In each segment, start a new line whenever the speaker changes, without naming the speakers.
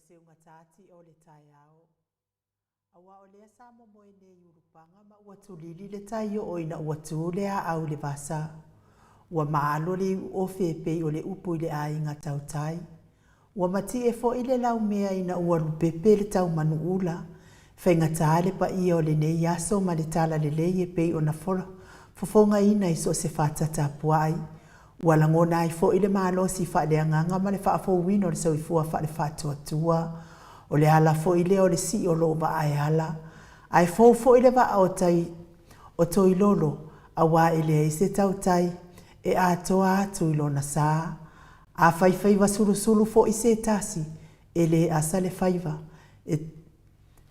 seugatā ti'a o le taeao. Aua o lea sa momoe nei i Ulupaga ma ua tulili le tai oo ina ua tu le aau i le vasa. Ua maalo le iuofe e pei o le upu i le aiga tautai. Ua matie foi le laumea ina ua lupepe le taumanuula. Faigata le paia o lenei aso ma le talalelei e pei ona fofogaina i so o se fata tapuai. Ua lagona ai foi le malosi faaleagaga ma le faafouina o le soifua faale-faatuatua. O le ala foi lea o le sii o lou vaa e ala. Ae fou foi le vaa o tai o Toilolo, aua e leai se tautai e atoa atu i lona sa. A faifaiva sulusulu foi se tasi, e le asa le faiva e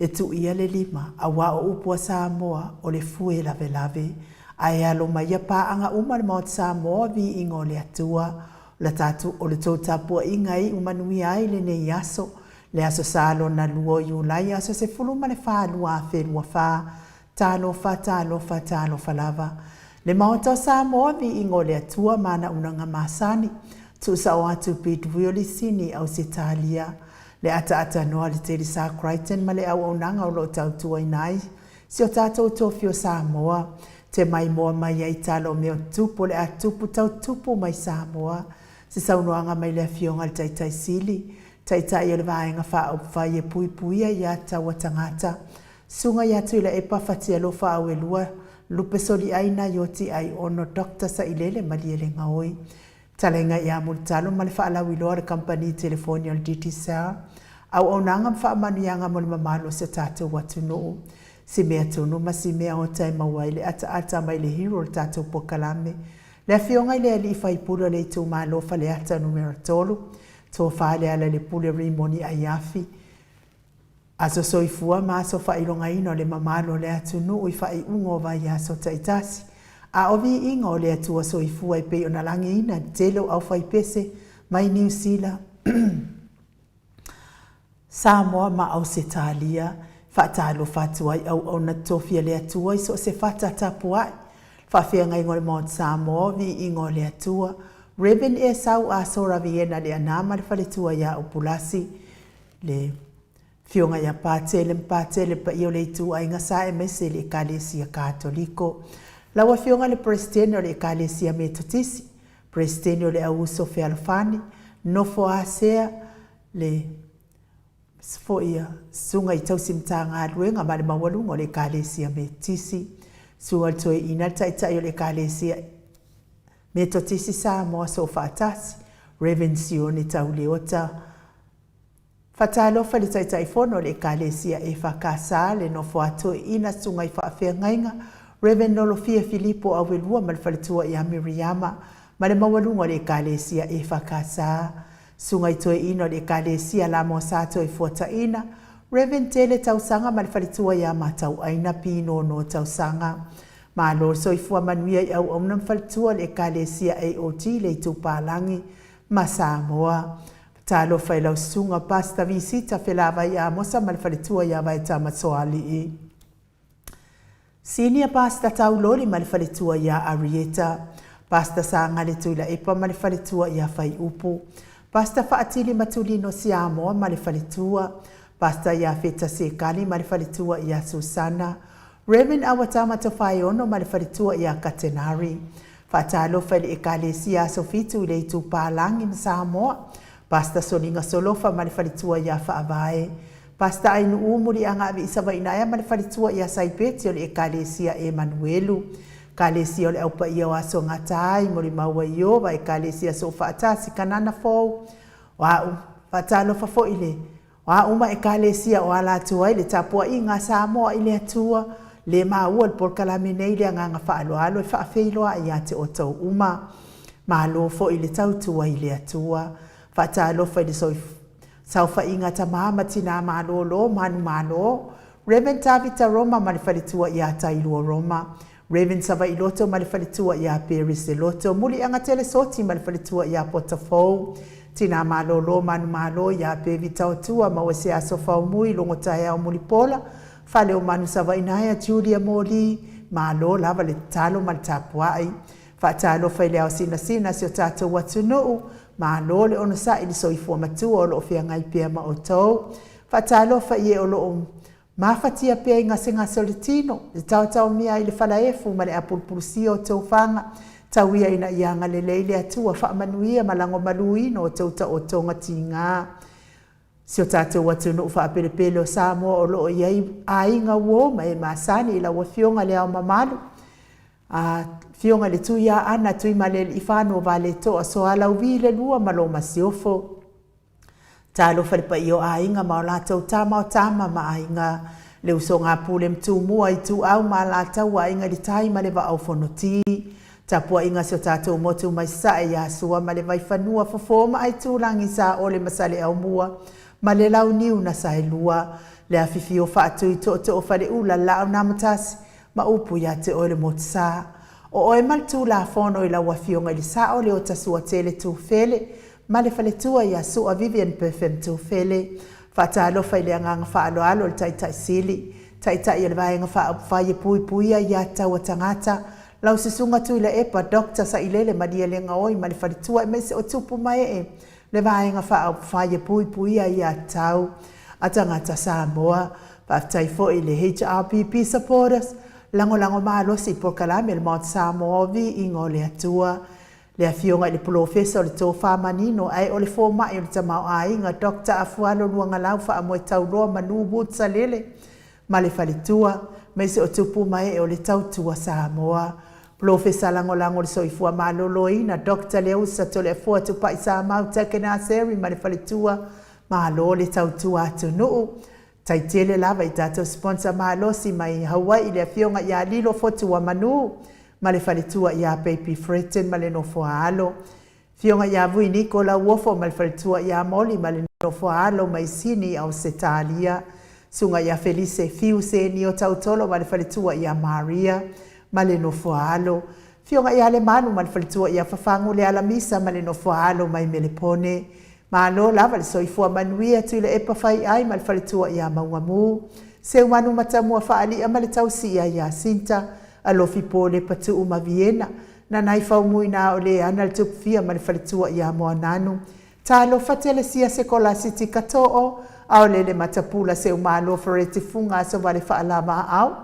E tuia le lima, aua o upu a Samoa, o le fue lavelave. Ae alo mai ia paaga uma le Maota Samoa, viiga o le Atua, o la tatou, o le tou tapuaiga e iu manuia ai lenei aso, le Aso Sa lona lua o Iulai, aso 14, 2024. Talofa, talofa, talofa lava. Le Maota o Samoa, viiga o le Atua ma ana unaga masani. Tuusao atu Pete Willie Sini, Ausetalia. Le ataatanoa a le Telesa Crichton ma le auaunaga o lo o tautuaina ai si o tatou tofi o Samoa, te maimoa mai ai tala o mea o tutupu o le a tupu tau tupu mai Samoa. Se saunoaga mai le Afioga i le Taitai Sili, Taitai o le Vaega Faaupufai e Puipuia ia Taua Tagata, Susuga ia Tuilaepa Fatialofa Auelua Lupe Soliaina Ioti Aiono Doctor Sailele Malielegaoi. Talaiga ia Mulitalo ma le faalauiloa a le kamupani telefoni o le Digicel, auaunaga ma faamanuiaga mo le mamalu o si o tatou atunuu. Si mea tonu ma si mea ota e maua ai le ataata mai le hero o le tatou polokalame, le Afioga i le Alii Faipule o le itumalo Faleata Numera 3, Tofa Lealailepule Rimoni Aiafi, Aso soifua ma aso faailogaina o le mamalu o le atunuu i faaiuga o vaiaso taitasi, a o viiga o le Atua soifua e pei ona lagiina e le tele o aufaipese mai Niu Sila, Samoa ma Ausetalia. Faatalofa atu ai auauna tofi a le Atua i so o se fata tapuai, faafeagaiga o le Maota Samoa o viiga o le Atua, Rev. Esau Asora Viena Leaana ma le faletua ia Upulasi, Le Afioga ia Patele ma Patele, le paia o le ituaiga sa aemaise le Ekalesia Katoliko. Lau Afioga i le Peresetene o le Ekalesia Metotisi, Peresetene o le Au Uso Fealofani, Nofo Asea, le foi a Susuga i Tausi Matagaluega ma le maualuga o le Ekalesia Metotisi, Susuga i le Toeaina, le Taitai o le Ekalesia Metotisi Samoa Soofaatasi, Rev. Sione Tauleota, Faatalofa i le Taitaifono o le Ekalesia EFKS, le nofo a toeaina Susuga i Faafeagaiga, Rev. Nolofia Filipo Auelua ma le faletua ia Miriama, ma le maualuga o le Ekalesia EFKS, Susuga i Toeaina o le Ekalesia Lamo Sa Toefuataina, Rev. Tele Tausaga ma le faletua ia Matauaina Pinono Tausaga. Malo le soifua manuia i auauna ma faletua o le Ekalesia AOG le Itupalagi ma Samoa. Talofa i lau susuga Pastor Visita Felavai Amosa ma le faletua ia Vaetama Soalii. Senior Pastor Tauloli ma le faletua ia Arieta. Pastor Sagale Tuilaepa ma le faletua ia Faiupu. Pastor Faatili Matulino Siamoa ma le faletua. Pastor Iafeta Sekali ma le faletua ia Susana. Rev. Awatama Tofaeono ma le faletua ia Katenari. Faatalofa i le Ekalesia Aso Fitu i le Itupālagi ma Samoa, Pastor Soliga Solofa ma le faletua ia Faavae, Pastor Ainuu Muliaga Aviisavainaea ma le faletua ia Saipeti o le Ekalesia Emanuelu, Ekalesia o le Au Paia o Aso Gataai, Molimau ai Iowa, Ekalesia Soofaatasi, Kanana Fou, o a'u. Faatalofa foi i le O a uma Ekalesia o ala atu ai le tapuaiga a Samoa i le Atua, le maua le polokalame nei le agaga faaaloalo e faafeiloai ia te outou uma. Malo foi le tautua i le Atua. Faatalofa i le saofaiga tama ma tina malolo, manumalo, Rev. Tavita Roma ma le faletua ia Tailua Roma, Rev. Savailoto ma le faletua ia Perise Loto, Muliagatele Soti ma le faletua ia Potafou, Tina Malolo Manumalo ia Pevi Taotua, maua se aso faumui, logo taeao Mulipola, Fale o Manu Savainaea, Julia Moli, malo lava le tatalo ma le tapuai. Faatalofa i le ao sinasina si o tatou atunuu, Malo le onosai i le soifua matua o lo o feagai pea ma outou. Faatalofa i e o lo o mafatia pea i gasegase o le tino, le taotaomia i le falaefu ma le apulupulusia o tofaga, tau ia ina ia agalelei le Atua, faamanuia ma lagomaluina o outou taotoga tiga. Si o tatou atunuu faapelepele o Samoa o lo o i ai aiga uo ma e masani i lau Afioga i Le Ao Mamalu, Afioga i le Tuiaana Tuimalealiifano Vaaletoa Sualauvi le II ma lo Masiofo. Talofa i le paia o Aiga ma o latou Tama, o Tama ma Aiga, le usoga a Pule ma Tumua, Ituau ma Alataua, Aiga i le Tai ma le Vaa o Fonoti. Tapuaiga a si o tatou motu mai Sasae ia Sua ma le Vaifanua, Fofo ma Aitulagi, Saole ma Saleaaumua ma le Launiu na Saelua, le afifio o Faatui Tootoo o Faleula, le Laau na Amotasi ma upu ia te oe le Motusa. O oe ma le Tulafono i lau Afioga i le Sao Leota Suatele Tufele ma le faletua ia Sua Vivian Perfum Tufele. Faatalofa i le agaga faaaloalo i le Taitai Sili, Taitai o le Vaega Faaupufai e Puipuia Aia Tatau a Tagata, lau Susuga Tuilaepa Doctor Sailele Malielegaoi ma le faletua aemaise o tupu ma ee le Vaega Faaupufai e Puipuia Aia Tatau a Tagata Samoa. Faafetai foi i le HRPP Supporters, lagolago malosi i polokalame a le Maota Samoa o Viiga o le Atua. Le Afioga i le Polofesa o le Tofa Manino ae o le Fomai o le Tamaoaiga Doctor Afualo Luagalau Faamoetauloa Manu Wood Salele ma le faletua, aemaise o tupu ma ee o le Tautua Samoa. Polofesa Lagolago o le Soifua Maloloina Doctor Leausa Toleafoa Tupai Samau Takenaseri ma le faletua, malo le tautua atunuu. Tai tele lava i tatou sponsor malosi mai Hawaii le afioga ia Lilo Fotuamanu ma le faletua ia Baby Fretton ma le nofoa alo. Afioga ia Vui Niko Lauofo ma le faletua ia Molly ma le nofoa alo mai Sini Ausetalia. Susuga ia Felise Fiu Senio Tautolo ma le faletua ia Maria ma le nofoa alo. Afioga ia Lemalu ma le faletua ia Fafagu Lealamisa ma le nofoa alo mai Melepone. Malo lava le soifua manuia Tuilaepa Faiai ma le faletua ia Maugamu, Seumanu Matamua Faali'a ma le tausi ia Iasinta, Alofi Pole Patuu ma Viena, Nanai Faumuina o Leana le Tupufia ma le faletua ia Moananu, Talofa Telesia Sekolasi Tikatoo, Aolele Matapula Seumalo Fereti Fuga Asovale Faalavaau.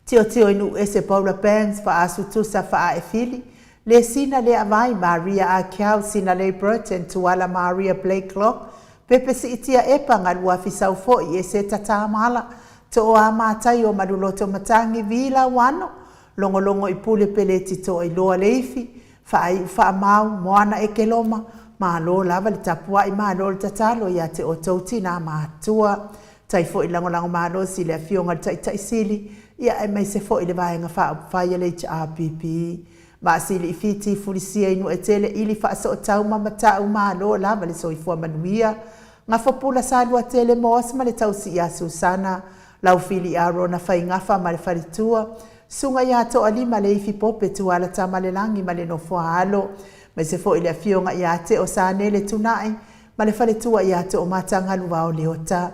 Tiotio i Nuuese Paula Bangs Faasu Tusa Faaefili Le Sina Le Avai Maria Akiau Sinalei Burton Tuala Maria Blakelock Pepe Siitia Epa Galuafi Saufo'i Eseta Tamala Tooa Mataio Maluloto Matangi Vi Lauano Logologo i Pule Peleti Toailoa Leifi Faaiu Faamau Moana Ekeloma Malo lava le tapuai malo le tatalo ia te outou tinā matua. Tai foi lagolago malosi i le Afioga i le Taitai Sili, ia aemaise foi le Vaega Faaupufai a le HRPP. Maasili i Fiti, Fulisia i Nuuetele, Ili Faasootau ma Matau, malo lava le soifua manuia. Gafapula Saluatele Moss ma le tausi ia Susana, Laufili Arona Faigafa ma le faletua, Susuga ia Toalima Leifi Pope Tuala Tamalelagi ma le nofoa alo, aemaise foi le Afioga ia Teo Sanele Tunai, ma le faletua ia Toomatagaluao Leota.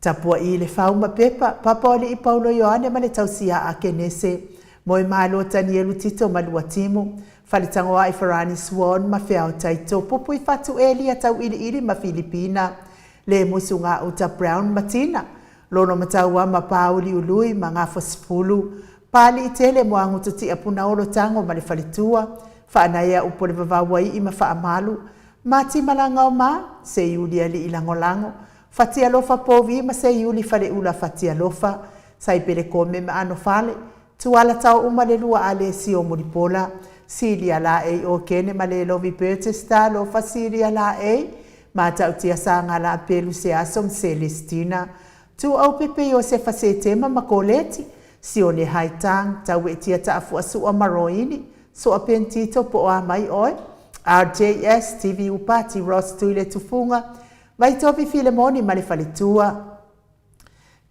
Tapua'i le fau ma pepa, Papaoali'i Paulo Ioane ma le tausi ia Akenese, Moemalo Tanielu Tito ma Luatimu, Faletagoa'i Farani Swan ma Feao Taito, Pupuifatu Elia Tau'ili'ili ma Filipina, Lemusu Gauta Brown ma Tina, Lonomatauama ma Pāuliului ma Gafosefulu, Paali'itele Moagututia Punaolo Tago ma le faletua, Faanaea Upolevavauai'i ma Faamalu, Matimalagao ma Seiuli Alii Lagolago, Fatialofa Povi ma Seiuli Faleula Fatialofa, Saipele Kome ma Anofale, Tuala Taouma le Lua Alesio Mulipola, Silia Laei Okene ma Lelovi Burgess Talofa Silia Laei, Matautia Sagala Pelu Seaso ma Celestina, Tuuaupepe Iosefa Setema ma Koleti, Sione Haitang, Tauetia Taafuasua ma Roini, Soa Pentito po o a mai oe, RJS, TV Upati, Ross Tuiletufuga, Vaitofi Filemoni ma le faletua,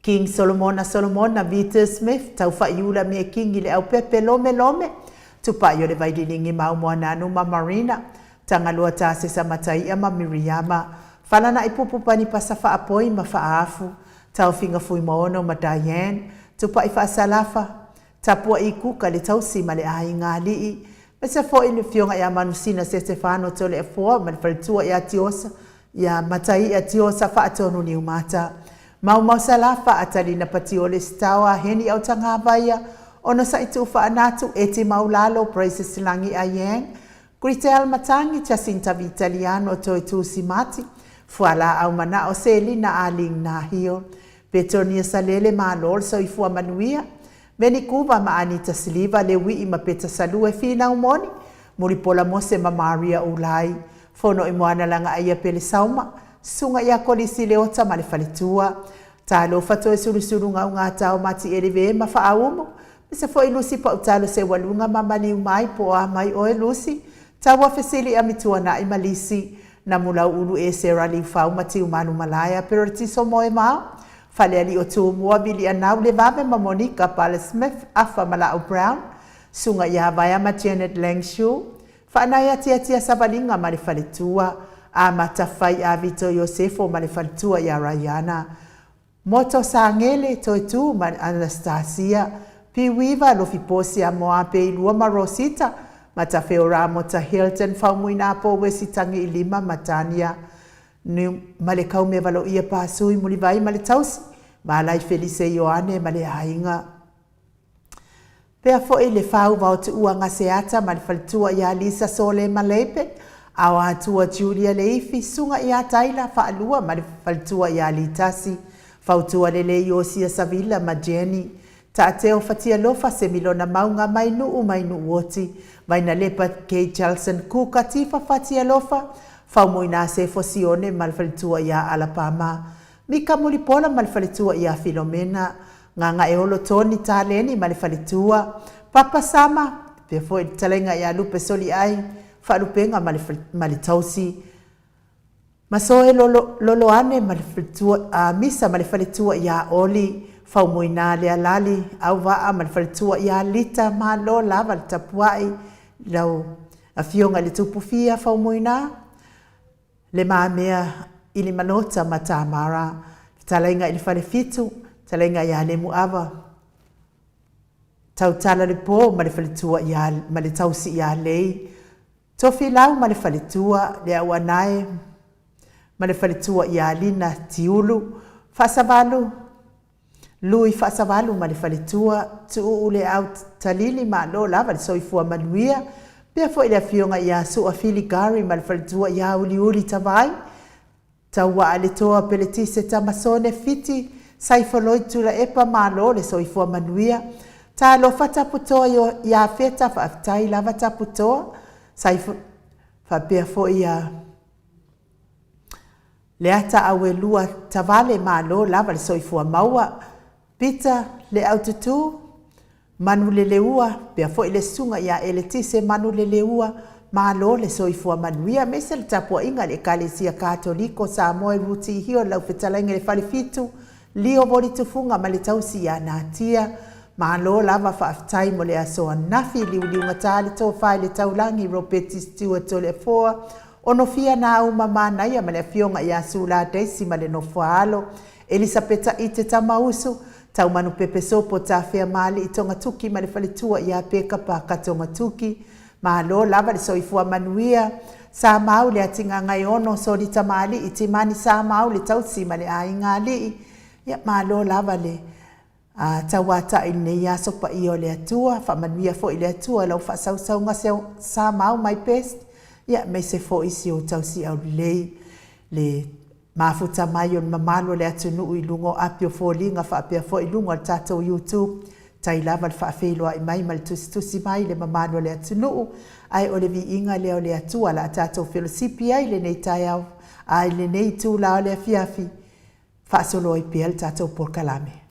King Solomona Solomona, Vita Smith, Taufaiula Mie Kingi Leaupepe, Lome Lome, Tupai o le Vaililingi Mau Moananu ma Marina, Tagaloa Tasesa Mataia ma Miriama, Falana'i Pupu Panipasa Faapoi ma Faaafu, Taofiga Fuimaono ma Diane, Tupai Faasalafa, Tapua'i Kuka le tausi ma le aiga alii. Aemaise foi le Afioga ia Manusina Setefano Toleafoa ma le faletua ia Tiosa ia Mataia Tiosa Faatonu Niumata. Maumau Salafa Atalina Patiole Sitaoa Heni Autagavaia Onosai Tuufaanatu Eti Maulalo Praises Lagi Ayang Gritel Matangi Jacinta Vitaliano Toetu Simati Fualaau Manao Selina Aling Nahio Petonia Salele Malo le soifua manuia Veni Kuva ma Anita Siliva Leuii ma Peta Salue Finau Moni Mulipola Mose ma Maria Ulai Fono i Moana Lagaaia Pele Sauma Susuga ia Kolisi Leota ma le faletua Talofa Toesulusulu Gaugata o Matieleve ma Faaumu Aemaise foi Lusi Pautalo Seualuga ma Maliu Mai po o a mai oe Lusi Taua Fesili Amituanai ma Lisi Namulauulu Esera Liufau ma Tiumalu Malaea Peretiso Moemao Falealii o Tumua Vilianau Levave ma Monica Pale Smith Afa ma Laau Brown Susuga ia Vaea ma Janet Langshu Faanai Atiatia Savaliga ma le faletua Amata Fai a Vito Iosefo ma le faletua ia Raiana Moto Sagele, Toetu ma Anastasia, Piuiva, Lofiposi a Moape i lua ma Rosita, Matafeo Ramota Hilton, Faumuina Apo Wesi Tangi i lima ma Tania Niu ma le Kaume Valoia Pasui Mulivai ma le Tausi, Malai Felise Ioane ma le Aiga. Pea foi le fauva o Tuua Gaseata ma le faletua ia Lisa Sole Maleipe, Aoatua Julia Leifi, Susuga ia Taila Faalua ma le faletua ia Litasi, Fautua Lelei Iosia Savila ma Jenny, Taateo Fatialofa Semilona Mauga mai Nuu mai Nuuoti, Vainalepa Kay Chelson Kuka Tifa Fatialofa, Faumuina Sefo Sione ma le faletua ia Alapama, Mika Mulipola ma le faletua ia Filomena, Gagaeolo Tony Taleni ma le faletua, Papa Sama, faapea foi le fetalaiga ia Lupe Soliai, Faalupega ma le ma le tausi, Masoe Lolo Loloane ma le faletua, Misa ma le faletua ia Oli, Faumuina Lealali, Auvaa ma le faletua ia Lita, Malo lava le tapuai i lau Afioga i le Tupufia Faumuina. Le Mamea Ilimanota ma Tamara, Fetalaiga i le Falefitu, Fetalaiga ia Lemuava, Tautala le Po ma le faletua ia ma le tausi ia Lei, Tofilau ma le faletua, Le Auanae ma le faletua ia Lina Tiulu, Faasavalu, Lui Faasavalu ma le faletua, Tuuu le Au Talili malo lava le soifua manuia, pea foi le afioga ia Sua Fili Gary ma le faletua ia Uliuli Tavai, Tauaa le Toa Peletise Tamasone Fiti Saifoloi Tulaepa malo le soifua manuia, Talofa Taputoa ia Feta faafetai lava Taputoa, Saifo faapea foi ia. Leata Auelua Tavale malo lava le soifua maua Peter Leaututu Manuleleua pea foi le susuga ia Eletise Manuleleua malo le soifua manuia aemaise le tapuaiga a le Ekalesia Katoliko Samoa i Ruti Hill lau fetalaiga i le Falefitu Lio Volitufuga ma le tausi ia Natia malo lava faafetai mo le aso ananafi liuliugata le tofa i le taulagi Ropeti Stewart Toleafoa Onofia Nauma Manaia ma le Afioga ia Sula Daisy ma le Nofoaalo, Elisapeta Ite Tamausu, Taumanupepe Sopo Tafea Maalii Togatuki ma le faletua ia Peka Paka Togatuki. Malo lava le soifua manuia. Sa mau le Atigagaiono Soli Tamalii Timani Sa mau le tausi ma le aiga alii. Ia malo lava le A tauatai i lenei aso paia o le Atua, faamanuia foi le Atua i lau faasausauga sa mau my best, ia aemaise foi si ou tausiau lelei, le mafuta mai o le mamalu o le atunuu i luga o api o foliga faapea foi i luga o le tatou YouTube, tai lava le faafeiloai mai ma le tusitusi mai i le mamalu o le atunuu, ae o le viiga lea o le Atua la tatou felosipi ai i lenei taeao, a i lenei itula o le afiafi, faasolo ai pea le tatou polokalame.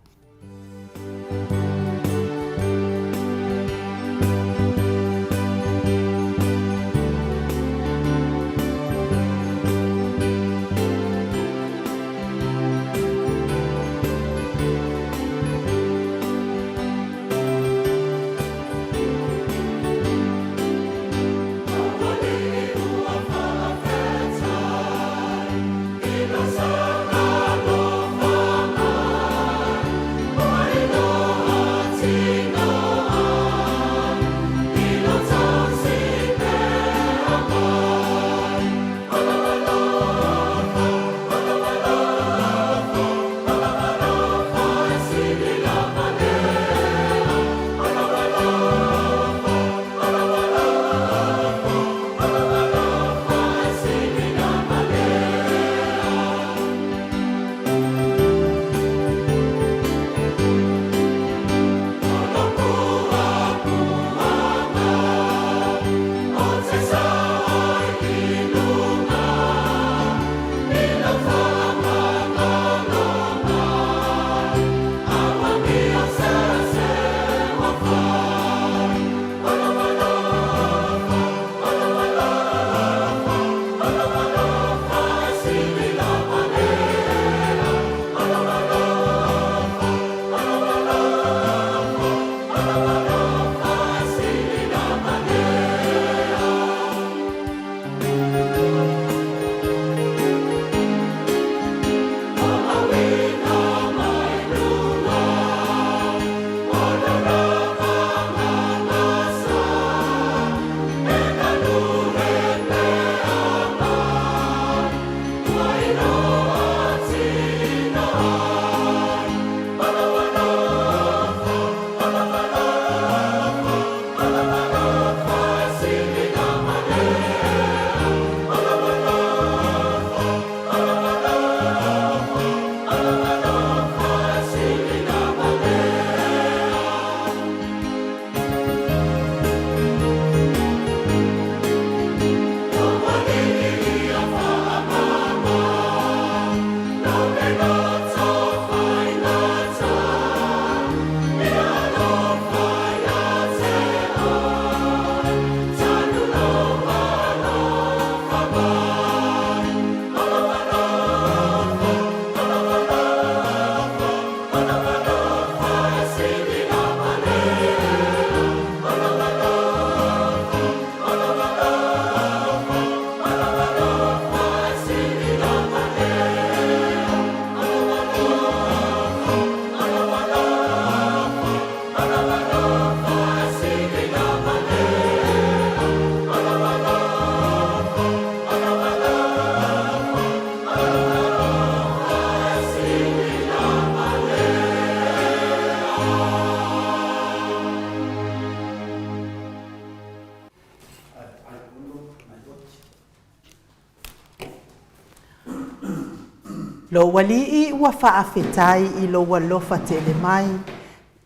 Lou Alii ua faafetai i lou alofa tele mai,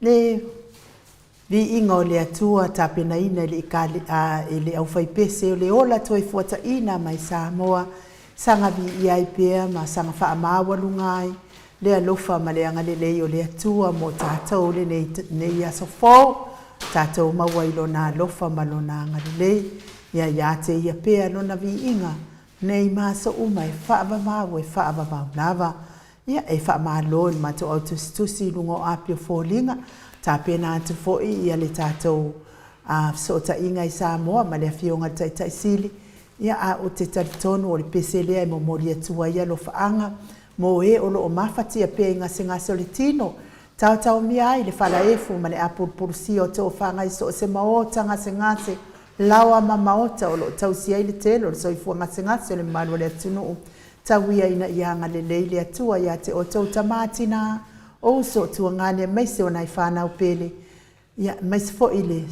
le viiga o le Atua tapenaina e le e le aufaipese o le ola toefuataina mai Samoa, saga viia ai pea ma saga faamaualuga ai le alofa ma le agalelei o le Atua mo tatou i lenei aso fou, tatou maua i Lona alofa ma Lona agalelei. Ia, ia te Ia pea Lona viiga nei ma aso uma e faavavau, e faavavau lava. Ia, e faamalo i le matou au tusitusi i luga o api o foliga, tapena atu foi le tatou fesootaiga i Samoa ma le Afioga i le Taitai Sili, ia ae ou te talitonu o le pese lea e momoli atu ai alofaaga mo e o lo o mafatia pea i gasegase o le tino, taotaomia ai le falaefu ma le apulupulusia o tofaga i so o se maota gasegase, laoa ma maota o lo o tausi ai le tele o le soifua gasegase o le mamalu o le atunuu. Tau ia ina ia agalelei le Atua ia te outou tama, tina, o uso, tuagane aemaise o nai fanau pele, aemaise foi le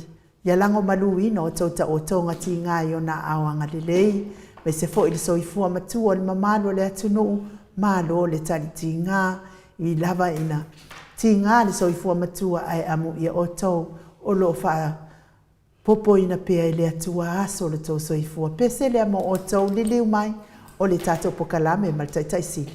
ia lagomaluina o outou taotoga tiga i Ona aao agalelei, aemaise foi le soifua matua o le mamalu o le atunuu, malo le talitiga. E ui lava ina tiga le soifua matua, ae amuia outou o lo o faaopoopoina pea e le Atua aso o lo outou soifua. Pese lea mo outou, liliu mai o le tatou pokalame ma le Taitai Sili.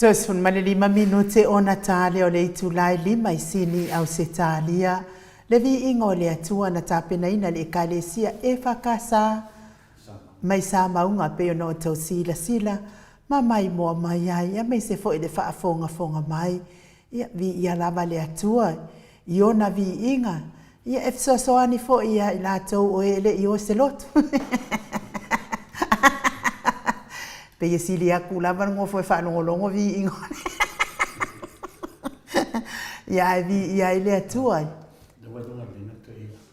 Toe 15 minute ona ta lea o le itula e 5 i Sini, Ausetalia. Le viiga o le Atua na tapenaina e le Ekalesia EFKS mai Samauga pei ona outou silasila ma maimoa mai ai, aemaise foi le faafogafoga mai. Ia, viia lava le Atua i ona viiga, ia e fesoasoani foi ia i latou o e le i o se lotu. Pei e sili atu lava le nofo e faalogologo viiga o le Ia ae viia ai le Atua.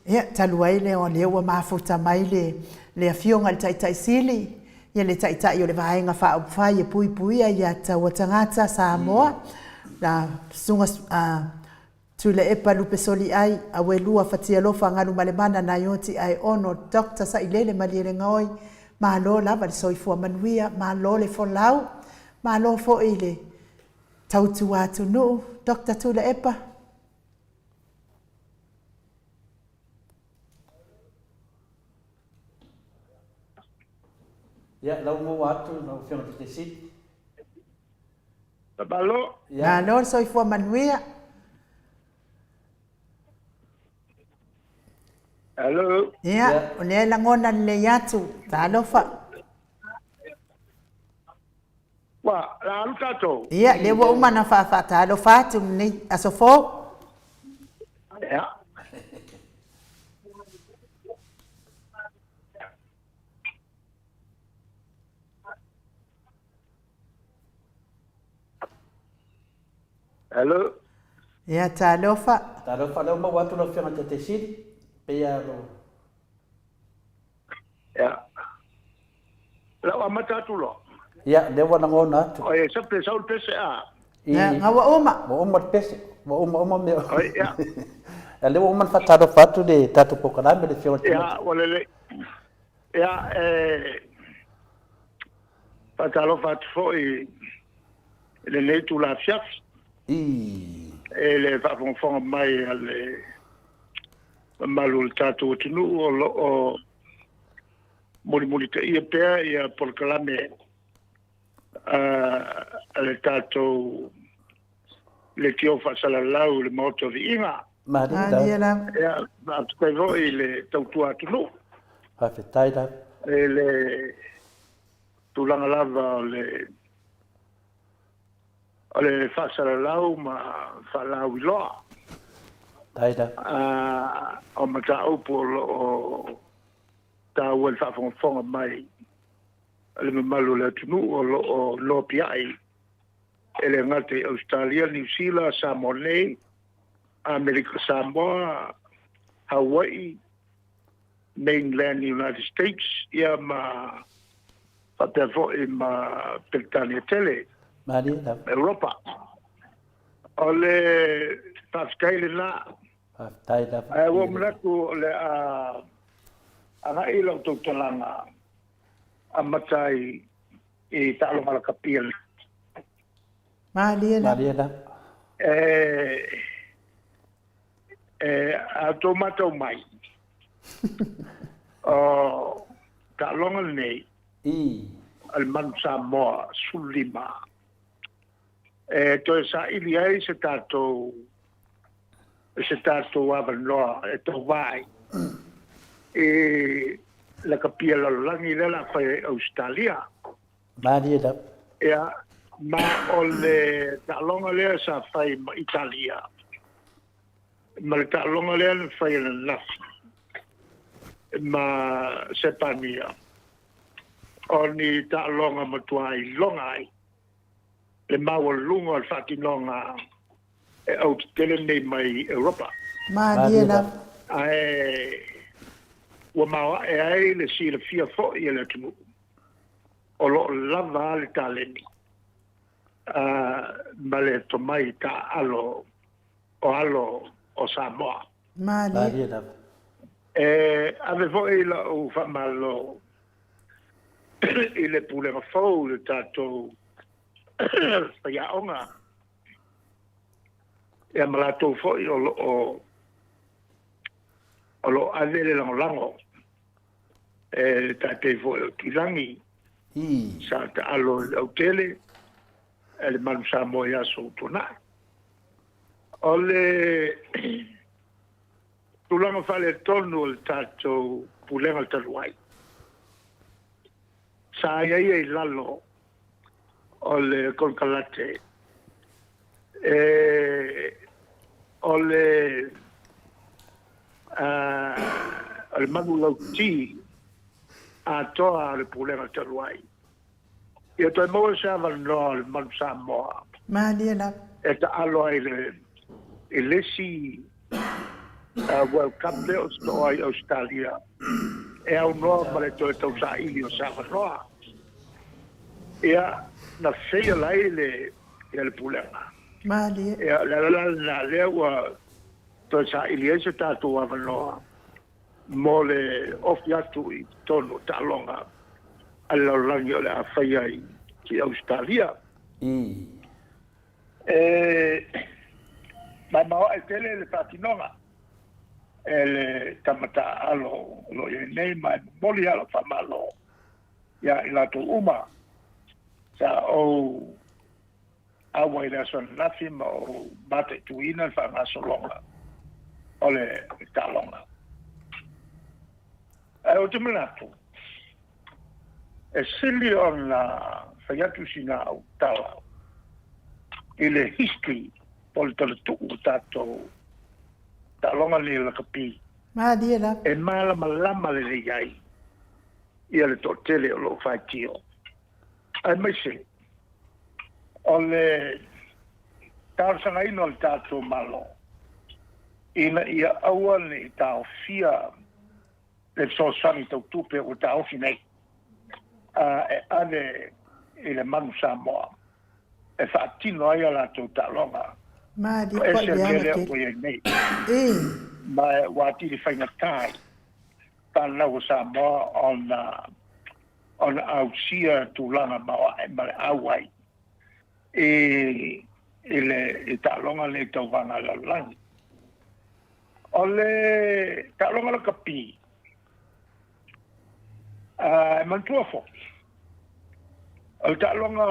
Ia, talu ai lea o lea ua mafuta mai le le Afioga i le Taitai Sili, ia le Taitai o le Vaega Faaupufai e Puipuia i Taua Tagata Samoa, la Susuga Tuilaepa Lupesoliai Auelua Fatialofa Galumalemana Naioti Aeono Dr. Sailele Malielegaoi, malo lava le soifua manuia, malo le folau, malo foi le tautua atunuu. Dr. Tuilaepa.
Ia, lau maua atu lau Afioga i le Taitai Sili.
Malo.
Malo le soifua manuia.
Hello.
Ia, o lea e lagona lelei atu. Talofa.
Ua, la alu tatou.
Ia, lea ua uma ona faafaatalofa atu lenei aso fou.
Ia. Hello.
Ia, talofa.
Talofa, lea ua maua atu lau Afioga i le Taitai Sili, pei lava o lo.
Ia. La ua amata atu loa.
Ia, lea ua lagona atu.
Oi, sa pe sau le pese a.
I,
Ia, ua uma.
Ua uma le pese, ua uma uma mea.
Oi, ia.
Ia, lea ua uma ona faatalofa atu le tatou polokalame le Afioga i le
Ia, ua lelei. Ia, e faatalofa atu foi i lenei itula afiafi.
I.
E le faafogafoga mai a le mamalu o le tatou atunuu o lo o mulimulitaia pea ia polokalame a le tatou leitio faasalalau i le Maota o Viiga.
Malie lava.
Ia, faafetai foi i le tautua atunuu.
Faafetai lava.
I le tulaga lava o le o le faasalalau ma faalauiloa.
Faafetai lava.
O mataupu o lo o taua i le faafogafoga mai a le mamalu o le atunuu o lo o nopiai e le gata i Ausetalia, Niu Sila, Samoa nei, Amerika Samoa, Hawaii, mainland United States, ia ma faapea foi ma Peretania tele,
Malie lava.
Europa. O le faafetai lena.
Faafetai lava.
Ae ua ou manatu o le a agai la outou talaga amata ai i taaloga lakapi.
Malie lava.
Malie lava.
E a outou matau mai, o taaloga lenei
I.
a le Manu Samoa 15 e toe saili ai se tatou se tatou avanoa e tauva ai i lakapia lalolagi lea la fai ai Ausetalia.
Malie lava.
Ia, ma o le taaloga lea sa fai ma Italia, ma le taaloga lea na fai ananafi ma Sepania, o ni taaloga matua iloga ai le maualuga o le faatinoga e autetele nei mai Europa.
Malie lava.
Ae ua maoae ai le silafia foi e le atunuu o lo o lava le taleni ma le tomai taaalo o alo o Samoa.
Malie
lava.
E ave foi lau faamalo i le pulega fou i le tatou faiaoga ia ma latou foi o lo o o lo o ave le lagolago e le tai pei foi o Tuilagi
I.
sa taalo i le autele. e le Manu Samoa i aso ua tuanai. O le tulaga faaletonu o le tatou Pulega talu ai, sa aiaia i lalo o le konekarate e o le o le manulauti atoa o le Pulega talu ai. Ia toe maua se avanoa o le Manu Samoa.
Malie lava.
E taalo ai i le isi World Cup lea o sitoa ai Ausetalia e aunoa ma le toe tausaili o se avanoa. Ia, na fail ai le, ia le Pulega.
Malie.
Ia, o le ala la lena lea ua toe saili ai se tatou avanoa mo le ofi atu i totonu o taaloga a le lalolagi o le a faia i Ausetalia. E maemaoae tele le faatinoga e le tama taaalo o lo o i ai nei, ma e momoli lava lau faamalo iā i latou uma sa ou auai i le aso ananafi ma ou mataituina le faagasologa o le taaloga. Ae ou te manatu, e sili ona fai atu sina au tala i le history po o le talatuu o tatou taaloga nei o lakapi.
Malie lava.
E malamalama lelei ai ia le toatele o lo o faitio, aemaise o le talosagaina o le tatou Malo ina ia aua ne i taofia le fesoasoani tau tupe ua taofi nei e ave i le Manu Samoa e faatino ai a latou taaloga.
Malie
Ua
koa i
ese
le
le mea
aga
lea
tele.
ua i ai nei,
E.
ma ua atili faigata ai fanau o Samoa ona ona ausia tulaga maoae ma le auai i i le i taaloga nei tauvaga a le lalolagi. O le taaloga lakapi, e manatua foi, o le taaloga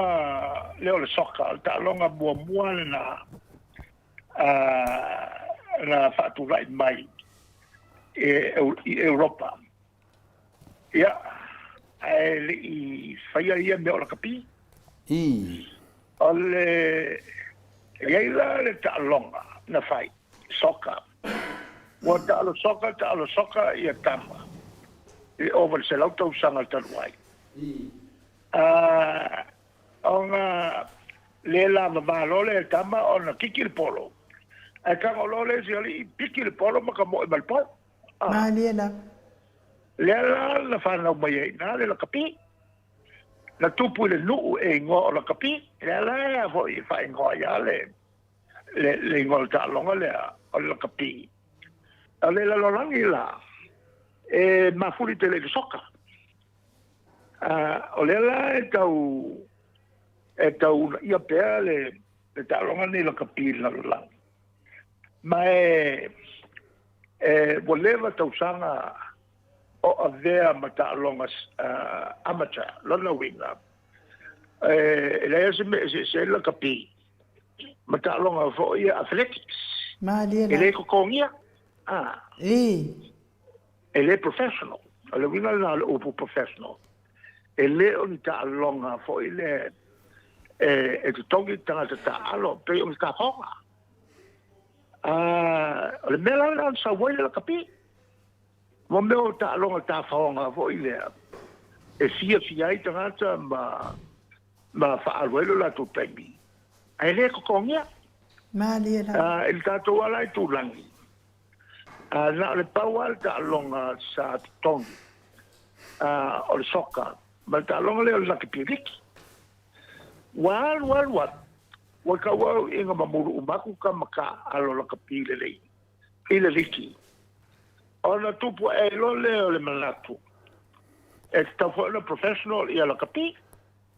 lea o le soka, o le taaloga muamua lena na faatulai mai i Europa. Ia, ae le i faia ia mea o lakapi. O le e i ai la le taaloga na fai, soka. Ua taalo soka, taalo soka ia tama i ova i le 100 tausaga talu ai. Ona le lavava loa lea e tama ona kiki le polo. Ae tago loa le isi alii piki le polo ma tamoe ma le polo.
Malie lava.
Lea la na fanau mai ai i ina le lakapi. Na tupu i le nuu e igoa o Lakapi. Lea la e foi e faaigoa ai lava le, le, le igoa o le taaloga lea o le lakapi. O le lalolagi la, e mafuli tele i le soka. O lea la e tau e tau uunaia pea le, le taaloga lenei lakapi i le lalolagi. Ma e, e ua leva tausaga o avea ma taaloga amateur, lona uiga, e leai lava se mea e eseese ai le lakapi ma taaloga foi ia athletics.
Malie
E le
lava.
totogia, e le professional. O le uiga lena o le upu professional. E le o ni taaloga foi le e totogi tagata taaalo pei o ni tafoga. O le mea la lena na sau ai le lakapi. Mo mea o taaloga tafaoga foi lea e fiafia ai tagata ma ma faaalu ai lo latou taimi, ae le totogia.
Malie lava.
I le tatou ala itulagi, na o le pau lava le taaloga sa totogi o le soka ma le taaloga lea o le lakapi liki. Ua alu alu alu, ua tau au ina mamulu uma atu tama taaalo lakapi lelei i le liki. Ona tupu ae loa lea o le manatu, e tatau foi ona professional ia lakapi.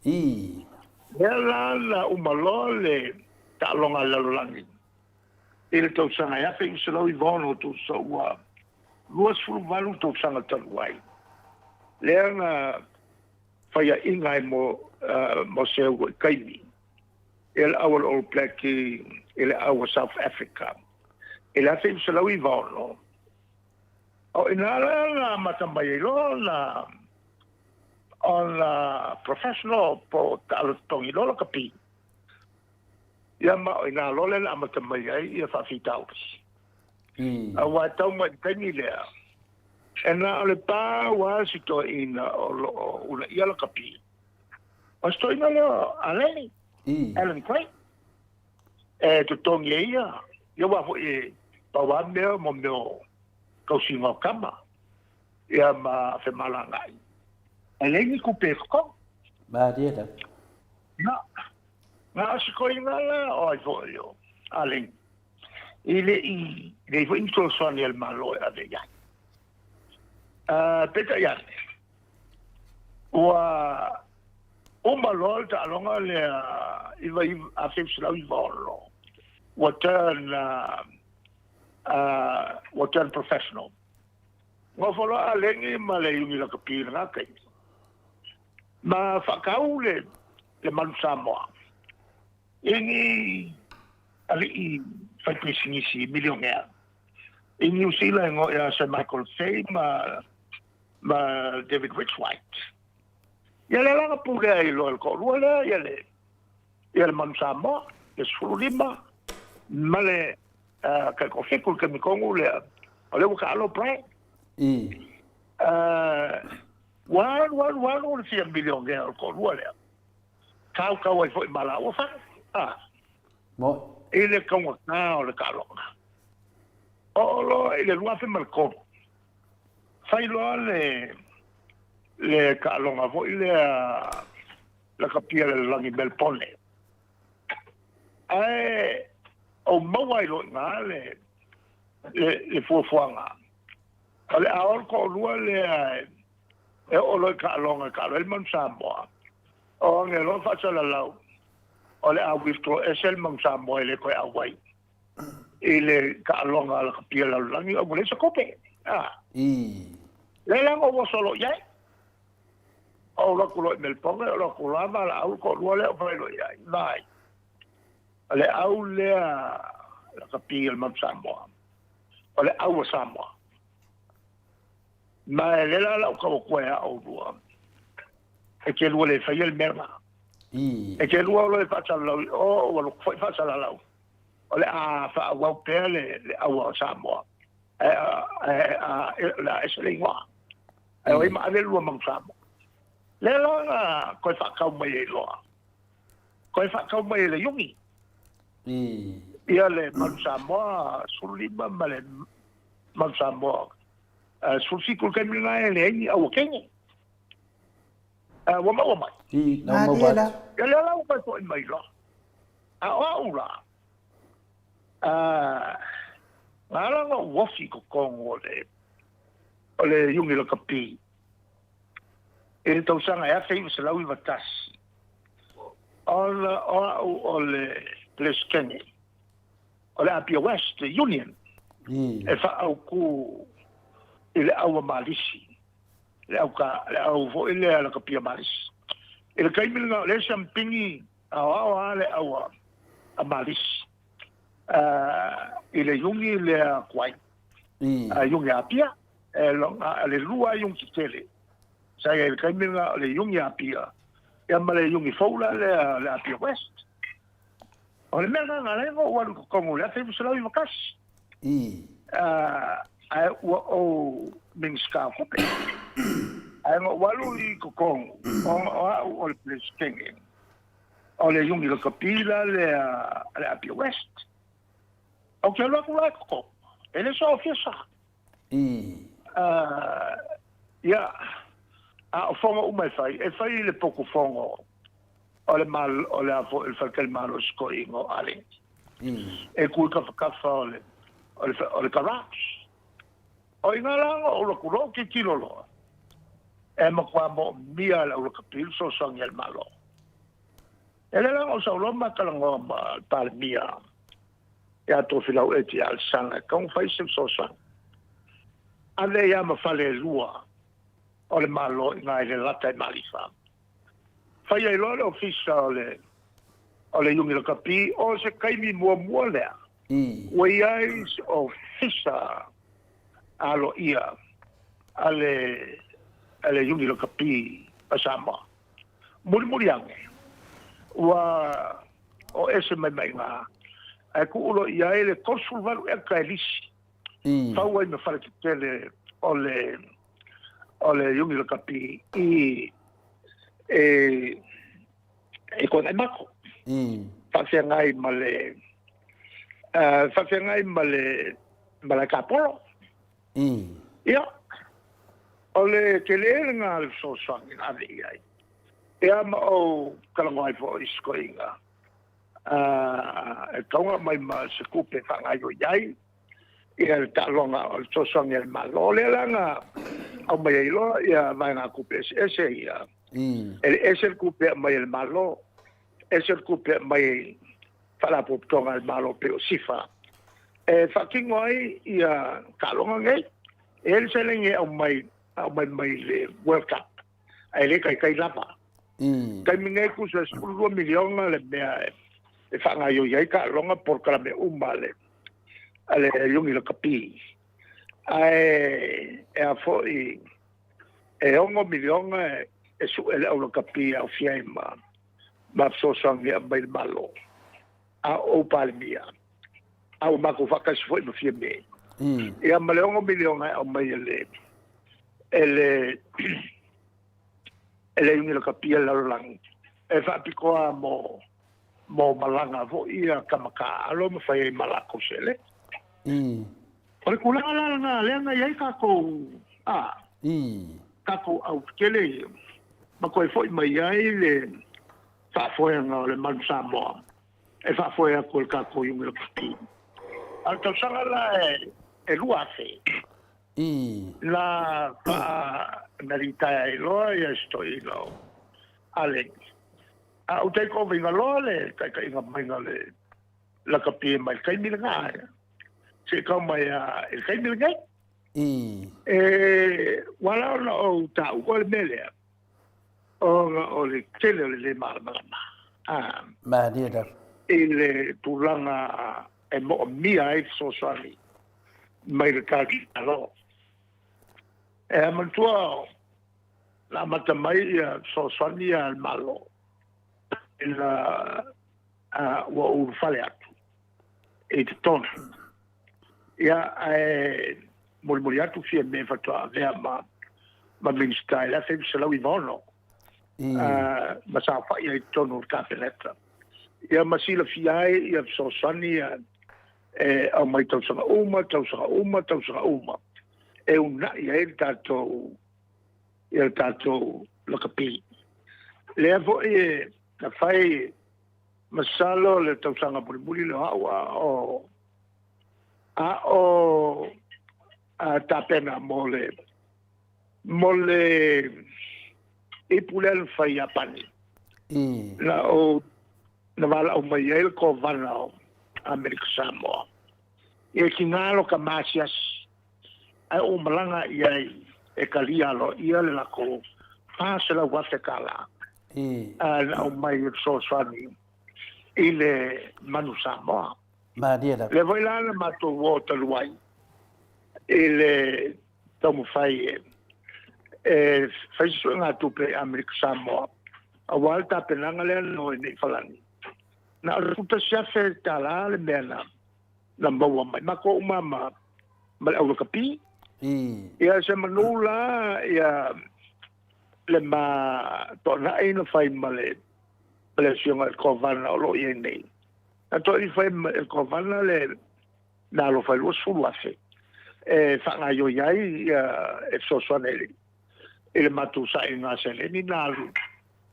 Lea la na uma loa le taaloga a le lalolagi i le tausaga e 1996, tusa ua 28 tausaga talu ai, lea na faiaina ai mo se uluai taimi. Ia le au a le All Black i le au a South Africa i le 1996. O i ina la na amata mai ai loa ona professional po o taalo totogi loa lakapi. Ia ma o i ina loa lea na amata mai ai ia faafitauli. Aua e tau mai i le taimi lea, e na o le pau lava si toeaina o lo o uunaia lakapi. O si toeaina lea o Aleni, Alan Craig, e totogi e ia, ia aua foi e pau lava mea mo mea o tausiga o tama, ia ma femalagaai. E leai ni tupe e totogi.
Malie lava.
Na, na o si toeaina la o ai foi o Aleni, e le i leai foi ni fesoasoani a le Malo e ave i ai. Peitai ane, ua uma loa le taaloga lea 1996, ua turn, ua turn professional. Nofo loa a Leni ma le Iuni Lakapi i lena taimi, ma faatau le Manu Samoa i ni alii faipisinisi milionea i Niu Sila e ngoe ia Sir Michael Fay ma David Rich White. Ia le laga pulea ai loa e le toalua lea ia le ia le Manu Samoa, le 15 ma le 17 le taimi tonu lea, o lea ua taalo Brian. Ua alu alu alu le fia milionea o le toalua lea. Tautau ai foi ma laua fale. I le taugata o le taaloga. Oo loa i le 2003, fai loa le le taaloga foi lea lakapia le lalolagi i Melbourne. Ae ou maua ai loa i ina le le fuafuaga, o le a o le toalua lea e oo loa i taaloga e taalo ai le Manu Samoa, o age loa faasalalau o le a withdraw ese le Manu Samoa e le toe auai i le taaloga a lakapi a le lalolagi, ua leai se tupe. Lea la na ou oso loa i ai. Ou alu atu loa i Melbourne, ou alu atu loa valaau le toalua lea ou fai loa i ai, Vaai, o le au lea lakapi a le Manu Samoa, o le au a Samoa. Ma e lea la lau tau atu ai ia oulua, e te lua le faia le mea lena. E te lua o loa e faasalalau i o, ua alu atu foi faasalalau, o le a faaauau pea le aua o Samoa, ae o le a ese le igoa. Ae o ai ma ave le lua Manu Samoa. Lea la na toe faatau mai ai loa, toe faatau mai e le Iuni. Ia le Manu Samoa 15 ma le Manu Samoa 17 le taimi lena e leai ni aua kene. Ua maua mai.
Na maua atu.
Ia lea la ua toe foi mai loa. A o au la, na ala ona ou ofi i totonu o le o le Iuni Lakapi i le tausaga e 1991, ona o au o le Peresetene o le Apia West Union e faaautu i le au a Malisi, le au, ka, le au foi lea lakapi a Malisi. I le taimi lena o lea e siampini aoao lava le au a Malisi i le Iuni lea tuai, Iuni Apia, e longa, le lua Iuni tetele. Sa i ai i le taimi lena o le Iuni Apia, ia ma le Iuni fou la lea le Apia West. O le mea lena na ala ai ona ou alu i totonu o le 1991. Ae ua ou Minisita o Tupe. Ae na ou alu i totonu, ona o au o le Peresetene o le Iuni Lakapi la lea a le Apia West. Ou te alu atu la i totonu, e le so ofisa. Ia, a o fono uma e fai, e fai i le potu fono o le malo, o le a foi, o le faletalimalo o si toeaina o Aleni. E tu i tafatafa o le, o le, o le garage. O i ina la na ou alu atu loa ou tilotilo loa, e matua moomia e le au lakapi le fesoasoani a le Malo. E le la na ou sau loa ma talanoa ma le Palemia ia Tofilau Eti Alesana e tatau ona fai se fesoasoani. Ave ai lava ma fale e lua o le Malo i ina i Lelata i Malifa. Fai ai loa le ofisa o le o le Iuni Lakapi, o se taimi muamua lea ua i ai se ofisa aloaia a le a le Iuni Lakapi a Samoa. Mulimuli ane, ua o ese mai ma iina, ae tuu loa i ai le 38 eka e lisi, fau ai ma fale tetele o le o le Iuni Lakapi i e e Konaimako. Faafeagai ma le faafeagai ma le Malaekapolo. Ia, o le tele lena o le fesoasoani na ave i ai. Ia ma ou talanoa ai foi i si toeaina, e tatau ona aumai ma se tupe e faagaoioi ai ia le taaloga o le fesoasoani a le Malo. O lea la na aumai ai loa ia vaegatupe eseese ia. E le ese le tupe e aumai e le Malo, ese le tupe e aumai e Faalapotopotoga a le Malo pei o SIFA e faatino ai ia taaloga nei. E i ai le seleni e aumai, aumai mai le World Cup, ae le taitai lava. Taimi nei tusa e 12 miliona le mea e faagaoioi ai taaloga polokalame uma a le a le Iuni Lakapi. Ae e a foi e 6 miliona e sue le au lakapi e aofia ai ma ma fesoasoani e aumai le Malo a o ou Palemia, a ua matou faatasi foi ma Fiame. Ia ma le 6 miliona e aumai e le e le e le Iuni Lakapi a le lalolagi e faapitoa mo mo malaga foi ia tama taaalo ma fai ai ma latou seleni. O le tulaga la lena lea na i ai tatou a tatou au tetele ia ma toe foi mai ai le faafoega o le Manu Samoa e faafoe atu e le tatou Iuni Lakapi. A o le tausaga la e 2000 na faa na litaea ai loa ia si toeaina o Aleni. A ou take over ina loa le taitaiga maiga o le lakapi mai le taimi lena se i tau mai a i le taimi lenei. E ua ala ona ou taua le mea lea ona o le tele o le le malamalama
Malie lava.
I le tulaga e moomia ai fesoasoani mai le tatou Malo. E manatua na amata mai ia fesoasoani a le Malo ina ua ou ulufale atu i totonu. Ia, ae molimoli atu Fiame faatoa avea ma ma Minisita i le 1996 ma saofai ai i totonu o le Kapeneta. Ia ma silafia ai ia fesoasoani ia e aumai tausaga uma, tausaga uma, tausaga uma e uunai ai le tatou ia le tatou lakapi. Lea foi e na fai masalo le tausaga mulimuli lea o au a o a o a tapena mo le mo le ipu lea na fai i Iapani. Na ou na valaau mai ai le Kovana o Amerika Samoa. Ia tiga lo ka maasiasi ae ou malaga i ai e talia aloaia le latou $400,000 na aumai e fesoasoani i le Manu Samoa.
Malie lava.
Lea foi la na matou o talu ai i le taumafai e fai se suegatupe i Amerika Samoa aua le tapenaga lea na o i nei Falani. Na o le $11,000 le mea na na maua mai. Matou uma ma ma le aulakapi. Ia se manu la ia le ma toanai na fai ma le ma le afioga i le Kovana o lo o i ai nei. Na toai fai ma le Kovana le na alofa i 20,000 e faagaoioi ai ia e fesoasoani i le i le matou sailiga seleni na alu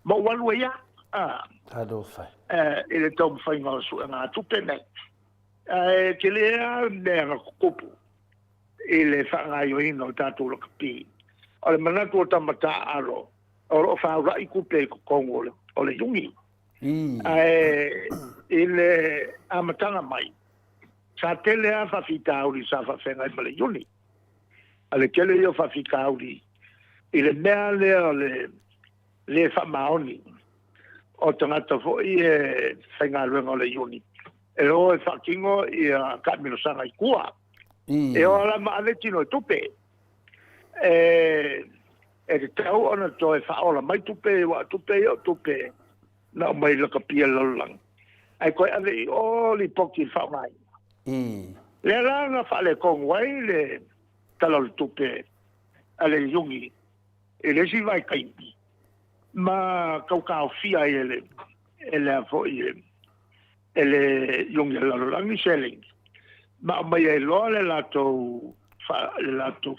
ma ou alu ai a
Talofa.
I le taumafaiga o suega tupe nei. Ae tele lava le mea na tutupu i le faagaoioiga o tatou lakapi. O le manatu o tama taaalo o lo o faaulai tupe i totonu o le Iuni. Ae i le amataga mai, sa tele lava faafitauli sa faafeagai ma le Iuni. A le tele ia o faafitauli i le mea lea o le le faamaoni. O tagata foi e faigaluega o le Iuni e o e faatino ia taamilosaga i tua. E o la ma ave tino i tupe. E tatau ona toe faaola mai tupe, ua tupe ia o tupe na aumai lakapi a le lalolagi, ae toe ave i o lipoti i le faaaogaina. Lea la na faaletonu ai le Tala o le Tupe a le Iuni i le isi vaitaimi ma tau taofia ai e le foi e le Iuni a le lalolagi seleni ma aumai ai loa le latou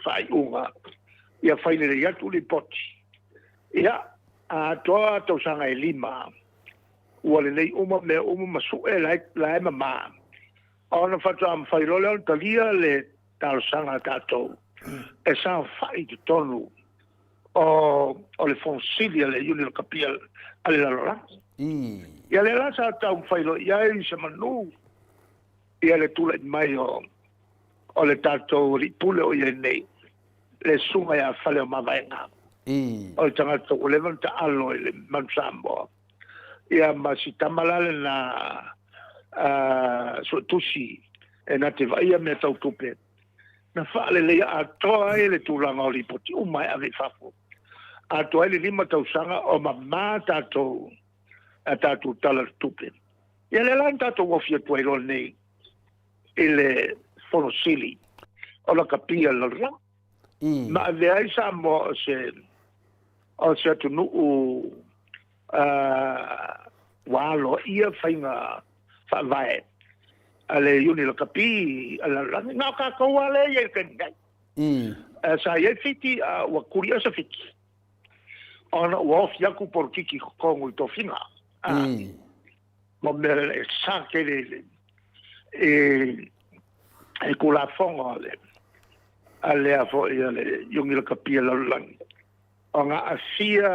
faaiuga ia fai lelei atu lipoti. Ia, a atoa tausaga e 5 ua lelei uma mea uma ma sue la e mamā, ona faatoa mafai loa lea ona talia le talosaga a tatou e saofai i totonu o le Fono Sili a le Iuni Lakapi a le lalolagi. Ia lea la sa taumafai loa i ai se manu ia le tulai mai o le tatou alii pule o i ai nei, le susuga ia Faleomavaega. O le tagata ua leva ona taalo i le Manu Samoa. Ia ma si tama la lena suetusi e na te vaaia mea tau tupe, na faaleleia atoa ai le tulaga o lipoti uma e ave i fafo. Atoa ai le 5 tausaga o mamā tatou a tatou tala o le tupe. Ia lea la na tatou ofi atu ai loa nei i le Fono Sili o lakapi a le lalolagi. Ma avea ai Samoa o se atunuu ua aloaia faiga faavae a le Iuni Lakapi a le lalolagi. Na o tatou lava lea e i ai i le taimi nei. Sa i ai Fiti a ua tuli'a Fiti ona ua ofi atu polokiki i totonu i tofiga. Ma mea e sa tele i le Tulafono a lea foi a le Iuni Lakapi a le lalolagi, ona aafia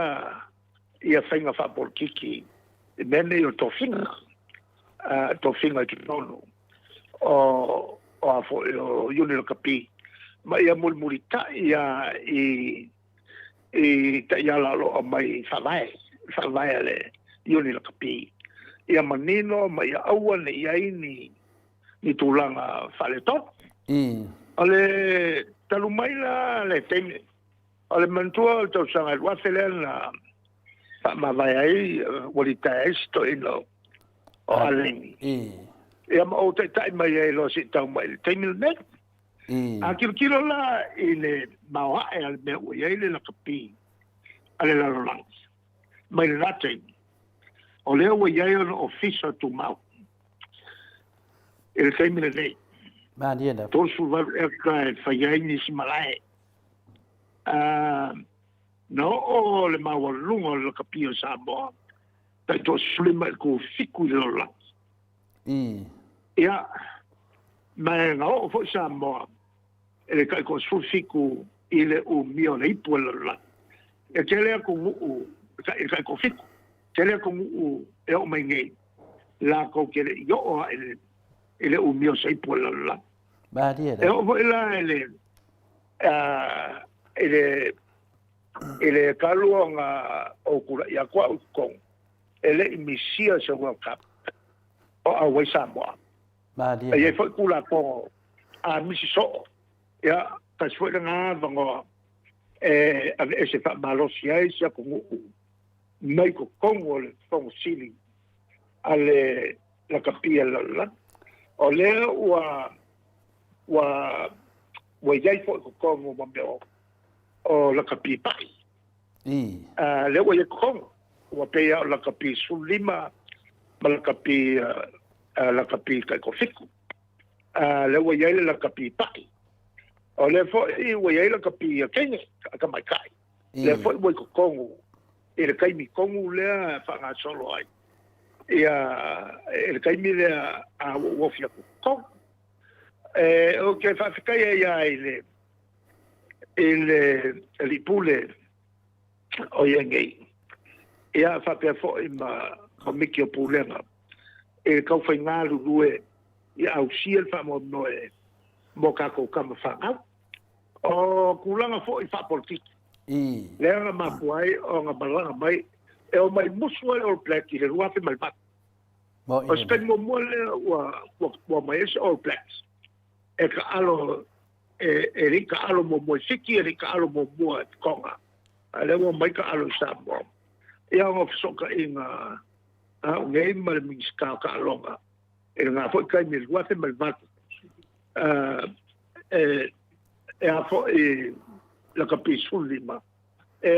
ia faiga faapolitiki i mea nei o tofiga, tofiga i totonu o a foi o Iuni Lakapi, ma ia mulimulitai ia i taiala o lo o aumai faavae a le Iuni Lakapi, ia manino ma ia aua ne i ai ni tulaga faaletonu. O le talu mai la le taimi, o le manatua o le tausaga 2000 lea na faamavae ai, ua litaea ai si toeaina o Aleni. Ia ma ou taitai mai ai loa se'i tau mai i le taimi lenei. A tilotilo la i le maoae a le mea ua i ai le lakapi a le lalolagi mai lena taimi, o lea ua i ai ona ofisa tumau i le taimi lenei. 38 eka e fai ai nisi malae. Na oo le maualuga o le lakapi o Samoa, tai 15 i le 37 i le lalolagi. Ia, ma e na oo foi Samoa e le tai 17 i le umia o le ipu o le lalolagi. E tele atunuu i le tai 7, tele atunuu e oo mai nei, latou te le i oo lava i le umia o se ipu o le lalolagi. E oo foi la i le talu ona ou tulai atu au i totonu, e le i misia se World Cup o auai Samoa. E i ai foi Tulafono a misi soo, ia, tasi foi lena avanoa e aveese faamalosi ai se atunuu mai totonu o le Fono Sili a le lakapi a le lalolagi. O lea ua i ai foi totonu ma mea o lakapi pa'i. Lea ua i ai totonu, ua pei lava o lakapi 15 ma lakapi tai 7. Lea ua i ai le lakapi pa'i. O lea foi ua i ai lakapi a teine, a tamaitai. Lea foi ua i totonu i le taimi tonu lea e faagasolo ai. Ia, i le taimi lea a ua ou ofi atu i totonu. Ou te faafetai ai lava i le alii pule o i ai nei, ia faapea foi ma Komiti o Pulega i le taufai galulue ia ausia le faamoemoe mo tatou tama fanau. O tulaga foi faapolokiki, lea na mafua ai ona malaga mai E omai musu ai le All Black i le 2008. O se taimi muamua lea ua omai ai se All Blacks e taalo, e le i taalo muamua i Fiti, e le i taalo muamua i Tonga, a o lea ua omai taalo i Samoa. Ia ona o fesootaiga a au nei ma le Minisita o Taaloga i lena foi taimi i le 2008, e a foi lakapi 15, e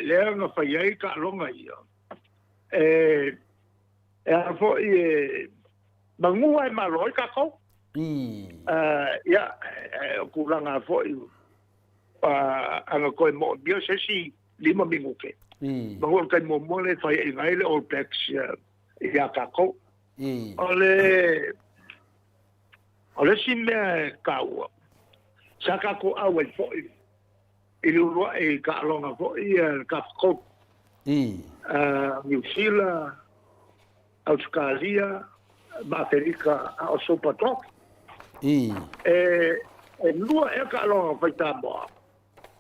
lea na fai ai taaloga ia, e a foi e manua e malo ai tatou. Ia, o tulaga foi ana toe moomia se isi 5 minute. Manua o le taimi muamua lea e faiaina ai le All Blacks ia tatou. O le isi mea e taua, sa tatou auai foi i le uluai taaloga foi ia le Tafatolu. Niu Sila, Ausetalia ma Aferika a o Super Trophy. E lua ea taaloga na fai Samoa,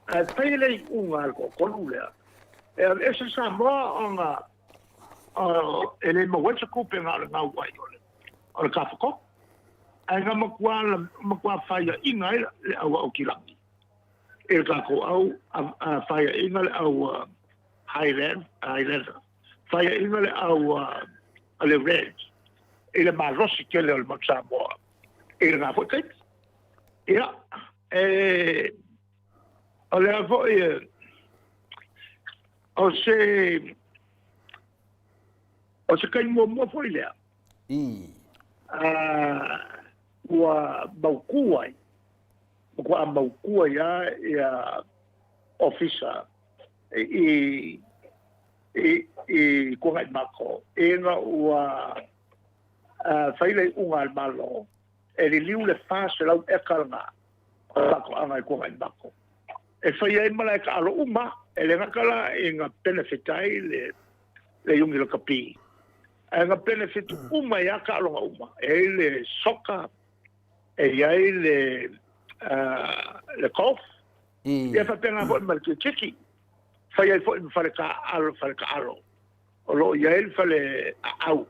ae fai le iuga a le toatolu lea, e aveese Samoa ona e le maua ai se tupe na o le gau ai o le Tafatolu. Ae na matua faiaina ai le au Aotilagi i le tatou au faiaina le au Highlander, faiaina le au a le Reds i le malosi tele o le Mount Samoa i lena foi taimi. Ia, e, o lea foi o se o se taimi muamua foi lea ua mautu ai, matua mautu ai lava ia ofisa i Tuanaimato ina ua fai le iuga a le Malo e liliu le 400 eka lena o faatoaga i Tuanaimato e fai ai malae taalo uma, e le gata la ina benefit ai le Iuni Lakapi, ae na benefit uma ai lava taaloga uma. E i ai le soccer, e i ai le golf, ia faapena foi ma le kiriketi. Fai ai foi ma fale taaalo, fale taaalo o lo o i ai le fale aau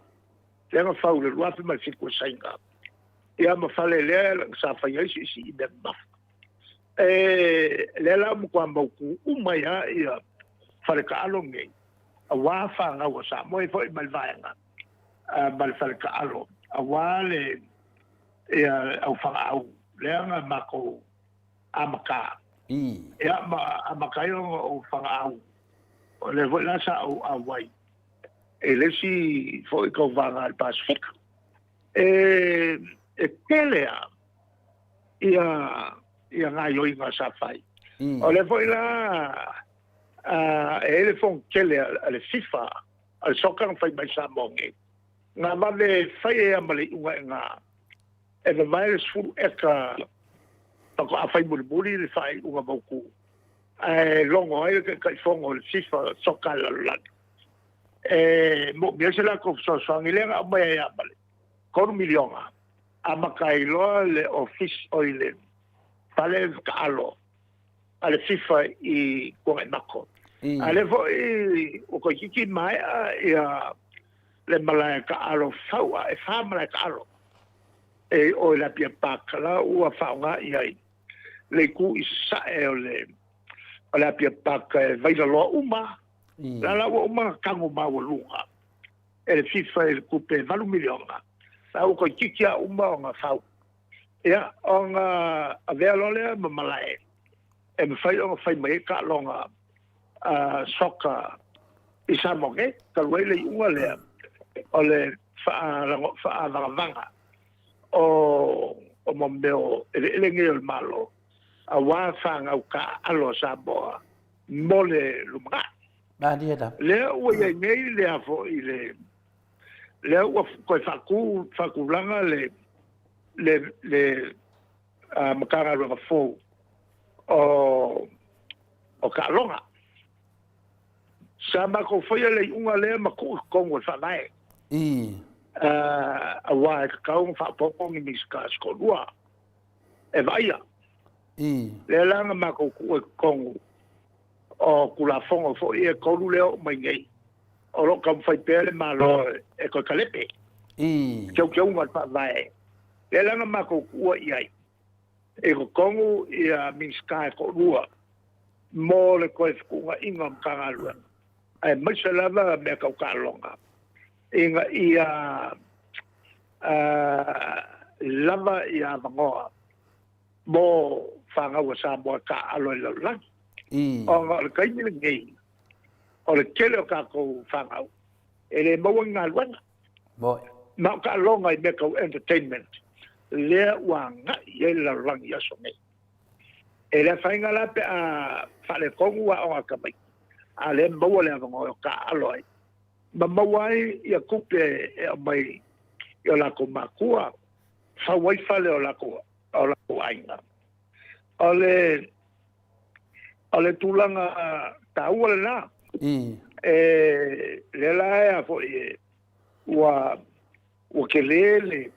lea na fau i le 2007 e Saina, ia ma fale lea sa fai ai siisii mea mamafa. E lea la ua matua mautu uma ai lava ia fale taaalo nei aua fanau a Samoa e foi mai le vaega ma le fale taaalo aua le ia au fagaau lea na matou amata. Ia ma amata ai ona ou fagaau o lea foi la sa ou auai i le isi foi tauvaga a le Pasefika. E tele lava ia gaoioiga sa fai. O lea foi la e i ai le fonotele a le FIFA a le soccer na fai mai Samoa nei, na vave fai ai lava ma le iuga i ina e vavae le 10 eka faatoa fai mulimuli le faaiuga mautu, ae logo ai le Taitaifono o le FIFA Soccer a le lalolagi e moomia ai se latou fesoasoani lea na aumai ai lava ma le 3 miliona amata ai loa le office oi le fale taalo a le FIFA i Tuanaimato. A lea foi ua toeitiiti maea ia le malae taalo fau a e 4 malae taalo e o i le Apia Park la ua faaaoga i ai le itu i sasae o le Apia Park e vailaloa uma la ua uma ona tago maualuga e le FIFA i le tupe 8 miliona la ua toeitiiti lava uma ona fau. Ia ona avea loa lea ma malae e mafai ona fai mai ai taaloga soccer i Samoa nei, talu ai le iuga lea o le faavagavaga o mo mea o eleele nei o le Malo aua fanau taaalo a Samoa mo le lumanai.
Malie lava.
Lea ua i ai nei lea foi le lea ua toe faatu faatulaga le Matagaluega fou o taaloga. Sa matou faia le iuga lea ma tuu i totonu o le Faavae. Aua e tatau ona faaopoopo ni Minisita se toalua e vaaia. Lea la na matou tuu i totonu o Tulafono foi e 3 lea oo mai nei. O lo o taumafai pea le Malo e toe kalepe teuteuga o le Faavae, lea la na matou tuua i ai i totonu ia Minisita e toalua mo le toe fetuunaiga o Matagaluega, aemaise lava mea tau taaloga, ina ia lava ia avanoa mo fanau a Samoa e taaalo i le lalolagi. Ona o le taimi lenei, o le tele o tatou fanau e le maua ni galuega. Ma o taaloga i mea tau entertainment lea ua agai i ai le lalolagi i aso nei. E le afaina la pe a faaletonu aoga a tamaiti, a o lea e maua le avanoa e taaalo ai ma maua ai ia tupe e aumai i o latou matua, fau ai fale o latou aiga. O le O le tulaga taua lena. E lea la e a foi e ua ua tele le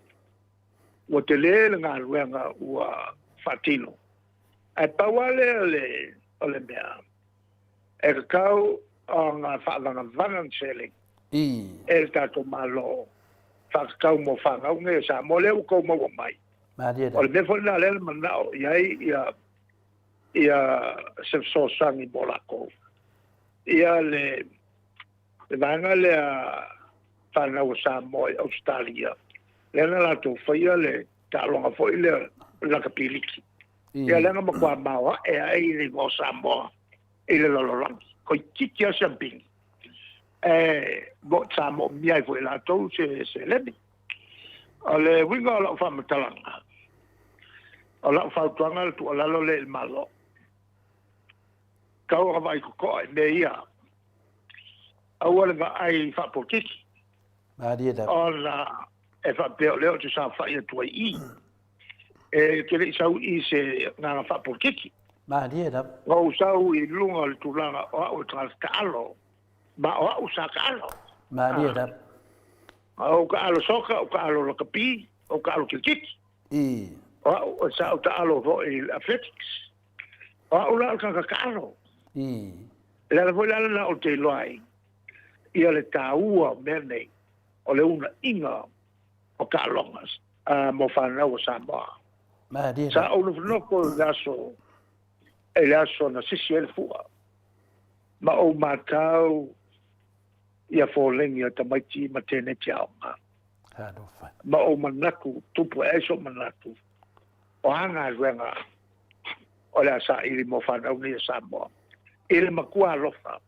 ua tele le galuega ua faatino. Ae pau lava lea o le o le mea e tatau ona faavagavaga ni seleni e le tatou Malo faatatau mo fanau nei a Samoa lea ua outou maua mai. O le mea foi lena lea na manao i ai ia ia se fesoasoani mo lakou. Ia le le vaega lea fanau a Samoa i Ausetalia, lea na latou faia le taaloga foi lea o le lakapi liki. Ia lea na matua maoae ai le igoa o Samoa i le lalolagi. Toeitiiti lava siampini. E sa moomia ai foi e latou se seleni. O le uiga o lau faamatalaga, o lau fautuaga le tuualalo lea i le Malo, tau ona vaai totoa i mea ia, aua le vaai faapolokiki, ona e faapea o lea ou te saofai atu ai i i, e te le i sau i se agaga faapolokiki. Na ou sau i luga o le tulaga o au e tagata taalo, ma o au sa taalo. O ou taalo soka, o ou taalo lakapi, o ou taalo kirikiti. O au, sa ou taalo foi i le athletics. O au la o le tagata taalo. O le ala foi la lena ou te iloa ai ia le taua o mea nei, o le uunaina o taaloga mo fanau a Samoa. Sa ou nofonofo i le aso, i le aso na sisi ai le fua, ma ou matau ia foleni a tamaiti ma teneti aoga. Ma ou manatu, tupu ae ai sou manatu, o a galuega o le a saili mo fanau nei a Samoa. I le matua alofa,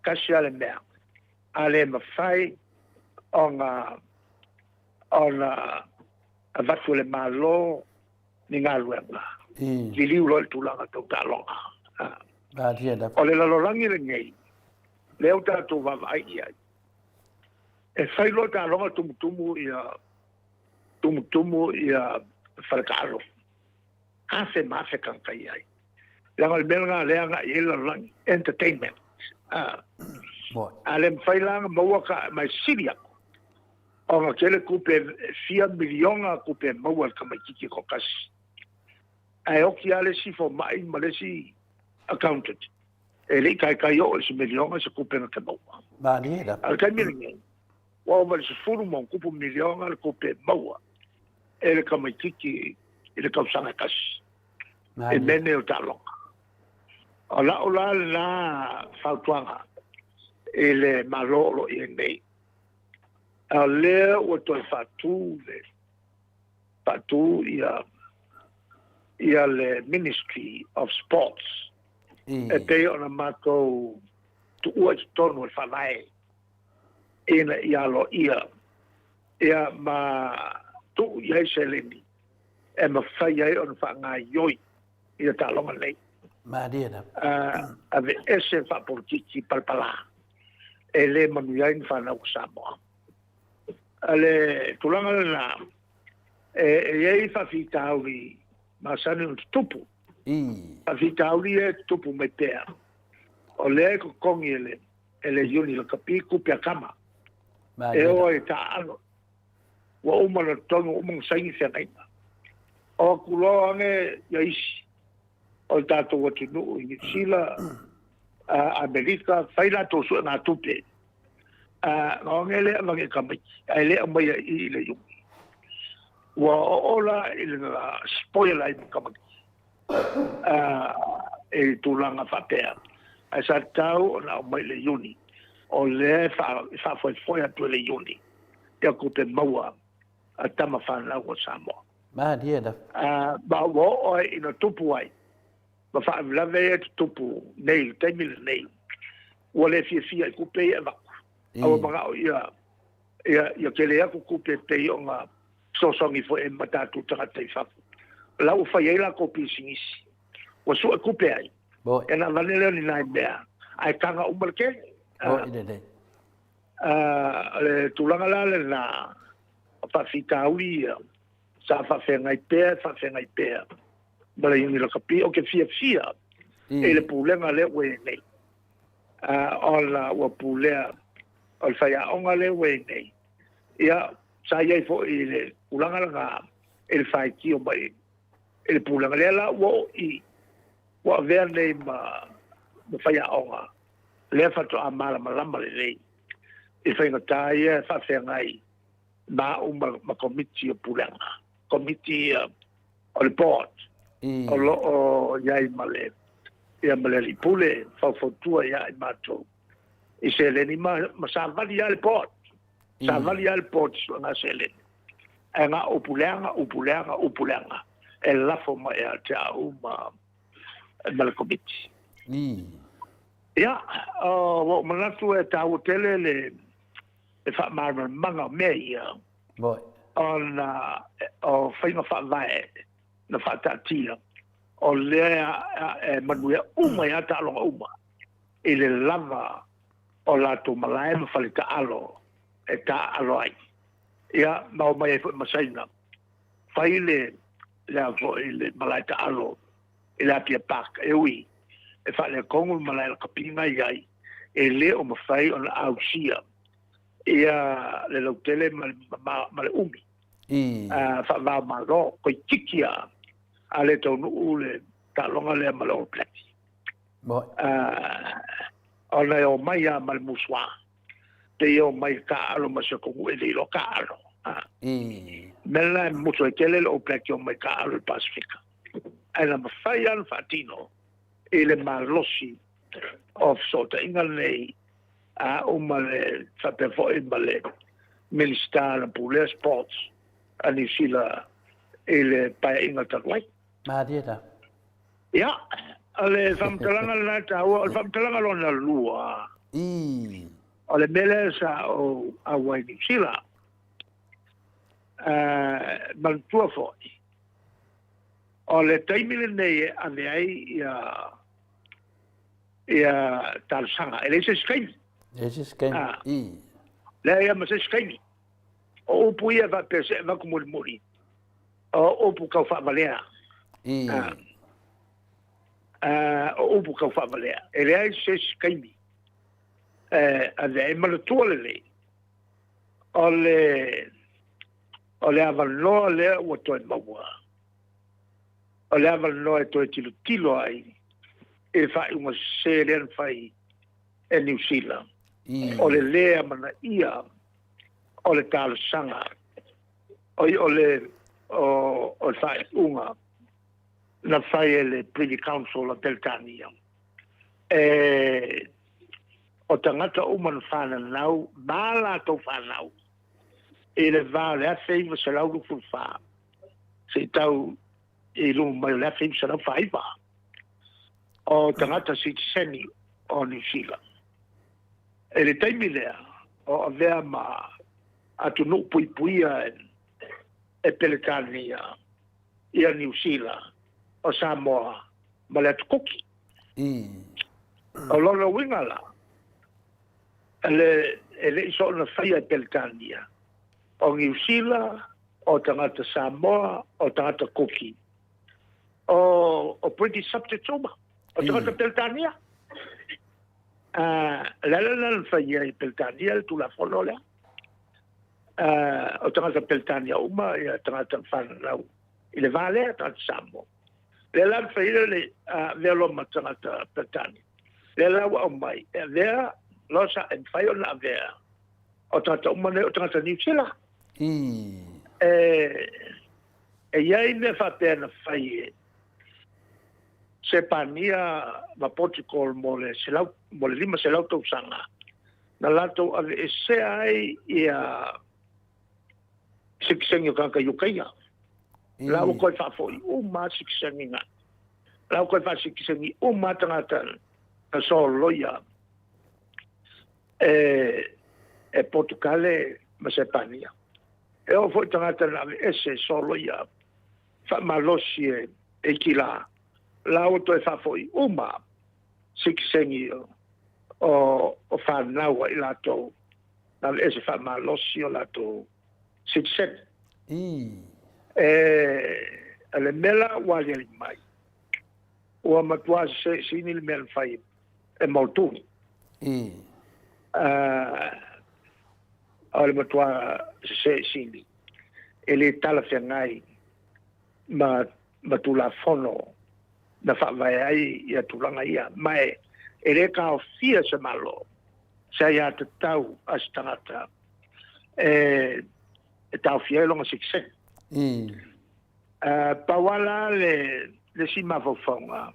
tasi lava le mea, a le mafai ona ona avatu e le Malo ni galuega, liliu loa i le tulaga tau taaloga. O le lalolagi lenei, lea ua tatou vaavaai i ai, e fai loa taaloga tumutumu ia tumutumu ia faletaalo, afe ma afe tagata i ai. Leaga o le mea lena lea agai i ai le lalolagi, entertainment. A le mafai la ona maua ka ma e sili atu ona tele tupe, fia miliona tupe e maua e le tamaitiiti e toatasi. Ae oti lava le isi fomai ma le isi accountant e le i taitai oo i se miliona se tupe na te maua.
Malie lava.
A o le taimi lenei, ua ova i le 10 ma ona tupu miliona le tupe e maua e le tamaitiiti i le tausaga e tasi. I mea nei o taaloga. O lau la lena fautuaga i le Malo o lo o i ai nei, a o lea ua toe faatu le faatu ia ia le Ministry of Sports e pei ona matou tuua i totonu o le Faavae ina ia aloaia ia ma tuu i ai seleni e mafai ai ona faagaoioi ia taaloga nei.
Malie lava.
Aveese faapolokiki palapala e le manuia ai ni fanau o Samoa. O le tulaga lena, e i ai faafitauli masani ona tutupu. Faafitauli ia e tutupu mai pea, o lea e totogi e le, e le iuni lakapi tupe a tama. E o ai e taaalo. Ua uma ona totogi, ua uma ona saini feagaiga. O atu loa ane ia isi o le tatou atunuu i Niu Sila, Amerika, fai latou suegatupe. Ona lea avage e tamaiti, ae le aumaia i i le iuni. Ua oo la i le spoil ai ma tamaiti i tulaga faapea. Ae sa tatau ona aumai i le Iuni, o lea e faafoefoe atu e le Iuni ia tupe maua a tama fanau a Samoa.
Malie lava.
Ma ua oo ai ina tupu ai ma faalavelave ia e tutupu nei i le taimi lenei, ua le fiafia i tupe ia e avatu. A ua manao ia tele atu tupe e pei ona fesoasoani foi ai ma tatou tagata i fafo. O la ua fai ai latou pisinisi, ua sue tupe ai, ia ona avane lea o ni nai mea, ae taga uma le tele.
Moi lelei.
O le tulaga la lena, o faafitauli ia, sa faafeagai pea, faafeagai pea ma le Iuni Lakapi. Ou te fiafia i le pulega lea ua i ai nei, ona ua pulea o le faiaoga lea ua i ai nei. Ia, sa i ai foi i le tulaga lena i le faitio mai i le pulega lea la ua oo i ua avea nei ma faiaoga lea faatoa malamalama lelei i faigata ia e faafeagai ma au ma komiti o pulega, komiti o le board o lo o i ai ma le ia ma le alii pule faufautua ia i matou i seleni ma savali lava le board, savali lava le board i suega seleni. Ae na o upu leaga, upu leaga, upu leaga e lafo mai ia te au ma le komiti. Ia, ua ou manatu e taua tele le faamalamalamaga o mea ia, ona o faiga faavae na faataatia, o lea e manuia uma ai lava taaloga uma i le lava o latou malae ma faletaalo e taaalo ai. Ia, ma omai ai foi ma Saina, fai le foi le malae taalo i le Apia Park, e ui e faaletonu le malae lakapi na i ai, e le o mafai ona ausia ia le lautele ma le umi faavao malo, koititi a le taunuu le taaloga lea ma le All Blacks. Ona e omai lava ma le musuā, pei e omai i taaalo ma si o taunuu e le iloa taaalo. Mea lena e musu ai tele le All Black e omai taaalo i le Pasefika. Ae na mafai lava ona faatino i le malosi o fesootaiga lenei a au ma le faapea foi ma le Minisita na pulea Sports a Niu Sila i le paeaiga talu ai.
Malie la.
Ia, o le faamatalaga lena e taua, o le faamatalaga lona lua, o le mea lea sa ou auai i Niu Sila, manatua foi, o le taimi lenei e ave ai ia talosaga, e leai se isi taimi.
Leai se isi taimi.
Leai ma se isi taimi. O upu ia faapea se avatu mulimuli, o upu tau faavalea. O upu tau faavalea. E leai se isi taimi e ave ai. Manatua lelei, o le avanoa lea ua toe maua, o le avanoa e toe tilotilo ai i le faaiuga sese lea na fai e Niu Sila, o le lē amanaia o le talosaga, oi o le faaiuga na fai e le Privy Council a Peretania, e o tagata uma na fananau ma latou fanau i le va o le 1924 seia tau i luma mai o le 1949, o tagata sitiseni o Niu Sila. I le taimi lea, o avea ma atunuu puipuia e Peretania ia Niu Sila, o Samoa ma le Atu Kuki. O lona uiga la, e le i soona faia e Peretania, o Niu Sila, o tagata Samoa, o tagata Kuki, o British subjects uma, o tagata Peretania. Le ala lena na faia e Peretania le Tulafono lea. O tagata Peretania uma, ia tagata fananau i le va lea, tagata Samoa. Lea la na faia le avea loa ma tagata Peretania. Lea la ua aumai, e avea loa sa e mafai ona avea O tagata uma nei o tagata Niu Sila. E i ai mea faapea na fai e Sepania ma Portugal mo le 100, mo le 500 tausaga, na latou aveesea ai ia sikisengi o tagata Iukaia. La ua toe faafoi uma lava sikisengi na. La ua toe faasikisengi uma lava tagata na soloia e Potukale ma Sepania. E oo foi tagata na aveese e soloia faamalosi e Ikila, la ua toe faafoi uma sikisengi o fanau a i latou na aveese faamalosi o latou sitiseni. E le mea la ua aliali mai, ua matua seseesini le mea na fai e Muldoon. O le matua seseesini e le talafeagai ma Tulafono na faavae ai ia tulaga ia. Ma e le taofia se Malo se aiatatau a se tagata e taofia ai lona sitiseni. Pau lava la le isi mafaufauga,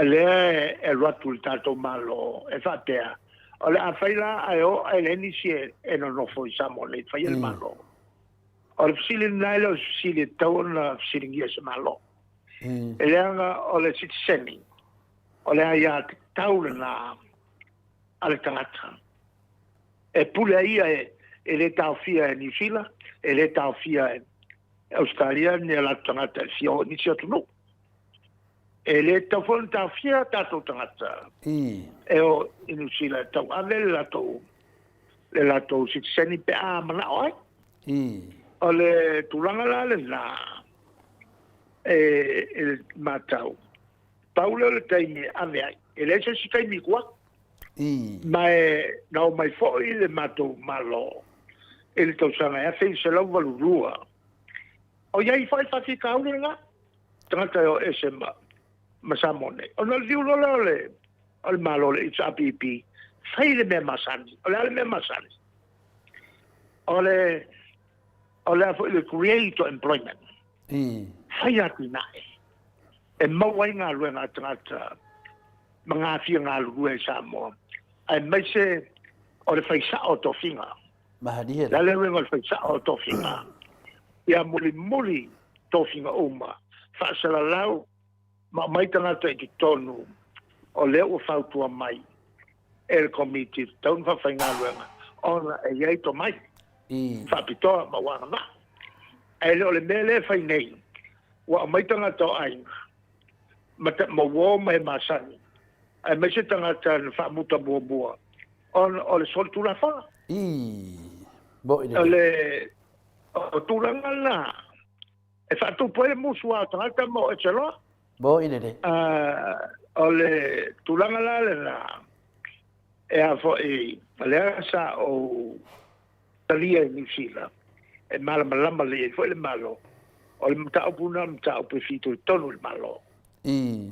lea e alu atu i le tatou Malo e faapea, o le a fai la ae o ae leai nisi e nonofo i Samoa nei, faia le Malo. O le fesili lena e le o se fesili e tatau ona fesiligia e se Malo. E leaga o le sitiseni, o le aiatatau lena a le tagata. E pule ai ia e le taofia e Niu Sila, e le taofia e Ausetalia ni a latou tagata e fia o i nisi atunuu. E le tatau foi ona taofia tatou tagata e o i Niu Sila e tauave le latou sitiseni pe a manao ai. O le tulaga la lena e matau, pau lea o le taimi e ave ai, e leai se isi taimi i tua. Ma e na omai foi le matou Malo i le tausaga e 1982, o i ai foi faafitauli lena, tagata e o ese ma Samoa nei. Ona o le fiu loa lea o le Malo o le HRPP, fai le mea masani. O le a le mea masani? O le o le a foi le create employment. Fai atinae e maua ai galuega a tagata ma gafia galulue i Samoa, aemaise o le fai sao o tofiga.
Malie
la. Le uiga o le fai sao o tofiga, ia mulimuli tofiga uma, faasalalau ma aumai tagata i totonu o lea ua fautua mai e le Komiti e tatau ona faafaigaluega ona e i ai tomai faapitoa ma ua agavaa. Ae le o le mea lea e fai nei, ua aumai tagata o aiga ma uo ma e masani, aemaise tagata na faamuta muamua ona o le solitulafono.
Mo'i
O le o tulaga la e faatupu ai le musu a o tagata ma o ese loa.
Mo'i lelei.
O le tulaga la lena e a foi lea sa ou talia i Niu Sila e malamalama lelei ai foi le Malo, o le mataupu lena o le mataupu e fitoitonu i le Malo.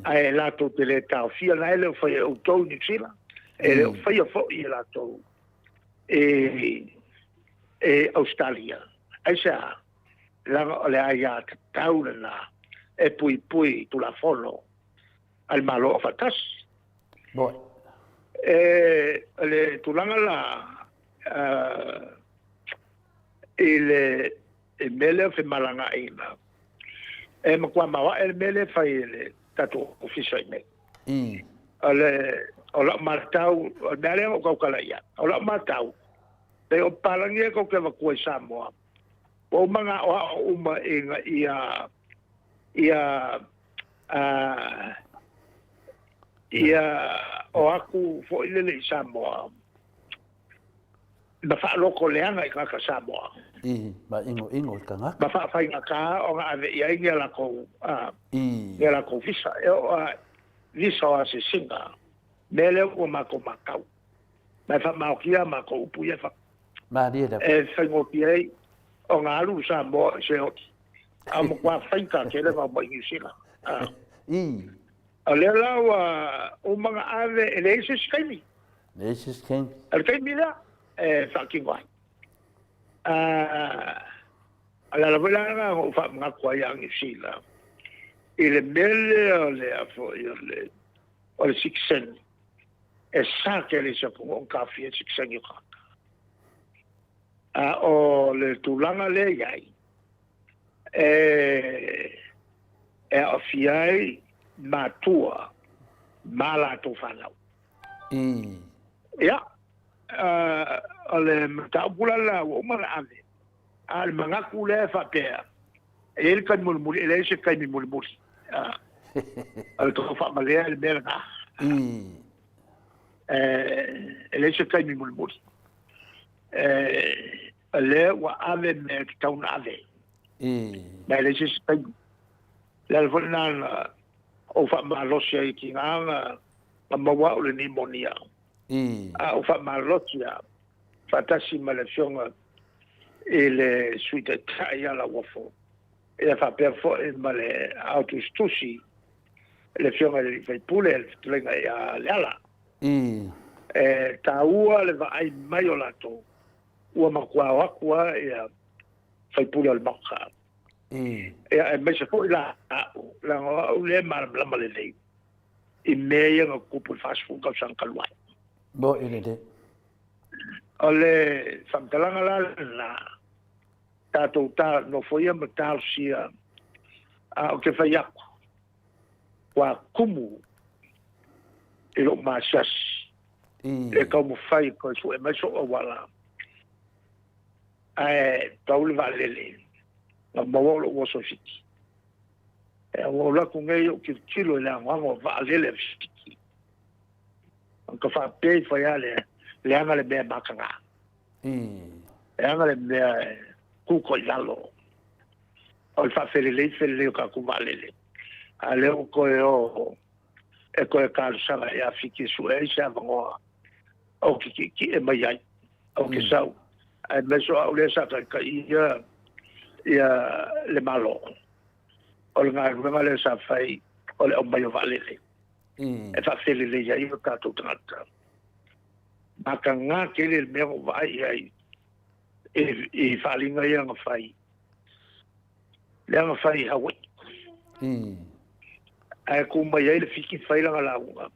Ae latou te le taofia na e le o faia e outou i Niu Sila, e le o faia foi e latou e Ausetalia. Aisea? Leaga o le aiatatau lena e puipui i Tulafono a le Malo Aufaatasi.
Mo'i.
E le tulaga la i le mea lea o femalagaaiga, e matua maoae le mea lea e fai e le tatou ofisa i nei. O le o lau matau, o le mea lea na ou tautala i ai, o lau matau, pei o papalagi ia tou te avatua i Samoa, ua uma ona aoao uma ina ia ia ia o atu foi lele i Samoa ma faaloto leaga i tagata Samoa.
Ma ingoingo i tagata.
Ma faafaigata ona ave i ai ni a latou ni a latou visa. E oo lava visa o asiasiga, mea lea ua matou matau. Ma e faamaotia a matou upu ia e fai.
Malie lava.
E faigofie ai ona alu Samoa i se oti. A ua matua faigata tele ona omai i Niu Sila. O lea la ua uma ona ave, e leai se isi taimi.
Nations Games.
O le taimi lea e faatino ai. O le ala foi la lena na ou faamanatu ai ia Niu Sila i le mea lea o le a foi o le o le sitiseni e sa tele i se atunuu ona taofia le sitiseni o tagata. A o le tulaga lea e i ai, e e aafia ai matua ma latou fanau. Ia, o le mataupu la lena ua uma ona ave, a o le manatu lea e faapea, e i ai le taimi mulimuli, e leai se taimi mulimuli. O le tau faamalea le mea lena. E leai se taimi mulimuli. O lea ua ave mea e tatau ona ave. Ma e leai se isi taimi. O le ala foi lena na ou faamalosi ai i tiga na maua au le nimonia. A ou faamalosi lava faatasi ma le Afioga i le Sui Taitai ia Lauofo, ia faapea foi ma le Ao Tusitusi, le Afioga i le Alii Faipule, le Fetalaiga ia Leala. E taua le vaai mai o latou, ua matua o atu lava ia faipule o le Maota. Ia aemaise foi la au, leaga o au lea e malamalama lelei i mea ia na tutupu i le 40 tausaga talu ai.
Mo'i lelei.
O le faamatalaga la lena, tatou ta nofoia ma talosia, a ou te fai atu, ua tumu i lou maasiasi e taumafai e toe sue mai sou auala, ae pau le vaalele na maua o lou oso i Fiti. E ua ou alu atu nei ou tilotilo i le anoano o vaalele a Fiti. Ona ka faapea ifo ai lava lea, leaga le mea e mataga. Leaga le mea e kuko i lalo. O le faafelelei felelei o tatou vaalele. A o lea ua toe o e toe talosaga ia Fiti e sue ai se avanoa ou te tietie mai ai, ou te sau. Aemaise o au lea sa taitaia ia le Malo. O le galuega lea sa fai o le aumai o vaalele e faafelelei ai o tatou tagata. Mataga tele le mea na ou vaai i ai i faaaliga ia na fai, lea na fai i Hawaii. Ae tu mai ai le Fiti fai lana lauga.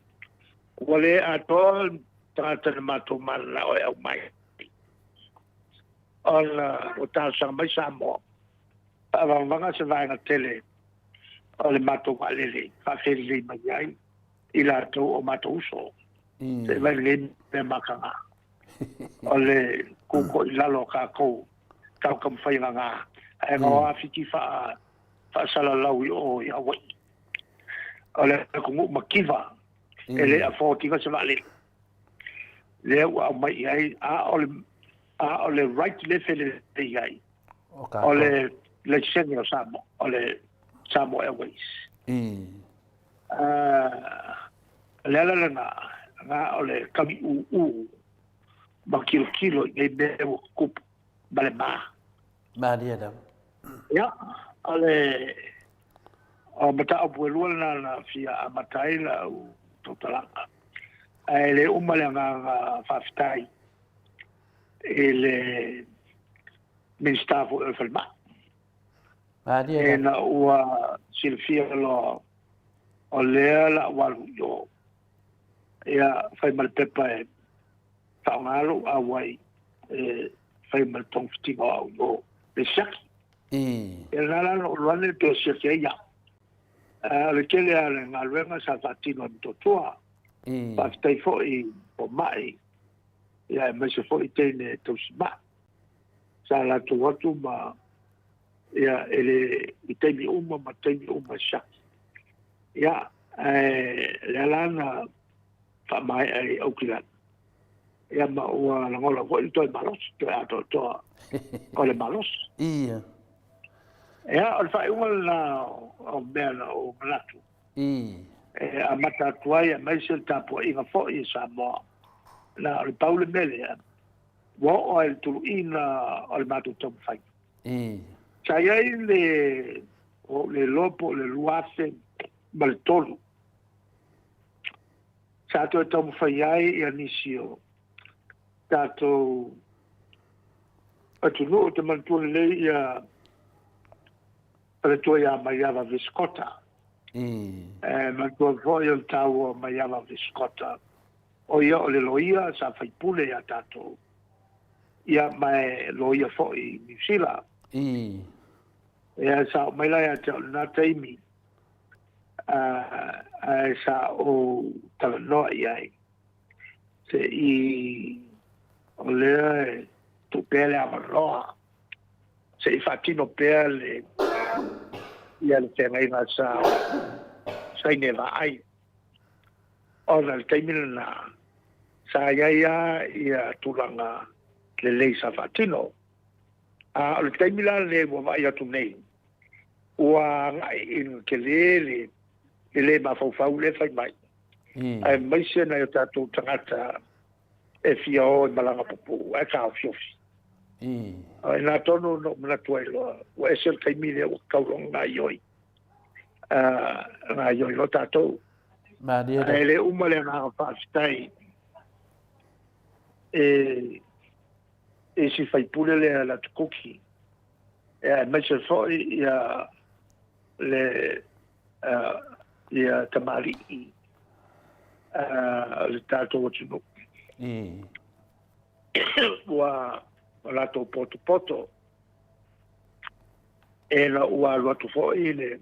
Ua le atoa tagata na matou mananao e aumai ona ua talosaga mai Samoa faavagavaga se vaega tele o le matou vaalele faafelelei mai ai i latou o matou uso. Se i vaai lelei mea mataga o le kuko i lalo o tatou tau taumafai gaga ae gaoa Fiti faasalalau i o i Hawaii. O le atunuu mativa e le afford ina se vaalele. Lea ua aumai i ai, a o le, a o le right le felelei ai, o le laisene o Samoa, o le Samoa Airways. O le ala lena, na o le tauiūū ma tilotilo i nei mea ua tutupu ma le ma.
Malie lava.
Ia, o le o mataupu e lua lena na fia amata ai lau tautalaga. Ae le uma le agaga faafetai i le Minisita foi o le Falemai.
Malie lava.
Ina ua silafia loa o lea la ua alu i o, ia fai ma le pepa e faaaoga lou auai e fai ma le togafitiga o au i o le siaki. Ia lena la na ou alu ane toe siaki ai au. O le tele lava o le galuega sa faatino e Motootua. Faafetai foi i fomai, ia aemaise foi teine tausimai sa latou atu ma ia e le i taimi uma ma taimi uma e siaki. Ia, ae lea la na faamaea i Aukilani. Ia ma ua lagona foi le toe malosi, toe atoatoa o le malosi.
Ia.
Ia, o le faaiuga lena o mea na ou manatu. E amata atu ai aemaise le tapuaiga foi i Samoa. Na o le pau le mea lea, ua oo ai le tuluina o le matou taumafaiga. Sa i ai le, ua ou le iloa po o le 2003. Sa toe taumafai ai ia nisi o tatou atunuu. Ou te manatua lelei ia faletua ia Maiava Visikota. E manatua foi o le taua o Maiava Visikota, o ia o le loia sa faipule ia tatou, ia ma e loia foi i Niu Sila. Ia sa oo mai la ia te au i lena taimi, ae sa ou talanoa i ai, se i o lea e tuu pea le avanoa se i faatino pea le ia le feagaiga sa saine vaai, ona i le taimi lena sa i ai lava ia tulaga lelei sa faatino. A o le taimi la lenei ua vaai atu nei, ua agai ina tele le le lē mafaufau lea e fai mai, aemaise nai o tatou tagata e fia o i malaga pupuu ae taofiofi. O i ina tonu na ou manatu ai loa, ua ese le taimi lea ua tatau loa ona gaoioi, gaoioi loa tatou.
Malie
Ae le uma le agaga faafetai e i si faipule lea Latukuki, aemaise foi ia le ia tamalii o le tatou atunuu. Ua latou potopoto ena ua alu atu foi le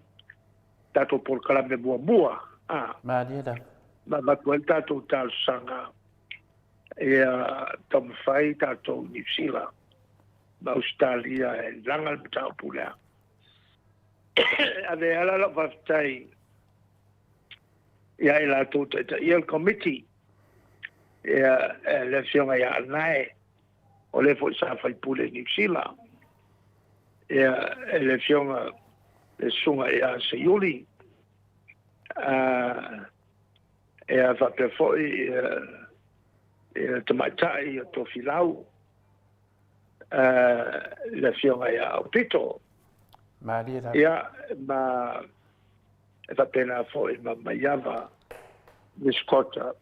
tatou polokalame muamua a
Malie lava.
Ma avatu ai le tatou talosaga ia taumafai tatou i Niu Sila ma Ausetalia e laga le mataupu lea. Ave ala lau faafetai ia i latou taitaia le komiti, ia le afioga ia Anae, o lea foi sa faipule i Niu Sila, ia le afioga le susuga ia Seiuli, ia faapea foi ia tamaitai ia Tofilau, le afioga ia Aupito.
Malie lava.
Ia, ma e faapena foi ma Maiava Miskota.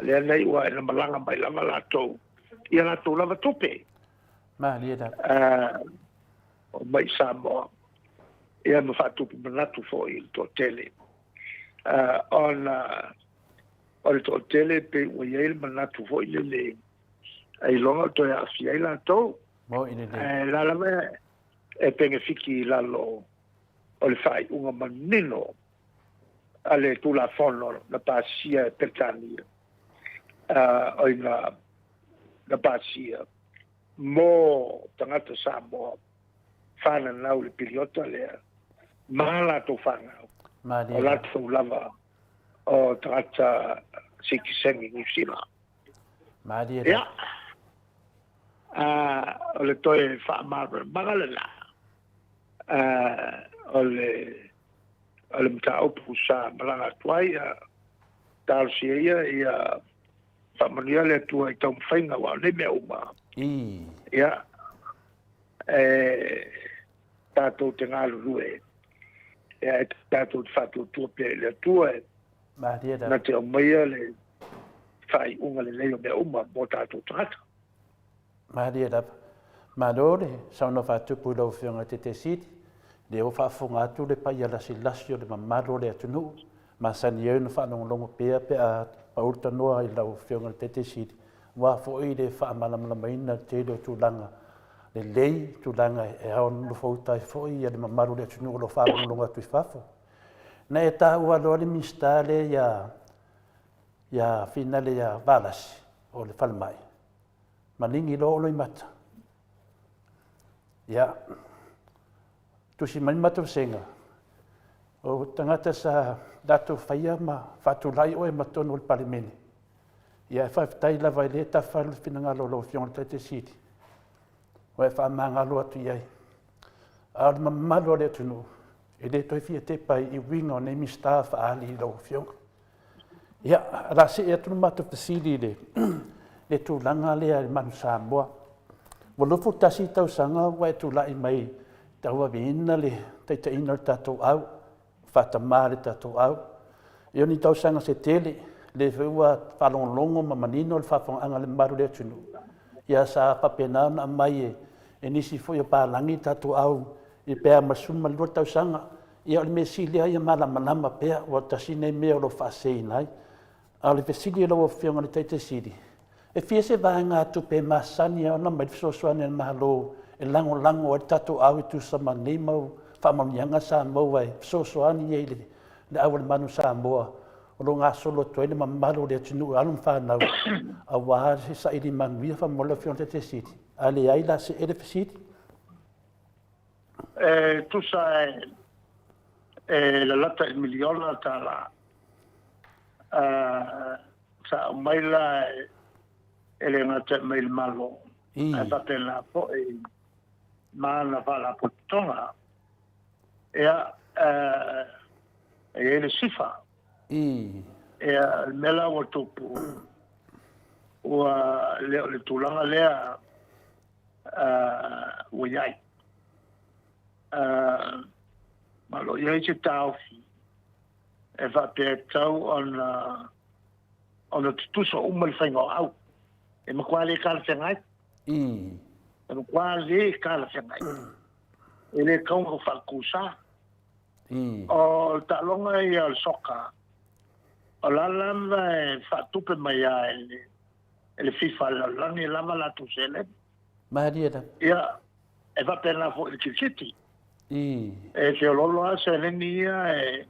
Lea nei ua ena malaga mai lava latou ia latou lava tupe.
Malie lava.
O mai Samoa. Ia ma faatupu manatu foi i le toatele. Ona o le toatele pei ua i ai le manatu foi lele ailoga o toe aafia ai latou.
Mo i lelei.
Ae la lava e penefiti i lalo o le faaiuga manino a le Tulafono na pasia e Peretania, oi na pasia mo tagata Samoa fananau i le piliota lea ma latou fanau, o latou lava o tagata sitiseni Niu Sila.
Malie
Ia, o le toe faamalamalamaga lena o le o le mataupu sa malaga atu ai, talosia ia ia faamanuia le Atua i taumafaiga aua o nei mea uma. Ia, e tatou te galulue, ia, e tatou te faatuatua pea i le Atua e
Malie
na te aumaia le faaiuga lelei o mea uma mo tatou tagata.
Malie lava. Malo le saunoa faatupu i lau Afioga i le Taitaisili, lea ua faafofoga atu le paia lasilasi o le mamalu o le atunuu, masani ai ona faalogologo pea pe a pau le tanoa i lau Afioga i le Taitaisili, aua foi le faamalamalamaina le tele o tulaga lelei, tulaga e ao ona nofouta ai foi le mamalu o le atunuu o lo o faalogologo atu i fafo. Na e taua loa le Minisita lea ia Finale ia Valasi o le falemai, maligi loa ou loimata. Ia, tusi mai le matou vasega, o tagata sa latou faia ma faatulai oe ma totonu o le Palemene. Ia, e faafetai lava i lea tafa le finagalo o lau Afioga i le Taitaisili, ua e faamagalo atu i ai. A o le mamalu o le atunuu, e le toe fia tepa i uiga o nei Minisita faaali i lau Afioga. Ia, o le a see atu le matou fesili i le tulaga lea i le Manu Samoa. Ua 21 tausaga ua e tulai mai tauaveina le taitaiina o le tatou au, faatama le tatou au. Ia o ni tausaga se tele, lea foi ua faalogologo ma manino le faafofogaaga a le mamalu o le atunuu, ia sa faapena ona aumai e nisi foi o palagi tatou au i pe a ma le 12 tausaga. Ia o le mea sili lava ia malamalama pea, ua tasi lenei mea o lo o faaseseina ai. A o le fesili i lau Afioga i le Taitai Sili, e fia se vaegatupe e masani ai ona aumai le fesoasoani a le Malo e lagolago ai le tatou au e tusa ma nei mau faamanuiaga sa maua e fesoasoani ai i le au a le Manu Samoa o lo o gasolo atu ai le mamalu o le atunuu e alo ma fanau aua se saili manuia faamolemole lau Afioga i le Taitai Sili? A leai la see le fesili.
E tusa e lalata i le miliona tala sa aumai la e le gata e aumai i le Malo, ae faapena foi ma ana faalapotopotoga. Ia, e i ai le sifa. Ia, o le mea la ua tupu, ua le o le tulaga lea ua i ai. Ma o lo o i ai se taofi e faapea e tatau ona ona tutusa uma le faiga o au. E matua le talafeagai. E matua le talafeagai. E le tatau ona faatutusa. O le taaloga ia o le soka, o la lava e faatupe mai lava e le e le FIFA a le lalolagi e lava latou seleni.
Malie lava.
Ia, e faapena foi i le kirikiti. E feoloolo lava seleni ia e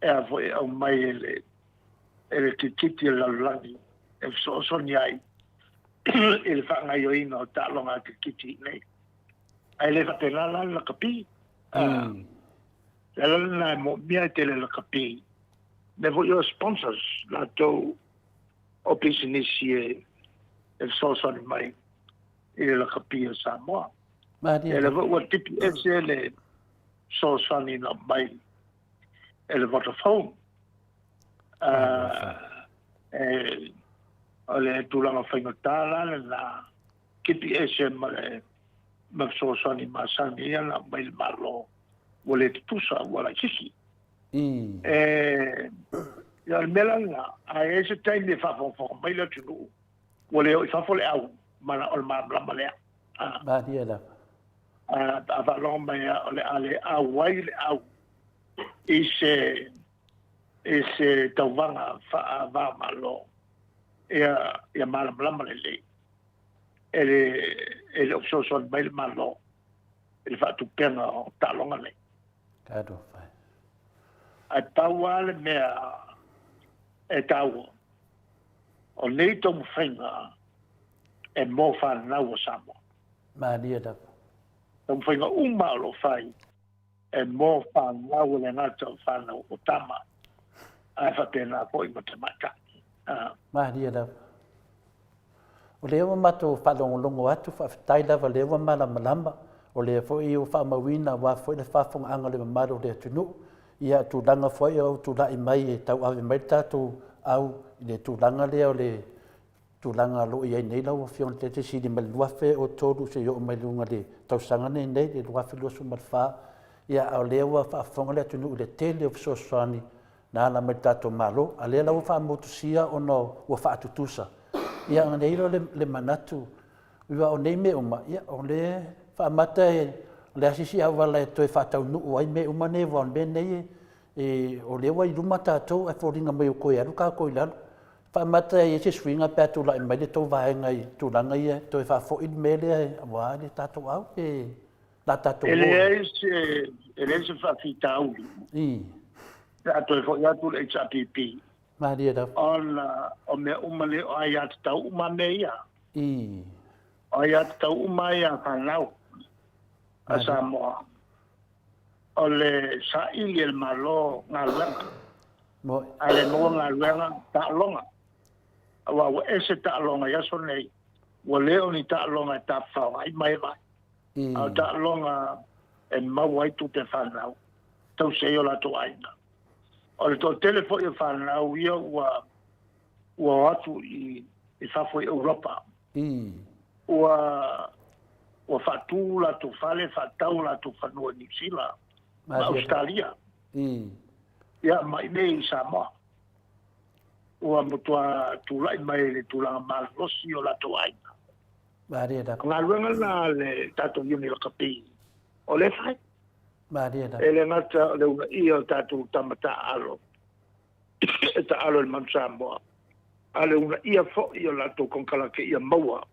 e a foi e aumai e le e le kirikiti a le lalolagi e fesoasoani ai i le faagaoioiga o taaloga a kirikiti i inei. Ae le faapena la le lakapi. O le ala lena e moomia ai tele lakapi. Mea foi ia o sponsors latou o pisinisi e fesoasoani mai i le lakapi o Samoa.
Malie.
Ia lea foi ua tipi ese le fesoasoani na aumai e le Vodafone. O le tulaga faigata la lena, tipi ese ma le ma fesoasoani masani ia na aumai le Malo, ua le tutusa, ua laitiiti. E, ia o le mea la lena, a i ai se taimi e faafogafoga mai le atunuu, ua le oo i fafo le au, ma o le malamalama lea.
Malie lava.
A faalogo mai lava o le a le auai le au i se i se tauvaga faava-o-Malo, ia, ia malamalama lelei. E le, e le o fesoasoani mai le Malo i le faatupega o taaloga nei.
Talofa e.
Ae pau lava le mea e taua, o nei taumafaiga e mo fanau a Samoa.
Malie lava.
Taumafaiga uma o lo o fai e mo fanau, e le gata o fanau o tama, ae faapena foi ma tamaitai.
Malie lava. O lea ua matou faalogologo atu, faafetai lava o lea ua malamalama, o lea foi ua faamauina aua foi le faafofogaaga a le mamalu o le atunuu, ia tulaga foi o tulai mai e tauave mai le tatou au i le tulaga lea o le tulaga o lo o i ai nei lau Afioga i le Taitai Sili mai le 2003 seia oo mai luga i le tausaga lenei le 2024, ia a o lea ua faafofoga le atunuu i le tele o fesoasoani na ala mai i le tatou Malo, a lea la ua faamotusia ona ua faatutusa. Ia ona i ai lea o le manatu, aua o nei mea uma, ia o lea e faamata e, o le a se isi auala e toe faataunuu ai mea uma nei, aua o le mea lenei e, o lea ua i luma tatou ae foliga mai ua toe alu tatou i lalo. Faamata e i ai se suiga pe a tulai mai le tou vaega i tulaga ia, toe faafoi le mea lea aua le tatou au pe la tatou
E leai se, e leai se faafitauli. Pe a toe foi atu le HRPP.
Malie lava.
Ona o mea uma nei, o aiatatau uma mea ia. O aiatatau uma ia a fanau a Samoa. O le saili e le Malo galuega. A le maua galuega, taaloga. Aua ua ese taaloga i aso nei, ua le o ni taaloga e tafafao ai ma eva ai. A o taaloga e maua ai tupe a fanau, tausi ai o latou aiga. O le toatele foi o fanau ia ua ua o atu i i fafo i Europa. Ua ua faatu latou fale, faatau latou fanua i Niu Sila ma Ausetalia. Ia ma i inei i Samoa. Ua matua tulai mai i le tulaga malolosi i o latou aiga.
Malie lava.
O galuega lena a le tatou Iuni Lakapi o lea e fai.
Malie lava.
E le gata o le uunaia o tatou tama taaalo e taaalo i le Manu Samoa, a o le uunaia foi o latou konekarate ia maua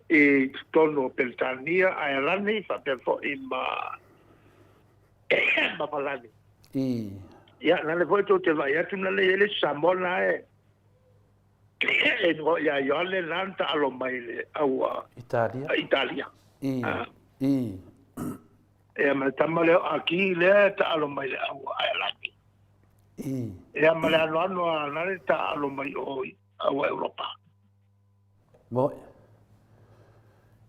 i totonu o Peretania, Aelani faapea foi ma ma Palani.
I.
Ia, na le foi tou te vaai atu na le i ai le isi Samoa na e e noho ia Ioane na na taalo mai le aua
Italia.
Italia.
I. I.
Ia ma le tama lea o Aki lea e taalo mai le aua Aelani.
I.
Ia ma le anoano a na le taalo mai o i aua Europa.
Moe.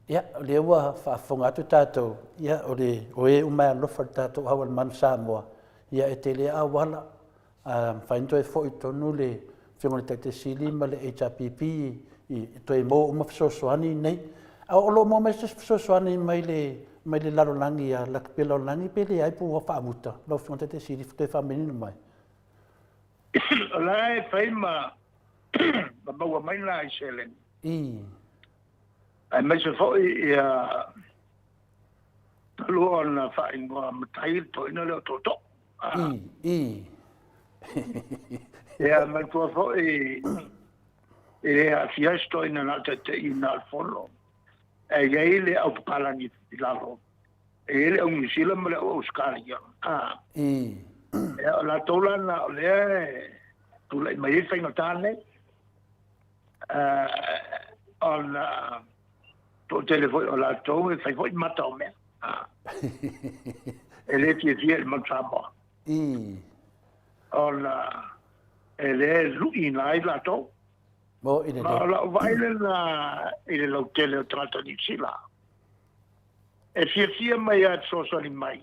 Ia, o lea ua faafofoga atu tatou, ia, o le, o e uma e alofa i le tatou au a le Manu Samoa, ia, e tele auala, a mafai ona toe foi tonu le Afioga i le Taitai Sili ma le HRPP i toe maua uma fesoasoani nei. A o lo o maua mai se fesoasoani mai le, mai le lalolagi a Lakapi Lalolagi pe leai po ua faamuta lau Afioga i le Taitai Sili toe faamanino mai.
O la e fai ma ma maua mai nai seleni. Aemaise foi ia talu ona faaigoa matai le toeaina lea o Tootoo. Ia manatua foi e le aafia ai se toeaina na o taitaiina o le fono. Ae i ai le au papalagi i lalo. E i ai le au Niu Sila ma le au Ausetalia. Ia, o latou la na o lea e tulai mai ai faigata nei. Ona toatele foi o latou e fai foi mata o mea. E le fiafia i le Manu Samoa. Ona e le luiina ai latou.
Mo i le
Ma o lau vaai lena i le lautele o tagata Niu Sila. E fiafia mai lava e fesoasoani mai,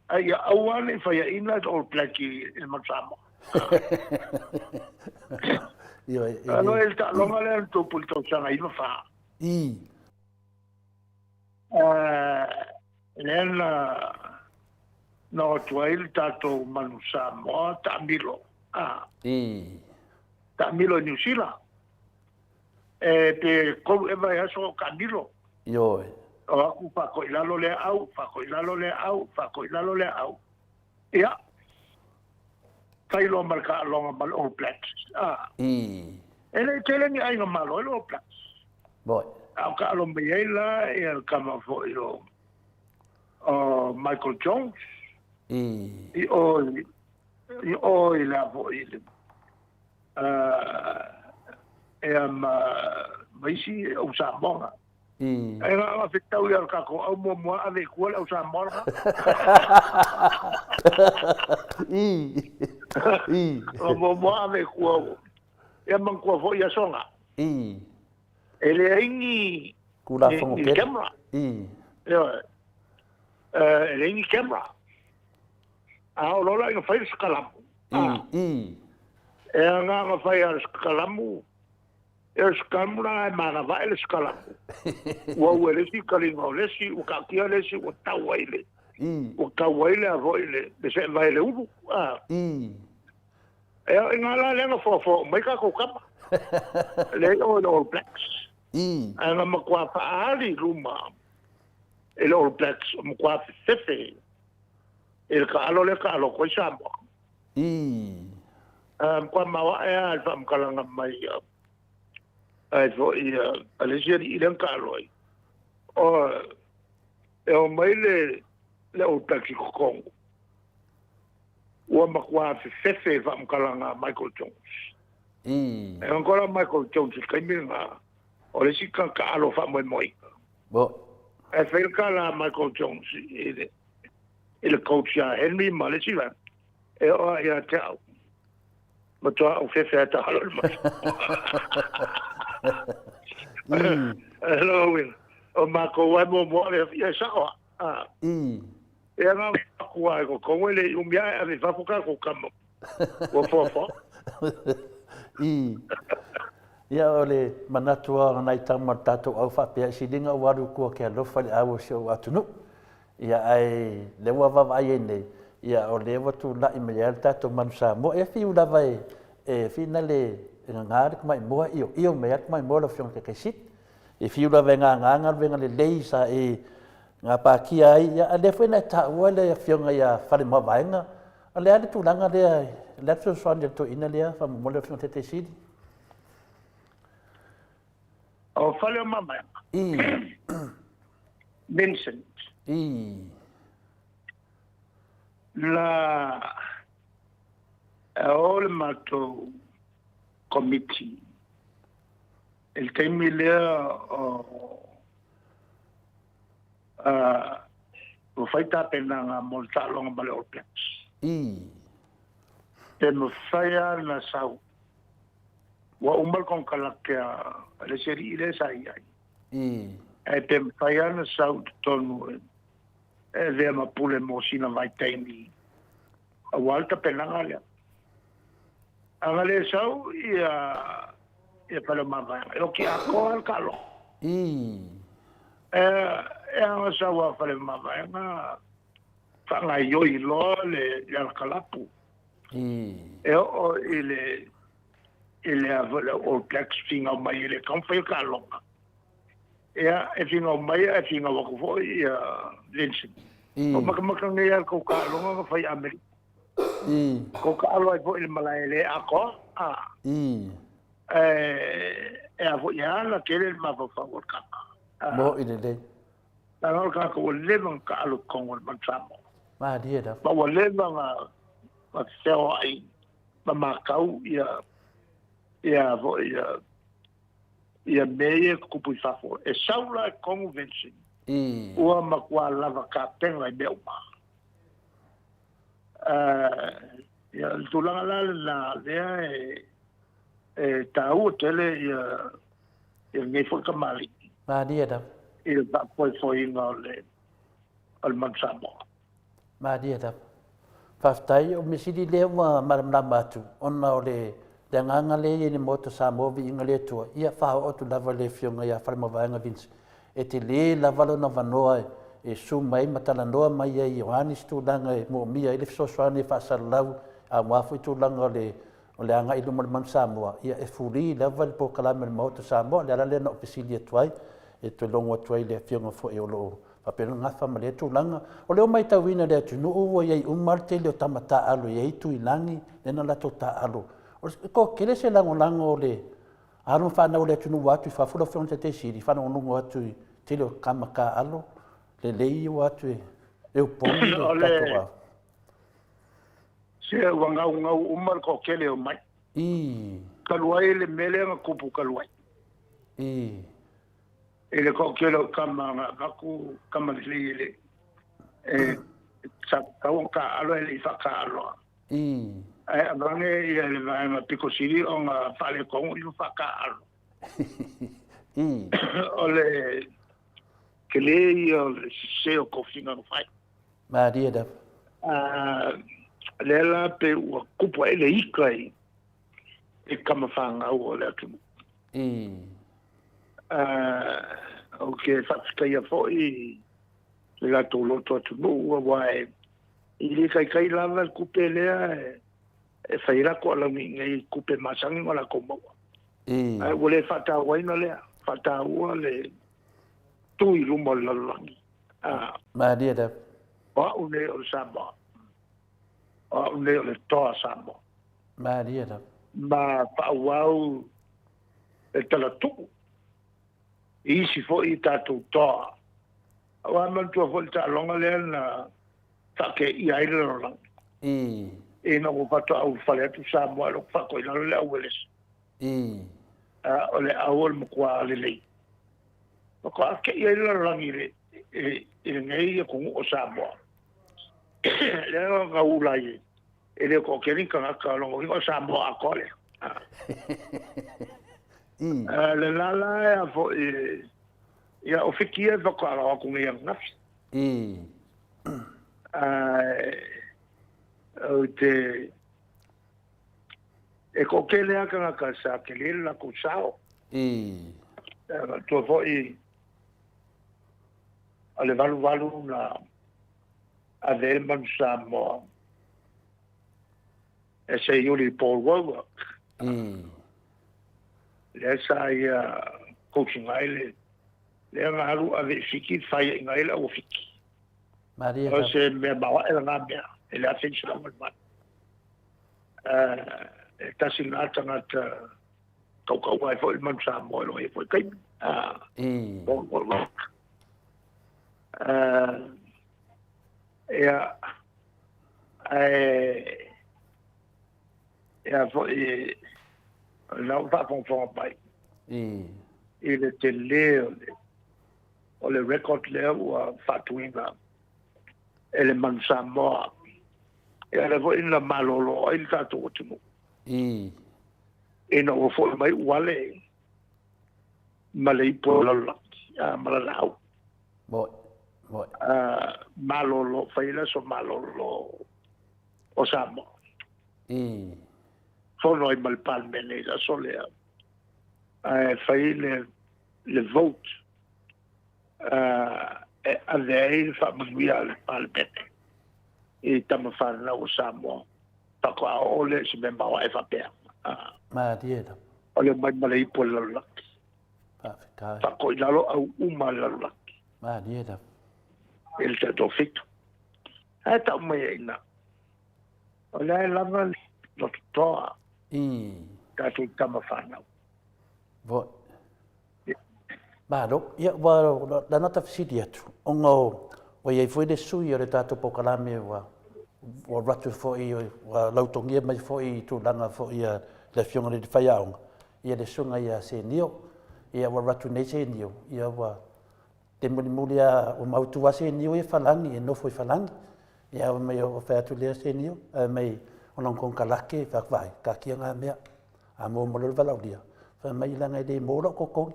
a ia aua ne i faiaina le All Black i le Manu Samoa.
Ioe, e
Ano
le...
e le taaloga lea na tupu i le tausaga 94.
I.
Lea na na o atu ai le tatou Manu Samoa taamilo.
I.
Taamilo i Niu Sila. E pe 3 ea vaiaso o taamilo.
Ioe.
O aku faakoilalo lea au, faakoilalo lea au, faakoilalo lea au. Ia, fai loa ma le taaloga ma le All Blacks.
I.
E le tele ni aiga malo ai le All Blacks.
Moi.
A o taalo mai ai la ia le tama foi o o Michael Jones.
I.
I o i o i la foi i le ea ma ma isi au Samoa.
I.
E nga nga fetau ia le tatou au muamua ave i tua le au Samoa lena.
I. I.
O muamua ave i tua ia manatua foi ia soga.
I.
E leai ni
Tulafono
ni
tele.
camera.
I.
Ioe. E leai ni camera. A o lola ina fai le sakalamu.
I. I.
E aga fai a le sakalamu. E o le sakalamu la e manava e le sakalamu. Ua ua le isi kaliga o le isi, ua taatia le isi, ua tau ai le.
I.
Ua tau ai le a foi le, le seevae le ulu.
I.
E o i ngā la lea na foafoa mai tatou tama. Le o le All Blacks.
I.
Ae na matua faaali i luma i le All Blacks, o matua fefefe i le taalo lea taalo atu ai Samoa.
I.
Matua maoae lava le faamatalaga mai ai foi a le isi alii lea na taalo ai. O, e omai le, le All Blacks i totonu. Ua matua fefefe i le faamatalaga a Michael Jones.
I.
E agoa la Michael Jones i le taimi lena, o le isi tagata alo faamoemoeina.
Bo.
Ae fai le tala a Michael Jones i le, i le coach ia Henry ma le isi vaega, e oo lava ia te au, matua ou fefe lava e taalo i le maso. E lona uiga, o matou lava e muamua ave ia e sao lava.
I.
Ia na aku ai ko kongo le i umi ae ave i fafo tatou tama. Ua foafoa.
I. Ia o le manatu lava o nai tama o le tatou au faapea i siliga ua alu i tua ke alofa i le au o si ou atunuu. Ia ae lea ua vaavaai ai nei, ia o lea ua tulai mai ai le tatou Manu Samoa. Ia fiu lava e, e finale. e gagā le tamai moa e ioio mai ai le tamai moa lau Afioga i le Taitai Sili. E fiu lava e gagā galuega lelei sa e gapatia ai, ia a o lea foi na e taua le Afioga ia Faleomavaega. O le a le tulaga lea, o le a le fesoasoani a le toeaina lea faamolemole lau Afioga i le Taitai Sili?
O Faleomavaega. Vincent. Na e o le matou komiti i le taimi lea o ua fai tapenaga mo le taaloga ma le All Blacks. Pe mafai lava ona sau. Ua uma le konekarate a le isi alii lea sa i ai. Ae pe mafai lava ona sau i totonu e avea ma pule mo sina vaitaimi aua le tapenaga lea. A na le sau ia Faleomavaega, e oti atoa le taaloga. E aga sau a Faleomavaega faagaoioi loa le alakalapu. E oo i le i le All Blacks finau mai e le tatau ona faia le taaloga. Ia, e finau mai ae finau atu foi ia Vincent. O matamata nei lava le tou taaloga na fai i Amerika. Tou taalo ai foi i le malae le atoa. E a foi e ala tele le mafaufau o le kama.
Mo'i lelei.
Leaga o le tagata ua leva ona taalo i totonu o le Manu Samoa.
Malie lava.
Ma ua leva ona feoai ma matau ia ia foi ia ia mea ia e tutupu i fafo. E sau la i totonu Vincent, ua matua lava tapena i mea uma. Ia, o le tulaga la lena lea e taua tele ia lenei foi tamalii.
Malie lava.
I le faafoefoeina o le Manu Samoa.
Malie lava. Faafetai, o le mea sili lea ua malamalama atu, ona o le agaga lea e i ai i le Maota Samoa, viiga le Atua, ia faaoo atu lava i le Afioga ia Faleomavaega Vince, e tele lava lona avanoa e susu mai ma talanoa mai ai o a nisi tulaga e moomia ai le fesoasoani e faasalalau aua foi tulaga o le o le agai i luma o le Manu Samoa, ia e fuli lava le polokalame a le Maota Samoa. O le ala lea na ou fesili atu ai, e toe logo atu ai i le Afioga foi o lo o faapena ona gafa ma lea tulaga. O lea ua matauina i le atunuu ua i ai uma le tele o tama taaalo e i ai Tuilagi, lea na latou taaalo. E toatele se lagolago o le alo ma fanau o le atunuu ua atu i fafo lau Afioga i le Taitaifono, i faalogologo atu i le tele o tama taaalo lelei ua atu e opogi le tatou ao.
Se ua gaugau uma le toatele o mai. Talu ai le mea lea na tupu talu ai. I le toatele o tama na avatu tama lelei e le e sa tatau ona taaalo ae le i faataaloa. Ae avane ia le vaega pito sili ona faaletonu ia faataalo. O le tele ia o le sese o tofiga na fai.
Malie lava.
Lea la pe ua tupu ae le ika i tama fanau o le atunuu. Ou te faafetaia foi le latou loto atunuu aua e le taitai lava le tupe lea e fai ai latou alauni i nei tupe masani ma latou maua. Ae ua le faatauaina lea, faataua le tu i luma o le lalolagi.
Malie lava.
O au nei o le Samoa. O au nei o le toa Samoa.
Malie lava.
Ma faaauau le talatuu i isi foi tatou toa. Aua manatua foi le taaloga lea na faateia ai le lalolagi. Ina ua faatoa ulufale atu Samoa e lou faatoilalo le au Uelese. O le au o le matua lelei. Faatoa teia ai le lalolagi i lenei atunuu o Samoa. Lea na ula ai e le toatele ni tagata o lona uiga o Samoa atoa lea. Le la la e a foi ia o Fiti ia e faatoa alao atu nei ananafi. Ou te e toatele lava tagata sa tele le latou sao. Manatua foi o le 88 na ave ai le Manu Samoa e seiuli i Paul Wallwork. Lea sa ia coaching ai le lea na alu ave i Fiti faiaʻiga ai le au o Fiti.
Malie
O
lava.
se mea maoaʻe lena mea i le 1988. E tasi lena tagata kaukau ai foi le Manu Samoa i lona ia foi taimi.
I.
Ia, ae ia foi o lena ua faafogafoga mai i le tele o le record lea ua faatuina e le Manu Samoa. Ia lea foi na malolo ai le tatou atunuu ina ua foi mai Uale ma le ipu o le lalolagi, ma le laau.
Moi. Moi.
Malolo, fai le aso malolo o Samoa. Fono ai ma le Palemene i le aso lea. Ae fai le vote e ave ai le faamanuia a le Palemene i tama fanau o Samoa. Faatoa oo lea i se mea maoae faapea.
Malie lava.
O le omai ma le ipu o le lalolagi.
Faafetai.
Faatoilalo au uma a le lalolagi.
Malie lava.
I le tatou fitu. Ae tau mai ai ina. O lea lava le lototoa. Tatou tama fanau.
Voi. Malo. Ia, ua lana ta fesili atu, ona ua i ai foi le sui o le tatou polokalame ua alu atu foi, ua lautogia mai foi i tulaga foi a le Afioga i le Faiaoga, ia le Susuga ia Senio. Ia ua alu atu nei Senio, ia ua te mulimuli lava, ua mautu lava Senio ia Falani, e nofo i Falani. Ia fai mai, ua fai atu lea Senio, fai mai o lona konekarate, fai atu, vaai, taatia na mea. A maua mai loa le valaaulia, fai mai leaga e le maua lou totogi.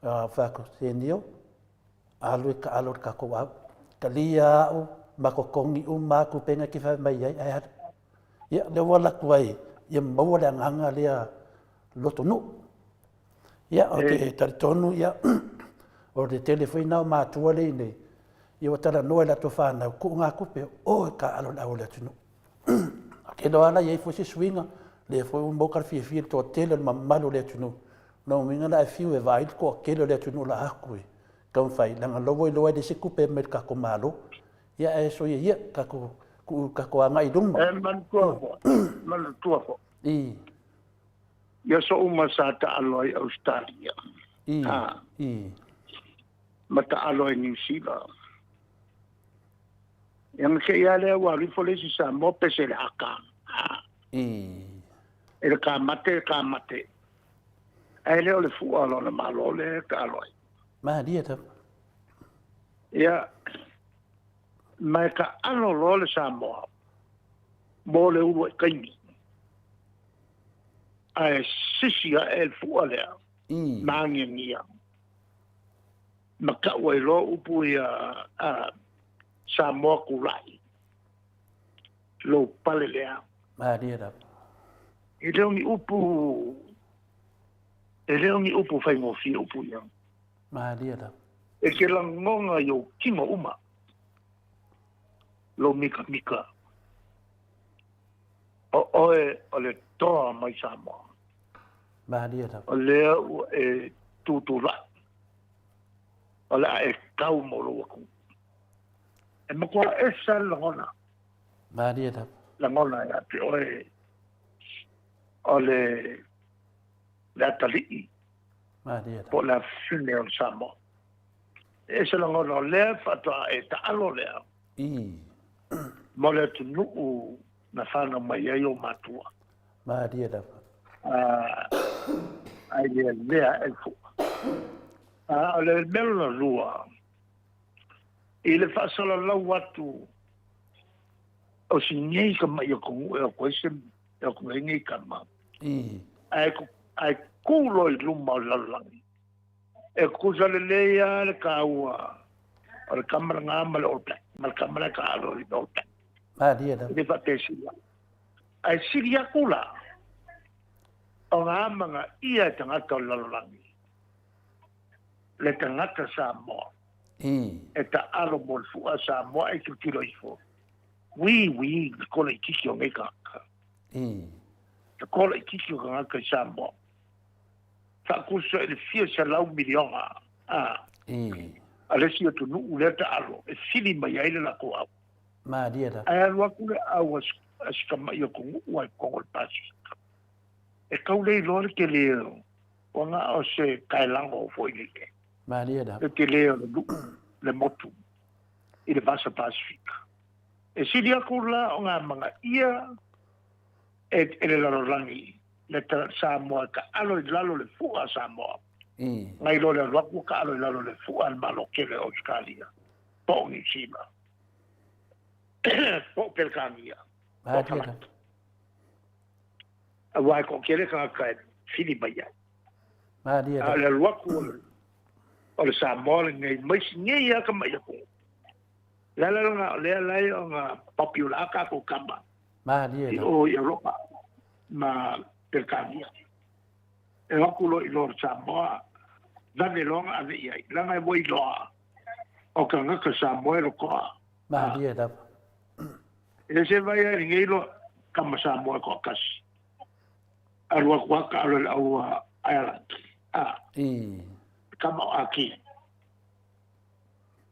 Fai atu, Senio, alu e taalo i le tatou au. Talia au ma totogi uma lava tupe na e te fai mai ai, ae alu. Ia, lea ua alu atu ai, ia maua le agaga lea lotonuu. Ia, ou te talitonu, ia, o le tele foi lena o matua lea i inei, ia ua talanoa i latou fanau, tuu na tupe, o e taaalo i le au o le atunuu. Ou te iloa la e i ai foi se suiga, lea foi ua maua le fiafia i le toatele o le mamalu o le atunuu. O lona uiga la e fiu e vaai le toatele o le atunuu o le a atu e taumafai, leaga o la ua iloa e leai se tupe e aumai i le tatou Malo. Ia ae soia ia, tatou tuu tatou agai i luma.
E manatua foi, manatua foi. I aso uma sa taalo ai Ausetalia. Ma taalo ai Niu Sila. Ia na te i a lea ua alu ifo le isi Samoa pese i le haka. I le kamate, le kamate. Ae le o le fua o lona Malo lea e taalo ai.
Malie lava.
Ia, ma e taalo loa le Samoa mo le uluai taimi. Ae sisi ae le fua lea, ma agiagia. Ma tau ai loa upu ia Samoa tulai, lou pale lea.
Malie lava.
E le o ni upu, e le o ni upu faigofie upu ia.
Malie lava.
E te lagona i ou tino uma, lou mikamika. O oe o le toa mai Samoa.
Malie lava.
O lea ua e tutulai. O le a e tau mo lou atunuu. E matua ese le lagona.
Malie lava.
Lagona ia te oe o le le atalii.
Malie lava.
Po o le afafine o le Samoa. E ese lagona o lea faatoa e taalo lea. Mo le atunuu na fanau mai ai ou matua.
Malie lava.
Ae lealea ae le fua. O le mea lona lua, i le faasalalau atu o si nei tama'i atunuu e o atu ai se e o atu ai nei tama, ae tu loa i luma o le lalolagi, e tutusa lelei lava le taua o le tama lena ma le All Black, ma le tama la e taalo i le All Black.
Malie lava.
E le faapea e sili atu. Ae sili atu la, ona amanaia e tagata o le lalolagi le tagata Samoa e taalo mo le fua Samoa e tilotilo ifo. Ui, ui, le kolaitiiti o nei tagata. Le kolaitiiti o tagata i Samoa. Faakusa i le fia selau miliona a a le isi atunuu lea taalo e fili mai ai le latou au.
Malie lava.
Ae alu atu le au a si tamai atunuu a i totonu o le Pasefika. E tau le iloa le tele ua na o se taelago foi lele.
Malie lava.
Le tele o le nuu, le motu i le Vasa Pasefika. E sili atu la ona amanaia e le lalolagi le Samoa e taalo i lalo le fua a Samoa. Nai lo le alu atu taalo i lalo le fua a le Malo tele o Ausetalia po o Niu Sila po o Peretania po o Farani. Aua e toatele tagata e fili mai ai. A o le alu atu o le Samoa lenei mai nei lava tamai atunuu. Le ala lena o lea la e ona popular a tatou tama i o i Europa ma Peretania. E o atu loa i lo Samoa, vave loa ona ave i ai, leaga e ua iloa o tagata Samoa e lotoa.
Malie lava.
E le se vai ai lenei loa tama Samoa e toatasi. Alu atu lava taalo i le au a Ireland. A. Tama o Aki.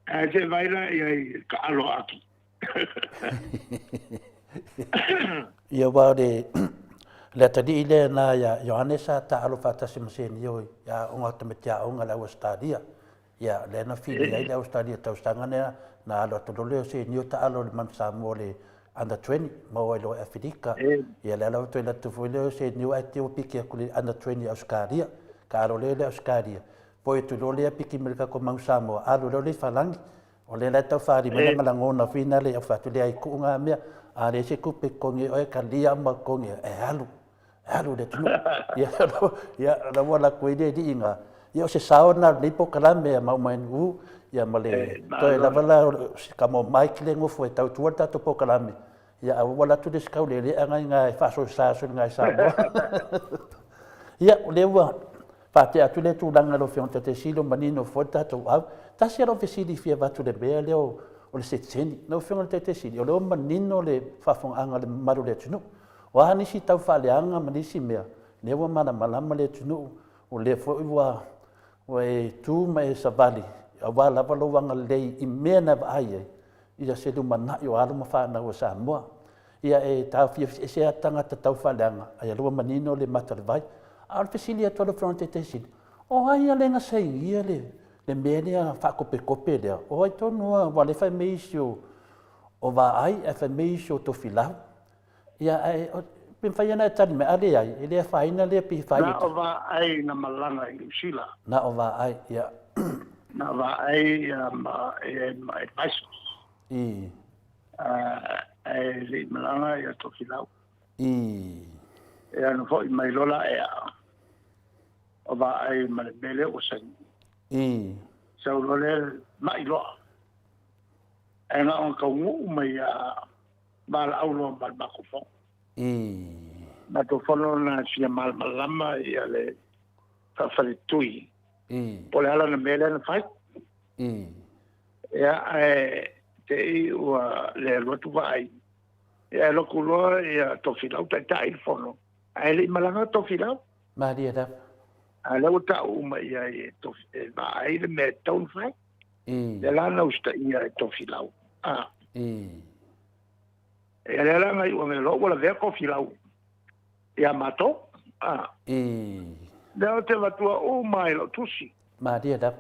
Ae se vai la i ai taalo a Aki.
Ia aua o le le atalii lea na ia Ioane sa taalo faatasi ma Senio i aoga o tamaiti aoga i le Ausetalia. Ia lea na fili ai le Ausetalia tausaga lea na alu atu loa lea o Senio taalo i le Manu Samoa i le Under 20 maua ai loa i Aferika. Ia lea la ua toe alu atu foi lea o Senio ae te ua piki atu i le Under 20 i Ausetalia. Taalo lea i le Ausetalia, foi atu loa lea piki mai le tatou Manu Samoa, alu loa lea i Falani. O lea la e tau faaali mai lana lagona foi lena e fai atu, leai tuu na mea, a leai se tupe e totogi ai oe, talia uma totogi e alu, e alu i le atunuu. Ia, la ua alu atu ai le alii ina, ia o se sao lena o lenei polokalame a Maumau ia ma le toe lava la o si tama o Mike lea e nofo e tautua le tatou polokalame, Ia, a ua alu atu le isi taulealea na i ina e faasoesa atu i ina i Samoa. Ia, o lea ua faatea atu lea tulaga i lau Afioga i le Taitaifono, manino foi le tatou au. Tasi lava lau fesili e fia avatu i le mea lea o le sitiseni. Lau Afioga i le Taitaifono, o lea ua manino le faafofogaaga a le mamalu o le atunuu. O a nisi tau faaleaga ma nisi mea, lea ua malamalama le atunuu, o lea foi ua e tu ma e savali aua lava lou agalelei i mea na e vaai ai, ia se lumanai o alo ma fanau a Samoa. Ia e taofia ese lava tagata tau faaleaga, ae lua manino le mata o le vai. A o le fesili atu a lau Afioga i le Taitaifono, o ai lea na sainia le mea lea faakopekope lea? O ai tonu lava, aua o lea e fai mai isi o Vaai ae fai mai isi o Tofilau. Ia, ae pe mafai ona e tali mai, a leai, e le afaina lea pe fai.
Na o Vaai na malaga i Niu Sila.
Na o Vaai, ia.
Na o Vaai ia ma e ma advisors.
I.
Ae le i malaga ia Tofilau.
I.
Ia na foi mai loa la ea o Vaai ma le mea lea ua saini.
I.
Sau loa lea mai loa. Ae na ona taunuu mai ia valaau loa ma le matou fono. Matou fono na fia malamalama ia le faafaletui po o le a lana mea lea na fai. Ia ae te i ua le alu atu vaai. Ia ae alu atu loa ia Tofilau taitai le fono ae le i malaga Tofilau.
Malie lava.
A lea ua tau uma i ai e vaai le mea e tatau ona fai. Lea la na usitaia e Tofilau. A. Ia lea la na iu ane loa ua lavea Tofilau ia matou. A. Lea ou te avatua uma i lou tusi.
Malie lava.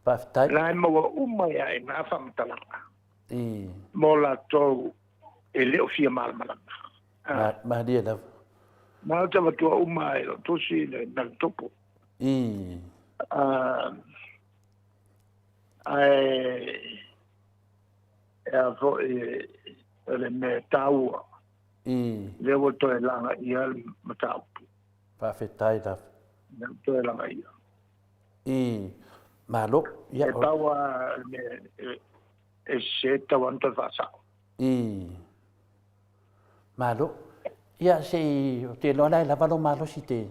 Faafetai.
La e maua uma ia i na faamatalaga. Mo latou e le o fia malamalama.
Malie lava.
Na ou te avatua uma i lou tusi le mea na tupu. Ae e a foi o le mea taua, lea ua toe lagaia le mataupu.
Faafetai lava.
Lea ua toe lagaia.
Malo.
Ia, e pau lava le mea e sese, e tatau lava ona toe faasao.
Malo. Ia, se i, ou te iloa la e lava lou malosi te,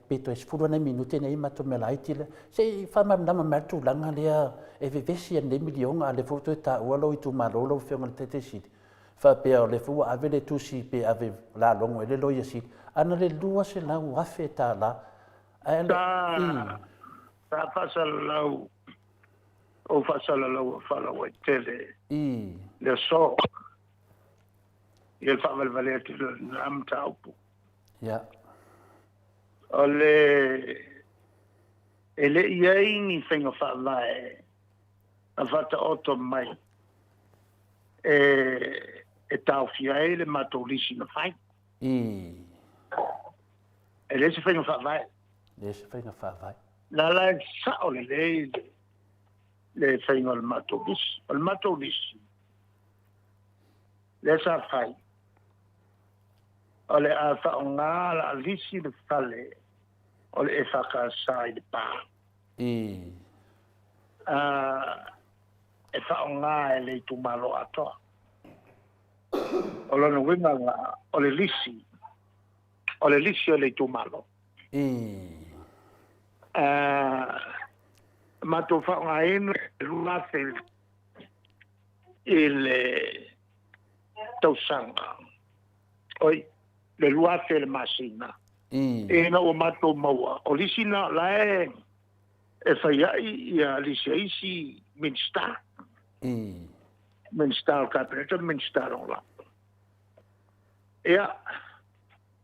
pe toe 10 nai minute nei matou mea laiti lea. Se i faamalamalama mai le tulaga lea e vevesi ai lenei miliona, a o lea foi ua toe taua lou itumalo lau Afioga i le Taitai Sili, faapea o lea foi ua ave le tusi pe ave la logo ai le Loia Sili, a na le $200,000. Ae le.
Sa sa faasalalau ou faasalalaua faalauaitele le aso i le faavalevalea tele o lena mataupu. O le e le i ai ni faiga faavae na faataoto mai e taofia ai le matou lisi na fai. E le se faiga faavae.
Le se faiga faavae.
Na la e sao lelei le faiga o le matou lisi. O le matou lisi, lea sa fai, o le a faaaoga la a lisi le fale o le EFKS i Lepa. E faaaoga e le itumalo atoa. O lona uiga la, o le lisi, o le lisi o le itumalo. Matou faaaogaina le 2000 i le tausaga, oi, le 2000 le masina, ina ua matou maua, o lisi na o la e fai ai ia lisi a isi Minisita, Minisita o le Kapeneta ma Minisita Lagolago. Ia,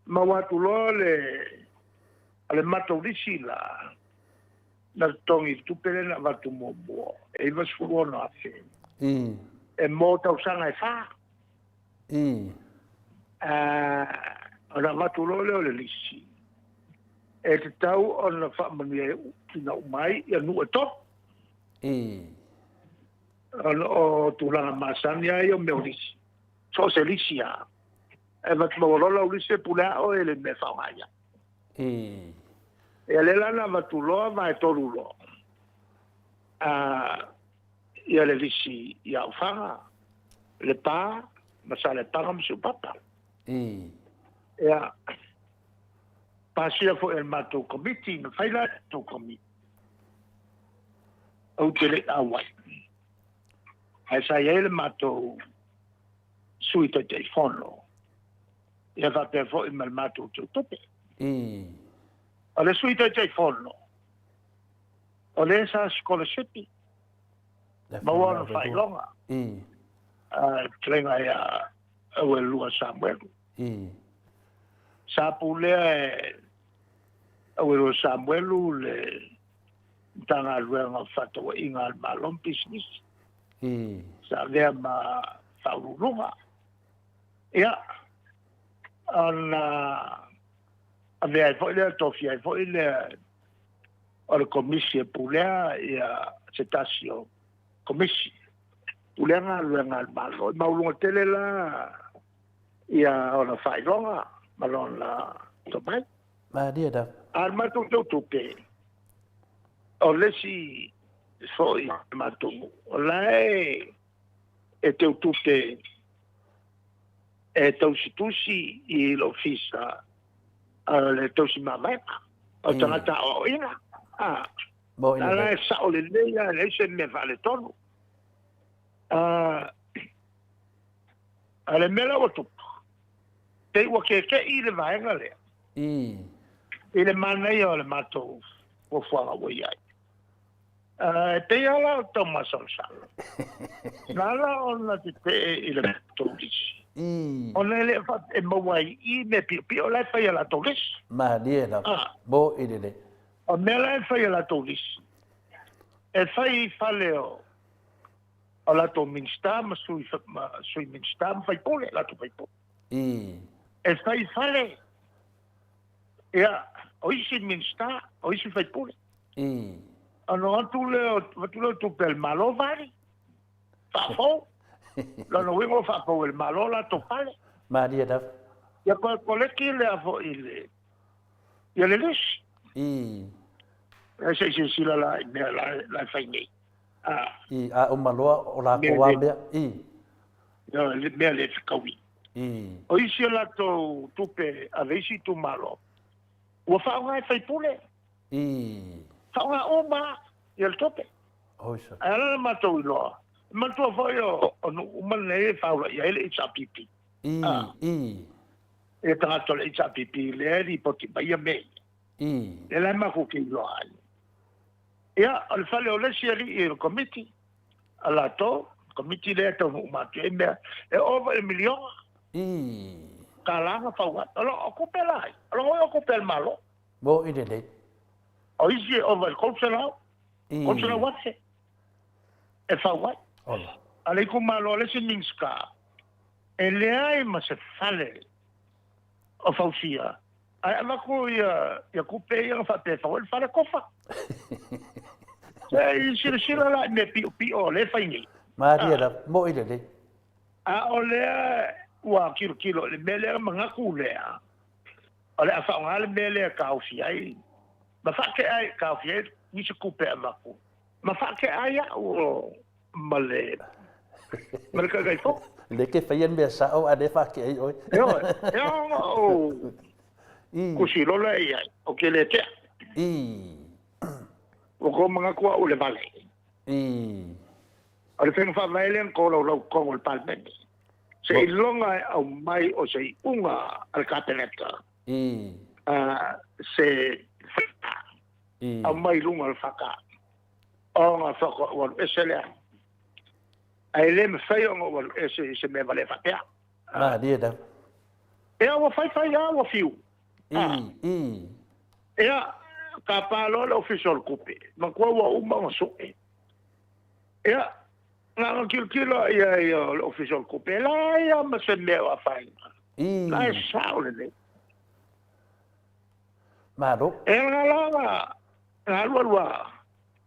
maua atu loa le, o le matou lisi la, na totogi i le tupe lea na avatu muamua, e $96,000. E mo tausaga e fa. Ona avatu loa lea o le lisi, e tatau ona faamanuia ina uma ai ia nuu e tolu. Ona o tulaga masani lava ia o mea o lisi. So o se lisi lava, e avatu maua loa lau lisi e pule lava oe i le mea e faaaoga i ai. Ia lea la na avatu loa vae tolu loa ia le lisi i Aufaga, Lepa ma Salepaga ma Siupapa. Ia, pasia foi e le matou komiti, na fai la e le matou komiti, ou te le i auai, ae sa i ai le matou Sui Taitaifono, ia faapea foi ma le matou teutupe. O le Sui Taitaifono, o le sa sikolasipi, maua ona faailoga, le fetalaiga ia Auelua Samuelu. Sa pulea e Auelua Samuelu le Matagaluega o Fefaatauaiga a le Malo ma Pisinisi. Sa avea ma faauluuluga. Ia, ona avea ai foi lea, tofia ai foi lea o le komisi e pulea ia se tasi o komisi pulea galuega a le Malo. E maualuga tele la ia ona faailoga ma lona tomai.
Malie lava.
A o le matou teutupe, o le isi foi matou nuu, o la e teutupe e tausitusi i le ofisa a le tausi mavaega o tagata aoaoina.
Mo
La la e sao lelei lava, e leai se mea faaletonu. A le mea la ua tupu, pei ua keke'i le vaega lea i le manaia o le matou fuafuaga ua i ai. E pei lava la o le taumasalosalo, na ala ona tetee i le matou lisi, ona e le faapea e maua ai i i mea piopio la e fai e latou lisi.
Malie lava. Mo i lelei.
O mea la e fai e latou lisi, e fai i fale o o latou Minisita ma sui, ma sui Minisita ma faipule, latou faipule. E fai fale, ia, o isi Minisita, o isi faipule. Ona o atu lea, avatu lea o tupe a le Malo vali, faafou. Lona uiga ua faafou e le Malo latou fale.
Malie lava.
Ia koe koleki lea foi le, ia le lisi. Ia se i silasila la i mea la, la e fai nei.
I, a uma loa o latou lava mea, i.
Ioe, mea le fetaui. O isi o latou tupe a le isi itumalo, ua faaaoga e faipule. Faaaoga uma ia le tupe. Ae ala la matou iloa, manatua foi o nuu uma nei e faaola i ai le HRPP. Ia tagata o le HRPP lea e lipoti mai ia mea ia. Lea la e matou te iloa ai. Ia, o le fale o le isi alii o le Komiti a latou, Komiti lea e taunuu uma atu i ai mea, e ova i le miliona tala na fau ai. O lo o tupe la ai, o lo o tupe a le Malo.
Mo'i lelei.
O isi e ova i le 300, 300,000 e fau ai.
Ola.
A le itumalo a le isi Minisita, e leai ma se fale o fausia, ae avatu ia tupe ia na faapea e fau ai le fale kofa. Se i silasila la i mea piopio o lea e fai nei.
Malie lava, mo'i lelei.
A o lea ua tilotilo i le mea lea, manatu lea, o le a faaaoga le mea lea e taofi ai, ma faatea ai, taofi ai nisi tupe e avatu, ma faatea ai au ma le ma le Taitaifono.
Le ke faia le mea sao a le faatea ai oe.
Ioe, e ao ona ou kusilola i ai, ou te le tea. Ua kou manatu au i le vale. O le faiga faavae lea na tolaulau i totonu o le Palemene, seiloga e aumai o se iuga a le Kapeneta se faiga aumai i luga o le FK ona faatoa ou alu ese lea. Ae le mafai ona ou alu ese i se mea valea faapea.
Malie lava.
Ia, ua faifai lava, ua fiu. Ia, tapa loa le Ofisa o le Tupe, matua ua uma ona sue. Ia, na ona tilotilo i ai o le Ofisa o le Tupe, e leai lava ma se mea o afaina. La e sao lelei.
Malo.
E na la na alu alu lava,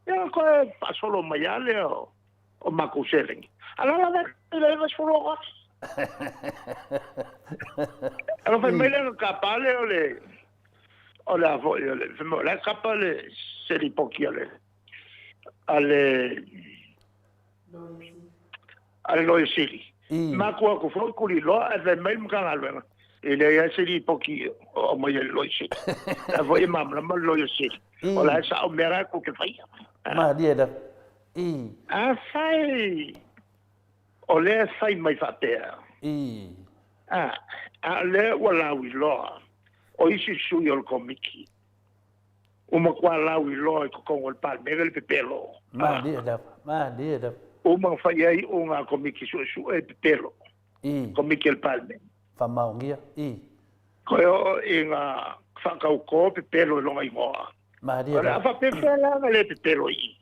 ia toe faasolo mai lava lea o matou seleni. A la lava i le 96,000. Ona fai mai lea na tapa lea o le o le a foi o le fai mai o la e tapa le se lipoti a le a le a le Loia Sili. Maku atu foi tuliloa ae fai mai le Matagaluega, e leai lava se lipoti o aumai e le Loia Sili. La foi e malamalama le Loia Sili, o la e sao mea la tou te faia.
Malie lava.
Afai o lea e fai mai faapea, a o lea ua lauiloa o isi sui o le Komiti, ua matua lauiloa i totonu o le Palemene le pepelo.
Malie lava, malie lava.
Uma ona fai ai iuga a Komiti Suesue e pepelo. Komiti a le Palemene.
Faamaonia.
Koe oo ina faatauto pepelo i lona igoa.
Malie lava.
O le a faapefea la ona le pepelo i i?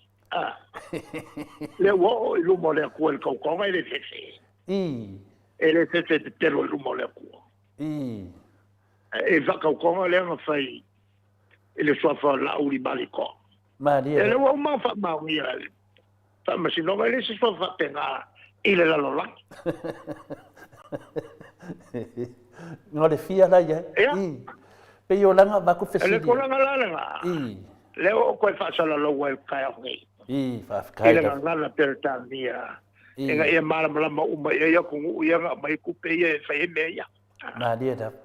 Lea ua oo i luma o le Atua i le tautoga e le fefe. E le fefe e pepelo i luma o le Atua. E faatautoga lea na fai i le suafa o Laaulimalitoa.
Malie.
E lea ua uma ona faamaonia e le Faamasinoga, e le se suafa faapena i le lalolagi.
No le fia la ia.
Ia.
Pei o langa avatu fesili.
O le tulaga la lena, lea ua ou toe faasalalau ai i le taeao nei.
Faafetai
I le gagana Peretania, ina ia malamalama uma i ai atunuu ia na aumai tupe ia e fai ai mea ia.
Malie lava.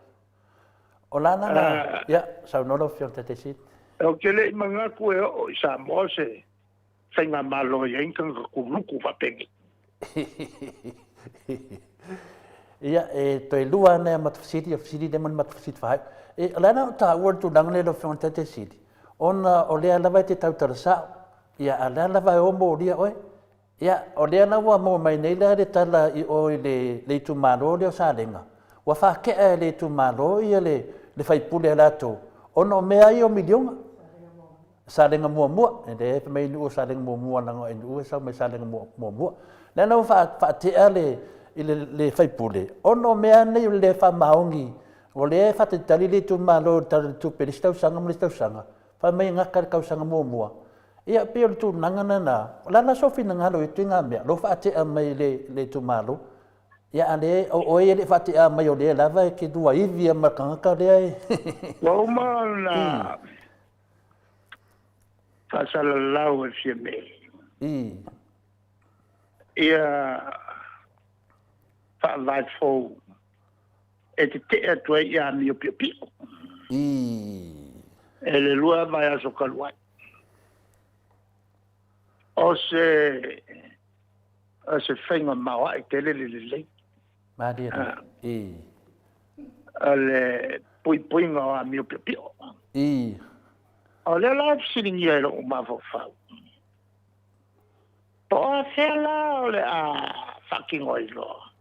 O lana na, ia, saunoa lau Afioga i le Taitaiseini.
Ou te le i manatu e oo i Samoa se faigamalo e i ai ni tagata kuluku faapenei.
Ia, e toe lua ana ia matou fesili, o le fesili lea ma le matou fesili faaiu. E, o le a la o taua le tulaga lea lau Afioga i le Taitaisili, ona o lea lava e te tautala sao, ia, a o lea lava e o molia oe. Ia, o lea la ua maua mai nei la le tala i o i le, le itumalo lea o Salega, ua faatea e le itumalo ia le, le faipule a latou, ona o mea ia o miliona. Salega muamua, e le fai mai nuu o Salega muamua leaga o nuu e sau mai Salega muamua. Lea la ua faatea le, i le, le faipule, ona o mea nei o le le faamaoni, o lea e faatalitali le itumalo i le Tala o le Tupe i le isi tausaga ma le isi tausaga, fai mai e gata le tausaga muamua. Ia, e pei o le tulaga lena, o le a la sou finagalo i ituaiga mea, lou faatea mai i le itumalo, ia a le, o oe e le i faatea mai o lea lava e te luaivi lava ma le tagata lea e.
Ua uma ona faasalalau e Fiame ia faavae fou e tetee atu ai i amio piopio e le lua vaiaso talu ai. O se o se faiga maoae tele le lelei.
Malie lava.
O le puipuiga o amio piopio. O lea la e fesiligia e lou mafaufau, po o afea la o le a faatino ai loa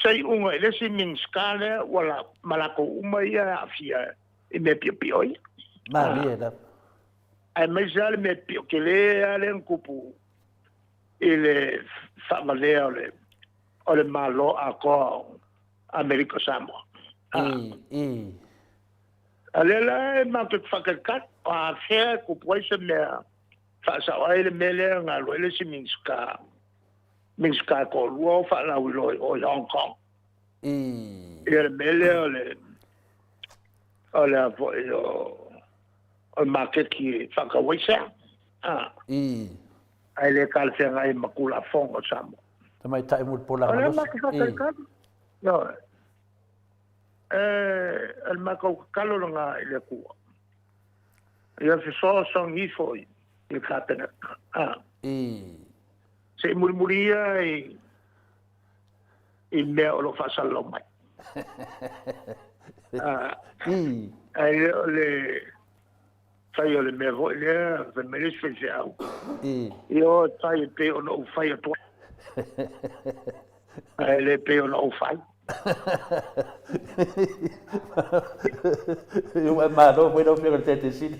se iuga i le isi Minisita lea ua la, ma latou uma ia e aafia i mea piopio ia.
Malie lava.
Aemaise lava le mea pio tele lava lea na tupu i le faavalea o le o le Malo atoa o Amerika Samoa. A lea la e matou te faatalitali, o afea e tupu ai se mea faasao ai le mea lea na alu ai le isi Minisita, Minisita e toalua o faalauiloa i o i Hong Kong. Ia le mea lea o le o le a foi o o le maketi e faatau ai sea. Ae le talafeagai ma Tulafono a Samoa.
Tamaitai
O lea matou te faatalitali. Ioe. O le matou tatalo lena i le Atua, ia fesoasoani ifo i le Kapeneta. Se i mulimuli ia i mea o lo o faasalalau mai. Ae le o le fai o le mea foi lea, fai mai le isi faifeau, ia o e fai e pei ona ou fai atu ai, ae le pei ona ou fai.
Ua malo foi lau Afioga i le Taitaifono Sili.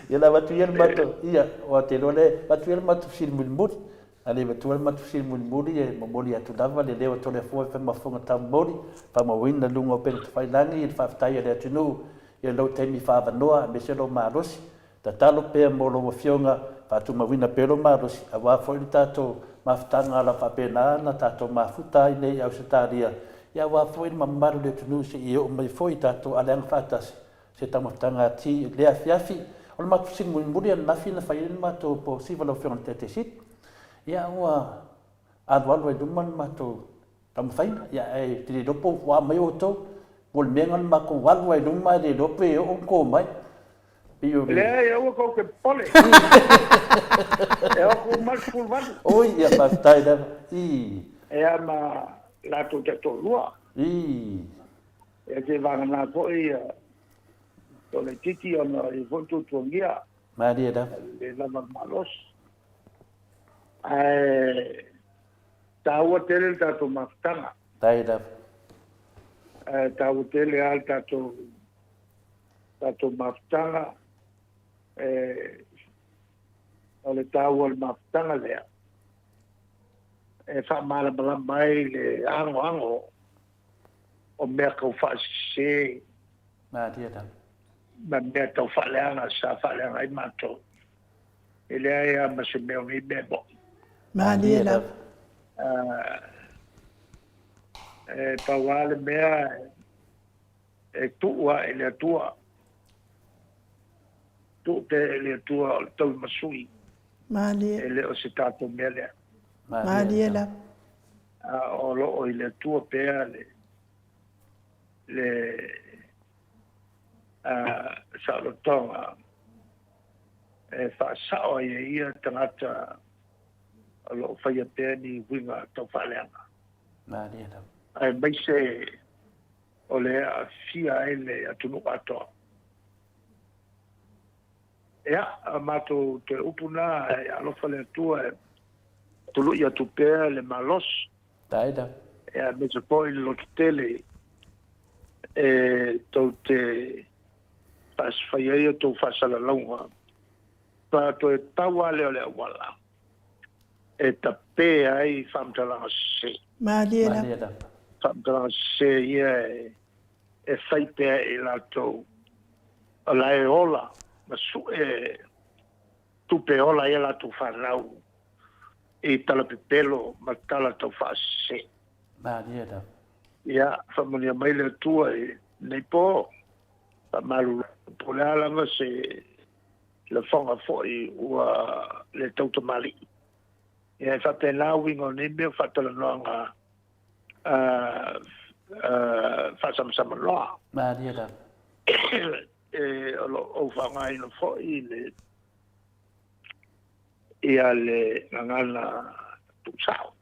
Ia la avatu ia le matou, ia, aua ou te iloa lea, avatu ia le matou fesili mulimuli. A le avatua le matou fesili mulimuli, e momoli atu lava le leo o Toleafoa e fai ma fofoga taumoli, faamauina i luga o upega tafailagi i le faafetai a le atunuu i lou taimi faaavanoa aemaise lou malosi. Tatalo pea mo lau Afioga, faatumauina pea lou malosi aua foi le tatou mafutaga o le a faapena ona tatou mafuta ai nei i Ausetalia, ia aua foi le mamalu o le atunuu se i oo mai foi i tatou aleaga faatasi se taumafataga ati i lea afiafi. O le matou fesili mulimuli ananafi na fai ai le matou posiva lau Afioga i le Taitaifono, ia ua alualu ai luma le matou taumafaiga, ia ae te le iloa po ua a mai outou, po o le mea lena na matou alu ai i luma ae le iloa pe oo ma to mai. Pei o le.
Leai, aua tou te popole. E o atu uma le 18.
Oi, ia faafetai lava.
I. Ia ma latou taitoalua.
I.
Ia te vagana foi ia toalaitiiti ona e i ai foi tuatuagia.
Malie lava.
Le lava malosi. Ae taua tele le tatou mafutaga.
Faafetai lava.
Ae taua tele lava le tatou tatou mafutaga. E, o le taua o le mafutaga lea e faamalamalama ai le anoano o mea tau faasese.
Malie lava.
Ma mea tau faaleaga sa faaleaga ai matou. E leai lava ma se mea o nei mea moʻi.
Malie lava.
E pau lava le mea e tuu lava i le Atua. Tuu pea i le Atua o le tauimasui.
Malie.
E le o se tatou mea lea.
Malie lava.
A o lo o i le Atua pea le le saolotoga e faasao ai e ia tagata o lo o faia pea ni uiga tau faaleaga.
Malie lava.
Aemaise o le aafia ai le atunuu atoa. Ia, a matou toe upu na, e alofa le Atua e tului atu pea le malosi.
Faafetai lava.
Ia, aemaise foi le lototele e tou te fai ai a outou faasalalauga, faatoa toe pau lava lea o le auala e tape ai faamatalaga sese.
Malie lava.
Faamatalaga sese ia e fai pea e i latou o la e ola ma sue tupe e ola ai a latou fanau i tala pepelo ma tala tau faasese.
Malie lava.
Ia, faamanuia mai le Atua i lenei po. Faamalulu po o le a lava se lafoga foi ua le tautamalii. Ia, e faapena uiga o nei mea o faatalanoaga faasamasama loa.
Malie lava.
E, o lo o ou faaaogaina foi le ia le gagana tuusao.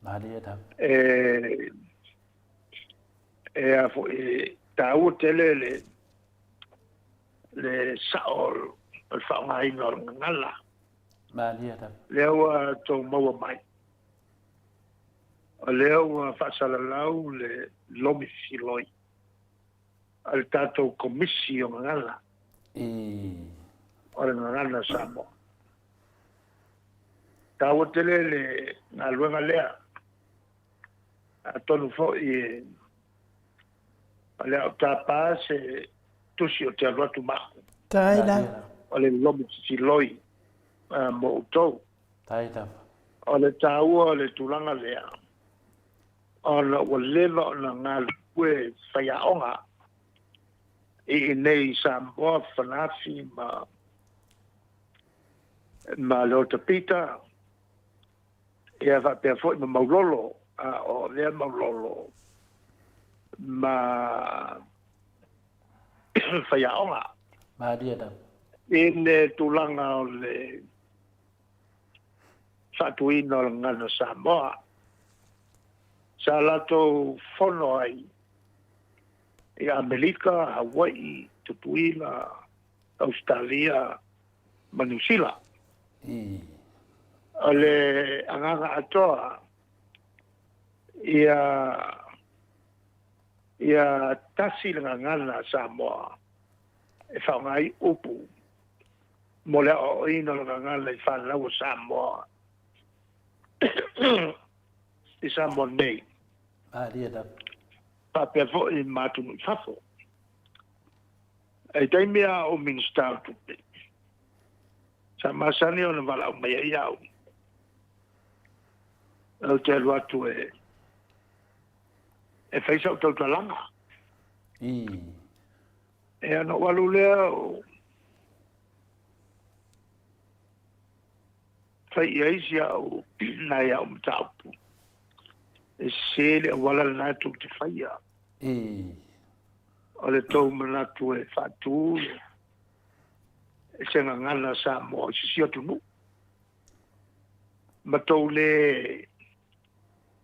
Malie lava.
E, e a foi, e taua tele le, Le sa'o o le faaaogaina o le gagana.
Malie lava.
Lea ua tou maua mai. O lea ua faasalalau le lomi filoi a le tatou Komisi o Gagana. O le Gagana Samoa. Taua tele le galuega lea. Atonu foi e o le a ou tapa se tusi o te alu atu ma au.
Tai lava.
O le lomi filoi mo outou.
Tai lava.
O le taua o le tulaga lea, ona ua leva ona galulue faiaoga i inei i Samoa, Fanafi ma ma Leota Pita, ia faapea foi ma Maulolo, a o lea Maulolo ma faiaoga.
Malie lava.
I le tulaga o le faatuina o le Gagana Samoa, sa latou fono ai i Amerika, Hawaii, Tutuila, Ausetalia ma Niu Sila. O le agaga atoa ia ia tasi le gagana a Samoa e faaaoga ai upu mo le aoaoina o le gagana i fanau a Samoa i Samoa nei.
Malie lava.
Faapea foi ma atunuu i fafo. I taimi a o Minisita o Tupe, sa masani ona valaau mai ai au. Ou te alu atu e e fai sau tautalaga. E ona ou alu lea o fai i ai si au nai au mataupu. E sese le auala lena tou te faia. O le tou manatu e faatu le se gagana Samoa i se isi atunuu. Ma tou le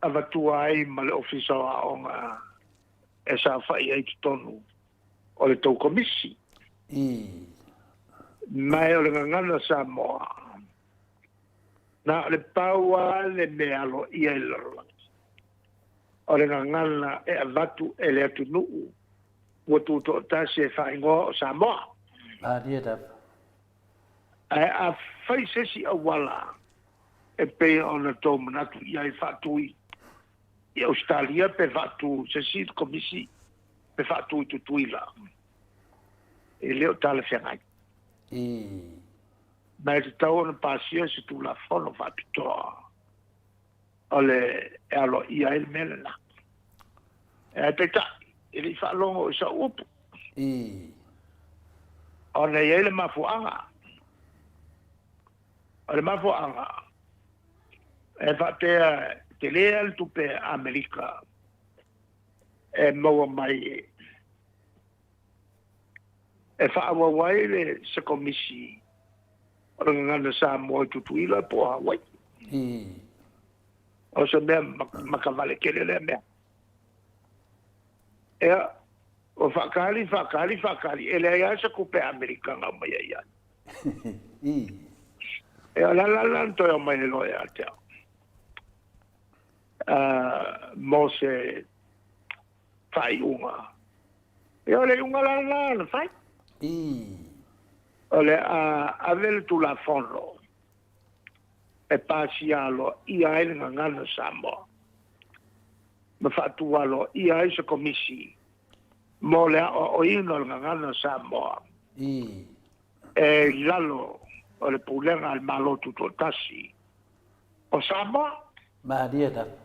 avatua ai ma le Ofisa o Aoga e saofai ai i totonu o le tou komisi. Ma o le gagana Samoa, na o le pau lava le mea aloaia i le lalolagi, o le gagana e avatu e le atunuu ua tutoatasi e faaigoa o Samoa.
Malie lava.
Ae a fai se isi auala e pei ona tou manatu i ai faatu i Ausetalia pe faatu se isi komisi pe faatu i Tutuila, e le o talafeagai. Ma e tatau ona pasia se Tulafono faapitoa o le e aloaia ai le mea lena. Ae peitai, e le i faalogo i sau upu. Ona e i ai le mafuaaga. O le mafuaaga, e faapea tele lava le tupe a Amerika e maua mai e faaauau ai le se komisi o le Gagana Samoa i Tutuila po o Hawaii. O se mea makavale tele lea mea. Ea, ua faakali, faakali, faakali, e leai lava se tupe Amerika na aumai ai ai. Ea, o le ala lena na toe aumai ai loa ia te au. Mo se faaiuga. Ia o le iuga la lena na fai. O le a ave le Tulafono e pasia aloaia ai le Gagana Samoa ma faatu aloaia ai se Komisi mo le aoaoina o le Gagana Samoa e i lalo o le Pulega a le Malo Tutoatasi o Samoa.
Malie lava.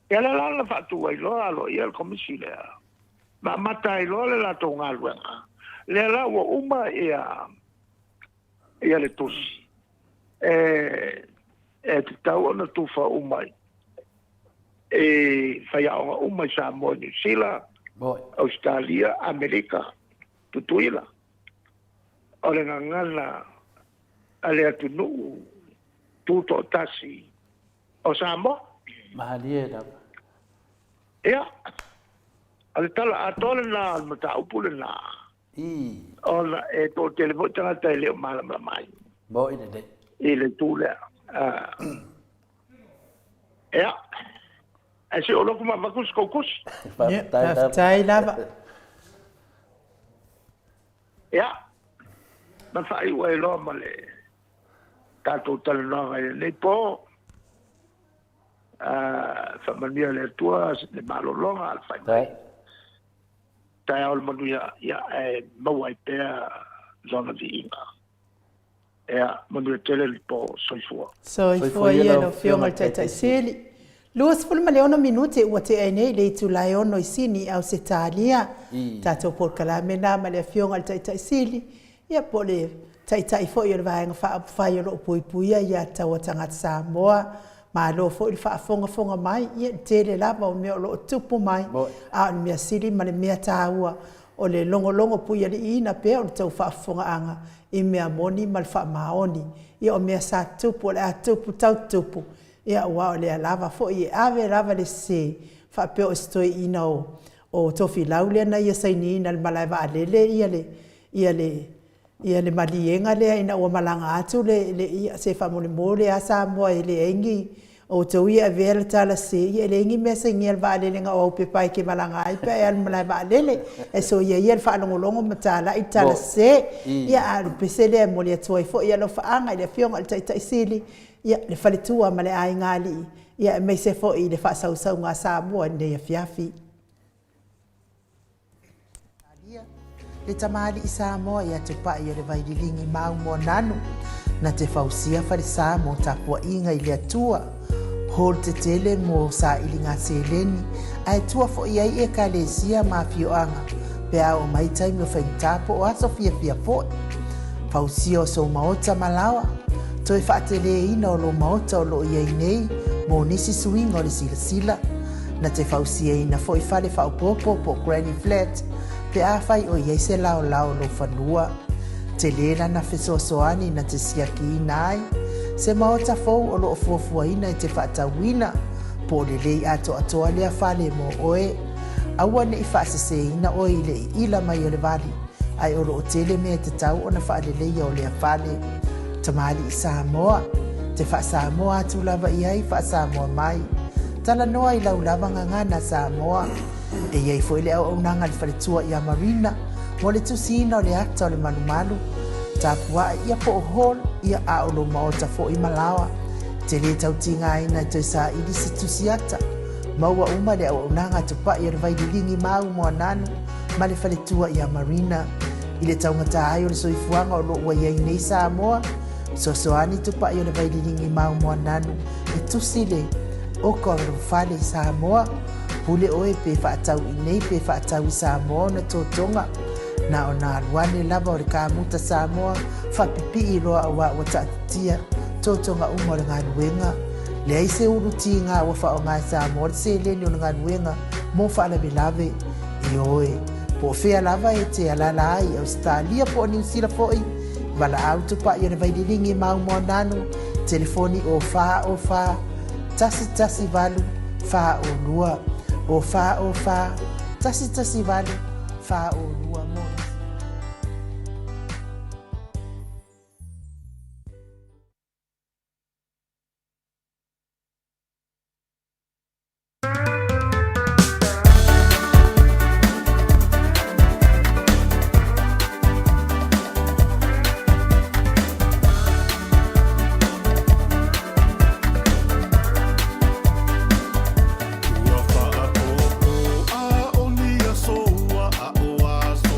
Ia lea la na faatu ai loa aloaia le Komisi lea, ma amata ai loa le latou galuega. Lea la ua uma ia ia le tusi e e tatau ona tufa uma i faiaoga uma i Samoa, Niu Sila, Ausetalia, Amerika, Tutuila. O le gagana a le atunuu tutoatasi o Samoa.
Malie lava.
Ia, o le tala atoa lena o le mataupu lena. Ona e toatele foi tagata e le o malamalama ai.
Moni lelei.
I le itu lea. Ia, ae se i ou alu atu ma avatu se tou tusi.
Faafetai lava.
Ia, ma faaiu ai loa ma le tatou talanoaga i lenei po. Faamanuia le Atua le malologa a le fai mai. Taeao le manuia, ia, ae maua ai pea lona viiga. Ia, manuia tele le po. Soifua.
Soifua ia lau Afioga i le Taitai Sili. 26 minute ua tea ai nei le itula e 6 i Sini i Ausetalia. Tatou polokalame na ma le Afioga i le Taitai Sili, ia po o le Taitai foi o le Vaega Faaupufai o lo o puipuia ia taua tagata Samoa. Malo foi le faafogafoga mai, ia le tele lava o mea o lo o tupu mai, a o le mea sili ma le mea taua, o le logologo puialiiina pea o le tou faafofogaaga i mea moni ma le faamaoni. Ia o mea sa tutupu o le a tupu tau tutupu, ia aua o lea lava foi e ave lava le sese faapea o si toeaina o Tofilau lea na ia sainiina i le malae vaalele ia le ia le ia le maliega lea ina ua malaga atu le, le ia, se faamolemole lava Samoa e leai ni outou ia e avea le tala sese, ia e leai ni mea e sainia i le vaalele na o au pepa e te malaga ai pe a e alu i le malae vaalele. Ae soia ia le faalogologo ma talai le tala sese. Ia, a o le pese lea e momoli atu ai foi alofaaga i le Afioga i le Taitai Sili, ia, le faletua ma le aigaalii, ia aemaise foi i le faasausauga a Samoa i lenei afiafi. Le tamalii Samoa ia Tupai o le Vaililigi Maumōnanu, na te fausia falesa mo tapuaiga i le Atua, hall tetele mo sailiga seleni, ae tua foi ai ekalesia ma afioaga pe a oo mai taimi o faigata po o aso fiafia foi. Fausia o sou maota ma laoa, toe faateleina o lou maota o lo o i ai nei mo nisi suiga o le silasila. Na te fausiaina foi fale faaopoopo po o granny flat pe afai o i ai se laolao o lou fanua. Tele lana fesoasoani na te siakiina ai se maota fou o lo o fuafuaina e te faatauina, po o lelei atoatoa lea fale mo oe. Aua ne i faaseseina oe i le iila mai o le vali, ae o lo o tele mea e tatau ona faaleleia o lea fale. Tamalii Samoa, te faa-Samoa atu lava i ai, faa-Samoa mai. Talanoa i lau lava gagana Samoa. E i ai foi le auaunaga a le faletua ia Marina mo le tusiina o le ata o le malumalu, tapua'i ia po o hall ia a o lou maota foi ma laoa. E te lē tau tigaina e toe saili se tusi ata. Maua uma le auaunaga a Tupa'i o le Vaililigi Mau Moananu ma le faletua ia Marina. I le taugata ai o le soifuaga o lo o ua i ai nei Samoa, fesoasoani Tupa'i o le Vaililigi Mau Moananu e tusi le oka o lou fale i Samoa. Pule oe pe faatau i nei pe faatau i Samoa ona totoga. Na ona alu ane lava o le kamuta Samoa faapipii loa aua ua taatitia totoga uma o le galuega. Leai se ulu tiga ua faaaoga e Samoa le seleni o le galuega mo faalavelave. Ioe, po o fea lava e te alaala ai i Ausetalia po o Niu Sila foi, valaau tupai o le Vaililigi Maumoananu, telefoni o 4 O 4 1 1 8 4 O 2, o 4 O 4 1 1 8 4 O 2 mo nisi.
Ua faaʻōʻō a o ni aso ua aʻo aso.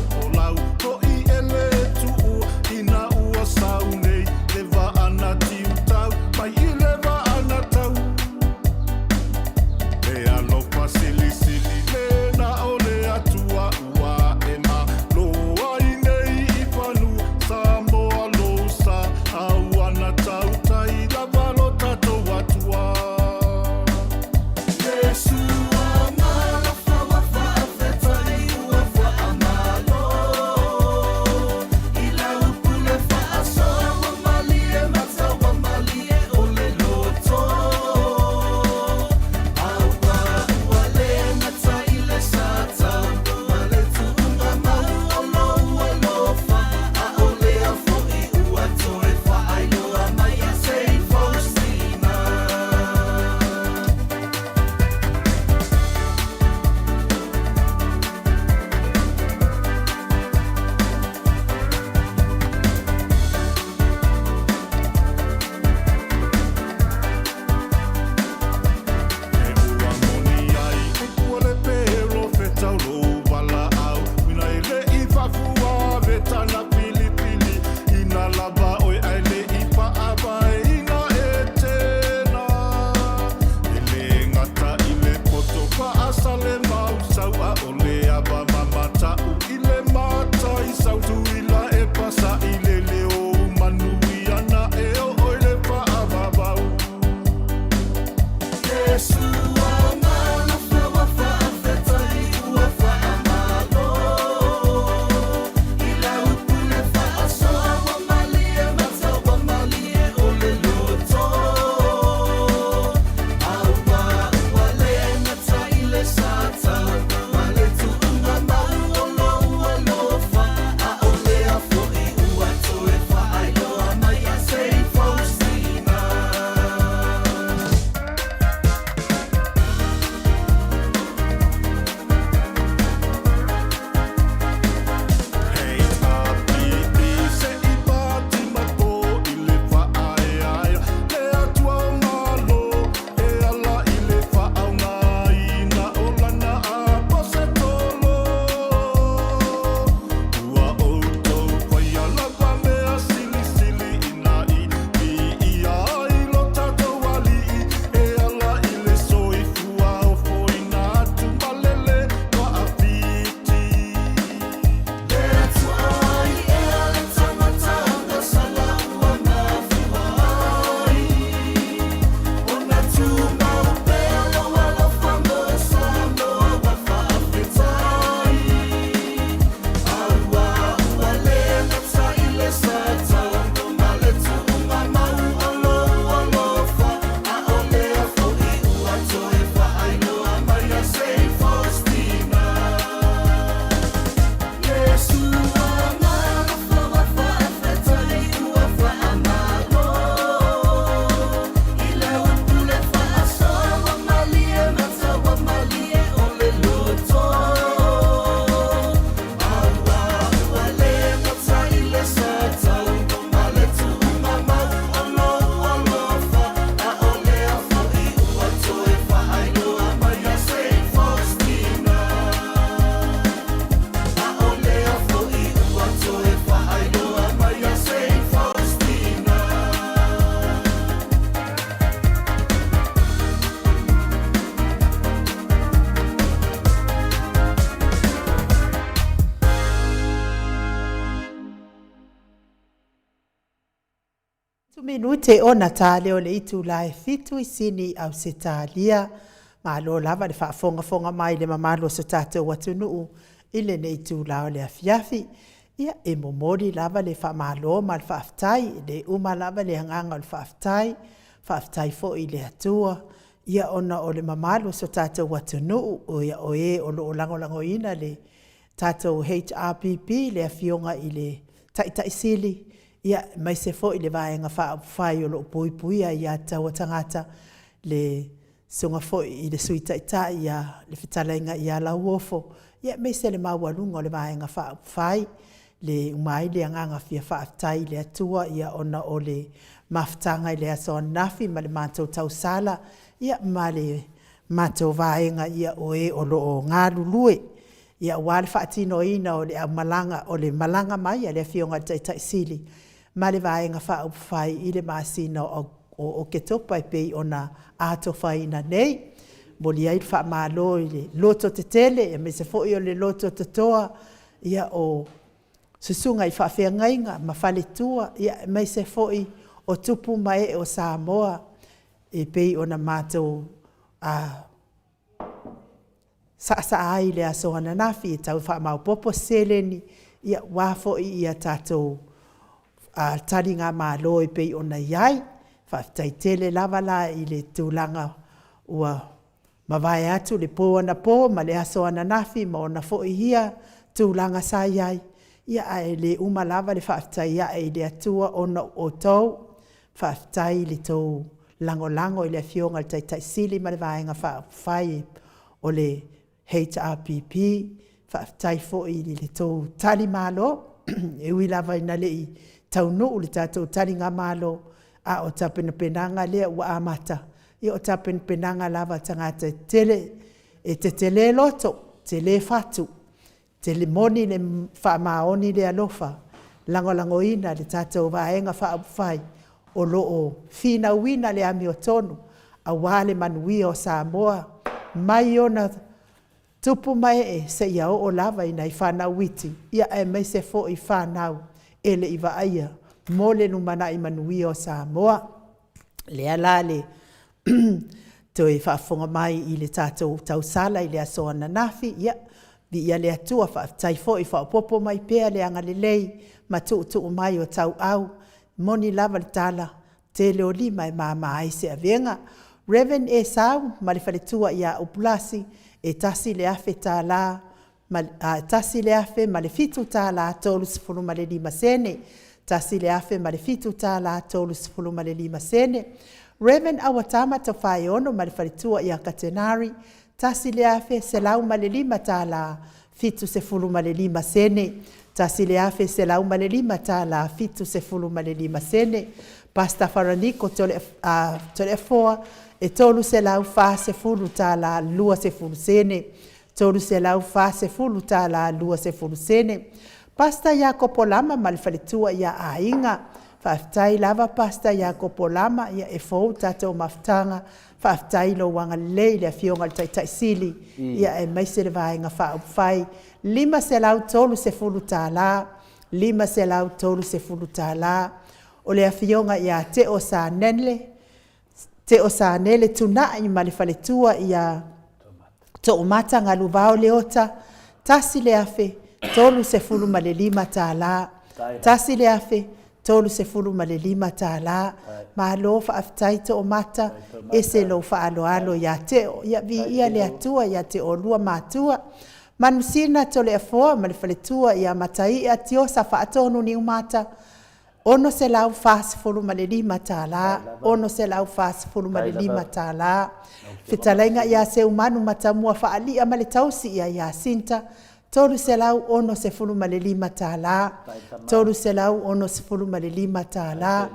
Minute ona ta lea o le itula e 7 i Sini, Ausetalia. Malo lava le faafogafoga mai i le mamalu o so tatou atunuu i lenei itula o le afiafi. Ia, e momoli lava le faamalo ma le faafetai, e le uma lava le agaga o le faafetai. Faafetai foi i le Atua, ia ona o le mamalu o so tatou atunuu, o e o lo o lagolagoina le tatou HRPP, le Afioga i le Taitai Sili, aemaise foi le Vaega Faaupufai o lo o Puipuia Aia Tatau a Tagata, le Susuga foi i le Sui Taitai le Fetalaiga ia Lauofo, aemaise le maualuga o le Vaega Faaupufai. E le uma ai le agaga fia faafetai i le Atua ona o le mafutaga i le aso ananafi ma le matou tausala ma le matou vaega o e o lo o galulue aua le faatinoina o le aumalaga, o le malaga mai a le Afioga i le Taitai Sili ma le Vaega Faaupufai i le masina o Oketopa e pei ona atofaina nei. E momoli ai le faamalo i le lototetele aemaise foi o le lotototoa o susuga i faafeagaiga ma faletua, aemaise foi o tupu ma ee o Samoa e pei ona matou saasaa ai i le aso ananafi e tau faamaopoopo se seleni aua foi tatou taligamalo e pei ona i ai. Faafetai tele lava la i le tulaga ua mavae atu le po anapo ma le aso ananafi ma ona foi ia tulaga sa i ai, ae le uma lava le faafetai ae i le Atua ona o outou. Faafetai i le tou lagolago i le Afioga i le Taitai Sili ma le Vaega Faaupufai o le HRPP. Faafetai foi i le tou talimalo, e ui lava ina le i taunuu le tatou taligamalo, a o tapenapenaga lea ua amata, ia o tapenapenaga lava a tagata tetele, e tetele loto, tele fatu, moni le faamaoni le alofa, lagolagoina le tatou Vaega Faaupufai o lo o finauina le amiotonu aua le manuia o Samoa mai ona tupu ma ee seia oo lava i nai fanau iti, aemaise foi fanau e le i vaaia mo le lumanai manuia o Samoa. O lea la le toe faafofoga mai i le tatou tausala i le aso ananafi, ia viia le Atua, faafetai foi faaopoopo mai pea le agalelei ma tuutuu mai o tauau. E moni lava le tala, o le tele o lima e mama ai se avega. Rev. Esau ma le faletua ia Upulasi, e $1,000 $1,007.35. $1,007.35. Rev. Auatama Tofaeono ma le faletua ia Katenari, $1,105.75. $1,105.75. Pastor Faranico Toleafoa, e $340.20. $340.20. Pastor Iakopo Lama ma le faletua ia Aiga. Faafetai lava Pastor Iakopo Lama, e fou le tatou mafutaga, faafetai i lou agalelei i le Afioga i le Taitai Sili aemaise le Vaega Faaupufai. E $530. $530. O le Afioga ia Teo Sanele Tunai ma le faletua ia Toomata Galuvao Leota, $1,035. $1,035. Malo faafetai Toomata, e ese lou faaaloalo ia Teo. Ia viia le Atua ia te oulua matua. Manusina Toleafoa ma le faletua ia Mataia Tiosa Faatonu Niumata, $645. $645. Fetalaiga ia Seumanu Matamua Faalia ma le tausi ia Iasinta, $365. $365.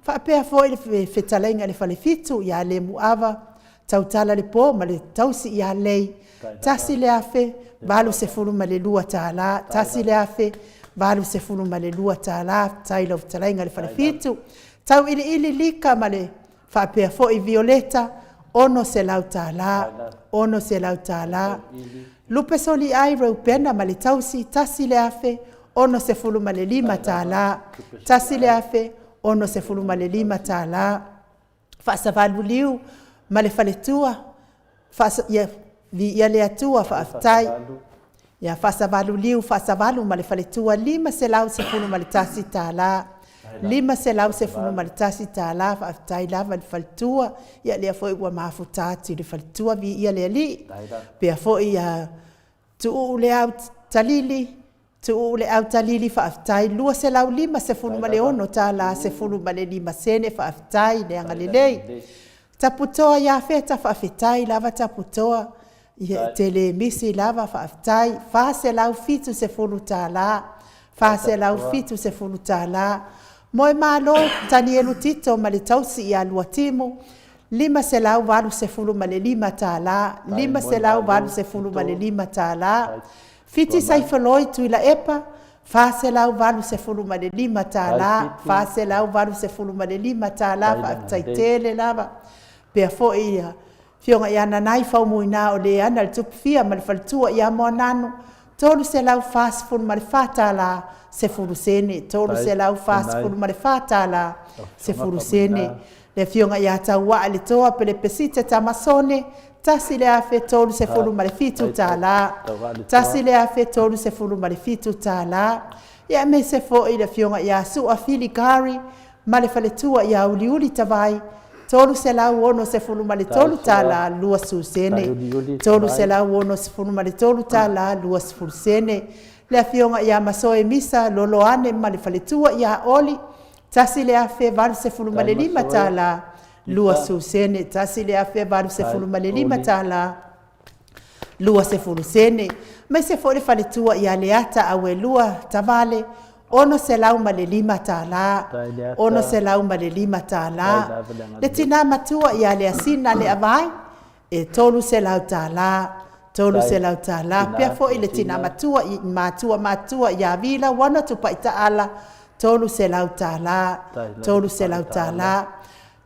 Faapea foi le fetalaiga i le Falefitu ia Lemuava Tautala Lepo ma le tausi ia Lei, $1,082. $1,082. Faafetai i lau fetalaiga i le Falefitu. Tauiliili Lika ma le faapea foi Violeta, $600. $600. Lupesoliai Reupena ma le tausi, $1,065. $65. Faasavalu liu ma le faletua, faasa, ia, viia le Atua, faafetai. Ia faasavalu liu, faasavalu ma le faletua, $511. $511, faafetai lava i le faletua. Ia lea foi ua mafuta atu i le faletua, viia le Alii. Pea foi ia Tuuu le au Talili, Tuuu le au Talili, faafetai $256.15, faafetai le agalelei. Taputoa Iafeta, faafetai lava Taputoa, ia e te le misi lava, faafetai. $470, $470. Moemalo Tanielu Tito ma le tausi ia Luatimu, $585, $585. Fiti Saifoloi Tuilaepa, $485, $485, faafetai tele lava. Pea foi ia Afioga ia Nanai Faumuina o le ana le Tupufia ma le faletua ia Moananu, $344 10 sene, $344 10 sene. Le Afioga ia Tauaa le Toa Pelepesite Tamasone, $1,037, $1,037. Ia aemaise foi le Afioga ia Sua Fili Gari ma le faletua ia Uliuli Tavai, $363 20 sene, $363 20 sene. Le Afioga ia Masoe Misa Loloane ma le faletua ia Oli, $1,085 20 sene, $1,085 20 sene. Aemaise foi le faletua ia Leata Auelua Tavale, $605, $605. Le tina matua ia Leasina Leavai, e $300, $300. Pea foi le tina matua i matua matua ia Vila Wana Tupai Taala, $300, $300.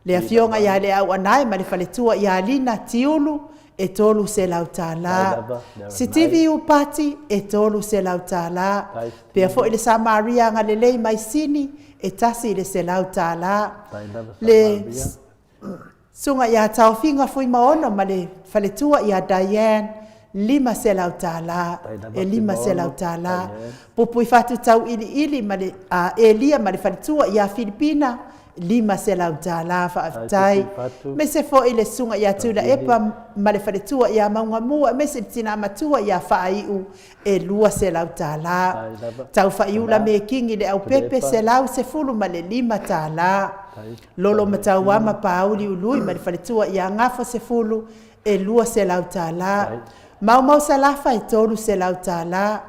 Le afioga ia Leauanae ma le faletua ia Lina Tiulu, e $300. Sitivi Iupati, e $300. Pea foi le Samaria Agalelei mai Sini, e $100. Le susuga ia Taofiga Fuimaono ma le faletua ia Diane, $500, e $500. Pupui Fatu Tauiliili ma le Elia ma le faletua ia Filipina, $500, faafetai. Aemaise foi le susuga ia Tuilaepa ma le faletua ia Maugamua, aemaise le tina matua ia Faaiu, e $200. Taufaiula Mekigi Leaupepe, $115. Lolo Matauama Pauli Ului ma le faletua ia Gafo Sefulu, e $200. Maumau Salafa, e $300.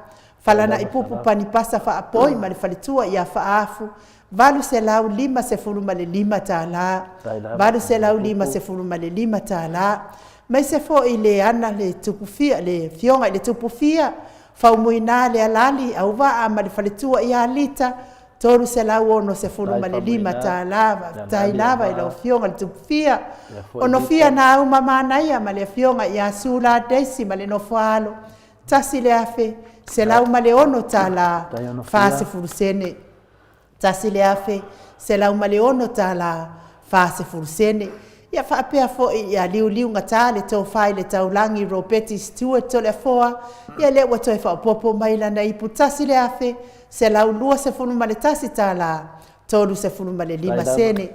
Falanaipupu Panipasa Faapoi ma le faletua ia Faafu, $855, $855. Aemaise foi le ana le Tupufia, le afioga i le Tupufia, Faumuina le Alali Auvaa ma le faletua ia Lita, $365. Faafetai lava i lau afioga i le Tupufia. Onofia na Auma Manaia ma le afioga ia Sula Daisy ma le nofoaalo, $1,106 40 sene, $1,106 40 sene. Ia faapea foi ia liuliugata le tofa i le taulagi Ropeti Stewart Toleafoa, ia lea ua toe faaopoopo mai lana ipu $1,121 35 sene,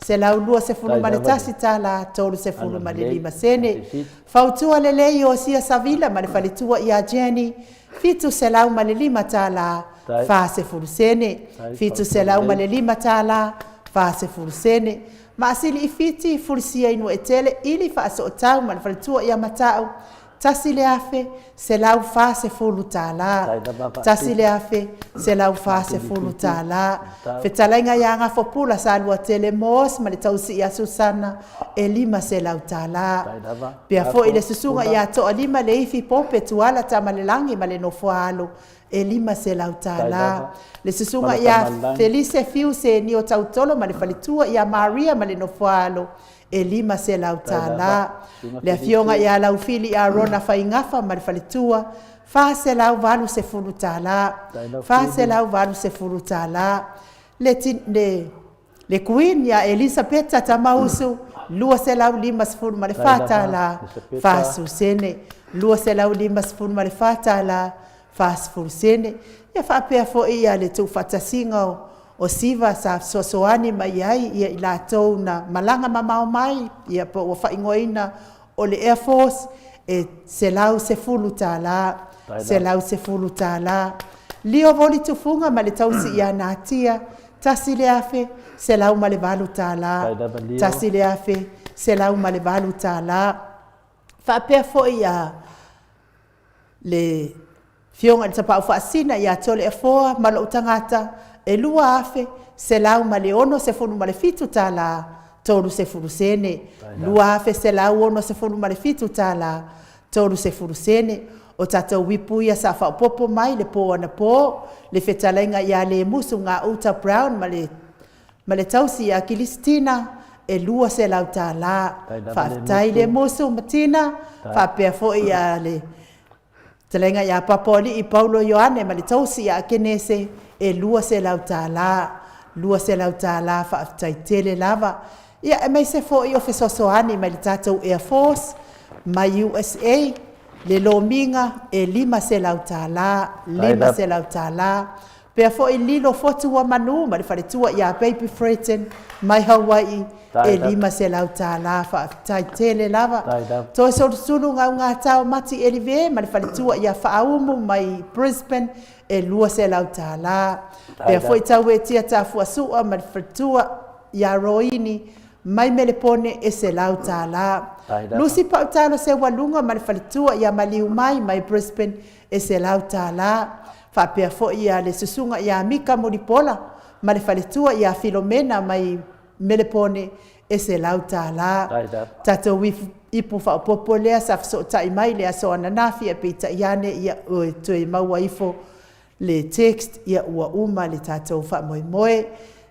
$1,121 35 sene. Fautua lelei Iosia Savila ma le faletua ia Jenny, $705 40 sene, $705 40 sene. Maasili i Fiti, Fulisia i Nuuetele, Ili Faasootau ma le faletua ia Matau, $1,140, $1,140. Fetalaiga ia Gafopula Saluatele Moss ma le tausi ia Susana, e $500. Pea foi le susuga ia Toalima Leifi Pope Tuala Tamalelagi ma le nofoaalo, e $500. Le susuga ia Felise Fiu Senio Tautolo ma le faletua ia Maria ma le nofoaalo, e $500. Le afioga ia Laufili Arona Faigafa ma le faletua, $480, $480. Le, le, le Queen ia Elisapeta Tamausu, $254 tala, 40 sene, $254 tala, 40 sene. Ia faapea foi ia le tuufaatasiga o, o Siva sa fesoasoani mai ai ia i latou na malaga mamao mai, ia po ua faaigoaina o le Air Force e $110, $110. Lio Voli Tufuga ma le tausi ia Natia, $1,108, $1,108. Faapea foi ia le Afioga i le Tapaau Faasisina ia Toleafoa ma lou tagata, e $2,167 30 sene, $2,167 30 sene. O tatou uipu ia sa faaopoopo mai le po anapo, le fetalaiga ia Lemusu Gauta Brown ma le ma le tausi ia Kilisitina e $200. Faafetai Lemusu ma Tina, faapea foi ia le fetalaiga ia Papaoalii Paulo Ioane ma le tausi ia Akenese e $200. $200 faafetai tele lava. Ia aemaise foi o fesoasoani mai le tatou Air Force mai USA le lomiga e $500, $500. Pea foi Lilo Fotu ua manu ma le faletua ia Baby Freton mai Hawaii e $500. Faafetai tele lava. Toe Solusulu Gaugatao Mati Elive ma le faletua ia Faaumu mai Brisbane e $200. Pea foi Tauetia Tafuasua ma le faletua ia Roini mai Melepone e $100. Lusi Pautalo Seualuga ma le faletua ia Maliumai mai Brisbane e $100. Faapea foi ia le susuga ia Mika Mulipola ma le faletua ia Filomena mai Melepone e $100. Tatou ipu faaopoopo lea sa fesootai mai le aso ananafi ae peitai ane ia ua toe maua ifo le text ia ua uma le tatou faamoemoe.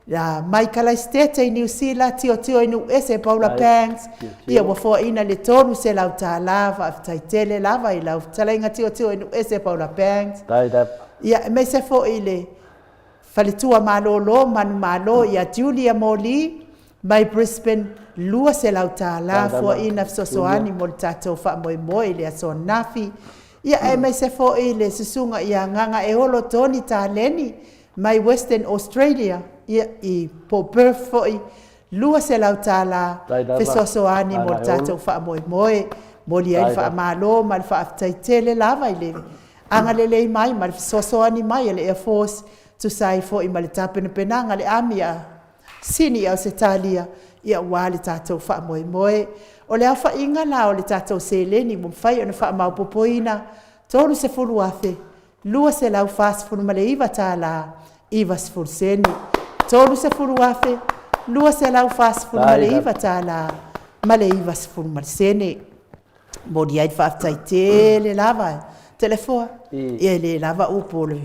Ia mai Kalaisitete i Niu Sila, Tiotio i Nuuese, Paula Banks, ia ua foaina le $300. Faafetai tele lava i lau fetalaiga Tiotio i Nuuese, Paula Banks. Ia aemaise foi i le faletua malolo manumalo ia Julia Moli mai Brisbane, $200 foaina fesoasoani mo le tatou faamoemoe i le aso ananafi. Ia aemaise foi le susuga ia Gagaeolo Tony Taleni mai Western Australia, ia i po Perth foi, $200 fesoasoani mo le tatou faamoemoe. Momoli ai le faamalo ma le faafetai tele lava i le agalelei mai ma le fesoasoani mai a le Air Force, tusa ai foi ma le tapenapenaga a le Army a Sini i Ausetalia, ia aua le tatou faamoemoe. O le aofaiga la o le tatou seleni ua mafai ona faamaopoopoina, $30,000 $249 90 sene. $30,000 $249 tala ma le 90 sene. Momoli ai le faafetai tele lava Toleafoa, ia e le lava upu o le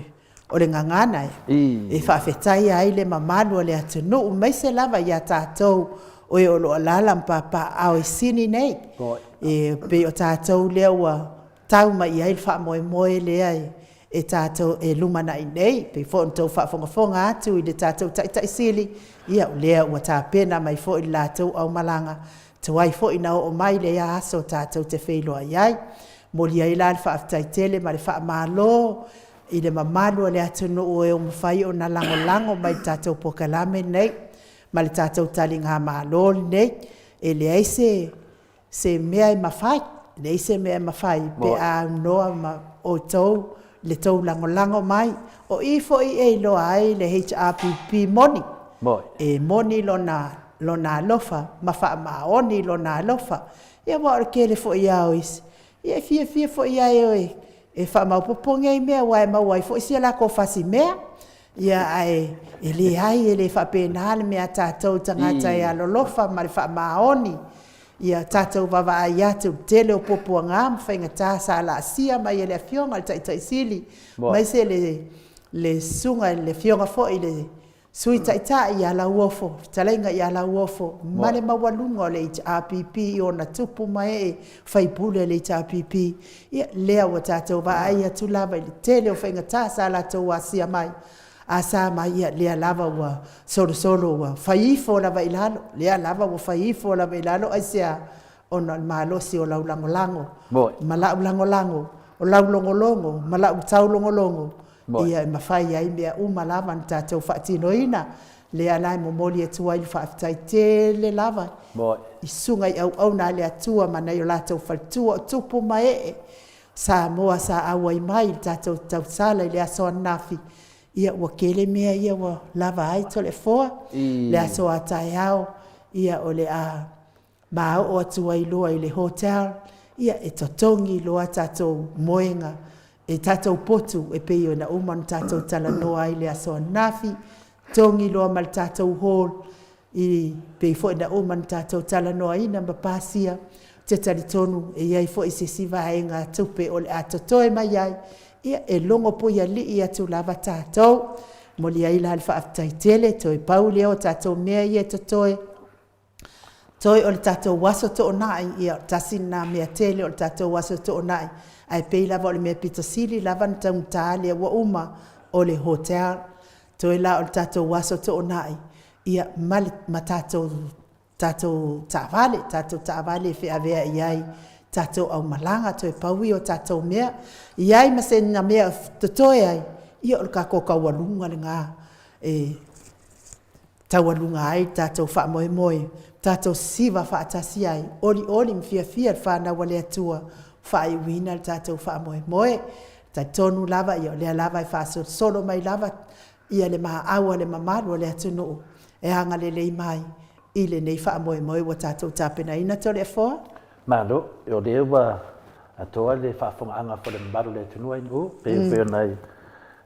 o le gagana e faafetaia ai le mamalu o le atunuu, aemaise lava ia tatou o e o lo o alaala ma papaaao i Sini nei. E pei o tatou lea ua tau mai i ai le faamoemoe lea e tatou e lumanai nei. E pei foi ona outou faafogafoga atu i le tatou Taitai Sili, ia o lea ua tapena mai foi le latou aumalaga, tuai foi na oo mai lea aso tatou te feiloai ai. Momoli ai la le faafetai tele ma le faamalo i le mamalu o le atunuu e ua mafai ona lagolago mai i le tatou polokalame lenei ma le tatou taligamalo lenei. E leai se se mea e mafai, leai se mea e mafai pe a aunoa ma outou le tou lagolago mai. O i foi e iloa ai le HRPP moni, e moni lona, lona alofa ma faamaoni lona alofa. Ia aua o le tele foi lava o isi, ia e fiafia foi lava e e faamaopoopo nei mea aua e maua ai foi si a latou fasi mea. Ia ae e leai, e le faapena le mea a tatou tagata e alolofa ma le faamaoni. Ia tatou vaavaai atu i le tele o puapuaga ma faigata sa laasia mai e le Afioga i le Taitai Sili, aemaise le le Susuga i le Afioga foi i le Sui Taitai ia Lauofo, Fetalaiga ia Lauofo, ma le maualuga o le HRPP i ona tupu ma ee faipule a le HRPP. Ia, lea ua tatou vaai atu lava i le tele o faigata sa latou asia mai. A sa mai, ia, lea lava ua solosolo ua fai ifo lava i lalo, lea lava ua fai ifo lava i lalo, aisea? Ona o le malosi o lau lagolago ma la'u lagolago, o lau logologo ma la'u taulogologo, ia e mafai ai mea uma lava ona tatou faatinoina. Lea la e momoli atu ai le faafetai tele lava i susuga i auauna a le Atua ma nai o latou faletua o tupu ma ee Samoa sa auai mai i le tatou tausala i le aso ananafi. Ia ua tele mea ia ua lava ai Toleafoa le aso a taeao, ia o le a ma oo atu ai loa i le hotel, ia e totogi loa tatou moega e tatou potu e pei ona uma ona tatou talanoa ai i le aso ananafi, togi loa ma le tatou hall i pei foi ona uma ona tatou talanoaina ma pasia. Ou te talitonu e i ai foi se isi vaega tupe o le a totoe mai ai, ia e logo puialii atu lava tatou. Momoli ai la le faafetai tele, toe pau lea o tatou mea ia e totoe. Toe o le tatou aso toonai, ia tasi lena mea tele o le tatou aso toonai, ae pei lava o le mea pito sili lava ona taugata lea ua uma, o le hotel. Toe la o le tatou aso toonai, ia ma le ma tatou tatou taavale, tatou taavale e feaveai ai tatou aumalaga, toe pau ia o tatou mea. I ai ma se na mea totoe ai, ia o le tatou taualuga lena e taualuga ai le tatou faamoemoe, tatou sisiva faatasi ai, olioli ma fiafia le fanau a le Atua, faaiuina le tatou faamoemoe. Talitonu lava, ia o lea lava e faasolosolo mai lava ia le maau a le mamalu o le atunuu e agalelei mai i lenei faamoemoe ua tatou tapenaina. Toleafoa.
Malo, o lea ua atoa le faafofogaaga foi a le mamalu o le atunuu ainu, pei foi ona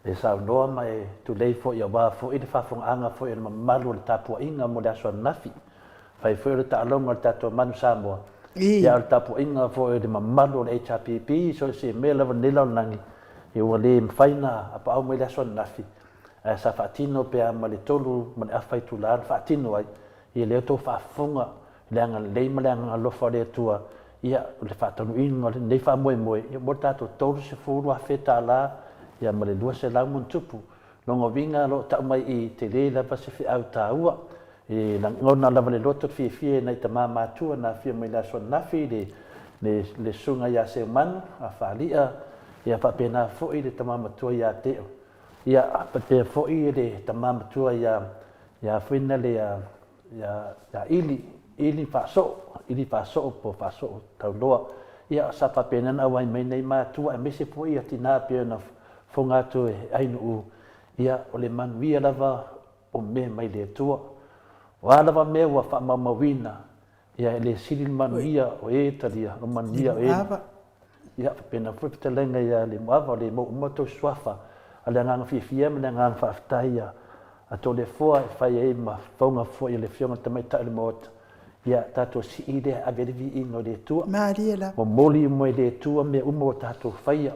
e saunoa ma e tulei foi aua foi le faafofogaaga foi a le mamalu o le tapuaiga mo le aso ananafi. Fai foi o le taaloga o le tatou Manu Samoa, ia a o le tapuaiga foi o le mamalu o le HRPP, so o se mea lava o lenei lalolagi, ia ua le mafai ona apaau mai le aso ananafi, ae sa faatino pe a ma le 3:30 itula na faatino ai, ia lea ua outou faafofoga i le agalelei ma le agaga alofa o le Atua, ia, o le faataunuuina o lenei faamoemoe, ia mo le tatou $30,000 ia ma le 200 ma ona tupu. Lona uiga o lo o tau mai i i, tele lava se feau taua. E lagona lava le loto le fiafia e nai tama matua na afio mai le aso ananafi, le, le, le susuga ia Seumanu, a Faali'a, ia faapena foi le tama matua ia Teo. Ia faapea foi le tama matua ia, ia Fuina le, ia, ia Ili, Ili Faasoo, Ili Faasoo po o Faasoo Tauloa. Ia sa faapena ona auai mai nei matua aemaise foi ia tina pei ona fofoga atu e Ainuu, ia o le manuia lava o mea mai le Atua. O a lava mea ua faamaumauina, ia e le sili le manuia o e talia, o manuia o e. Ia, faapena foi le fetalaiga ia Lemuava, o le mau uma tou suafa, a le agaga fiafia ma le agaga faafetai ia a Toleafoa e fai ai ma fofoga foi o le Afioga i le Tamaitai o le Maota, ia tatou sii lea e ave ai le viiga o le Atua.
Malie lava.
Momoli uma i le Atua mea uma ua tatou faia.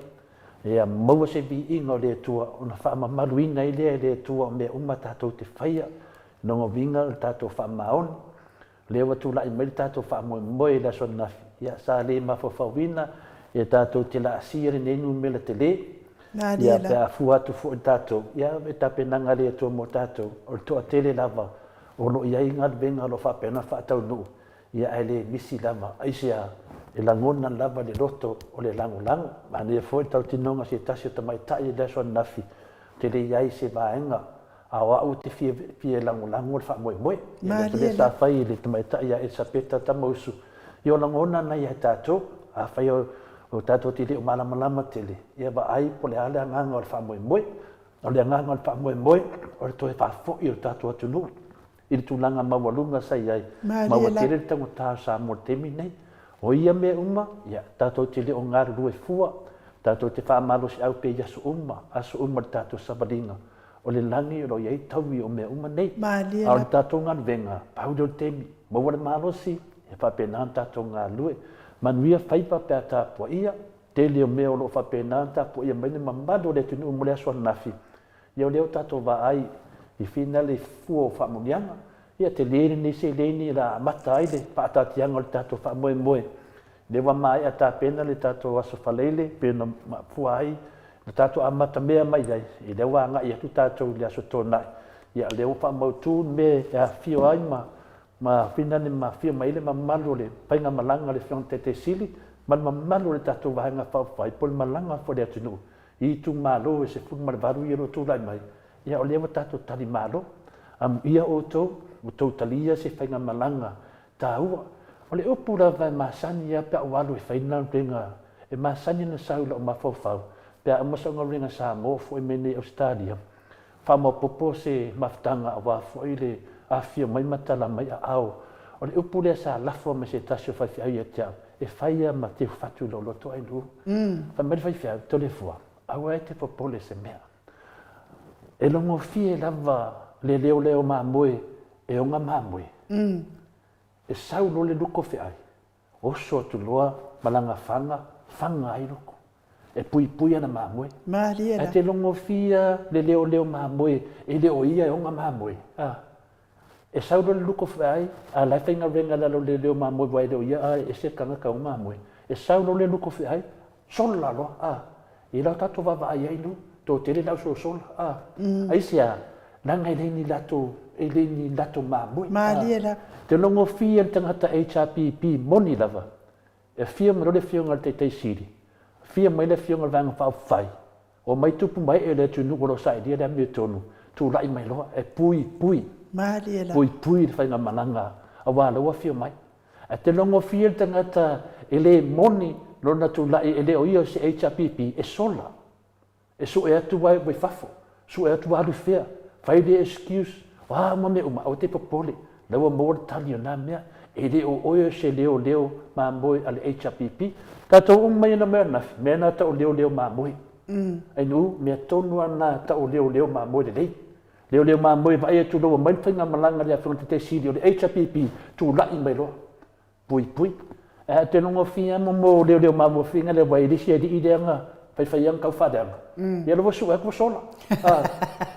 Ia maua se viiga o le Atua ona faamamaluina ai lea e le Atua o mea uma tatou te faia, lona uiga o le tatou faamaoni. O lea ua tulai mai le tatou faamoemoe i le aso ananafi, ia sa le mafaufauina e tatou te laasia lenei numera tele. Ia pe a fua atu foi tatou, ia e tapenaga a le Atua mo tatou, o le toatele lava o lo o i ai galuega o lo o faapena ona faataunuu, ia ae le misi lava. Aisea? E lagona lava le loto o le lagolago. Manaia foi le tautinoga a se tasi o tamaitai i le aso ananafi, ou te le i ai i se vaega A o au ou te fia, fia lagolago le faamoemoe. Ia le lea sa fai e le tamaitai ia Elisapeta Tamausu, ia o lagona na ia tatou. Afai o, o tatou te le o malamalama tele, ia vaai po o le a le agaga o le faamoemoe. O le agaga o le faamoemoe, o le toe faafoi o le tatou atunuu i le tulaga maualuga sa i ai, ma ua tele le taugata o Samoa i le taimi lenei. O ia mea uma, ia, tatou te le o galulue fua, tatou te faamalosiau pea i aso uma, aso uma i le tatou savaliga. O le lagi o lo o i ai taui o mea uma nei.
Malie
A o le tatou galuega, pau lea o le taimi, maua le malosi, e faapena ona tatou galulue. Manuia faiva pe a tapuaia, tele o mea o lo o faapena ona tapuaia mai le mamalu o le atunuu mo le aso ananafi, ia o lea ua tatou vaai i fina le fua o faamanuiaga. Ia tele lenei seleni o le a amata ai le faataatiaga o le tatou faamoemoe. Lea ua maea tapena le tatou Aso Faraile pei ona mafua ai Na tatou amatamea mai ai, i lea ua agai atu tatou i le Aso Toonai, ia o lea ua faamautu le mea e afifio ai ma ma finane ma afio mai ai le mamalu o le faigamalaga a le Afioga i le Taitai Sili ma le mamalu o le tatou Vaega Faaupufai po o le malaga foi a le atunuu i itumalo e 18 ia o lo o tulai mai, ia o lea ua tatou talimalo. Amuia outou, ua outou talia se faigamalaga taua. O le upu lava e masani lava pe a ou alu e fai le galuega, e masani ona sau i lou mafaufau pe a uma sau galuega Samoa foi mai nei i Ausetalia, faamaopoopo se mafutaga aua foi le afifio mai ma tala mai aao. O le upu lea sa lafo mai e se tasi o faifeau ia te au, e fai lava ma teufatu i lou loto ailua. Fai mai le faifeau, Toleafoa, aua e te popole i se mea. E logofie lava le leoleo mamoe e oga mamoe. E sau loa le luko feai, oso atu loa ma lana faga, faga ai luko. E puipui ana mamoe.
Malie
la. Ae te logofia le leoleo mamoe e le o ia e oga mamoe. A. E sau loa le luko feai, a la e faigaluega i lalo o le leoleo mamoe aua e le o ia a e ese le tagata oga mamoe. E sau loa le luko feai, sola loa, a. I lau tatou vaavaai ai nu, toatele le au sosola, a. Aisea? Leaga e le ni latou, e le ni latou mamoe.
Malie lava.
Te logofia le tagata HRPP moni lava, e afio mai loa le afioga i le Taitai Sili, afio mai le afioga i le Vaega Faaupufai, omai tupu ma ee o le atunuu o lo o sailia le amiotonu, tulai mai loa e puipui,
Malie lava.
puipui le faigamalaga aua la ua afio mai. Ae te logofia le tagata e le moni lona tulai e le o ia o se HRPP e sola. E sue atu ai i fafo, sue atu alu i fea, fai le excuse, o a uma mea uma, aua te popole, la ua maua le tali o na mea. E le o oe o se leoleo mamoe a le HRPP. Tatou uma ia na omai ananafi, mea na tau o leoleo mamoe. Ainu, mea tonu lava na tau o leoleo mamoe lelei. Leoleo mamoe vaai atu loa ua mai le faigamalaga a le Afioga i le Taitai Sili o le HRPP, tulai mai loa, puipui. Ae ou te logofia lava mo leoleo mamoe foi lea aua e le isi alii lea na faifai ana tau faaleaga. Ia la ua sue atu ua sola.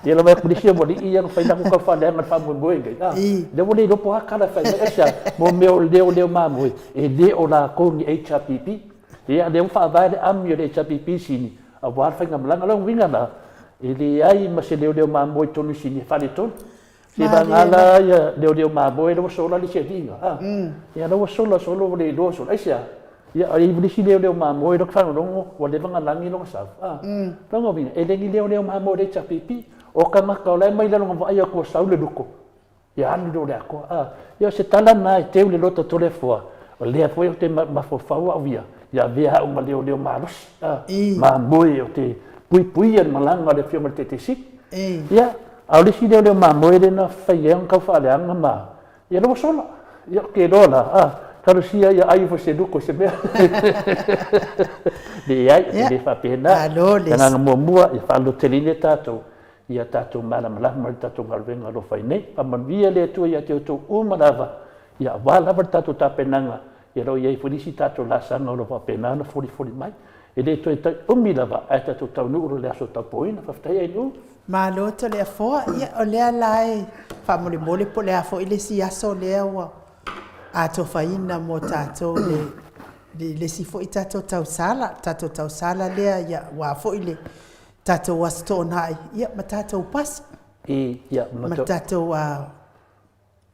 Ia la ua atu le isi alii ia na fai latou tau faaleaga i le faamoemoe lenei. Lea ua le iloa po o a tala e fai mai. Aisea? Mo mea o leoleo mamoe e le o latou ni HRPP. Ia lea ua faavae le ami o le HRPP i Sini aua le faigamalaga. O lona uiga la, e leai ma se leoleo mamoe i totonu i Sini e faaletonu. Se vagana la ia leoleo mamoe la ua sola le isi alii a. Ia la ua sola solo ua le iloa sola. Aisea? Ia e i ai isi leoleo mamoe la faalogologo ua leva ona lagi lona sau. A. Lona uiga, e le ni leoleo mamoe a le HRPP. O tagata o la e mai lalo na vaai atu ua sau le luko, Ia alu loa le atoa. A, ia o se tala lena e teu le loto Toleafoa, o lea foi ou te mafaufau au ia, ia avea au ma leoleo malosi, a, mamoe ou te puipuia le malaga a le Afioga i le Taitai Sili. Ia, a o le isi leoleo mamoe lea na fai ai ona tau faaleaga ma, ia lea ua sola. Ia, ou te iloa la, a, talosia ia ai ifo se luko i se mea. Leai, e le faapena. O le agaga muamua, ia faalototeleina tatou, ia tatou malamalama i le tatou galuega o lo o fai nei. Faamanuia le Atua ia te outou uma lava, ia aua lava le tatou tapenaga, ia o lo o i ai foi nisi tatou laasaga o lo o faapena ona folifoli mai. E le toe umi lava ae tatou taunuu loa i le aso taupoina. Faafetai Ainuu.
Malo Toleafoa, ia o lea la e faamolemole po o le a foi le isi aso lea ua atofaina mo tatou le le isi foi tatou tausala, tatou tausala lea ia aua foi le tatou Aso Toonai, ia ma tatou pasi.
I, ia,
ma, ma tatou, a,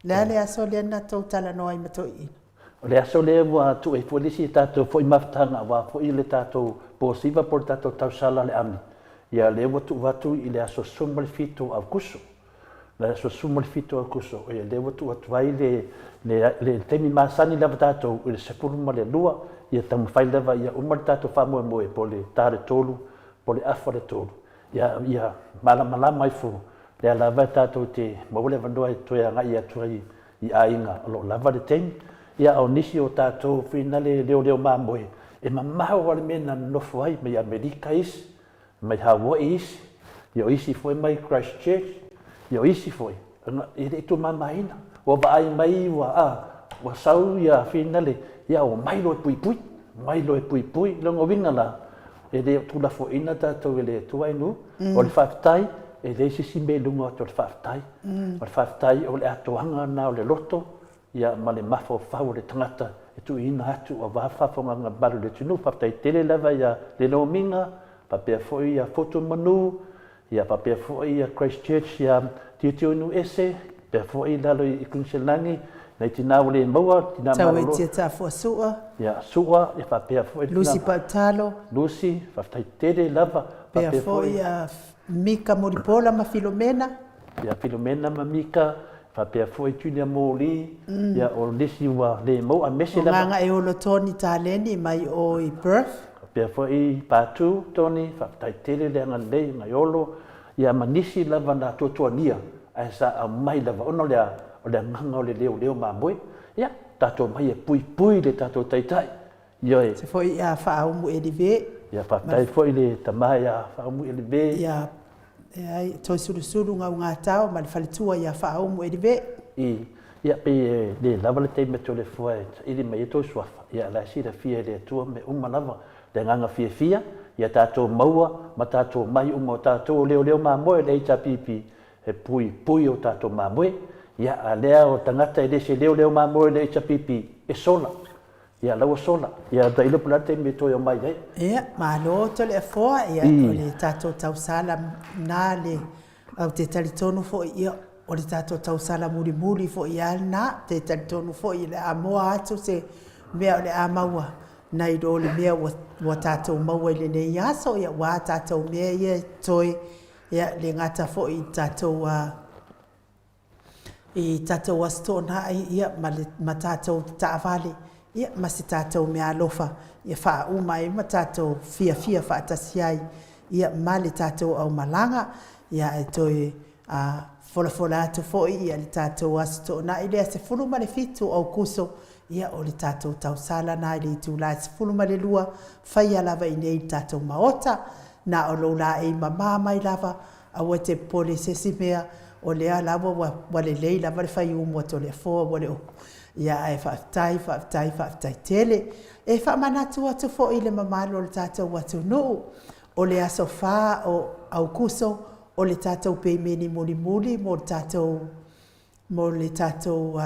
le a le aso lea na tou talanoa ai ma toeaiina?
O le aso lea ua tuu ai foi le isi tatou foi mafutaga aua foi le tatou posiva po o le tatou tausala a le ami, ia lea ua tuu atu i le aso 17 o Aokuso. Le aso 17 o Aokuso, ia lea ua tuu atu ai le, le, le taimi masani lava tatou i le 12, ia taumafai lava ia uma le tatou faamoemoe po o le ta le 3 po o le afa le 3, ia, ia malamalama ifo lea lava tatou te maua le avanoa e toe agai atu ai i aiga o lo o lava le taimi. Ia, a o nisi o tatou finale leoleo mamoe, e mamao lava le mea na nonofo ai mai Amerika isi, mai Hawaii isi, ia o isi foi mai Christchurch, ia o isi foi, e le i tumamaina. Ua vaai mai ua, a, ua sau ia finale, ia ua mai loa e puipui, mai loa e puipui. Lona uiga la, e le o tuulafoaiina tatou e le Atua e nu, o le faafetai, e leai se isi mea i luga atu o le faafetai. O le faafetai o le atoaga lena o le loto, ia ma le mafaufau o le tagata e tuuina atu aua faafofogaga mamalu i le atunuu. Faafetai tele lava ia Lelomiga, Faapea foi ia Fotu Manu, ia faapea foi ia Christchurch ia Tiutiunu Ese, faapea foi i lalo i Queensland nai tina ua le maua, tina
Tau e tia tafua Sua.
Ia Sua, ia faapea foi
Lucy Pautalo.
Lucy, faafetai tele lava.
Faapea foi ia Mika Mulipola ma Filomena.
Ia Filomena ma Mika, faapea foi Junior Moli, ia o nisi ua le maua aemaise
lava. O Gagaeolo Tony Taleni mai o i Perth.
Faapea foi Patu Tony, faafetai tele le agalelei Gagaeolo, ia ma nisi lava na tuatuagia ae sa aumai lava ona o le a? O le agaga o le leoleo mamoe. Ia, tatou omai e puipui le tatou Taitai.
Ioe. Se foi ia Faaumu Elive.
Ia faafetai foi le tama ia Faaumu Elive.
Ia e ai Toisulusulu Gaugatao ma le faletua ia Faaumu Elive.
I, ia pei e le lava le taimi a Toleafoa e saili mai ai tou suafa, ia o la e silafia e le Atua mea uma lava, le agaga fiafia, ia tatou maua ma tatou mai uma o tatou o leoleo mamoe o le HRPP e puipui o tatou mamoe, ia a lea o tagata e le se leoleo mamoe o le HRPP e sola. Ia la ua sola. Ia tailo po o le a le taimi e toe omai ai.
Ia, malo Toleafoa, ia o le tatou tausala na le, ou te talitonu foi, ia o le tatou tausala mulimuli foi lava lena, ou te talitonu foi o le a moa atu se mea o le a maua nai lo le mea ua tatou maua i lenei aso, ia aua tatou mea ia e totoe, ia le gata foi i tatou i tatou Aso Toonai ia ma le ma tatou taavale ia ma se tatou meaalofa ia faauma ai ma tatou fiafia faatasi ai ia ma le tatou aumalaga ia ae toe a folafola atu foi ia le tatou Aso Toonai lea 17 o Aokuso ia o le tatou tausala na i le itula e 12 faia lava i nei i le tatou Maota na o lou laei mama mai lava Aua e te popole i se isi mea, o lea lava ua, ua lelei lava le faiū mo Toleafoa, ua le o, ia ae faafetai, faafetai, faafetai tele. E faamanatu atu foi i le mamalu o le tatou atunuu, o le aso 4 o Aokuso, o le tatou peimeni mulimuli mo le tatou mo le tatou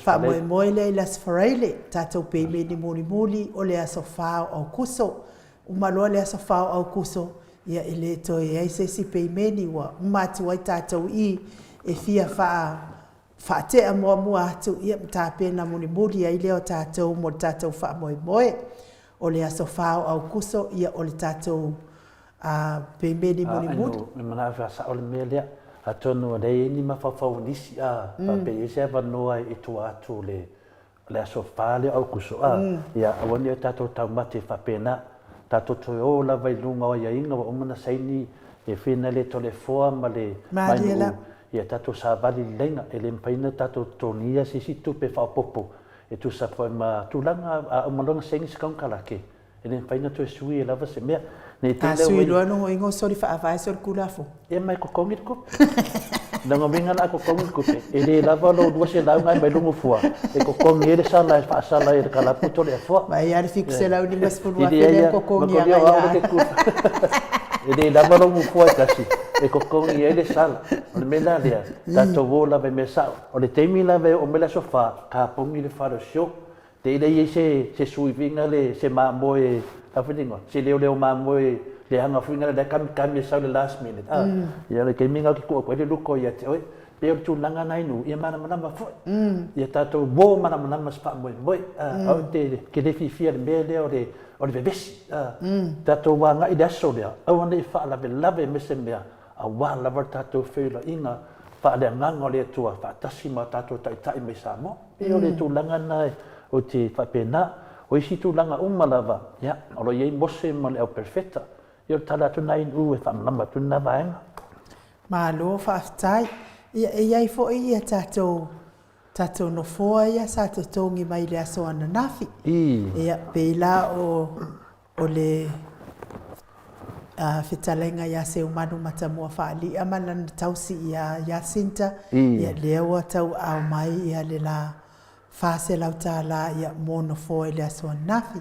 Faamoemoe
lea i le Aso Faraile, tatou peimeni mulimuli o le aso 4 o Aokuso. Uma loa le aso 4 o Aokuso, ia e le toe i ai se isi peimeni, ua uma atu ai tatou i e fia faa faatea muamua atu, ia ma tapena mulimuli ai lea o tatou mo le tatou faamoemoe. O le aso 4 o Aokuso, ia o le tatou A pemeni mulimuli.
E manao e faasao le mea lea. Atonu o lea e i ai ni mafaufau o nisi a faapea e i ai se avanoa i tua atu o le le aso 4 lea o Aokuso a, ia aua ne i o tatou taumate faapena. Tatou toe o lava i luga o aiaiga ua uma ona saini e fina le Toleafoa ma le Mainuu ia tatou savali lelega. E le mafai ona tatou totogia se isi tupe faaopoopo e tusa foi ma tulaga a uma loa ona saini se konekarate. E le mafai ona toe sui e lava se mea.
Nei te A sui loa lona uiga o soli faavae soli kulafono.
Ia ma e totogi le tupe. Lona uiga la a totogi le tupe, e le lava lou 200 na e aumai lou nofoa e totogi ai le sala e faasala ai e le kalapu Toleafoa.
Vaai lava le 750,000 lea e totogi agai
ia. E le lava lou nofoa e tasi e totogi ai le sala. O le mea la lea, tatou o lava i mea sao. O le taimi lava e oo mai le aso 4, tapuni le fale o Sio. Te i ai se se suiviga le se mamoe a foi le igoa se leoleo mamoe leaga foi na le kamikami e sau le last minute a ia le taimi na ou te tuu atu ai le luko ia te oe pei o le tulaga na inu ia malamalama foi ia tatou uo malamalama se faamoemoe a au te ke le fiafia le mea lea o le o le vevesi a tatou agai i le aso lea aua ne i faalavelave ma se mea aua lava le tatou feiloaiga faaleagaga o le Atua faatasi ma tatou taitai mai Samoa. Pei o le tulaga lena ou te faapena. O isi tulaga uma lava, ia, o lo o i ai Mose ma le au perofeta. Ia o le tala atu lena i Nu'u e faamalamalama atu lena vaega.
Malo faafetai. Ia e i ai foi ia tatou tatou nofoa ia sa totogi mai i le aso ananafi. Ia pei la o O le fetalaiga ia Seumanu Matamua Faali'a ma lana tausi ia Jacinta, ia lea ua tauaao mai ia le la $400 ia mo nofoa i le aso ananafi.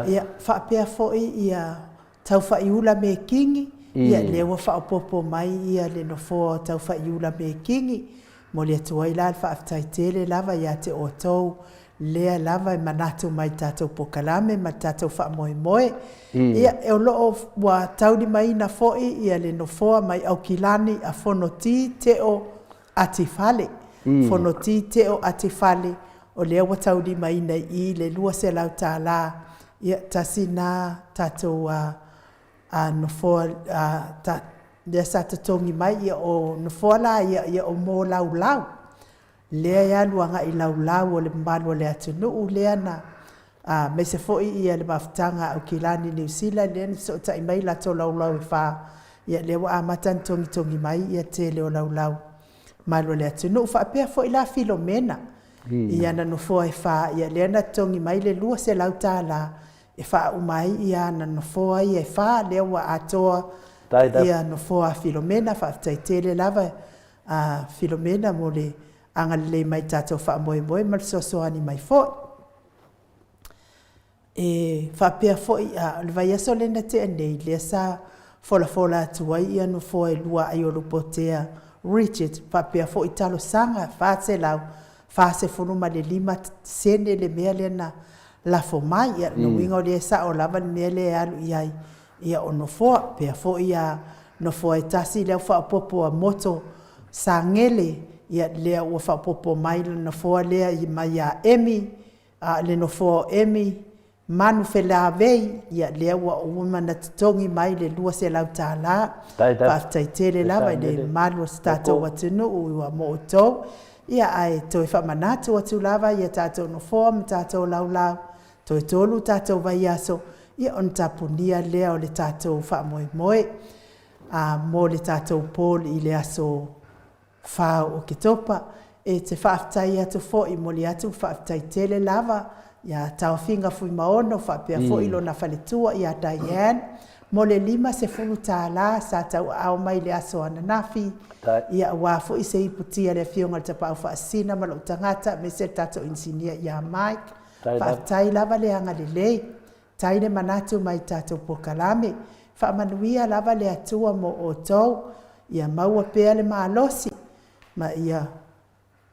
Ia faapea foi ia Taufaiula Mekingi, ia lea ua faaopoopo mai ia le nofoa o Taufaiula Mekingi. Momoli atu ai la le faafetai tele lava ia te outou. lea lava e manatu mai i tatou polokalame ma le tatou faamoemoe. Ia, o lo o ua taulimaina foi ia le nofoa mai Aukilani a Fonoti Teo Atifale. Fonoti Teo Atifale, o lea ua taulimaina i i le $200, ia tasi lena tatou a nofoa a ta, lea sa totogi mai, ia o nofoa la ia, ia o mo Laulau, lea e alu agai i Laulau o le mamalu o le atunuu lea na aemaise foi ia le mafutaga a Aukilani Niu Sila lea na fesootai mai latou laulau e fa, ia lea ua amata ona togitogi mai ia tele o laulau mamalu o le atunuu. Faapea foi la Filomena i ana nofoa e fa, ia lea na totogi mai le $200 e faauma ai ia ana nofoa ia e fa, lea ua atoa ia nofoa a Filomena. Faafetai tele lava a Filomena mo le agalelei mai i tatou faamoemoe ma le fesoasoani mai foi. E faapea foi, a o le vaiaso lea na tea nei, lea sa folafola atu ai ia nofoa e lua a Aiolupotea Richard, faapea foi talosaga 445 sene le mea lea na lafo mai. Ia, lona uiga o lea e sao lava le mea lea e alu i ai ia o nofoa. Pea foi a nofoa e tasi lea ua faaopoopo a Moto Sagele, ia lea ua faaopoopo mai le nofoa lea mai ia Emi, a le nofoa o Emi Manu Felavei, ia lea ua uma ona totogi mai le $200. Faafetai tele lava i le mamalu o si tatou atunuu ua mo outou. Ia ae toe faamanatu atu lava ia tatou nofoa ma tatou laulau, toe 3 tatou vaiaso, ia ona tapunia lea o le tatou faamoemoe a mo le tatou poll i le aso 4 o Oketopa. E te faafetai atu foi, momoli atu le faafetai tele lava ia Taofiga Fuimaono faapea foi lona faletua ia Diane mo le $50 sa tauaao mai i le aso ananafi, ia aua foi se iputi a le Afioga i le Tapaau Faasisina ma lou tagata aemaise le tatou inisinia ia Mike. Faafetai lava le agalelei. Tai le manatu mai tatou polokalame. Faamanuia lava le Atua mo outou, ia maua pea le malosi ma ia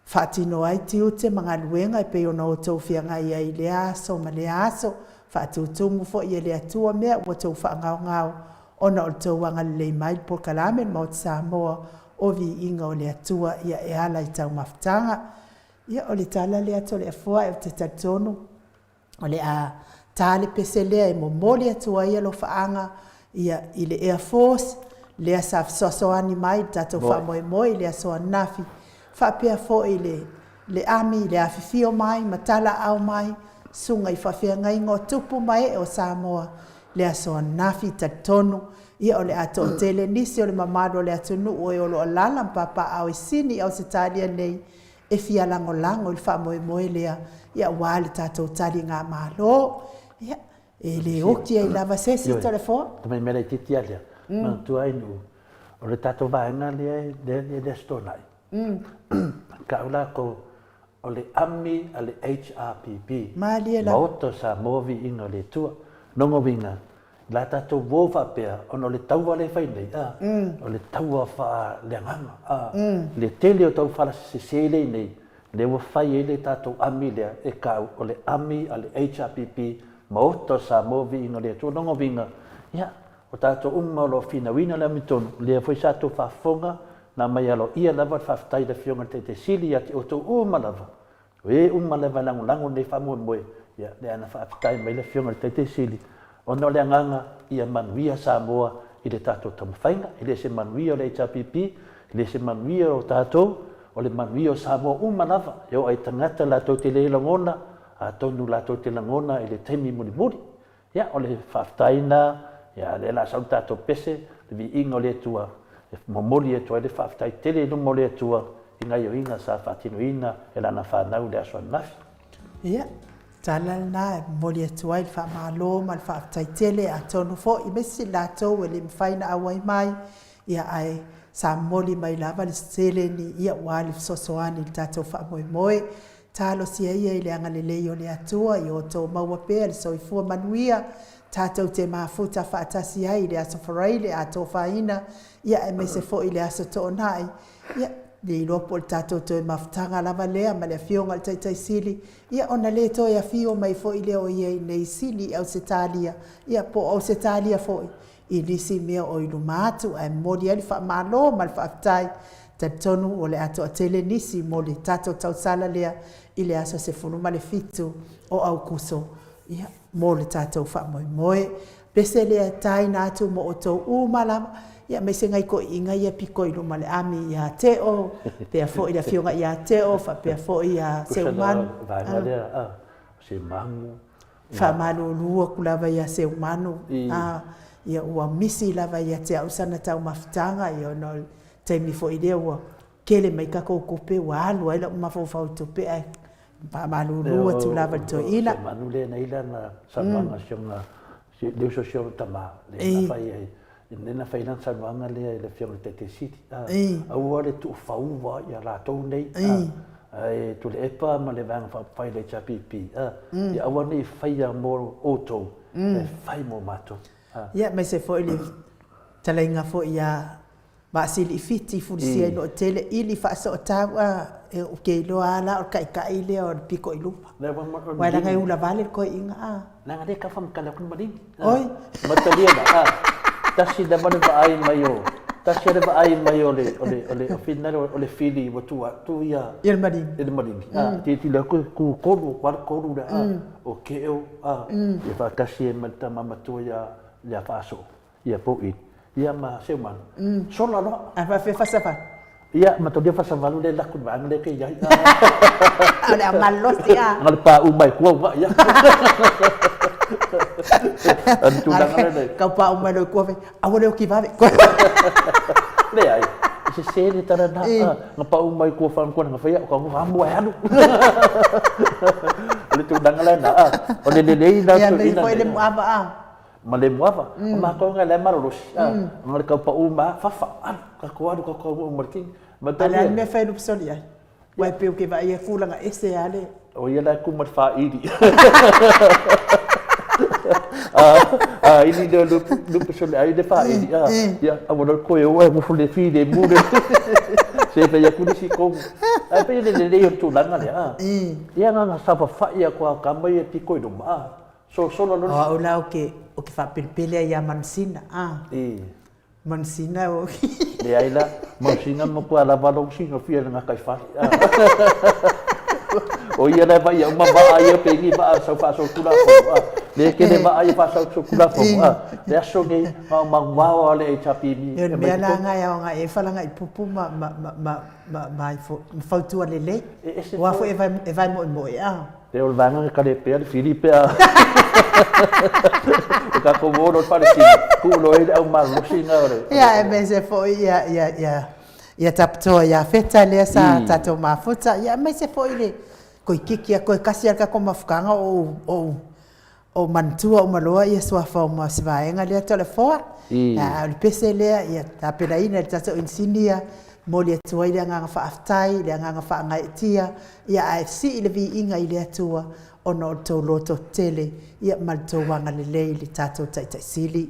faatino ai tiute ma galuega e pei ona outou feagai ai i lea aso ma lea aso. Faatutumu foi e le Atua mea ua outou faagaogao ona o le tou agalelei mai i le polokalame le Maota Samoa o Viiga o le Atua ia e ala i taumafataga. Ia o le tala lea Toleafoa ou te talitonu O le a ta le pese lea e momoli atu ai alofaaga ia i le Air Force lea sa fesoasoani mai i le tatou faamoemoe i le aso ananafi, faapea foi le le Army i le afifio mai ma talaaao mai susuga i faafeagaiga o tupu ma ee o Samoa i le aso ananafi. Talitonu ia o le a toatele nisi o le mamalu o le atunuu e o lo o alaala ma papaaao i Sini i Ausetalia nei e fia lagolago i le faamoemoe lea, ia aua le tatou taligamalo. Ia, e le oti ai lava se isi Toleafoa.
Tamai mea laitiiti lava lea, manatua ai Nu'u, o le tatou vaega lea e i le Aso Toonai, tau latou o le ami a le HRPP, Maota o Samoa Viiga o le Atua. Lona uiga, La tatou uo faapea, ona o le taua lea e fai nei, a, o le taua faaleagaga, a, le tele o tau fala sese lea i inei, lea ua fai ai le tatou ami lea e tau o le ami a le HRPP, Maota o Samoa Viiga o le Atua. Lona uiga, ia, o tatou uma o lo o finauina le amitonu, lea foi sa outou faafofoga, na aumai aloaia lava le faafetai i le Afioga i le Taitai Sili ia te outou uma lava, O e uma lava e lagolago lenei faamoemoe, ia, lea na faafetai mai le Afioga i le Taitai Sili, ona o le agaga ia manuia Samoa i le tatou taumafaiga. E le o se manuia o le HRPP, e le o se manuia o tatou, o le manuia o Samoa uma lava, e oo i tagata latou te le lagona, atonu latou te lagona i le taimi mulimuli. Ia, o le faafetai lena, ia, lea o le a sau le tatou pese, le viiga o le Atua, e momoli atu ai le faafetai tele i luma o le Atua i gaioiga sa faatinoina e lana fanau i le aso ananafi.
Ia, tala lena e momoli atu ai le faamalo ma le faafetai tele, atonu foi aemaise i latou e le mafai ona auai mai, ia ae sa momoli mai lava le seleni ia aua le fesoasoani i le tatou faamoemoe. Talosia ia i le agalelei o le Atua ia outou maua pea le soifua manuia, tatou te mafuta faatasi ai i le Aso Faraile a tofaina, ia aemaise foi i le Aso Toonai. Ia, Le iloa po o le tatou toe mafutaga lava lea ma le Afioga i le Taitai Sili, ia ona le toe afio mai foi lea o ia i inei sili i Ausetalia, ia po o Ausetalia foi i nisi mea o i luma atu. Ae momoli ai le faamalo ma le faafetai. Talitonu o le a toatele nisi mo le tatou tausala lea i le aso 17 o Aukuso, ia, mo le tatou faamoemoe. Pese lea e taina atu mo outou uma lava, ia aemaise nai toeaiina ia pito i luma o le ami ia Teo, faapea foi le afioga ia Teo, faapea foi ia Seumanu.
Vaega lea, a, Seumanu.
Faamalulu atu lava ia Seumanu, a, ia ua misi lava ia te au sana taumafataga, ia ona o le taimi foi lea ua tele mai tatou tupe ua alu ai lau mafaufau i tupe ae faamalulu atu lava i le toeaina.
Seumanu lea na i lana saunoaga si ona, le uso si ona tama, lea na fai ai, lea na fai lana saunoaga lea i le afioga i le Taitai Sili, aua le tuufauva ia latou nei, ae Tuilaepa ma le Vaega Faaupufai o le HRPP, ia aua ne i faia mo outou, ae fai mo matou.
Ia, aemaise foi le talaiga foi ia Vaasili i Fiti, fulisia i Lootele, ili faasootau, a, ou te iloa lava la o le taitai lea o le pito i luma. Aua leaga e ulavale le toeaina, a.
Leaga lea e tau faamatala atu le maligi.
Oi.
Matalia la, a, tasi lava le vaai mai o, tasi le vaai mai o le, o le, o le, o finale o le fili ua tuu atu ia.
I le maligi.
I le maligi. A, tilotilo atu e tu tonu, atu lava le tonu lea, a, o Keo, a, ia faatasi ai ma le tama matua ia, ia Faasoo. Ia po i. Ia ma Seumanu. Sola loa.
Ae faapefea fasavalu?
Ia, mataulia fasavalu le laku i le vaega lea ke i ai.
O le a malosi a.
Na o le paʻu mai kua ua ia. O le tulaga lea nei.
Kau paʻu mai loa i kua fai, aua le oti vave.
Leai, e sese le tala na. Na paʻu mai kua whanakua na whai au ka ngā mua e alu. O le tulaga lea na. O le lelei la
tu ina. Ia, me foi le muava a.
Ma le muava. O matou nga le malolosi. Nga le kau pau ma fafa. Alu, kakou alu, kakou alu ma le kini. Ma
A le a le mea fai lupsoli ai? Ua e pei ou te vaai e tulaga ese a le.
O ia la e ku ma le faili. A ili lea o lupsoli ai le faili. Ia, aua loa le toe o e nofo le filemu le. Se fai atu le isi tonu. Ae pei o le lelei o le tulaga lea. Ia na ona saofafai atu lava o tama ia e pito i luma. Solosolo
loa. O au la ou te, ou te faapelepele ai ia Manusina, a. Manusina o.
Leai la, Manusina matua lava lou silafia i le gataifale. O ia la e vaai uma vaa ia pei ni vaa sau faasolitulafono a. Lea e tele vaa ia faasolitulafono a. Le aso nei, na o manuvao lava le HRPP.
O le mea la lena e ao agai ai Falagaipupu ma, ma, ma, ma, ma, ma, ma fautua lelei. Aua foi e vae moemoe a.
E o le vaega e kale pea le fili pe a o tatou o loa i le Palestina, tuu loa i ai le au malolosi lena o le.
Ia, aemaise foi ia, ia, ia, ia Taputoa ia Feta lea sa tatou mafuta, ia aemaise foi le toeitiiti lava, toe tasi lava le tatou mafutaga o ou, o manatua uma loa ia suafa uma o si vaega lea Toleafoa. A o le pese lea ia tapenaina e le tatou inisinia, momoli atu ai le agaga faafetai, le agaga faagaeetia, ia ae sii le viiga i le Atua ona o le tou loto tele ia ma le tou agalelei i le tatou Taitai Sili.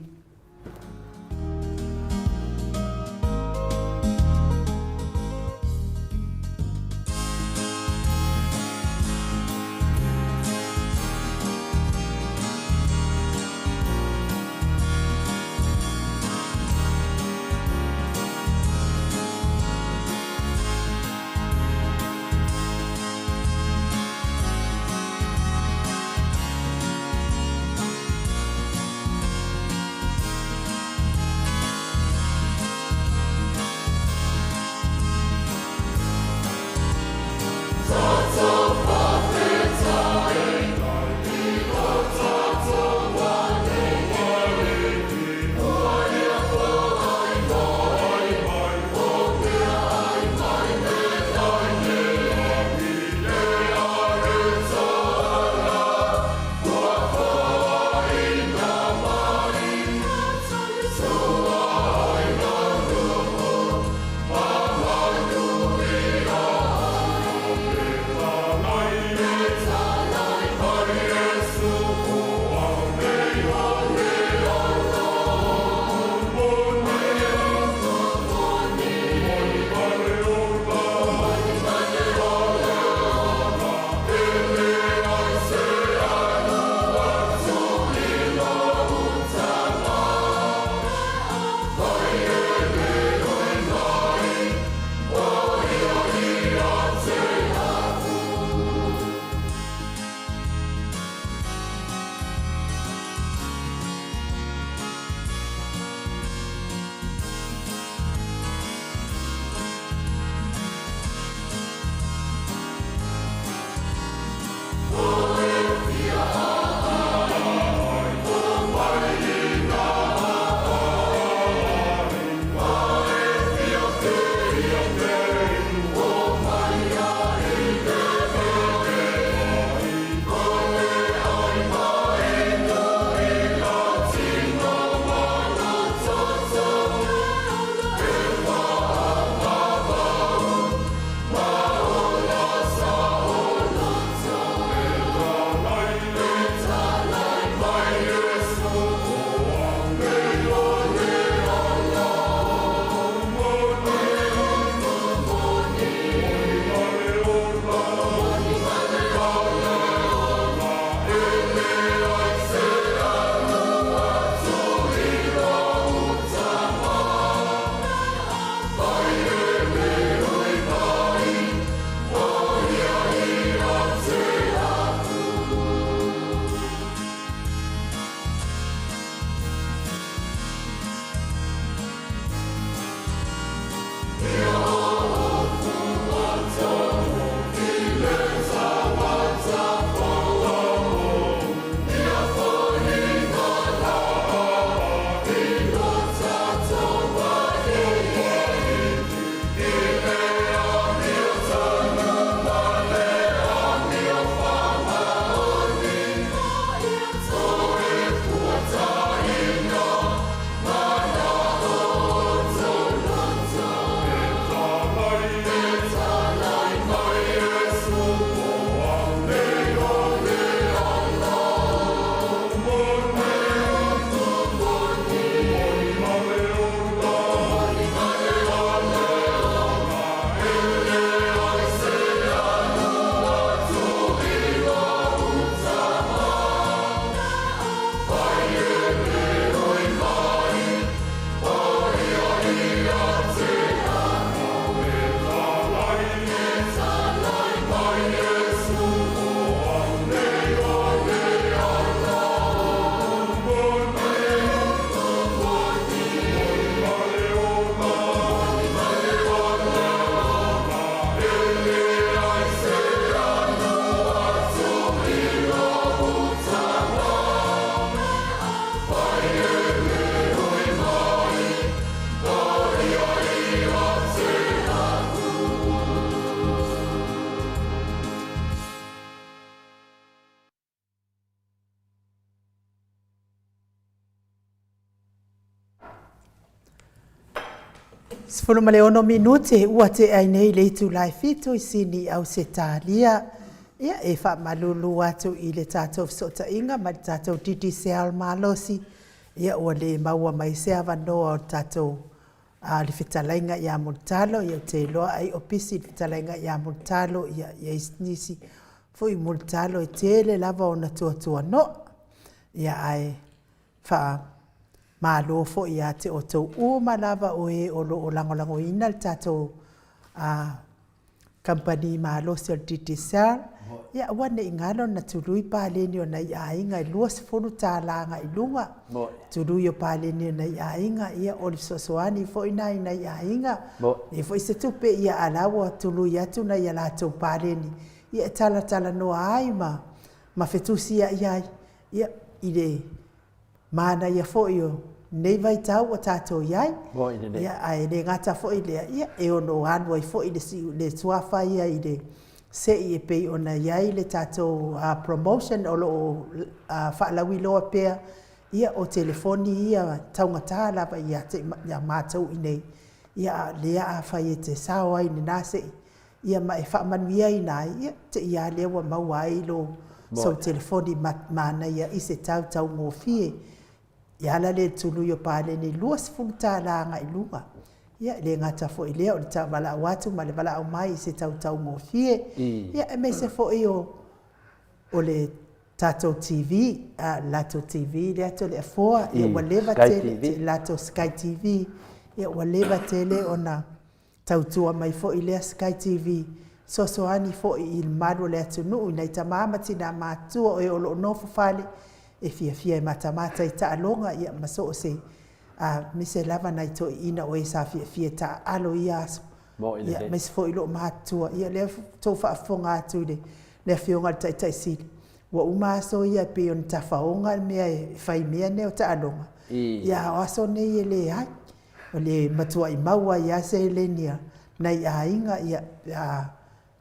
16 minute ua tea ai nei le itula e 7 i Sini i Ausetalia. Ia, e faamalulu atu i le tatou fesootaiga ma le tatou Digicel malosi, ia ua le maua mai se avanoa o le tatou a le fetalaiga ia Mulitalo, ia ou te iloa ai o pisi le fetalaiga ia Mulitalo, ia i ai nisi foi Mulitalo e tele lava ona tuatuanoa. Ia ae faamalo foi ia te outou uma lava o e o lo o lagolagoina le tatou kamupani malosi o le Digicel, ia aua ne i galo na tului paleni o nai aiga e $20 agai luga. Tului o paleni o nai aiga, ia o le fesoasoani foi lena i nai aiga. E leai foi se tupe, ia a o la ua tului atu nai a latou paleni, ia e talatalanoa ai ma fetusiai ai, ia, i le manaia foi o lenei vaitau ua tatou i ai. Ia, ae le gata foi i lea, ia, e ono alu ai foi le suafa ia i le sei e pei ona i ai le tatou promotion o lo o faalauiloa pea, ia, o telefoni ia taugata lava ia matou i inei, ia, a o lea afai e te sao ai i lena sei, ia ma e faamanuiaina ai, ia, te i lava lea ua maua ai lou sou telefoni manaia i se tau taugofie. E ala lea i le tului o paleni e $20 agai i luga. Ia, e le gata foi i lea o le valaau atu ma le valaau mai i se tau taugofie, ia, aemaise foi o le tatou TV, le latou TV lea Toleafoa, ia ua leva tele, le latou Sky TV, ia ua leva tele ona tautua mai foi lea Sky TV, fesoasoani foi i le mamalu o le atunuu i nai tama ma tina matutua o e o lo o nofo fale e fiafia e matamata i taaloga, ia ma so o se, aemaise lava nai toeaiina o e sa fiafia e taaalo i ia aso, ia aemaise foi loomatutua. Ia lea ua outou faafofoga atu i le Afioga i le Taitai Sili, ua uma aso ia e pei ona tafaoga le mea e fai i mea nei o taaloga, ia a o aso nei e leai. O le matuai mau ai lava seleni a nai aiga ia pe a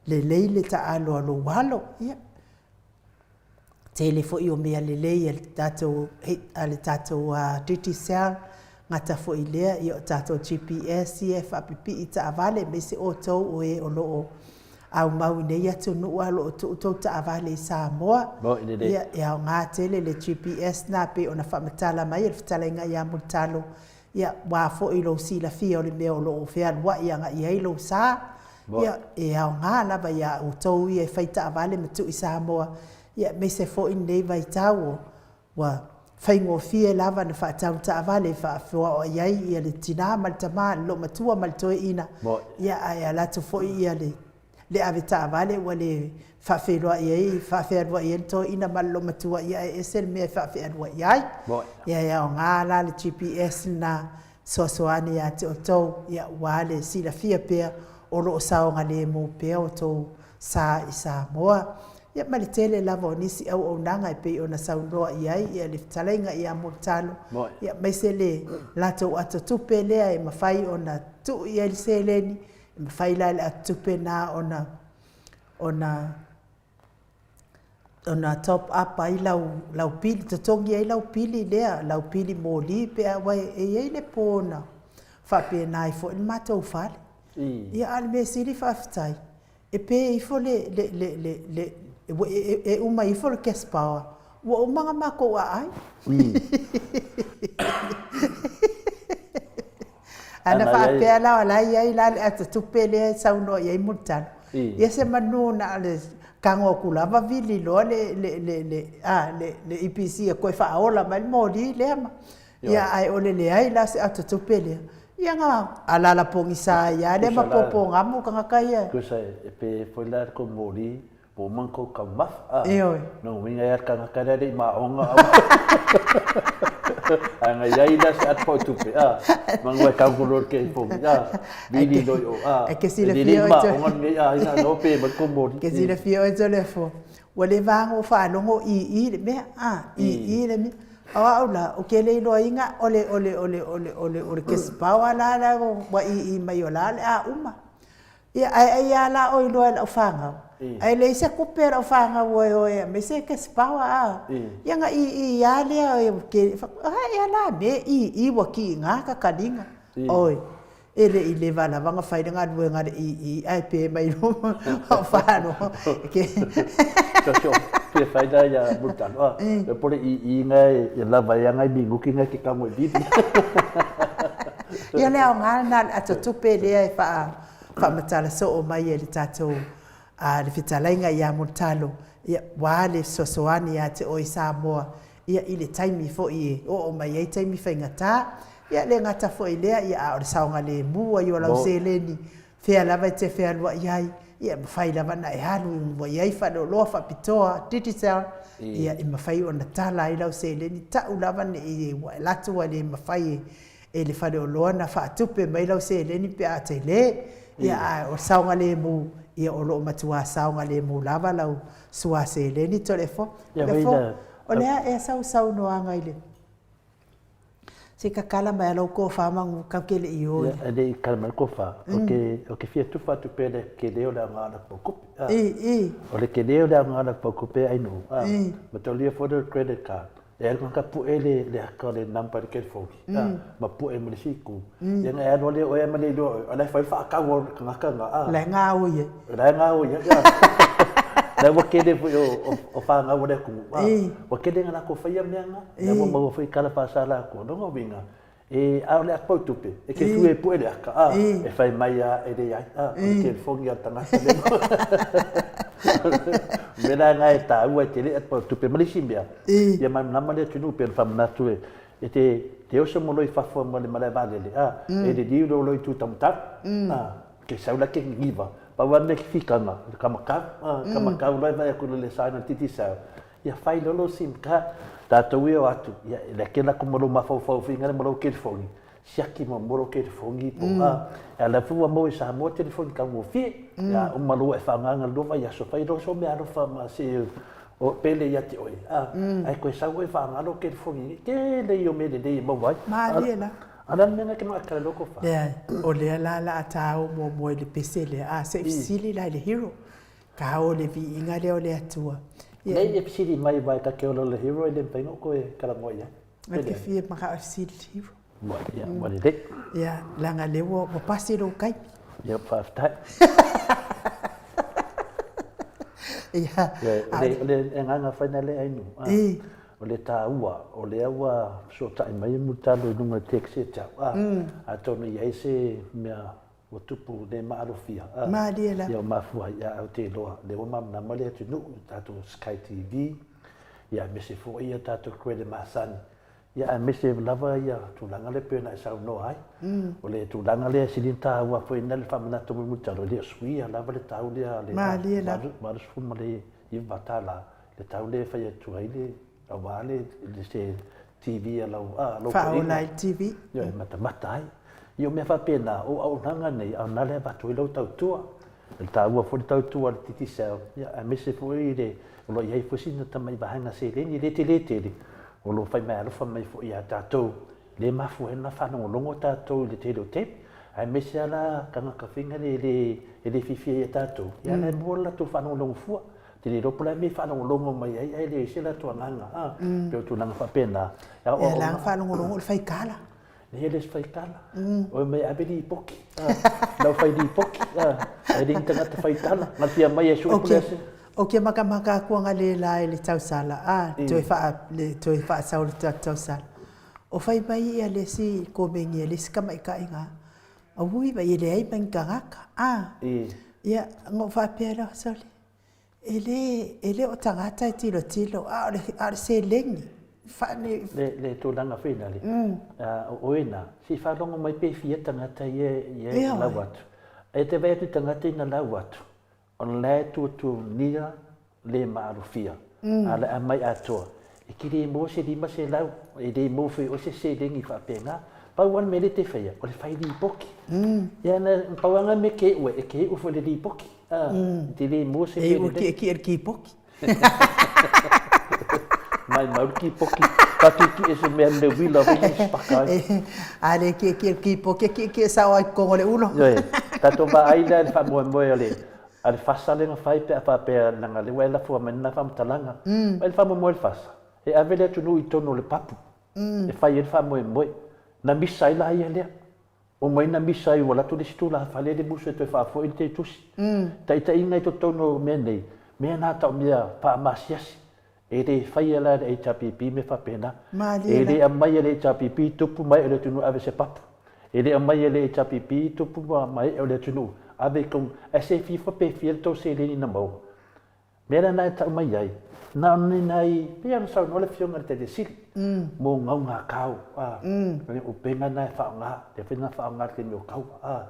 lelei le taaalo a lou alo. Ia, tele foi o mea lelei a le tatou a le tatou Digicel, gata foi i lea ia o tatou GPS ia e faapipii taavale aemaise outou o e o lo o aumau i nei atunuu a o lo o tuu tou taavale i Samoa. Ia, e aoga tele le GPS lena pei ona faamatala mai e le fetalaiga ia Mulitalo. Ia, aua foi lou silafia o le mea o lo o fealuai agai i ai lou sa, ia, e aoga lava ia outou ia e fai taavale ma tuu i Samoa, ia, aemaise foi lenei vaitau ua faigofie lava ona faatau taavale e faafeoaoai ai ia le tina ma le tama, le loomatua ma le toeaina, ia, ae alu atu foi ia le le avetaavale ua le faafeiloai ai, faafealuai ai le toeaina ma le loomatua, ia ae ese le mea e faafealuai ai. Ia e aoga la le GPS lena fesoasoani ia te outou, ia aua le silafia pea o lo o saogalemu pea outou sa i Samoa. Ia ma le tele lava o nisi auaunaga e pei ona saunoa i ai ia le fetalaiga ia Mulitalo, ia aemaise le latou atotupe lea e mafai ona tuu i ai le seleni, E mafai la e le atotupe lena ona ona ona top up ai lau lau pili, totogi ai lau pili lea, lau pili moli pe a, aua e i ai le po na faapena ai foi le matou fale. Ia a o le mea sili faafetai, e pe ifo le le le le le e uma ifo le cash power, ua uma ona matou aai. Ana faapea la o la e i ai la le atotupe lea e saunoa i ai Mulitalo, ia semanu na o le tago atu lava vili loa le le le le a le le EPC e toe faaola mai le moli lea ma ia ae o le leai la o se atotupe lea, ia na alaala pogisa ai lava lea ma popogamu tagata ia.
Tusa e pe foi la le tou moli Po o uma tou taumafa, a?
Ioe.
Lona uiga e a le tagata lea e le i maoga a Ae na i ai la se ata o tupe, a? Manu e tago loa i le telefoni, a? Vili loa i o, a?
E ke
E le
silafia
i
oe toe.
maoga lenei aiga, na o pe mai le tou moli.
Ke silafia oe Toleafoa, ua leva lava ona ou faalogo i i le mea, a, i i le mea. O au la, ou te le iloaina o le o le o le o le o le o le kesipao la la ua i i mai o la o le a uma. Ia, ae ai lava la o iloa e lau fanau, ae leai se tupe a lau fanau e o e aumai se cash power a. Ia ona ii lava lea, ai e a la mea e ii ua kiiga ta taliga, oi. E le i leva lava ona fai le galuega a le EE ae pe mai luma o faalogo ke
So fia fai la ia Mulitalo a e po le EE nga e lava ai ngai minuki nga ke kago e vili.
Ia le aoga lena o le ato tupe lea e faamatala soo mai e le tatou a le fetalaiga ia Mulitalo ia ua le fesoasoani ia te oe Samoa ia i le taimi foi e oo mai ai taimi faigata. Ia e le gata foi i lea, ia a o le saogalemu ai o lau seleni, fea lava e te fealuai ai, ia e mafai lava ona e alu ua i ai faleoloa faapitoa, Digicel, ia e mafai ona tala ai lau seleni, tau lava ne i ua alu atu ua le mafai e le faleoloa ona faatupe mai lau seleni pe a tele. Ia a o le saogalemu, ia o lo o matua saogalemu lava lau sua seleni Toleafoa. Toleafoa, o le a ea sau saunoaga i le Se tatala mai a lou tofa manu kau ke le i o.
Ia, e le i kala mai le tofa, ou te fia tufa atu pea le kele o le aoga o le paukupe.
I, i.
O le kele o le aoga o le paukupe ainu, a, ma taulia foi le credit card. E alu ka pue le le aka o le number i le telefoni, a, ma pue ma le isi itu. Ia na e alu lea oe ma le iloa oe, o la e fai le faatau a le tagata na, a.
La e gaoi ai.
O la e gaoi ai, a. La ua kele foi o fanau a le atunuu, a. Ua kele na latou faia mea na. Lea ua maua foi tala faasala atu. O lona uiga, e, a o le ata pautupe, e te fiu e pue le ata, a, e fai mai lava e leai, a, o le telefoni a le tagata lea. O le mea la lena e taua ai tele ata pautupe. Ma le isi mea, ia malamalama le atunuu pei ona faamanatu e, e te, te oso ma loa i fafo ma le malae vaalele, a, e liliu loa i itu tamatala, a, ke sau la ke niniva, pau lava le mea ke fikaga, o le kamakau, a, kamakau loa e vaai atu i le sign a le Digicel, Ia fai loa lou sim card, tatou e o atu, ia e leke la ma lou mafaufau foi ma lou telefoni, siaki muamua lou telefoni po o a, a la foi ua maua i Samoa telefoni taugofie, ia uma loa e faaaoga lua vaiaso, fai loa sou meaalofa ma se o pele ia te oe, a, ae toe sau oe faaaoga lou telefoni, e tele ia o mea lelei e maua ai.
Malie la.
A o le a le mea lena e te manatu ai lou tofa?
Leai, o lea la o le a ta o muamua i le pese lea, a se i fesili la i le hero. Ka o le viiga lea o le Atua.
Ia. Nei e fesili mai aua e ta te ola o le hero e le mafai ona ou toe talanoa i ai.
Ou te fia manao e fesili le hero.
Ua, ia, ua lelei.
Ia, leaga lea ua, ua pasi lou taimi.
Ia, faafetai.
Ia.
Ia, o le, o le agaga fai na lea ainu.
I.
O le taua, o lea ua fesootai mai Mulitalo i luga o le text ia te au, a, atonu e i ai se mea Ua tupu le maalofia, a.
Malie la.
Ia ua mafua ai ia au te iloa, lea ua malamalama le atunuu i tatou Sky TV, ia aemaise foi ia tatou credit masani, ia aemaise lava ia tulaga lea pei ona e saunoa ai. O le tulaga lea e sili ona taua foi ina le faamanatu mulimuli talo, e le o suia lava le tau lea le
Malie la.
$89, le tau lea e fai atu ai le Aua le se TV a lau, a
lau Faaola ai le TV.
Ioe, e matamata ai. Ia o mea faapena, o auaunaga nei, a o lena lea e avatu ai lau tautua. E taua foi le tautua a le Digicel, ia, aemaise foi le, o lo o i ai foi sina tamai vaega seleni, e le tele tele, o lo o fai meaalofa mai foi ia tatou, lea e mafua ai ona faalogologo tatou i le tele o taimi, aemaise lava la tagata foi na e le, e le fiafia ia tatou, ia la e maua le latou faalogologo fua. Te le iloa po o le a le mea e faalogologo mai ai ae leai se latou agaga, a, pei o tulaga faapena.
E ala ona faalogologo o le faikala.
Leai e le o se faikala. Oi mai e ave lipoti, a, lau fai lipoti, a, ae le ni tagata faitala, na fia mai e sue po o le a se.
Ou te makamaka atu analeila i le tausala, a, toe faa, le toe faasau le tausala. O fai mai ia le isi komeni a le isi tamaitai na, Auoi, vai e leai ma ni tagata, a. Ia, na ou faapea loa, sole, E le, e le o tagata e tilotilo, a o le, a o le seleni.
Faane... Le, le tulaga foi lale, o oe na, se i faalogo mai pe fia tagata ia, ia e lau atu. E te vaai atu i tagata ia na lau atu, o la e tuatuagia le maalofia, a o le aumai atoa, e te le maua se 500, e le maua foi e oe se seleni faapena. Pau lava le mea lea e te faia, o le fai lipoti. Ia na, pau lava lena mea e keu ai, e keu foi i le lipoti. E te le maua se mea
lelei. E iu e kiekie le kipoki.
Maimau le kipoki. Ka kiekie se mea me uila foi nei sipaka ai.
A le kiekie le kipoki, e kiekie sao ai totonu o le ulo.
Ioe, tatou vaai lea i le faamoemoe o le a le fasa lea na fai pe a faapea leaga lea ua e lafua mai lena faamatalaga. Vaai le faamoemoe o le fasa, e ave le atunuu i totonu o le papu e fai ai le faamoemoe. Na misa ai la ia lea. Omai na misa ai ua alu atu le isi tulafale le musu e toe faafoi le tei tusi. Taitaiga i totonu o mea nei, mea na tau mea faamasiasi. E le faia la e le HRPP mea faapena.
Malie
E le
la.
aumaia e le HRPP tupu ma ee o le atunuu e ave se papu. E le aumaia e le HRPP tupu ma ee o le atunuu ave i kou, ae se fia pe fia le tou seleni na maua. Mea la na e tau mai ai, na o ni nai, pei ona saunoa le Afioga i le Taitaifono Sili, mo gaugakao, a, le upega na e faaaoga, lea foi na faaaoga i le taimi o kaua, a.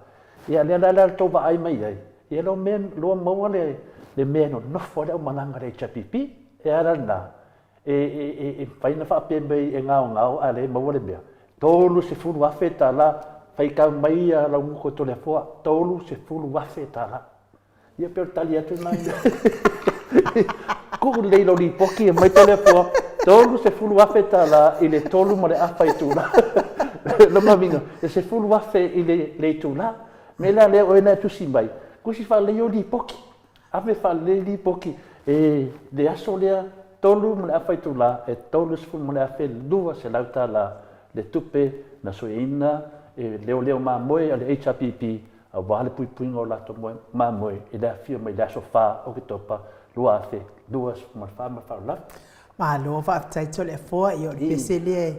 Ia lea la la tou vaai mai ai, ia lou mea, lua maua le, le mea e nonofo ai le aumalaga a le HRPP. E a la lena? E, e, e, e mafai ona faapea mai e gaogao a o lea e maua le mea. $30,000, faitau mai ia Launuko Toleafoa, $30,000. Ia pei o le tali atu lena i Tuu lelei i lau lipoti e aumai Toleafoa, $30,000 i le 3.5 itula. Lona uiga, e $10,000 i le itula. O le mea la lea, o oe na e tusi mai, tusi faalelei ou lipoti, ave faalelei lipoti e le aso lea 3.5 itula e $30,200 le tupe na sueina e leoleo mamoe a le HRPP aua le puipuiga o latou mamoe i le afio mai i le aso 4 Oketopa 2024. Ma le faaaloalo.
Malo faafetai Toleafoa, ia o le pese lea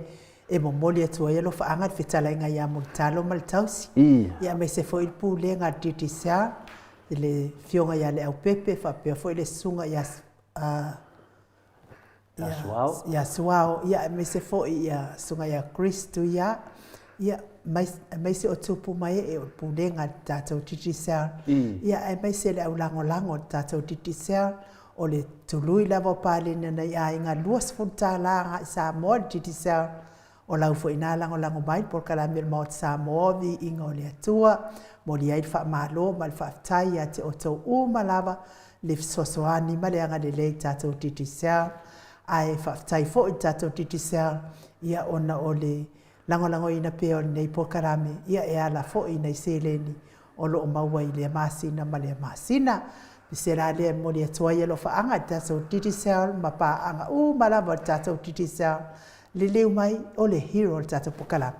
e momoli atu ai alofaaga i le fetalaiga ia Mulitalo ma le tausi, ia aemaise foi le pulega a le Digicel i le afioga ia Leaupepe faapea foi le susuga ia
Ia Suao.
Ia Suao, ia aemaise foi ia Susuga ia Chris Tuia, ia aemaise o tupu ma ee o le pulega a le tatou Digicel, ia aemaise le au lagolago a le tatou Digicel, o le tului lava o paleni a nai aiga $20 agai Samoa i le Digicel, O lau foi ina lagolago mai le polokalame o le Maota Samoa, Viiga o le Atua, momoli ai le faamalo ma le faafetai ia te outou uma lava le fesoasoani ma le agalelei i le tatou Digicel. Ae faafetai foi i le tatou Digicel, ia ona o le lagolagoina pea o lenei polokalame, ia e ala foi i nai seleni o lo o maua i lea masina ma lea masina. Se la lea e momoli atu ai alofaaga i le tatou Digicel ma paaga uma lava o le tatou Digicel. Liliu mai o le hero o le tatou polokalame.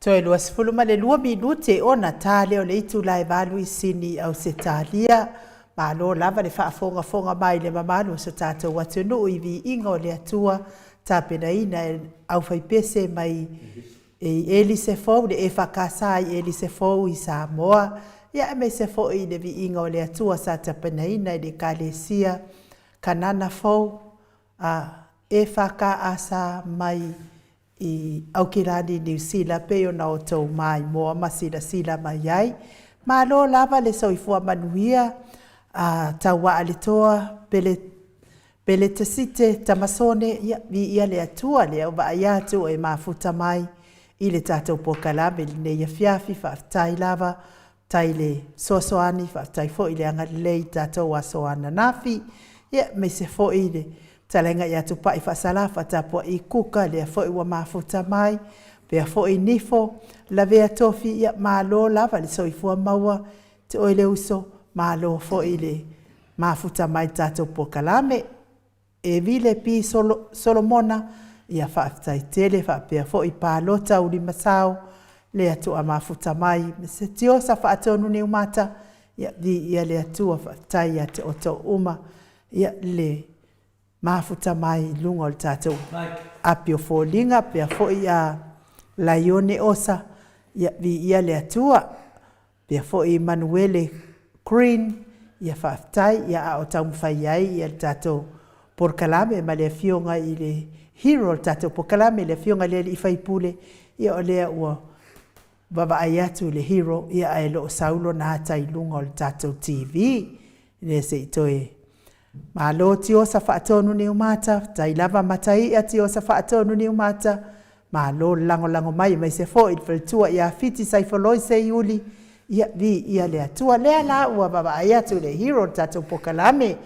Toe 22 minute ona ta lea o le itula e 8 i Sini, Ausetalia. Malo lava le faafogafoga mai i le mamalu o so tatou atunuu i viiga o le Atua, tapenaina e aufaipese mai i Elise Fou, le EFKS i Elise Fou i Samoa, ia aemaise foi i le viiga o le Atua sa tapenaina e le Ekalesia Kanana Fou a EFKS mai i Aukilani, Niu Sila, pei ona outou maimoa ma silasila mai ai. Malo lava le soifua manuia a Tauaaletoa Pele Peletasite Tamasone, ia, viia le Atua lea ua vaai atu e mafuta mai i le tatou polokalame i lenei afiafi. Faafetai lava, faafetai i le fesoasoani, faafetai foi i le agalelei i tatou aso ananafi, ia, aemaise foi i le fetalaiga ia Tupai Faasalafa Tapuai Kuka, lea foi ua mafuta mai, pea foi Nifo Lavea Tofi, ia, malo lava le soifua maua te oe le uso, malo foi i le mafuta mai i le tatou polokalame. E Vile P. Solomona, ia faafetai tele faapea foi Palota Ulimasao, lea toa mafuta mai, ma se Tiosa Faatonu Niumata, ia viia le Atua, faafetai ia te outou uma, ia le mafuta mai i luga o le tatou api o foliga, pea foi a Laione Osa, ia viia le Atua. Pea foi Manuele Green, ia faafetai, ia a o taumafai ai ia le tatou polokalame ma le afioga i le hero o le tatou polokalame, le afioga i le alii faipule, ia o lea ua vaavaai atu i le hero, ia ae le o sau lona ata i luga o le tatou TV. Lea se i toe Malo Tiosa Faatonu Niumata, faafetai lava Mataia Tiosa Faatonu Niumata, malo le lagolago mai aemaise foi le faletua ia Fiti Saifoloi Seiuli, ia viia le Atua. Lea la ua vaavaai atu le hero o le tatou polokalame,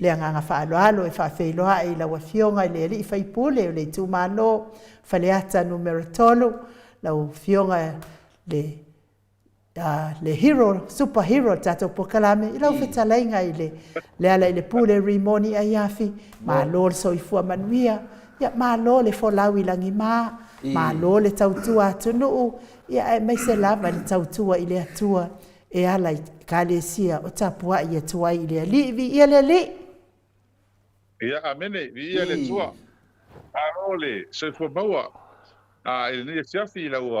le agaga faaaloalo e faafeiloai i lau Afioga i le alii faipule o le itumalo Faleata Nu.3, lau Afioga le le hero, super hero o le tatou polokalame, i lau fetalaiga i le Lealailepule Rimoni Aiafi, malo le soifua manuia, ia malo le folau i lagima, malo le tautua atunuu, ia aemaise lava le tautua i le Atua e ala i Ekalesia o tapuai atu ai i le Alii. Viia le Alii!
Ia, amene, viia le Atua. Malo le soifua maua i lenei afiafi i lau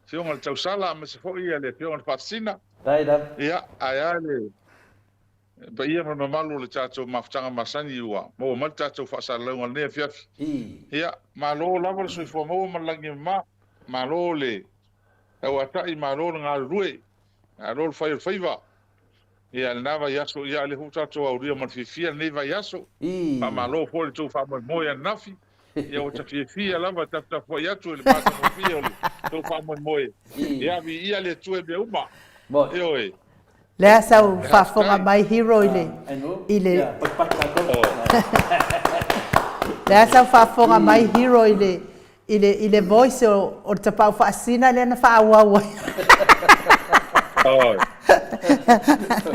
Afioga i le Tausala aemaise foi le Afioga i le Faasisina. Ia, ae a le paia ma le mamalu o le tatou mafutaga masani ua maua mai le tatou faasalalauga i lenei afiafi. Ia, malo lava le soifua maua ma le lagi e mama. Malo le tauatai, malo le galulue, malo le fai o le faiva. Ia, lena vaiaso, ia, lea foi ua tatou aulia ma le fiafia lenei vaiaso. Faamalo foi i le tou faamoemoe ananafi. Ia, ua ta fiafia lava e tafutafuai atu i le matagofie o le tou faamoemoe. Ia, viia le Atua i mea uma. Ioe.
Lea sau faafofoga mai Hero i le i le Lea sau faafofoga mai Hero i le I le, i le voice o, o le tapaau faasina lea na faaauau ai.
Oi.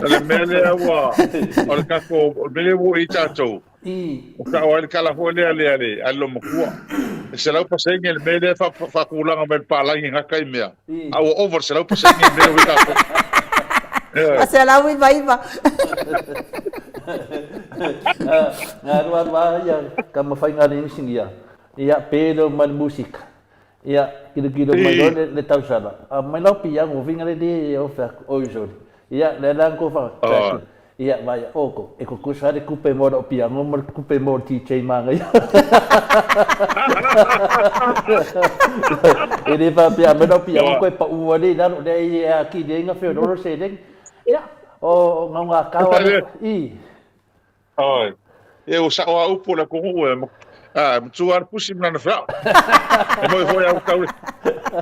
O le mea lea ua, o le tatou, o le mea lea ua i tatou, o tau ai le tala foi lea le, le, a le loomatua. E 100% le mea lea faatulaga mai le palagi gata i mea, a ua over le 100% le mea ua i tatou.
A 199.
Nga rua rua ia ka mawhai ngā ringisingia. Ia, pēleo mai le musika. Ia, kilokilo mai loa le, le tausala. A mai lau piango, vinga le le ia o feaku, oi sole. Ia, le la ko fa, feaku. Ia, vai, oko, e kukusa le kupe mo lau piango ma le kupe mo le DJ manga ia. E le fa pia mai lau piango koe pa ua le lalo le ia ki le inga feo loro se leng. Ia, o ngau ngā kau ale, i.
Oi. E ua sao a upu o le atunuu e a matua le pusi ma lana felau. E moi foi au tau e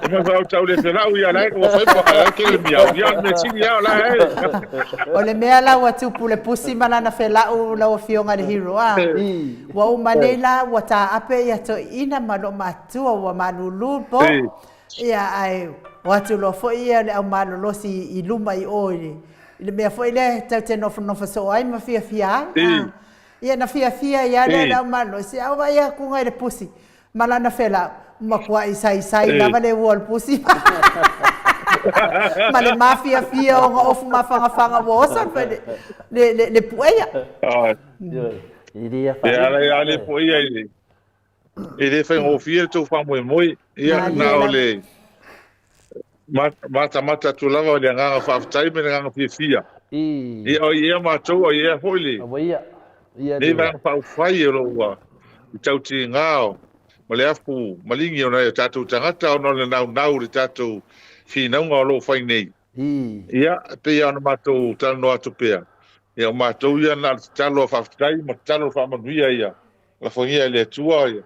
moi foi au tau le felau ia lai ua fai pa ai ke le miau ia me sini ia la e.
O le mea la ua tupu le pusi ma lana felau lau Afioga i le Hero a. Ua uma nei la ua taape ia toeaiina ma loo matua ua malulu po. Ia ae o atu loa foi ia le au malolosi i luma i o i le I le mea foi lea tatou te nofonofo soo ai ma fiafia ai. Ia na fiafia ai lava lea le au malolosi, a ou vaai atu i le pusi ma lana felau. Matuai saisai lava le ua o le pusi ma le mafiafia o ona ofu mafagafaga ua oso le, le, le, le pueia.
E ala ia le pueia i le e le faigofie le tou faamoemoe. Ia, na o le matamata atu lava o le agaga faafetai ma le agaga fiafia. Ia, o ia matou, o ia foi le nei vaega faaupufai o lo o ua i tautiga o ma le afu maligi o nai o tatou tagata ona o le naunau i le tatou finauga o lo o fai nei. Ia, e pei lava ona matou talanoa atu pea, ia o matou ia na o le tatalo a faafetai ma tatalo faamanuia ia lafogia e le Atua ia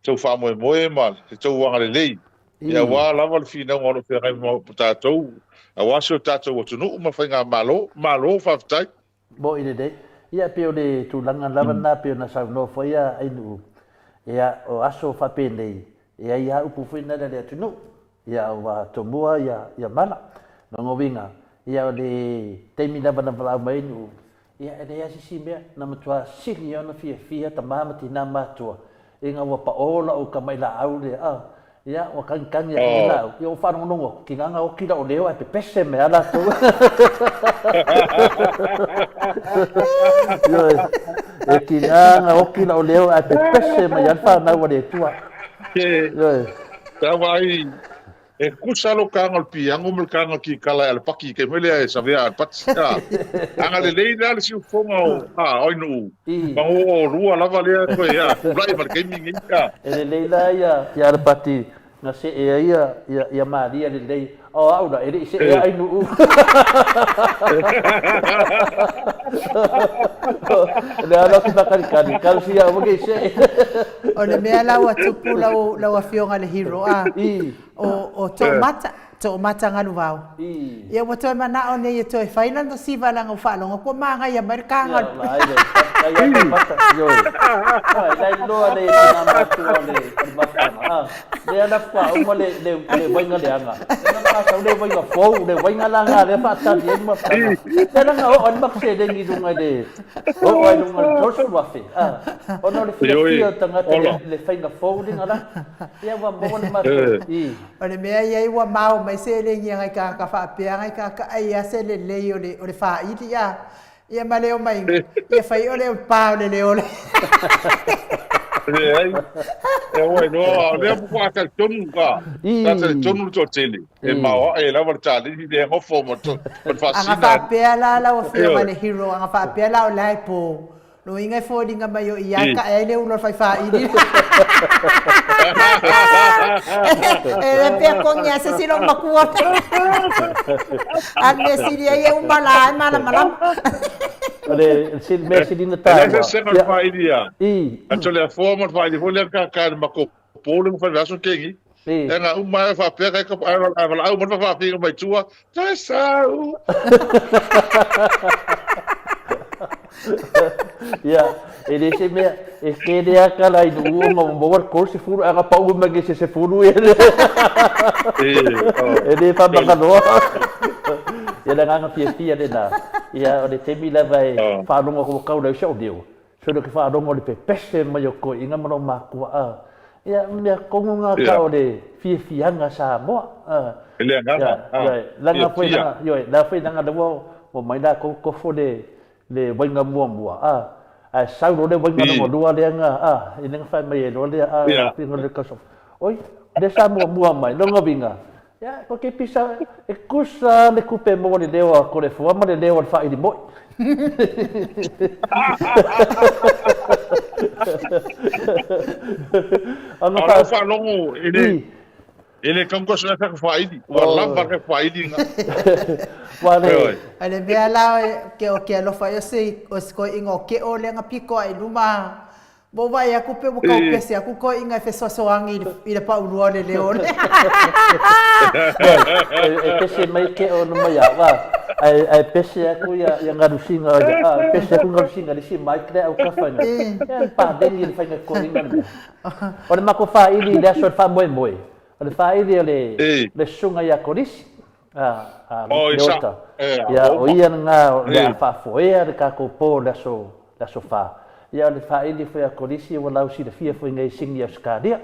tou faamoemoe ma le tou agalelei, ia aua lava le finauga o lo o feagai ma tatou, aua si o tatou atunuu ma faigamalo. Malo faafetai.
Moni lelei. Ia pei o le tulaga lava lena pei ona saunoa foi a Ainuu, ia o aso faapenei, e i ai lava upu foi na i le atunuu, ia ua tomua ia mala. Lona uiga, ia o le taimi lava na valaau mai ai Ainuu, Ia, e leai lava se isi mea na matua sili ai ona fiafia tama ma tina matua ina ua pao la'u tamai laau lea, a, ia, ua tagitagi atu le laau, ia ua faalogologo atu, tiga na oti la'u leo ae pepese mai lava latou. Ioe, e tiga na oti la'u leo ae pepese mai lava le fanau a le Atua.
Ioe. Sa vaai E tutusa lou taga o le piano ma le taga o le kikala e Alapati i taimi foi lea e savea Alapati. A, agalelei la le siufofoga o, a, o Ainuu, manu o oulua lava lea toe, a, tulai ma le taimi lenei, a.
E lelei la ia Alapati na see ai ia Maria lelei, o au la, e le i see a Ainuu. O le ala o se faakalikali, talosia aua ne i see.
O le mea la ua tupu lau, lau afioga i le hero a, o, o Toomata, Toomata Galuvao. Ia ua toe manao nei e toe fai lana siva leaga ua faalogo atu ua manaia mai le taga. Ia, vaai le, faafetai
ia Toomata, ioe. Ai, la iloa le tina matua o le, o le mafutaga. Ah, lea la faatoa uma le, le, le vaiga leaga. Lea la faatoa le vaiga fou, le vaiga la nga lea faatali ai le mafutaga. Lea la na oo ai le makuselegi i luga i le, Oo ai luga i le 30,000, a, ona o le fiafia o tagata i le faiga fou lena la. Ia ua maua le matou, i.
O le mea ia ua mao mai seleni a nai tagata faapea nai tagata ai a se lelei o le o le faili a ia ma le omaiga ia fai o le pa o le leo le.
Leai, e ua iloa, o lea faatoa talitonu ka, sa talitonu le toatele, e maoae lava le taleni lea e nofo ma le faasina.
Ana faapea la lau afioga i le hero, ana faapea la o la e po, loiga e foliga mai o ia e tae ai le ulu o le faifaili. E le pea kogi a se isi lou matua. A le mea sili ai e uma la e malamalama.
O le mea sili ona taua.
E leai se sega o le faili ia. Atoleafoa ma le faili foi lea kaka i le matou po le mafai le aso kengi. E nga uma e faapea kai ka ai valaau ma faafiga mai tua. Tai sau.
Ia, e le se mea, e tele a kala i nuu o nga maua le 30, a nga pau mai ke se 10 ia. E le whamakanoa. Ia le agaga fiafia lena. Ia, o le taimi lava e faalogo atu kau lau si au leo. Solo ke faalogo le pepese mai o koiina ma lou makua a. Ia, mea tonu nga ka o le fiafiaga Samoa. A.
E le agaga, a.
Ioe, langa foi langa, ioe, la foi langa le ua ua mai latou tofo le le waiga muamua, a. Ae sau loa le waiga lona lua lea nga, a, i le nga fai mai ai loa lea, a, pinga le kausa. Oi, lea sa muamua mai, lona uiga, Ia, ko ke pisa, e kusa le kupe maua le leo a Kolefoa ma le leo a le whaili moi.
Ana fa... Alo whaalogo, e le, e le kaunga sona ka whaili, ua lava ka whaili nga.
Wa le...
Ale mea la ke o ke alofa i o se, o se koe inga o ke o lenga piko ai luma Ua vaai atu pe ua tau pese atu toeaiina e fesoasoani i le paulua o le leo lea.
E pese mai ke o numa ia wa. Ae ae pese atu ia ia galusiga ia a pese atu galusiga le isi mic lea au kafa ina. Ia le paleni le faiga toeaiina le mea. O le matou faili i le aso o le faamoemoe, o le faili o le le susuga ia Kolisi. A Leota. Ia o ia lena o le a faafoea le tatou po o le aso, le aso Fa. Ia o le faili foi a Kolisi ua lausilafia foi nei i Sini Ausetalia.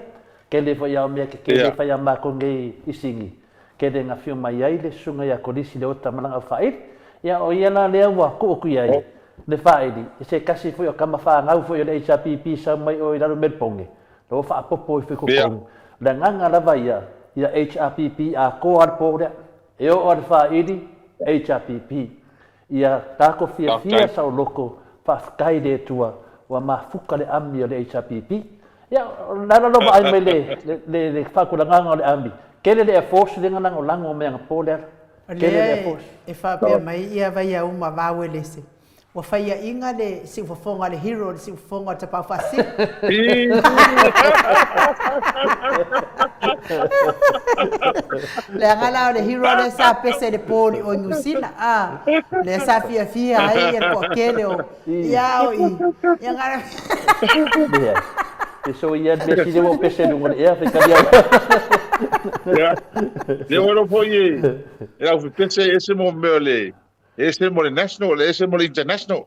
Tele foi a o mea kekele e fai a matou nei i Sini, tele na afio mai ai le susuga ia Kolisi Leota ma lana aufaaili. Ia o ia la lea ua tuu atu i ai le faaili i se tasi foi o tama fanau foi o le HRPP sau mai o i lalo Melbourne, lo faapopo ifo i totonu. O le agaga lava ia, ia HRPP atoa le po lea. E oo a le faaili, HRPP. Ia tatou fiafia saoloto, faafetai i le Atua ua mafuta le ami o le HRPP. Ia, o le ala lou vaai mai le le faatulagaga o le ami, tele le Air Force lea na lagolago mai anapo le ala.
O lea e faapea mai ia Vaiauma Vauelese, Ua faiaina le siufofoga a le hero i le siufofoga o le Tapaau Faasisina. Leaga la o le hero lea sa pese i le poli o Niu Sila, a, lea sa fiafia ai le toatele o, ia o i, ia ngā
Leai. E so ia le mea sili ua pese i luga o le ea, faitalia.
Ia, lea ua iloa foi e le aufipese e ese mo mea o le Ese mo le national, ese mo le international.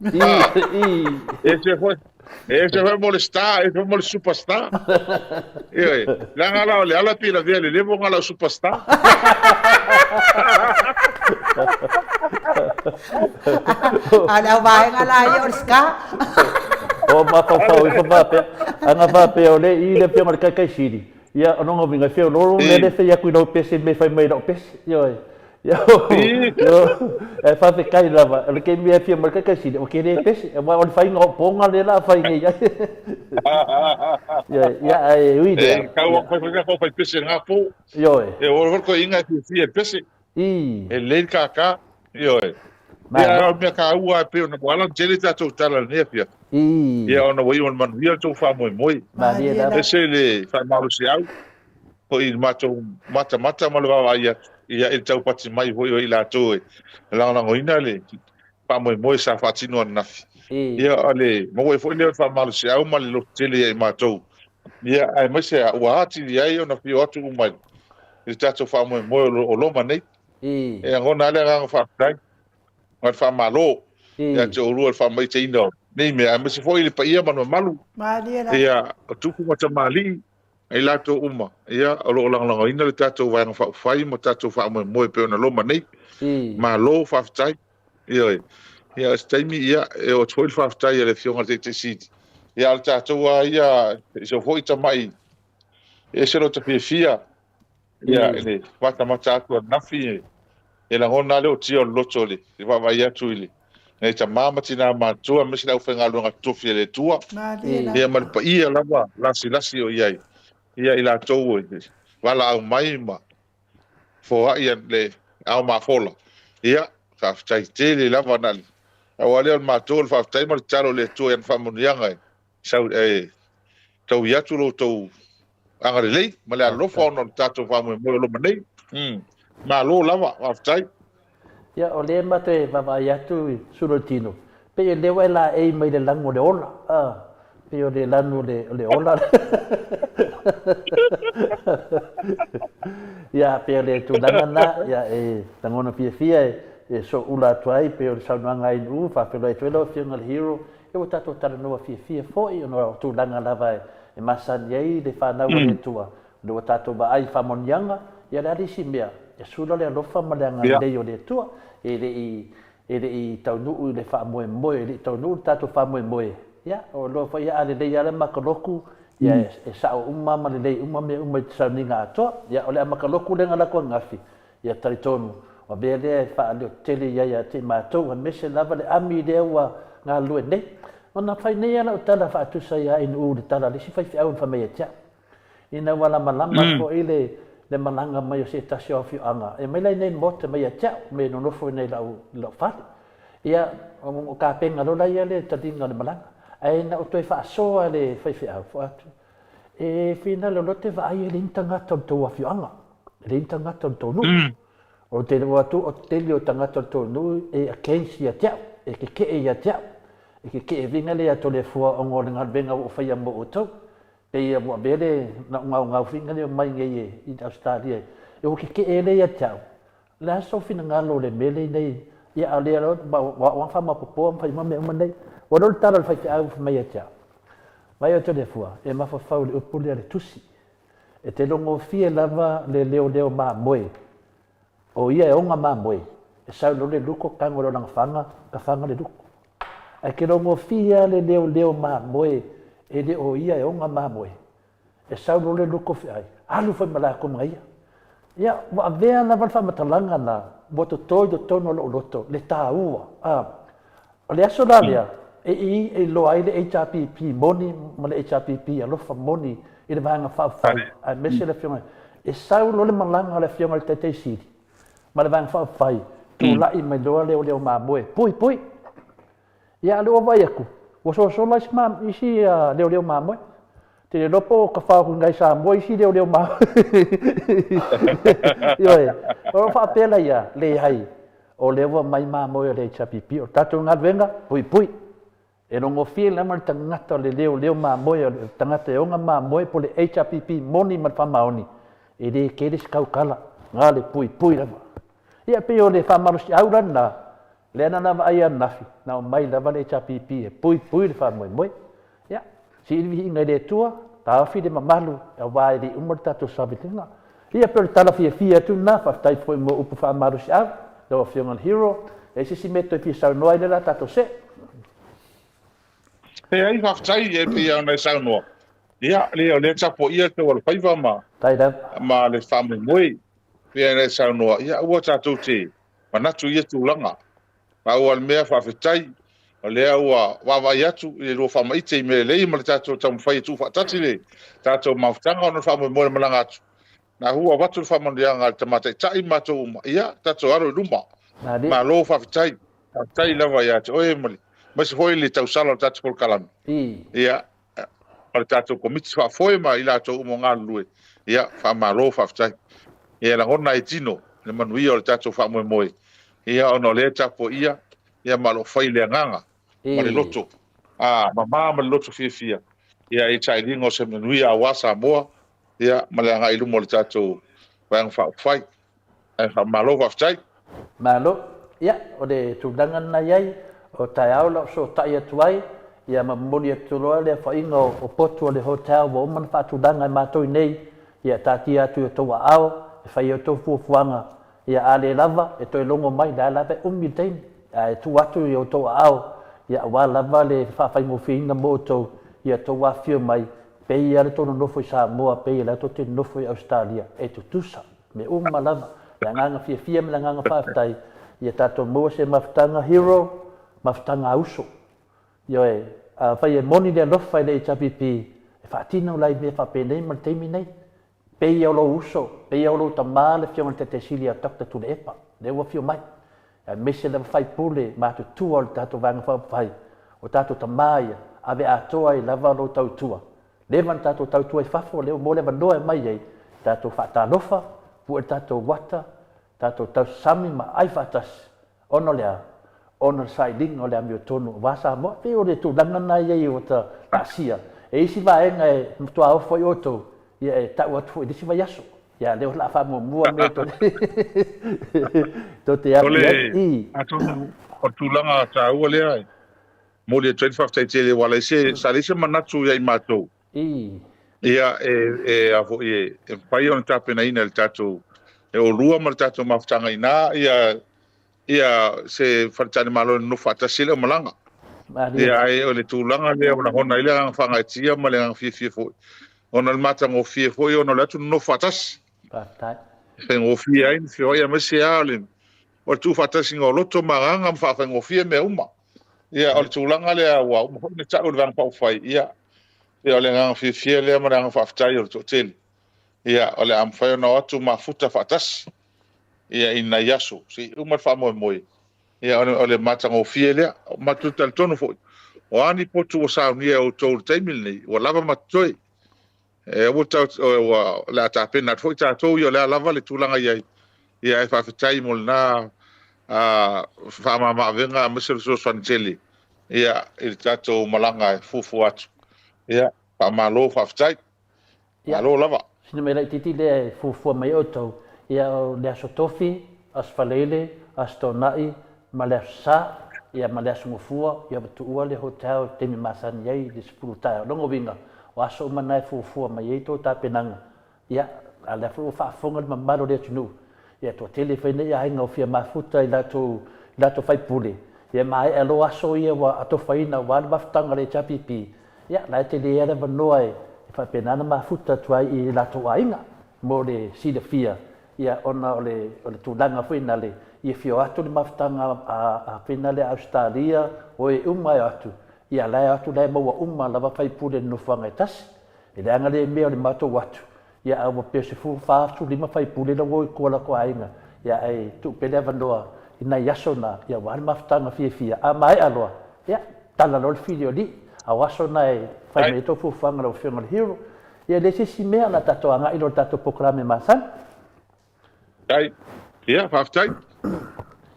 Ese foi, ese foi mo le star, ese foi mo le superstar. Ioe, leaga la o le ala pei lavea i le level nga lau superstar.
A o le auvaega la ia o le scar.
O mafaufau ifo faapea, ana faapea o le i le afioga i le Taitaisili, ia o lona uiga e feoloolo le mea lea e fai atu i lau pese i le mea e fai mai i lau pese. Ioe. Ae faafetai lava, o le taimi e afio mai le Taitaisili, ou te le pese, aua o le faiga o poga lea o le a fai nei ai. Ia, ae ui lea.
E tau atu fai foi fai pese i lena po.
Ioe.
E o foi toeaiina e fiafia e pese. E lelei le kākā. Ioe. Ia, o le mea taua e pei ona ua ala ona tele tatou tala i lenei afiafi. Ia, ona ua iu ma le manuia le tou faamoemoe.
Malie lava.
Ese le faamalosiau. foi i le matou matamata ma le vaavaai atu ia i le taupati mai foi o i latou e lagolagoina le faamoemoe sa faatino ananafi. Ia o le maua ai foi lea o le faamalosiau ma le lototele ia i matou, ia aemaise ua atili ai ona afio atu uma i le tatou faamoemoe o loma nei. E lagona lava le agaga faafetai ma le faamalo ia te oulua i le faamaiteina o nei mea, aemaise foi le paia ma le mamalu ia o tupu ma tamalii i latou uma ia o lo o lagolagoina le tatou Vaega Faaupufai ma tatou faamoemoe e pei ona loma nei. Malo faafetai. Ioe. Ia o se taimi ia e oo atu foi le faafetai a le Afioga i le Taitai Sili. Ia a o le tatou lava ia i so foi tamai e ese lota fiafia ia i le matamata atu ananafi e lagona lava le ootia o le loto i le vaavaai atu i le nai tama ma tina matutua aemaise le aufaigaluega totofi a le Atua, ia ma le paia lava lasilasi o i ai, ia i latou e valaau mai ma foai le ao mafola. Ia, faafetai tele lava na le aua lea o le matou o le faafetai ma le tatalo i le Atua i ana faamanuiaga e sau e taui atu lo outou agalelei ma le alofa ona o le tatou faamoemoe o loma nei. Malo lava, faafetai.
Ia, o lea matou e vaavaai atu i sulu o le tino, pei o lea ua e laei mai i le lanu o le ola, a, pei o le lanu o le, o le ola. Ia, pei o le tulaga lena, ia, e lagona fiafia e, e sooula atu ai, pei o le saunoaga a Inu, faafeiloai atu ai lau Afioga i le Hero, ia ua tatou talanoa fiafia foi ona o tulaga lava e masani ai le fanau a le Atua, Ina ua tatou vaai i faamanuiaga, ia o le a le isi mea? E sula le alofa ma le agalelei o le Atua. E le i, e le i taunuu i le faamoemoe, e le i taunuu le tatou faamoemoe. Ia, o iloa foi a lelei lava le makaloku, ia e sao uma ma lelei uma mea uma i le sauniga atoa. Ia, o le amakaloku lea na alu atu ananafi, ia talitonu, o mea lea e faaleo tele i ai ia te i matou, aemaise lava le ami lea ua galulue nei. Ona fai nei lava lau tala faatusa ia Inu i le tala a le isi faifeau na fai mai ia te au. Ina ua lamalama foi le le malaga mai o se tasi o afioaga, e aumai la iinei i le maota mai ia te au, me nonofo iinei i lau i lau fale. Ia, o tapena loa la ia le taliga o le malaga. Ae na ou toe faasoa le faifeau, fai atu, E finale o lea ou te vaai e leai ni tagata o le tou afioaga, e leai ni tagata o le tou nuu. Ou te iloa atu o le tele o tagata o le tou nuu e against ia te au, e keke'e ia te au. E keke'e viga lea ia Toleafoa ona o le galuega ua ou faia mo outou. Pei ua avea le gaogaogau foi lea mai nei i Ausetalia e ua keke'e lea ia te au. O le a sou finagalo i le mea lea nei? Ia a o lea ua ua faamaopoopoa ma fai uma mea uma nei. Ua iloa le tala o le faifeau fai mai ia te au, Vaai oe Toleafua, e mafaufau i le upu lea le tusi. E te logofie lava le leoleo mamoe, o ia e oga mamoe, e sau loa le luko tago loa lana faga, ka faga le luko. Ae te logofie lava le leoleo mamoe e le o ia e oga mamoe, e sau loa le luko feai, alu foi ma latou ma ia. Ia, ua avea lava le faamatalaga na ua toto i totonu o lou loto le taua. A, o le aso la lea e i e iloa ai le HRPP moni ma le HRPP alofa moni i le Vaega Faaupufai, aemaise le Afioga, e sau loa le malaga a le Afioga i le Taitai Sili ma le Vaega Faaupufai, tulai mai loa leoleo mamoe, pui, pui. Ia, a o lea ua vaai atu, ua sosola isi, ma, isi leoleo mamoe. Te le iloa po o tafao atu i nai Samoa isi leoleo mamoe. Ioe, o lo o faapea laia, leai, o lea ua mai mamoe o le HRPP, o le tatou galuega, puipui. E logofie lava le tagata o le leoleo mamoe, o le tagata e ona mamoe po o le HRPP moni ma le faamaoni, e le tele se tautala, na o le puipui lava. Ia, e pei o le faamalosiau la lena, Lea na na vaai ananafi, na omai lava le HRPP e puipui le faamoemoe. Ia, sii le viiga i le Atua, taofi le mamalu, aua e le i uma le tatou sailiiliga. Ia, pei o le tala fiafia atu lena, faafetai foi mo upu faamalosiau, lau Afioga i le Hero. E i ai se isi mea e toe fia saunoa ai lea o le a tatou see?
Leai, faafetai, e pei ona e saunoa, ia, o lea e tapuaia le tou alofaiva ma, ma le faamoemoe. E pei ona e saunoa, ia aua tatou te manatu i ia tulaga. Pau lava le mea, faafetai, o lea ua vaavaai atu i le lua faamaite i mea lelei ma le tatou taumafai e tuufaatasi le tatou mafutaga ona o le faamoemoe o le malaga atu. Na ua avatu le faamanuiaga a le Tama Taitai ma matou uma, ia, tatou alo i luma. Malo faafetai. Faafetai lava ia te oe ma le, aemaise foi le tausala o le tatou polokalame. Ia, ma le tatou Komiti Faafoe ma i latou uma o galulue, ia, faamalo faafetai. Ia, e lagona ai tino le manuia o le tatou faamoemoe, ia, ona o lea e tapuaia, ia, ma o lo o fai i le agaga ma le loto mama ma le loto fiafia, ia, i le sailiga o se manuia aua Samoa, ia, ma le agai i luma o le tatou Vaega Faaupufai. Ae faamalo faafetai.
Malo. Ia, o le tulaga lena i ai, o taeao la fesootai atu ai, ia ma momoli atu loa le aofaiga o potu o le hotel ua uma ona faatulaga e matou i nei, ia taatia atu i outou aao e fai ai outou fuafuaga, ia a le lava, e toe logo mai, la e lava e umi le taimi, ae tuu atu i outou aao, ia aua lava le faafaigofieina mo outou, ia outou afifio mai, pei lava le tou nonofo i Samoa, pei la tou te nonofo i Ausetalia, e tutusa. Mea uma lava, le agaga fiafia ma le agaga faafetai, ia tatou maua se mafutaga hero, mafutaga a uso. Ioe, afai e moni le alofa i le HRPP, e faatino la i mea faapenei ma le taimi nei. Pei o lou uso, pei o lou tama le Afioga i le Taitai Sili a Doctor Tuilaepa, lea ua afio mai, aemaise lava faipule matutua o le tatou Vaega Faaupufai, o tatou tama ia, ave atoa ai lava lou tautua Leva ona tatou tautua i fafo, lea ua maua le avanoa e aumai ai, tatou faatalofa, pue le tatou uata, tatou tausasami ma ai faatasi, ona o le a? Ona o le sailiga o le amiotonu aua Samoa. E pei o le tulaga lena e i ai ua ta laasia. E i ai isi vaega e matua ofo ai outou, ia e tau atu foi i le isi vaiaso. Ia, lea o le a faamuamua mea tou te alu i ai. I.
Atonu o le tulaga taua lea momoli atu ai le faafetai tele aua leai se, sa leai se manatu ia i matou. Ia, e, e, a foi, e, e mafai ona tapenaina e le tatou, e oulua ma le tatou mafutaga i ina, ia, ia se faletalimalo e nonofo faatasi ai le aumalaga. Ia, ae o le tulaga lea ua lagona ai le agaga faagaeetia ma le agaga fiafia foi, ona o le matagofie foi ona o le atu nonofo faatasi.
Faafetai.
E faigofie ai le feoai aemaise lava o le, o le tuufaatasiga o loto ma agaga ma faafaigofie mea uma. Ia, o le tulaga lea ua uma foi ona tau e le Vaega Faaupufai, ia, ia o le agaga fiafia lea ma le agaga faafetai o le toatele. Ia, o le a mafai ona o atu mafuta faatasi, ia, i nai aso, se i uma le faamoemoe, ia, o le matagofie lea. Matou te talitonu foi, o a ni potu ua saunia e outou i le taimi lenei, ua lava ma totoe. E aua tau, ua, o le a tapena atu foi tatou, ia o le a lava le tulaga i ai. Ia ae faafetai mo lena faamama-avega aemaise o le fesoasoani tele ia i le tatou malaga e fuafua atu. Ia, faamalo faafetai. Malo lava.
Sina mea laitiiti lea e fuafua mai ai outou, ia o le Aso Tofi, Aso Faraile, Aso Toonai ma le Aso Sa, ia ma le Aso Gafua, ia ua tuua le hotel i le taimi masani ai i le 10 taeao. Lona uiga, o aso uma na e fuafua mai ai tou tapenaga. Ia, a o lea foi ua faafofoga le mamalu o le atunuu, ia toatele foi nei aiga ua fia mafuta i latou i latou faipule, ia maea loa aso ia ua atofaina aua le mafutaga a le HRPP, ia la e tele lava le avanoa e faapena ona mafuta atu ai i latou aiga mo le silafia, ia ona o le o le tulaga foi nale ia fia o atu le mafutaga a a foi nale a Ausetalia, o e uma e o atu, ia la e o atu la e maua uma lava faipule i le nofoaga e tasi. E leaga le mea o le matou atu, ia a ua pe 14, 15 faipule la ua o i tua o latou aiga, ia ae tuu pea le avanoa i nai aso na, ia aua le mafutaga fiafia. A maea loa, ia, tala loa le fili o alii. A o aso na e fai mai ai tou fuafuaga lau Afioga i le Hero. Ia e leai se isi mea, o le a tatou agai loa i le tatou polokalame masani.
Faafetai. Ia, faafetai.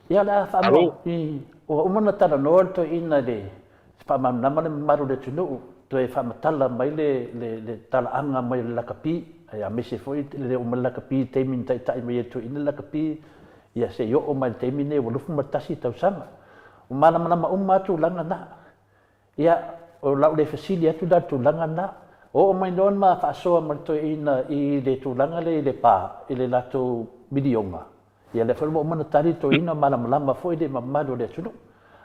Ia, o le a faamua i, ua uma ona talanoa le toeaina i le faamalamalama le mamalu o le atunuu, toe faamatala mai le, le, le talaaga mai o le lakapi, aemaise foi le oo mai le lakapi i le taimi na taitai mai ai le toeaina le lakapi, ia se i oo mai i le taimi lenei ua 21 tausaga. Ua malamalama uma lava tulaga na. Ia, o lau le fesili atu la i le tulaga lena. Oo mai loa le ma faasoa ma le toeaina i le tulaga lea i Lepa i le latou miliona, ia lea foi ua uma ona tali le toeaina, malamalama foi le mamalu o le atunuu.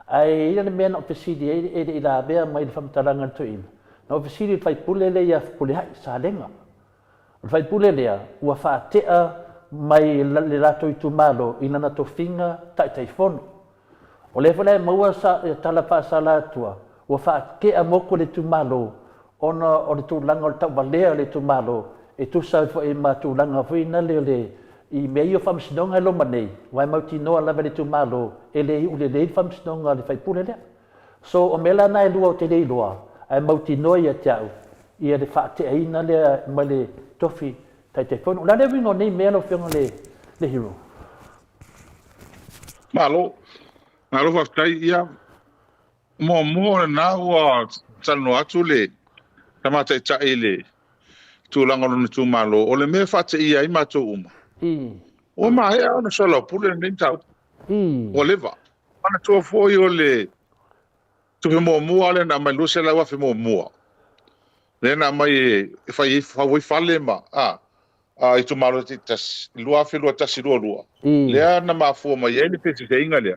Ae i ai le mea na ou fesili ai e le i lavea mai i le faamatalaga a le toeaina, na ou fesili i le faipule lea ia Fepuleai, Salega. O le faipule lea ua faatea mai le latou itumalo i lana tofiga Taitaifono. O lea foi la e maua tala faasala atua, ua faatea motu e le itumalo ona o le tulaga o le tauvalea o le itumalo e tusa ai foi ma tulaga foi nale o le i mea ia o faamasinoga e loma nei, aua e mautinoa lava e le itumalo e le iu lelei le faamasinoga a le faipule lea. So o mea la na e lua ou te le iloa, ae mautinoa ia te au ia le faateaina lea mai le tofi Taitaifono. O le a le uiga o nei mea lau Afioga i le Hero?
Malo. Malo faafetai. Ia, muamua o lena ua talanoa atu le Tama Taitai i le tulaga o lona itumalo, o le mea e faateia ai matou uma, ua maea ona soalaupule lenei mataupu. Ua leva. Manatua foi o le tupe muamua lea na aumai 200,000 muamua, lea na aumai e fai ai, fau ai fale ma a, a itumalo taitasi, 2021/22, lea na mafua mai ai le feseseaiga lea.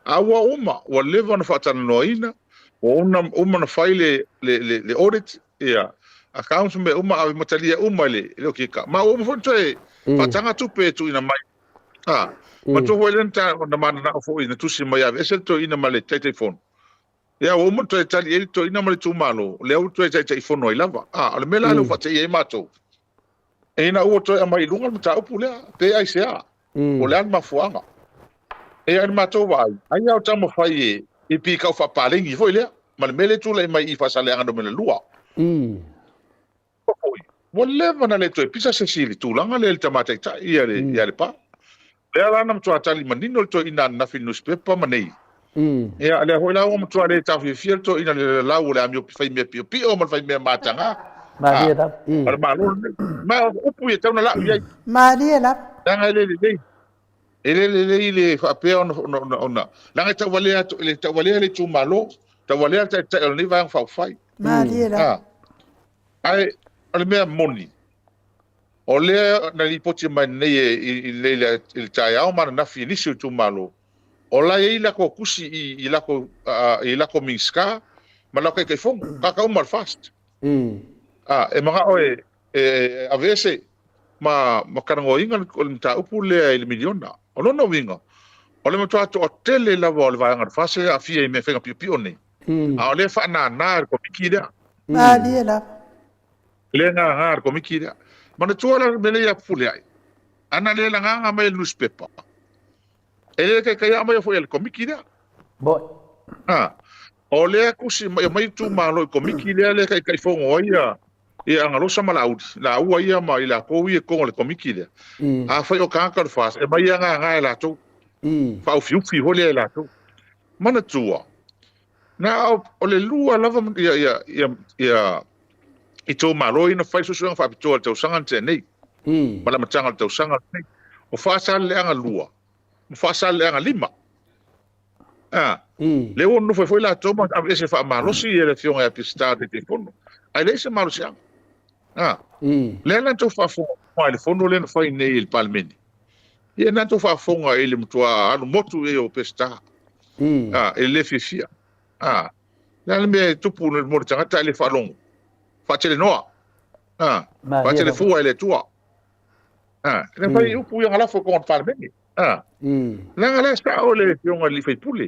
A ua uma, ua leva ona faatalanoaina, ua una, uma ona fai le, le, le, le audit, ia, accounts ma mea uma, ave ma talia uma e le, e le okika. Ma ua uma foi ona toe faataga tupe e tuuina mai. A, manatua foi lea na mananao foi na tusi mai e aveese le toeaina ma le Taitaifono. Ia, ua uma ona toe tali i ai le toeaina ma le itumalo, lea ua toe Taitaifono ai lava. A, o le mea la lea ua faateia ai matou, ina ua toe aumai i luga le mataupu lea, pe aisea, po o le a le mafuaaga. Ia, i le matou vaai, ai lava o taumafai e i pikau faapaleni foi lea, ma le mea lea e tulai mai i Faasaleleaga numera 2. Foi, ua leva ona le toe pisa se isi i le tulaga lea i le Tama Taitai ia le, ia Lepa. Lea la na matua tali manino le toeaina ananafi i le nusipepa ma nei. Ia, lea foi la ua matua le taofiofia le toeaina i le lalau o le amio faimea piopio ma le faimea mataga.
Malie lava.
O le Malo lenei. Ma o upu ia e tatau ona lau i ai.
Malie lava.
Leaga e le lelei. E le lelei le faapea ona, ona, ona, ona, leaga e tauvalea atu, le tauvalea le itumalo, tauvalea le taitai o lenei Vaega Faaupufai.
Malie lava.
Ae o le mea moni, o lea na lipoti mai nei i le taeao ma ananafi i nisi o itumalo, o la e i ai latou tusi i latou Minisita ma latou Taitaifono, tagata uma o le FAST. E manao e aveese ma talanoaina le mataupu lea i le miliona. O lona uiga, o le matua toatele lava o le vaega o le FAST e aafia i mea faiga piopio nei. A o lea e faanana e le Komiti lea.
Malie lava.
Lea e nana e le Komiti lea. Manatua la le mea lea ia Fepuleai, ana le lagaga mai e le nusipepa, e le taitai aumaia foi e le Komiti lea.
Moi.
A, o lea tusi mai, omai itumalo i Komiti lea lea e taitaifono ai ia ia Agalosa ma Laauli, laua ia ma i latou ia i totonu o le Komiti lea. Afai o tagata o le FAST, e aumai nana e latou. Faaufiufi foi lea e latou. Manatua, na o le lua lava ia, ia, ia, ia itumalo ia na fai suesuega faapitoa i le tausaga na tea nei, ma le amataga o le tausaga lenei. O Faasaleleaga 2 ma Faasaleleaga 5. A, lea ua nonofo ai foi latou ma aveese faamalosi e le Afioga ia Peseta o le Taitaifono, ae leai se malosiaga. A, lea la na outou faafofoga. Aua i le fono lea na fai nei i le Palemene, ia na tou faafofoga i le matua alu motu i ai o Peseta, a, i le le fiafia. A, le a le mea e tupu mo le tagata ae le faalogo? Faatelenoa, a, faatelefua e le Atua. A, e fai upu ia galafo i koga o le Palemene. A, leaga la e sao le afioga i le sui usufono.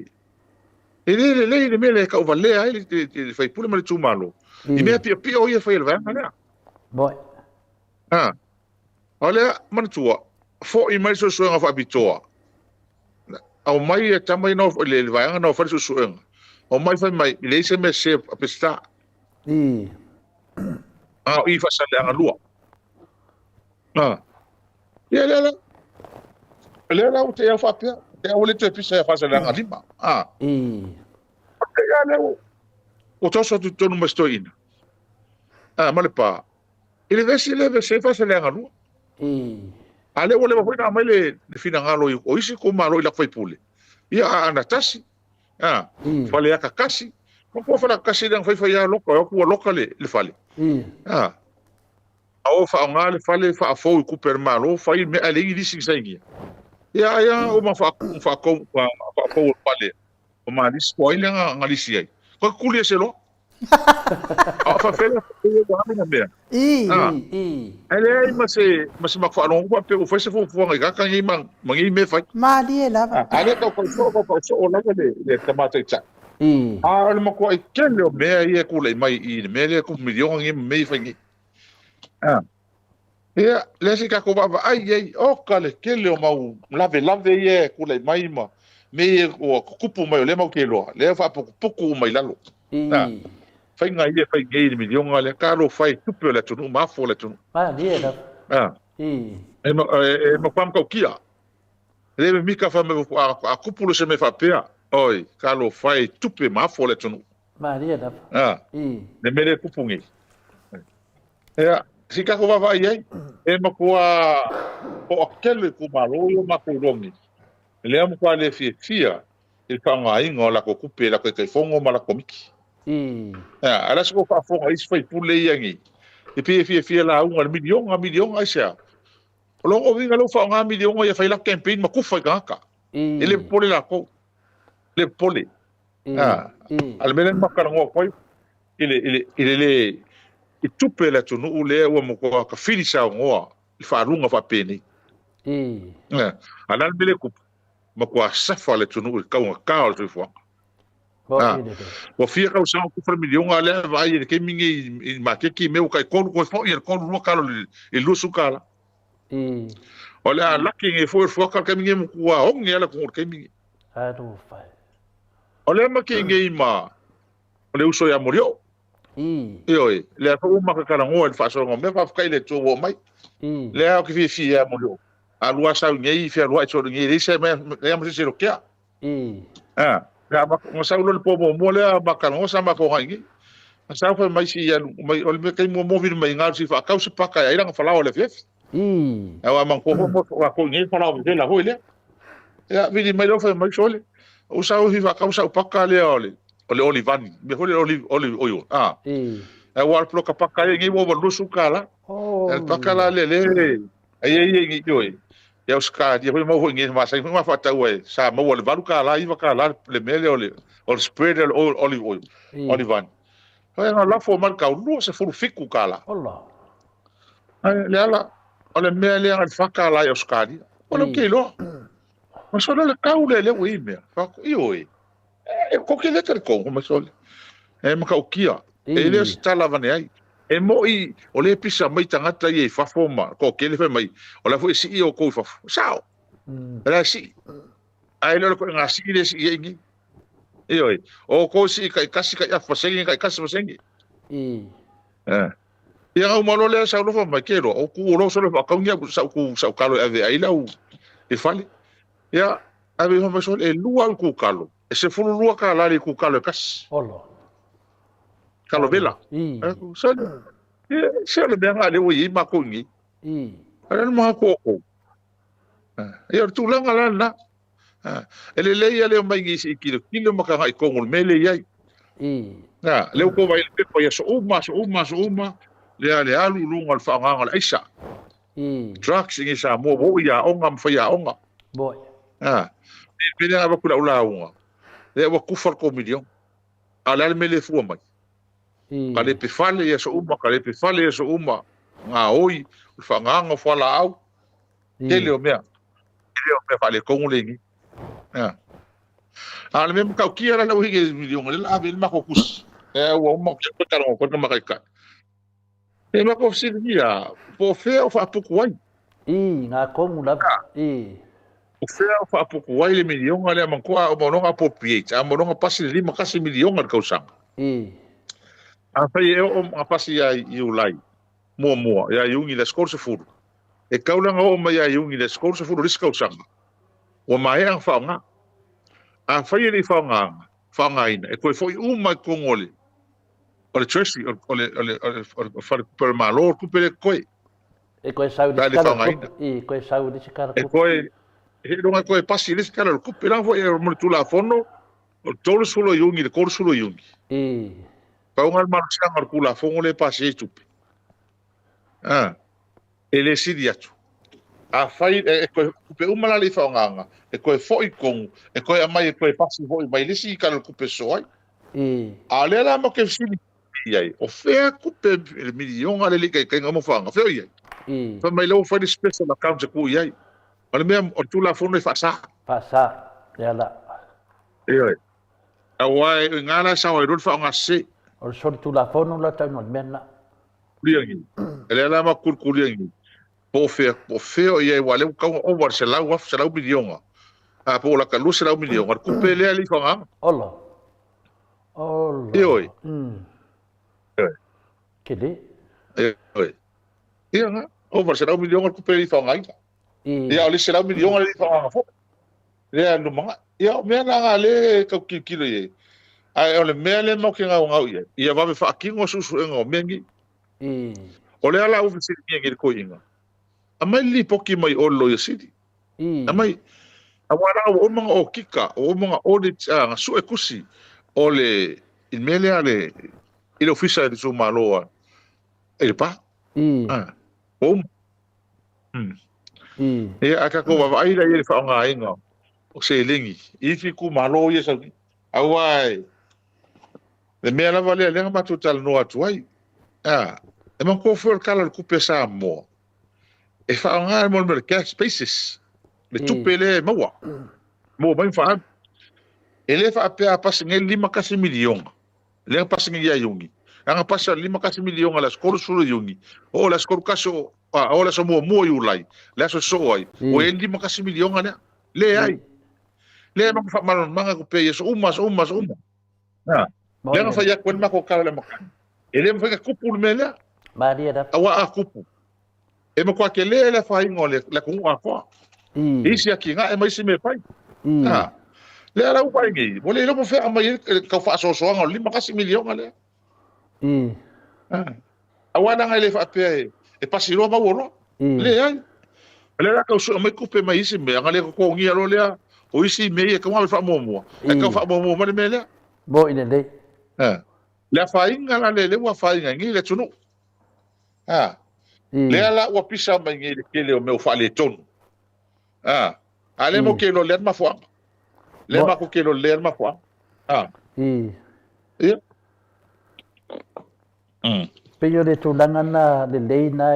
E le lelei le mea lea e tauvalea ai le sui usufono ma le itumalo i mea piopio ia e fai e le vaega lea. A, o lea, manatua, foi mai le suesuega faapitoa. Aumai e tama ia le vaega na fai le suesuega. Aumai fai mai, e leai se mea sese a Peseta. A o i Faasaleleaga 2. A, ia lea la. Lea la ua te au faapea. Te au le toe pisa ia Faasaleleaga 5. A. Ia lea ua toso atu i totonu ma si toeaina. A, ma le pa. I le vesi lea vesi ai Faasaleleaga 2. A lea ua leva foi ona aumai le finagalo o isi itumalo i latou faipule. Ia Aana tasi, a, Faleata tasi. Manatua Faleata tasi lea na fai fai lava loka, o atu ua loka le fale. A, a o faaaoga le fale faafou i tupe a le Malo, fai mea ae leai ni lisi na sainia. Ia ai lava uma faafou le fale o Malisi, po o ai lea na lisi ai. Toe tutuli ese loa. A o faapea la ua alu na mea. Ae leai ma se ma se matou faalogo faapea ua fai se fuafuaga i gata nei ma ma nei mea e fai.
Malie lava.
A lea tau soo tau soo lava le tama taitai. A o le matuai tele o mea ia e tulai mai i le mea lea tupu miliona nei ma mea ia e fai nei. Ia, lea se i tatou vaavaai i ai, oka le tele o mau lavelave ia e tulai mai ma mea ia ua tutupu mai o lea matou te iloa, lea e faaputuputu uma i lalo. A, faiga ia e fai nei i le miliona lea, talofa e i tupe o le atunuu ma afu o le atunuu.
Malie lava.
A, e matua matautia. E le mimita fai mai a tupu loa se mea faapea, oi, talofa e i tupe ma afu o le atunuu.
Malie lava.
A, le mea lea e tupu nei. Ia, se i tatou vaavaai i ai, e matua toatele itumalo ia o matou iloa nei, lea matua le fiafia i le faaaogaina o latou tupe e latou Taitaifono ma latou Komiti. Ia, a o le a se tou faafofoga i isi sui usufono ia nei, e pei e fiafia e lauga i le miliona, miliona, aisea? O lona uiga lea ua faaaoga miliona ia fai latou campaign ma tufa i tagata. E le popole latou, e le popole. A o le mea lea na matou talanoa atu ai, i le, i le, i le, le i tupe a le atunuu lea ua matua tafili saunoa i faaluga faapenei. A o le a le mea lea e tupu? Matua safa le atunuu i le taugata o le soifuaga. Ua fia tausaga o tufa le miliona, a lea e vaai i le taimi nei i le maketi mea ua tai tolu toe foi e le tolu lua tala i le 20 tala. O le a laki nei foi o le fuata le taimi nei matua oge lava le atunuu i le taimi nei. O lea makei nei ma o le uso ia Molioo. Ioe, lea foi ua mata talanoa i le faasologa o mea, faafetai i le Atua ua oo mai. Lea ou te fiafia ia Molioo. A lua sau nei, fealuai solo nei, leai se mea, leai ma se isi e lotea. A, na sau loa le po muamua lea ma talanoa sa matou agai nei. Na sau fai mai si alu mai, o le mea taimi muamua vili mai ina si faatau se paka e ai lana falaoa i le afiafi. Aua manatua foi mo latou i nei falaoa vevela foi lea. Ia, vili mai loa fai mai sole, ou sau e fia faatau sau paka lea o le o le olivani, mea foi lea olive, olive oil. Ah. Aua o le poloka paka ia nei ua ova $20. Oh. Le paka la lea le ai ai ai nei ioe. Ia o Australia foi mau foi nei masani foi ma faatau ai sa maua le $8 $9 le mea lea o le o le spread o le oil, olive oil, olivani. Foi na lafo mai le tau $27.
Ola.
Ai le ala o le mea lea na le $4 i Australia. O le ke iloa. Ma solo le tau lea lea ua i mea. Fako ioe. E koke lea talitonu mai sole. E matautia. E le o se tala avane ai. E moi o lea e pisa mai tagata ia i fafo ma toatele fai mai, o la foi e sii outou i fafo. Sao. O la e sii. Ae le o le koiga sii lea e sii ai nei. Ioe. O outou e sii taitasi, tai afa pasene, taitasi pasene. Ia na uma loa lea sau loa fai mai, ke loa, o tuu loa sole faatau ni au sau ku sau kalo e ave ai lau i fale. Ia, ave fai mai sole, e lua au kukalo, e $12 le kukalo e kasi.
Olo.
Kalo vela. Sole, se o le mea nga lea ua i ai makou i nei. A lea na matou outou. Ia o le tulaga la lena. E lelei lava le omai nei se i tilotilo ma tagai tonu i le mea lea e i ai. Lea ua outou vaai i le pepa i aso uma, aso uma, aso uma, lea le alu i luga o le faaaogaina o le aisa. Drugs i Samoa ua oo i aoga ma faiaoga.
Moni.
A. Pe le avatu i lau lauga, lea ua kufa le tou miliona. A o le a le mea lea e fua mai? Kalepe fale i aso uma, kalepe fale i aso uma, gaoi, o le faagaga o fualaau, tele o mea. Tele o mea faaletonu lea i inei. A. A o le mea matautia la lea ua hiki i le miliona, lea o le a ave i ai le matou tusi. Lea ua uma ona talanoa atu ai le tamaitai. E matou fesiligia po o fea o faaputu ai.
I, ngā kongu lava. I.
O fea o faaputu ai le miliona lea manatua a uma loa ona appropriate, a uma loa ona pasi le 51 miliona i le tausaga.
I.
Afai e oo ona pasi ia Iulai muamua, ia Iuni i le aso 30, e tatau la ona oo mai ia Iuni i le aso 30 o le isi tausaga, ua maea ona faaaoga. Afai e le i faaaogaina, faaaogaina, e toe foi uma i totonu o le O le Treasury, o le, o le, o le, o le Faletupe o le Malo, o le tupe lea e totoe.
E toe sau i le isi tala o le tupe. I, toe sau i le isi tala o le tupe.
E toe, seiloga e toe pasi i le isi tala o le tupe. Leaga foi mo le Tulafono, o le 30 o Iuni i le 30 o Iuni.
I.
Pau lena o le malosiaga o le Tulafono lea e pasi ai tupe. A. E le sili atu. Afai e toe tupe uma la le i faaaogaina, e toe foi i totonu, e toe aumai e toe pasi foi mai le isi tala o le tupe sosoo ai. A o lea la matou te fesili i ai, o fea tupe le miliona lea e le i taitai ona faaaoga, fea o i ai? Fai mai la ua fai le special account e tuu i ai. O le mea, o le Tulafono e faasa.
Faasa, lea la.
Ioe. Aua o i ina la e sao ai loa le faaaoga sese.
O le solitulafono la tau o le mea lena.
Kuliagi. E lea la ma kulikuliagi. Po o fea, po o fea o i ai, aua o lea ua tatau ona ova i le 100,000, 100 miliona, a po o lata 200 miliona, le tupe lea e le i faaaogaina.
Ola. Ola.
Ioe. Ioe.
Tele.
Ioe. Ia na, ova i le 100 miliona le tupe e le i faaaogaina. Ia, o le isi 100 miliona le i faaaogaina foi. Lea e lumanai. Ia, o mea na lea e tau tilotilo i ai. Ae o le mea lea matou te gaugau i ai, ia vave faatino suesuega o mea nei. O lea la ua fesiligia nei le toeaina, aumai le lipoti mai o le Loia Sili. Aumai. Aua leaga ua uma ona okika, ua uma ona audit, na sue tusi o le, i le mea lea a le, i le ofisa i le itumalo a, i Lepa. Ua uma. Ia, a tatou vaavaai la i ai i le faaaogaina o seleni i isi itumalo ia e sau nei. Aua le mea lava lea lea na matou talanoa atu ai, a, e manatua foi o le Tala o le Tupe a Samoa, e faaaoga le mea o le cash basis, le tupe lea e maua, maua mai ma faaalu. E le faapea a pasi nei le $51 miliona, Lea na pasi nei ia Iuni. Lea na pasi le 51 miliona i le aso 30 o Iuni, oo i le aso 31 o, a, oo i le aso muamua o Iulai, le aso e sosoo ai, ua i ai le 51 miliona lea. Leai. Lea e faamalamalamaga atu pea i aso uma, aso uma, aso uma. A, lea na fai atu ai le matou tala i le amataga. E le mafai ona tupu le mea lea.
Malie lava.
Aua a tupu, e matua tele le afaina o le atunuu atoa. I isi atinae ma isi mea e fai. A, lea la ua vaai nei, ua le iloa po o fea aumai ai le tau faasoasoaga o le 51 miliona lea. A, aua leaga e le faapea e pasi loa maua loa. Leai. O lea la tau sue mai tupe mai isi mea, ona le totogia loa lea o isi mea ia e tatau ona ave faamuamua, ae tau faamuamua mai le mea lea.
Moni lelei.
A, le afaina la lea, lea ua afaina ai nei le atunuu. A, lea la ua pisa mai nei le tele o mea ua faaletonu. A, a lea matou te iloa lea le mafuaaga. Lea matou te iloa lea le mafuaaga. A. Ia.
Pei o le tulaga na lelei na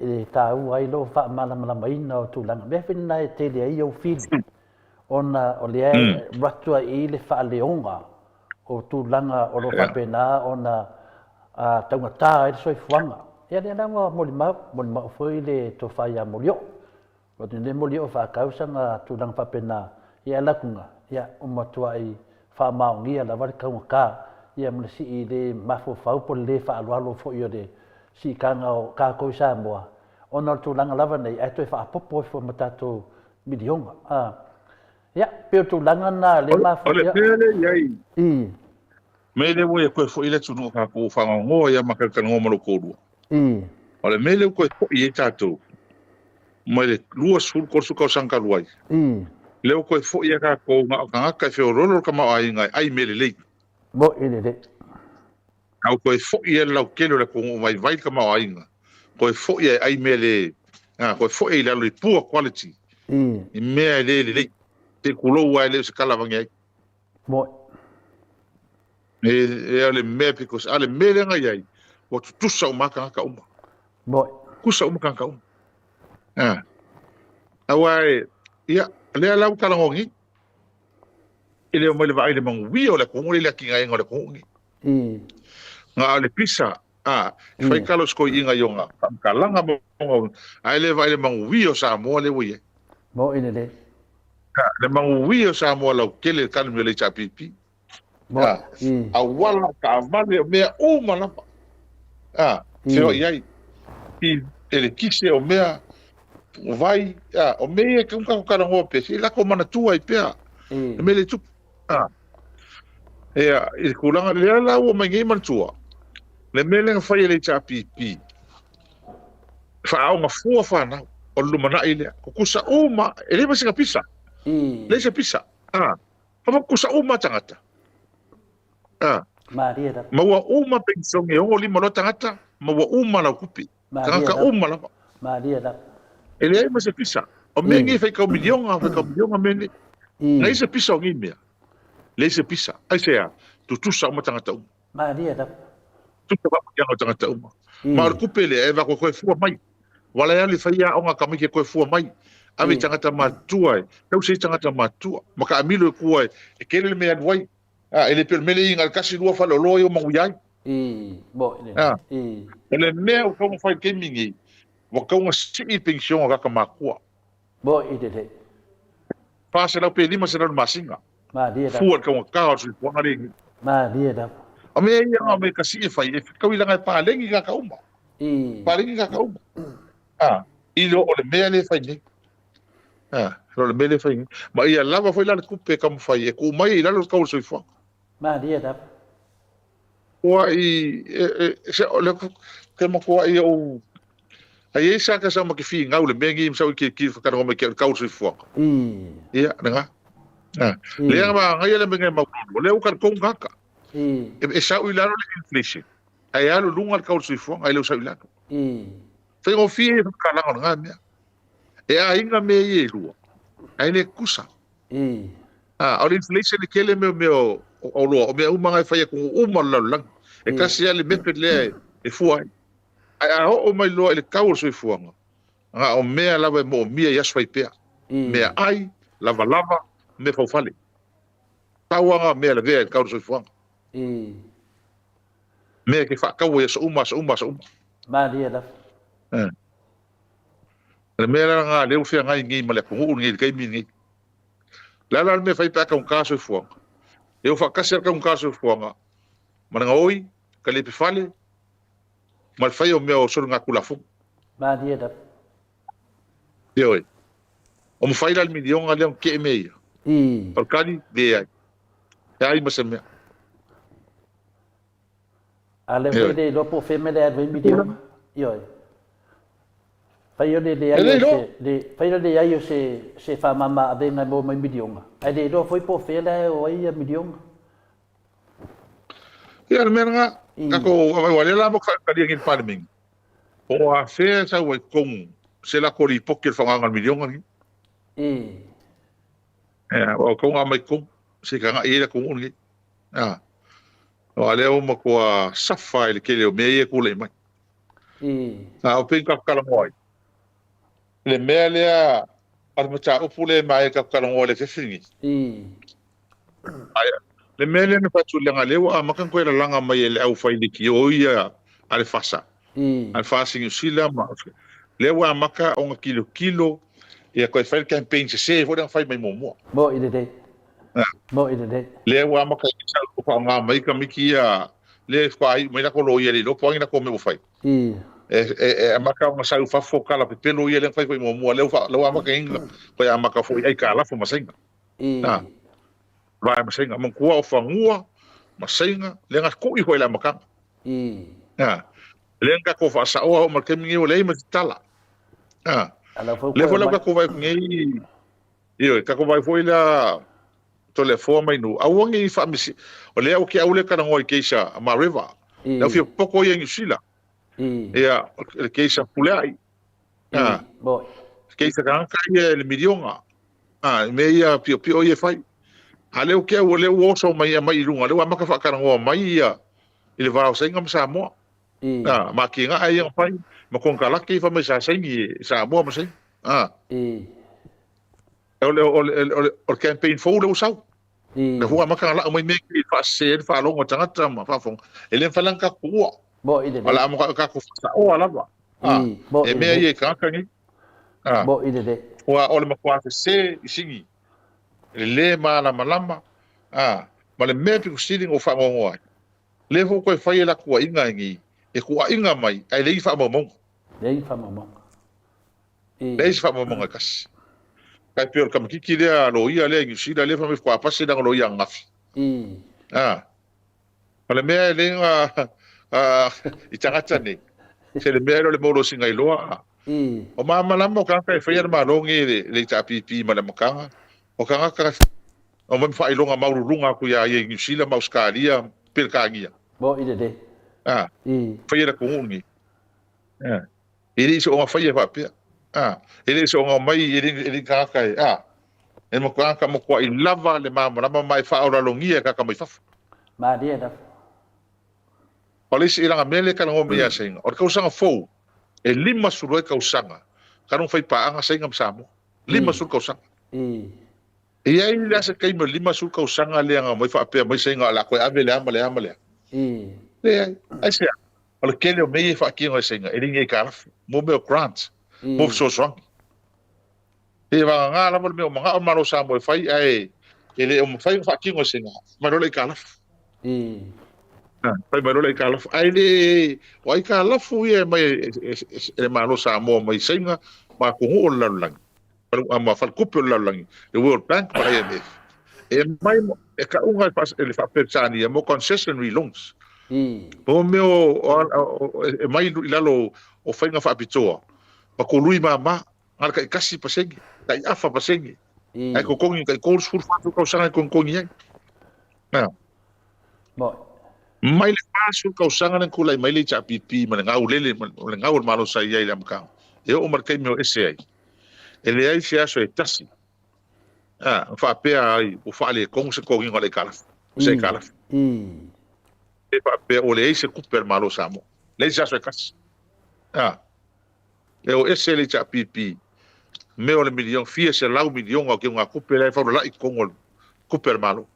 e taua ai lou faamalamalamaina o tulaga. Mea foi na e tele ai ou fili ona o lea e alu atu ai i le faaleoga o tulaga o lo o faapena ona taugata ai le soifuaga. Ia lea la ua molimau, molimau foi le tofa ia Molioo. O lenei Molioo faatau sana tulaga faapena, ia ae lakuga, ia ua matuai faamaonia lava le taugata, ia ma le sii le mafaufau po o le le faaaloalo foi o le siitaga o tatou i Samoa, ona o le tulaga lava nei, ae toe faaopoopo ifo ma tatou miliona. Ia, pei o tulaga na lea e mafua.
O le mea lea e i ai, mea lea ua toe foi le atunuu o tatou ua faagaogoa ia ma talatalanoa ma lou toalua. O le mea lea ua toe foi ai tatou mai le 20, 30 tausaga talu ai, lea ua toe foi ai tatou na o tagata e feoloolo le tamaoaiga e ai mea lelei.
Moi lelei.
A ua toe foi ai le lautele o le atunuu vaivai le tamaoaiga, toe foi e ai mea le... A, koe foʻi i lalo i poor quality. I mea e le lelei. Te kulou ai le o se kala vangi ai.
Moi.
E, e o le mea because a le mea lea ngai ai, ua tutusa uma tagata uma.
Moi.
Tutusa uma tagata uma. A. Aua e, ia, lea la ua talagogi. E le o mai le vaai le manuia o le atunuu le le atiaega o le atunuu lenei. Nga o le pisa, a, e fai tala o se toeaina i ona faamatalaga ma ona, ae le vaai le manuia o Samoa lea ua i ai.
Moʻi lelei.
A, le manuia o Samoa lautele i le economy o le HRPP.
Moʻi.
A, auala, taavale, o mea uma lava. A, feoai ai. I elekise, o mea, o vai, a, o mea ia e tatau ona tatou talanoa pea, se i latou manatua ai pea le mea lea e tupu. A, ia, i le tulaga, lea la ua mai nei manatua, le mea lea na fai e le HRPP, faaaoga fua fanau, o le lumanai lea, tutusa uma, e leai ma sina pisa, leai se pisa, a, tutusa uma tagata. A,
Malie lava.
Maua uma penisione e 65 loa tagata, maua uma lau tupe.
Malie
Tagata
lava.
uma lava.
Malie lava.
E leai ma se pisa. O mea nei e faitau miliona, faitau miliona mea nei. Leai se pisa o nei mea. Leai se pisa. Aisea? Tutusa uma tagata uma.
Malie lava.
Tutusa faamanuiaga o tagata uma. Ma o le tupe lea e avatu e toe fua mai. Ua le alu e fai aoga a tamaiti e toe fua mai. Ave i tagata matutua e tausi ai tagata matutua. Ma taamilo e tua e tele le mea e alu ai. A, e le pei o le mea lea e iga i le tasi lua faleoloa ia ua manuia ai. A, o le mea ua tatau ona fai i le taimi lenei, ua tatau ona sii le penisione a tagata matua. 400 pe 500 i le masina. Fua i le taugata o le soifuaga lea e i ai nei. O mea ia na o mea kasi e fai, e fetauilaga e paleni tagata uma. Paleni tagata uma. A, i lo o le mea lea e fai nei. A, o le mea lea e fai nei. Ma ia lava foi la le tupe e taumafai e tuu mai i lalo le tau o le soifuaga.
Malie lava.
Ua i, e, e, se, o le, ke matua i ou, ai ei sa ka sa ma ke finau le mea ngi ma sau i ke ki whakaranga mai ke o le tau o le soifuaga. Ia, le nga. A, lea ma ngai le mea mau lolo, lea ua ka le kaka. E, e sau i lalo le inflation. Ai alu lunga le tau o le soifuaga, ai leu sau i lalo. Faigofie ia whakalanga o le ngā mea. E aiga mea ia e lua, ae le tutusa. A, o le inflation e tele mea o mea o oloa, o mea uma na e fai atunuu uma o le lalolagi. E tasi lava le method lea e fua ai. Ae a oo mai loa i le tau o le soifuaga, na o mea lava e moomia i aso fai pea. Mea ai, lavalava, mea faufale. Pau lava na o mea e lavea i le tau o le soifuaga. Mea e te faataua i aso uma, aso uma, aso uma.
Malie lava.
O le mea la lena lea ua feagai nei ma le atunuu lenei i le taimi lenei. O le a la le mea e fai pe a taugata soifuaga? E o faatasi lava le taugata soifuaga ma le gaoi, ka lepe fale, ma le fai o mea o soligatulafono.
Malie lava.
Ioe. O mafai la le miliona lea ona tetee mea ia? O le tali, leai. E ai ma se mea.
A lea foi le iloa po o fea mea le alu ai miliona. Ioe. Fai o le leai o se, le, fai o le leai o se, se faamama avega e maua mai miliona. Ae le iloa foi po o fea la e o ai ia miliona.
Ia, le mea lena, tatou, aua lea la mo talia nei le Palemene, po o afea e sau ai totonu se lako lipoti o le faaaogaina o le miliona lenei. Ia, aua ua tatau ona aumai totonu, se i tagai i ai le atunuu lenei. A. Aua o lea ua matua safa i le tele o mea ia e tulai mai. A o pei na tatou talanoa ai, le mea lea o le mataupu lea e maea tatou talanoa i le afiafi lenei. Ae, le mea lea na fai atu leaga lea ua amata ona toe lalaga mai e le aufai leitio ia a le FASA, a le FASA i Niu Sila ma lea ua amata ona tilotilo ia toe fai le campaign sese foi lea na fai mai muamua.
Mo'i lelei. Mo'i lelei.
Lea ua amata ai sau ua faaaoga mai tamaiti ia lea e faatoa iu mai latou loia e le iloa po o a ni latou mea ua fai. E amata ona sau i fafo tala pepelo ia lea na fai foi muamua lea ua amata ai ona toe amata foi i aitalafu ma Saina. Vae ma Saina. Manatua o fanua ma Saina lea na tui foi i le amataga. Lea na tatou faasaoa oo mai le taimi lenei ua leai ma se tala. Lea foi la ua tatou vaai atu nei Ioe, tatou vaai foi la Toleafoa mai Nuu, aua ne i faamisi, o lea ou te au lea talanoa i case a Mareva, le au fia popo ia i Niu Sila, ia, le case a Puleai. A, keisa tagata ia i le miliona. A, i mea ia piopio ia e fai. A lea ua tea ua lea ua oso mai aumai i luga, lea ua amata faatalanoa mai ia i le va o Saina ma Samoa. A, ma atinae ia na fai, ma konekarate ia fai mai sa saini e Samoa ma Saina. A. O le, o le, o le, o le campaign fou lea ua sau. Lea foi ua amata ona lau mai mea nei e faasese ai le faalogo a tagata ma faafofoga. E le mafai la ona tatou tuua.
Mo'i lelei.
O le a matua tatou faasaoa lava. A,
Mo'i
e mea
lelei.
ia i tagata nei. A,
Mo'i lelei.
ua o le matua sese i sini, le le malamalama, a, ma le mea pito sili ona ou faanoanoa ai, lea foi ua toe fai e la tuuaiga nei, e tuuaiga mai ae leai ni faamaumauga.
Leai ni faamaumauga.
Leai se faamaumauga e tasi. Tai pei o le tamaitiiti lea a loia lea i Niu Sila lea fai mai faatoa pasi lana loia ananafi. A, o le mea e le na i tagata nei, se le mea lea o le maulosiga iloa. A, o malamalama o tagata e faia le Malo nei e le HRPP ma le amataga, o tagata o mai ma faailoga maualuluga atu ia ia i Niu Sila ma Ausetalia ma Peretania.
Mo'i lelei.
A, faia le atunuu lenei. A. E le i soonga faia faapea. A, e le i soonga omai, e le, e le i tagata e, a, e matua ka matuai lava le malamalama ma e faaolalogia e tagata mai fafo.
Malie lava.
O le isi ilaga mea lea e talanoa mai ia Saina, o le tausaga fou, e 50 ai tausaga talu ona faipaaga Saina ma Samoa. 50 tausaga. E i ai la se taimi o le 50 tausaga lea na omai faapea mai Saina o le a toe ave le a ma le a ma le a? Leai. Aisea? O le tele o mea ia e faatino e Saina, e le ni aitalafu, mo mea o grants, mo fesoasoani. E vagana lava le mea o manao le Malo o Samoa e fai, ae e le o mafai ona faatino e Saina, fai mai loa le aitalafu. Fai mai loa le aitalafu. Ae le, o aitalafu ia e aumai e le Malo o Samoa mai Saina ma atunuu o le lalolagi, ma faletupe o le lalolagi, le World Bank ma le IMF, e aumai, e tauga e le faa-Peretania mo concessionary loans. Mo mea e aumai i lalo o faiga faapitoa, ma tului mama, na o le tai 1%, tai afa pasene, ae totogi tai 34 tausaga e togitogi ai. Mai le 40 tausaga lea na tulai mai le HRPP ma le gaulele ma le gau o le Malo sa i ai i le amataga, e oo mai le taimi o ese ai, e leai se aso e tasi na faapea ai ua faaletonu se totogiga o le aitalafu, se aitalafu. E faapea ua leai se tupe a le Malo o Samoa. Leai se aso e tasi. E o ese le HRPP, mea o le miliona, fia selau miliona o teugatupe la e faulalai i totonu o le tupe a le Malo.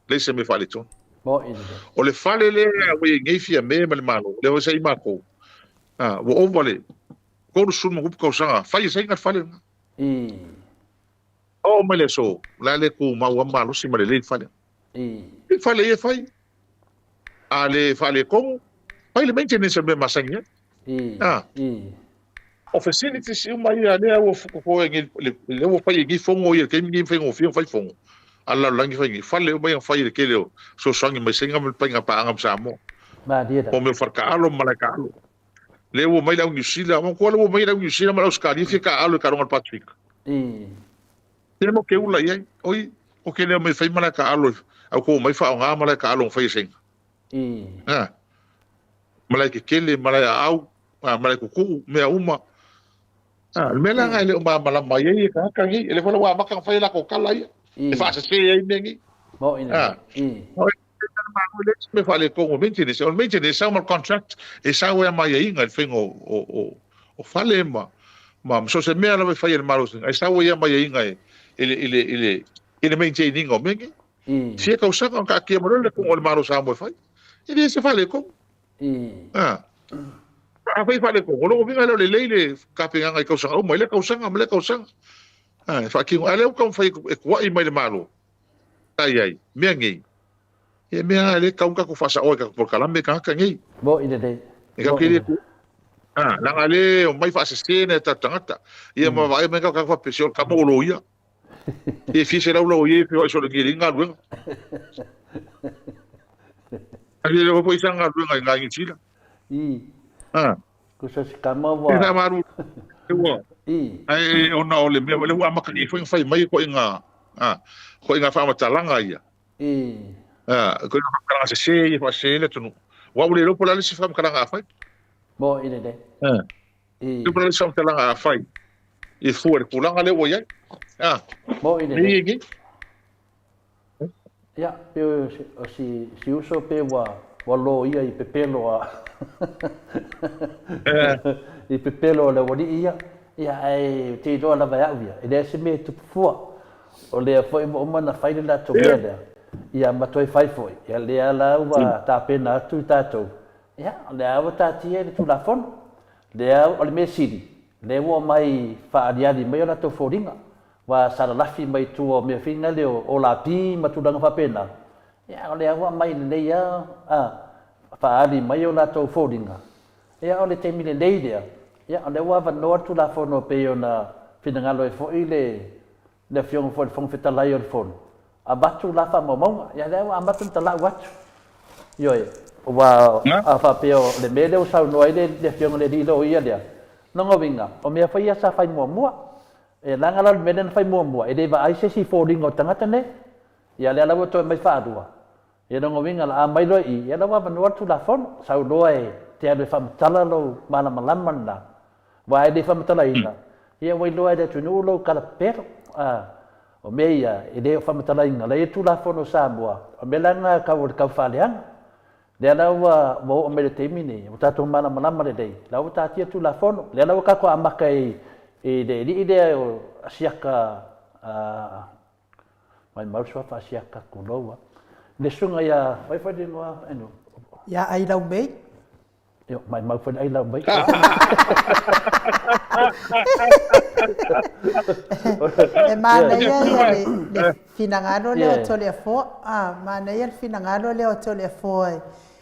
Leai se mea faaletonu. O le fale lea ua i ai nei Fiame ma le Malo, lea foi sa i ai matou, ua ova le 30 ma tupu tausaga, fai e Saina le fale lena. Oo mai le aso, o le a le tumau lava malosi ma lelei le fale. I fale ia e fai. A le faaletonu, fai le maintenance o le mea masani ai. O facilities uma ia lea ua totoe nei, lea ua fai e nei fono ia i le taimi lenei e faigofie ona fai fono a le lalolagi fai nei. Fale uma ia na fai e le tele o fesoasoani mai Saina ma le faiga paaga ma Samoa. O mea o fale taaalo ma malae taaalo. Lea ua omai le au Niu Sila, manatua lea ua omai le au Niu Sila ma le Ausetalia fia taaalo i taaloga a le Pasifika. Lea matou te ula i ai, oi, ou te le omai e fai malae taaalo, ae ua tou omai faaaoga malae taaalo na fai e Saina. Malae tetele, malae aau, malae tutuu, mea uma. Le mea la lena e le o malamalama ai e tagata nei, e le foi la ua amata ona fai a latou tala ia, e faasese ai mea nei. Mea faaletonu o maintenance, o le maintenance e sau ma le contract, e sau ai a ma aiaiga i le faiga o fale ma so o se mea lava e fai e le Malo, e sau ai a ma aiaiga i le maintain ina o mea nei. Fia tausaga ona taatia mai loa le atunuu o le Malo o Samoa e fai. E le se faaletonu. Afai e faaletonu, o lona uiga e le o lelei le tapenaga i tausaga uma, i lea tausaga ma lea tausaga. E faatino, a o lea ua taumafai e tuuai mai le Malo, sa i ai, mea nei, ia mea lava e le tatau ona tatou faasaoa i tatou polokalame tagata nei.
Mo'i lelei.
E tatou te le tu. Leaga lea e omai faasese nai o tatou tagata. Ia ma vaai mai tatou faapea, se o le tama ua loia. E fia selau loia e feoai solo nei e leai ni galuega. Ae le iloa foi sa galuega i Niu Sila.
Kusa se tama ua.
E faamalu ua. Ae ona o le mea lea ua amata nei foi ona fai mai ituaiga ituaiga faamatalaga ia. Ituaiga faamatalaga sese ia e faasese ai le atunuu. Aua ua le iloa po o le a le isi faamatalaga a fai.
Mo'i lelei.
Tupu le faamatalaga a fai i fua i le tulaga lea ua i ai. Ah.
Mo i le. Ia, pe o si, si uso pe ua, ua loia i pepelo a i pepelo a le aualii ia. Ia, ae ou te iloa lava e au ia, e leai se mea e tupu fua. O lea foi ua uma ona fai le latou mea lea, ia ma toe fai foi. Ia, lea la ua tapena atu i tatou, ia, o lea ua taatia i le Tulafono. Lea, o le mea sili, lea ua omai faaaliali mai o latou foliga. Aua sa lalafi mai tua o mea foi nale o olapi ma tulaga faapena, ia o lea ua aumai lelei lava a faaali mai o latou foliga, ia o le taimi lelei lea, ia o lea ua avanoa le Tulafono e pei ona finagalo ai foi le le Afioga foi i le Fofoga Fetalai o le Fono, avatu la faamaumauga, ia lea ua amata ona talau atu. Ioe, aua a faapea o le mea lea ua saunoa ai le Afioga i le Alii Loia lea, lona uiga, o mea foi ia sa fai muamua, E leaga la o le mea lea na fai muamua, e le vaai se isi i foliga o tagata nei. Ia lea la ua toe aumai faalua. Ia lona uiga la, a aumai loa i i, ia la ua avanoa le Tulafono. Sau loa e te alu e faamatala lou malamalama lena. Aua e le faamatalaina, ia ua iloa e le atunuu lou kalapelo. A, o mea ia, e le o faamatalaina, la e i ai le Tulafono o Samoa, o mea la na tau o le taufaaleaga. Lea la ua ua oo mai le taimi nei, ua tatou malamalama lelei, la ua taatia Tulafono. Lea la ua tatou amata i i le alii lea o Asiata, maimau le suafa Asiata, tulou a, le susuga ia, o ai foi le igoa Enu?
Ia Ailaumei.
Io, maimau foi le Ailaumei.
E manaia ia le, le finagalo lea o Toleafoa, a, manaia le finagalo lea o Toleafoa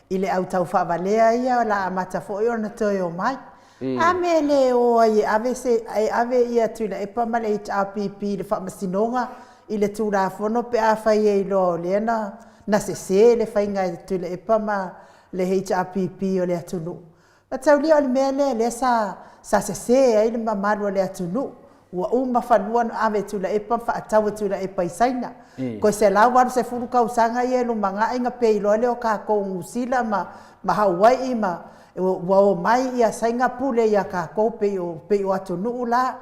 i le au taufaavalea ia o le a amata foi ona toe omai. A mea e le o ai e ave se, e ave ia Tuilaepa ma le HRPP i le Faamasinoga i le Tulafono pe afai e iloa o lea na, na sese le faiga e Tuilaepa ma le HRPP o le atunuu. Mataulia o le mea lea lea sa sa sese ai le mamalu o le atunuu. Ua uma fanua na ave e Tuilaepa ma faatau e Tuilaepa i Saina. Toe 180 tausaga ia e lumanai na pei loa lea o tatou Niu Sila ma ma Hauaii ma ua omai ia Saina pule ia tatou pei o pei o atunuu la.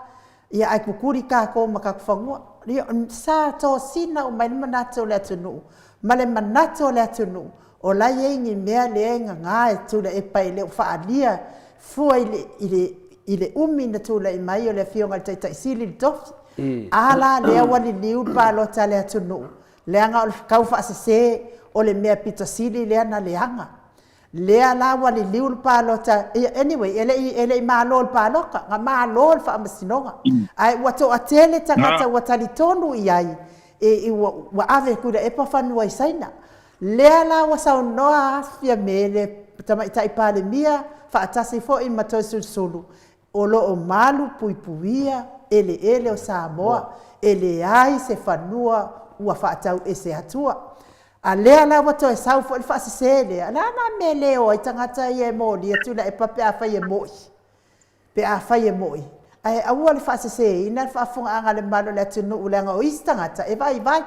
Ia ae tutuli tatou ma tatou fanua. Ia, sa tosina uma ai le manatu o le atunuu, ma le manatu o le atunuu, o la e i ai ni mea lea e gaga e Tuilaepa e le o faaalia fua i le, i le, i le umi na tulai mai o le Afioga i le Taitai Sili i le tofi. A la lea ua liliu le palota a le atunuu, leaga o le taufaasese o le mea pito sili lea na leaga. Lea la ua liliu le palota, ia anyway, e le i, e le i malo le palota, na malo le faamasinoga. Ae ua toatele tagata ua talitonu i ai, e, ua, ua ave Tuilaepa fanua i Saina. Lea la ua saunoa Fiame le Tamaitai Palemia faatasi foi ma Toesulusulu, o lo o malu puipuia eleele o Samoa, e leai se fanua ua faatau ese atua. A lea la ua toe sau foi le faasese lea, o le a la mea e le o ai tagata ia e molia Tuilaepa pe afai e mo'i? Pe afai e mo'i, ae aua le faaseseina le faafofogaaga a le mamalu o le atunuu leaga o isi tagata e vaivai.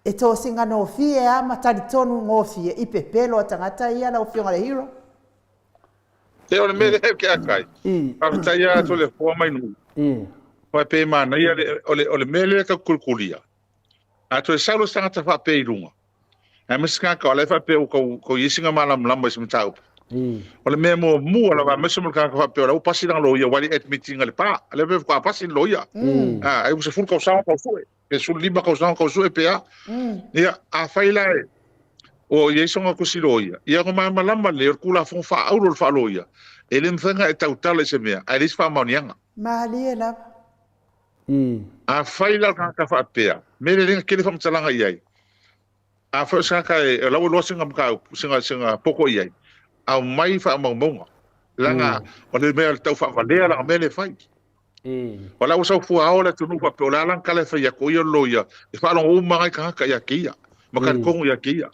E tosina gofie lava ma talitonu gofie i pepelo a tagata ia lau Afioga i le Hero.
Se o le mea lea ou te ata ai. Faafetai lava Toleafoa mai Nuu. Aua e pei e manaia le, o le, o le mea lea e tau kulikulia. A toe sau loa se tagata faapea i luga, aemaise tagata o la e faapea ua tau, tau i ai sina malamalama i se mataupu. O le mea muamua lava, aemaise mo le tagata faapea o la ua pasi lana loia, ua le admit ina le pa. O lea faatoa pasi le loia. Ai ua 10 tausaga tau sue, pe 15 tausaga tau sue pe a. Ia, afai la e, o i ai sona tusi loia, ia ona malamalama lelei o le Tulafono faaauro o le faaloia, e le mafai ona e tautala i se mea ae leai se faamaoniaga.
Malie lava.
Afai la o le tagata faapea, mea lelei na tele faamatalaga i ai. Afai o se tagata e, o la ua iloa sina mataupu, sina, sina poto i ai, aumai faamaumauga. Leaga o le mea o le tau faavalea lana mea lea e fai. O la ua sau fuaao le atunuu faapea o le a lana tala e fai atu, o ia o le loia, e faalogo uma nai tagata ia te ia, ma talitonu ia te ia.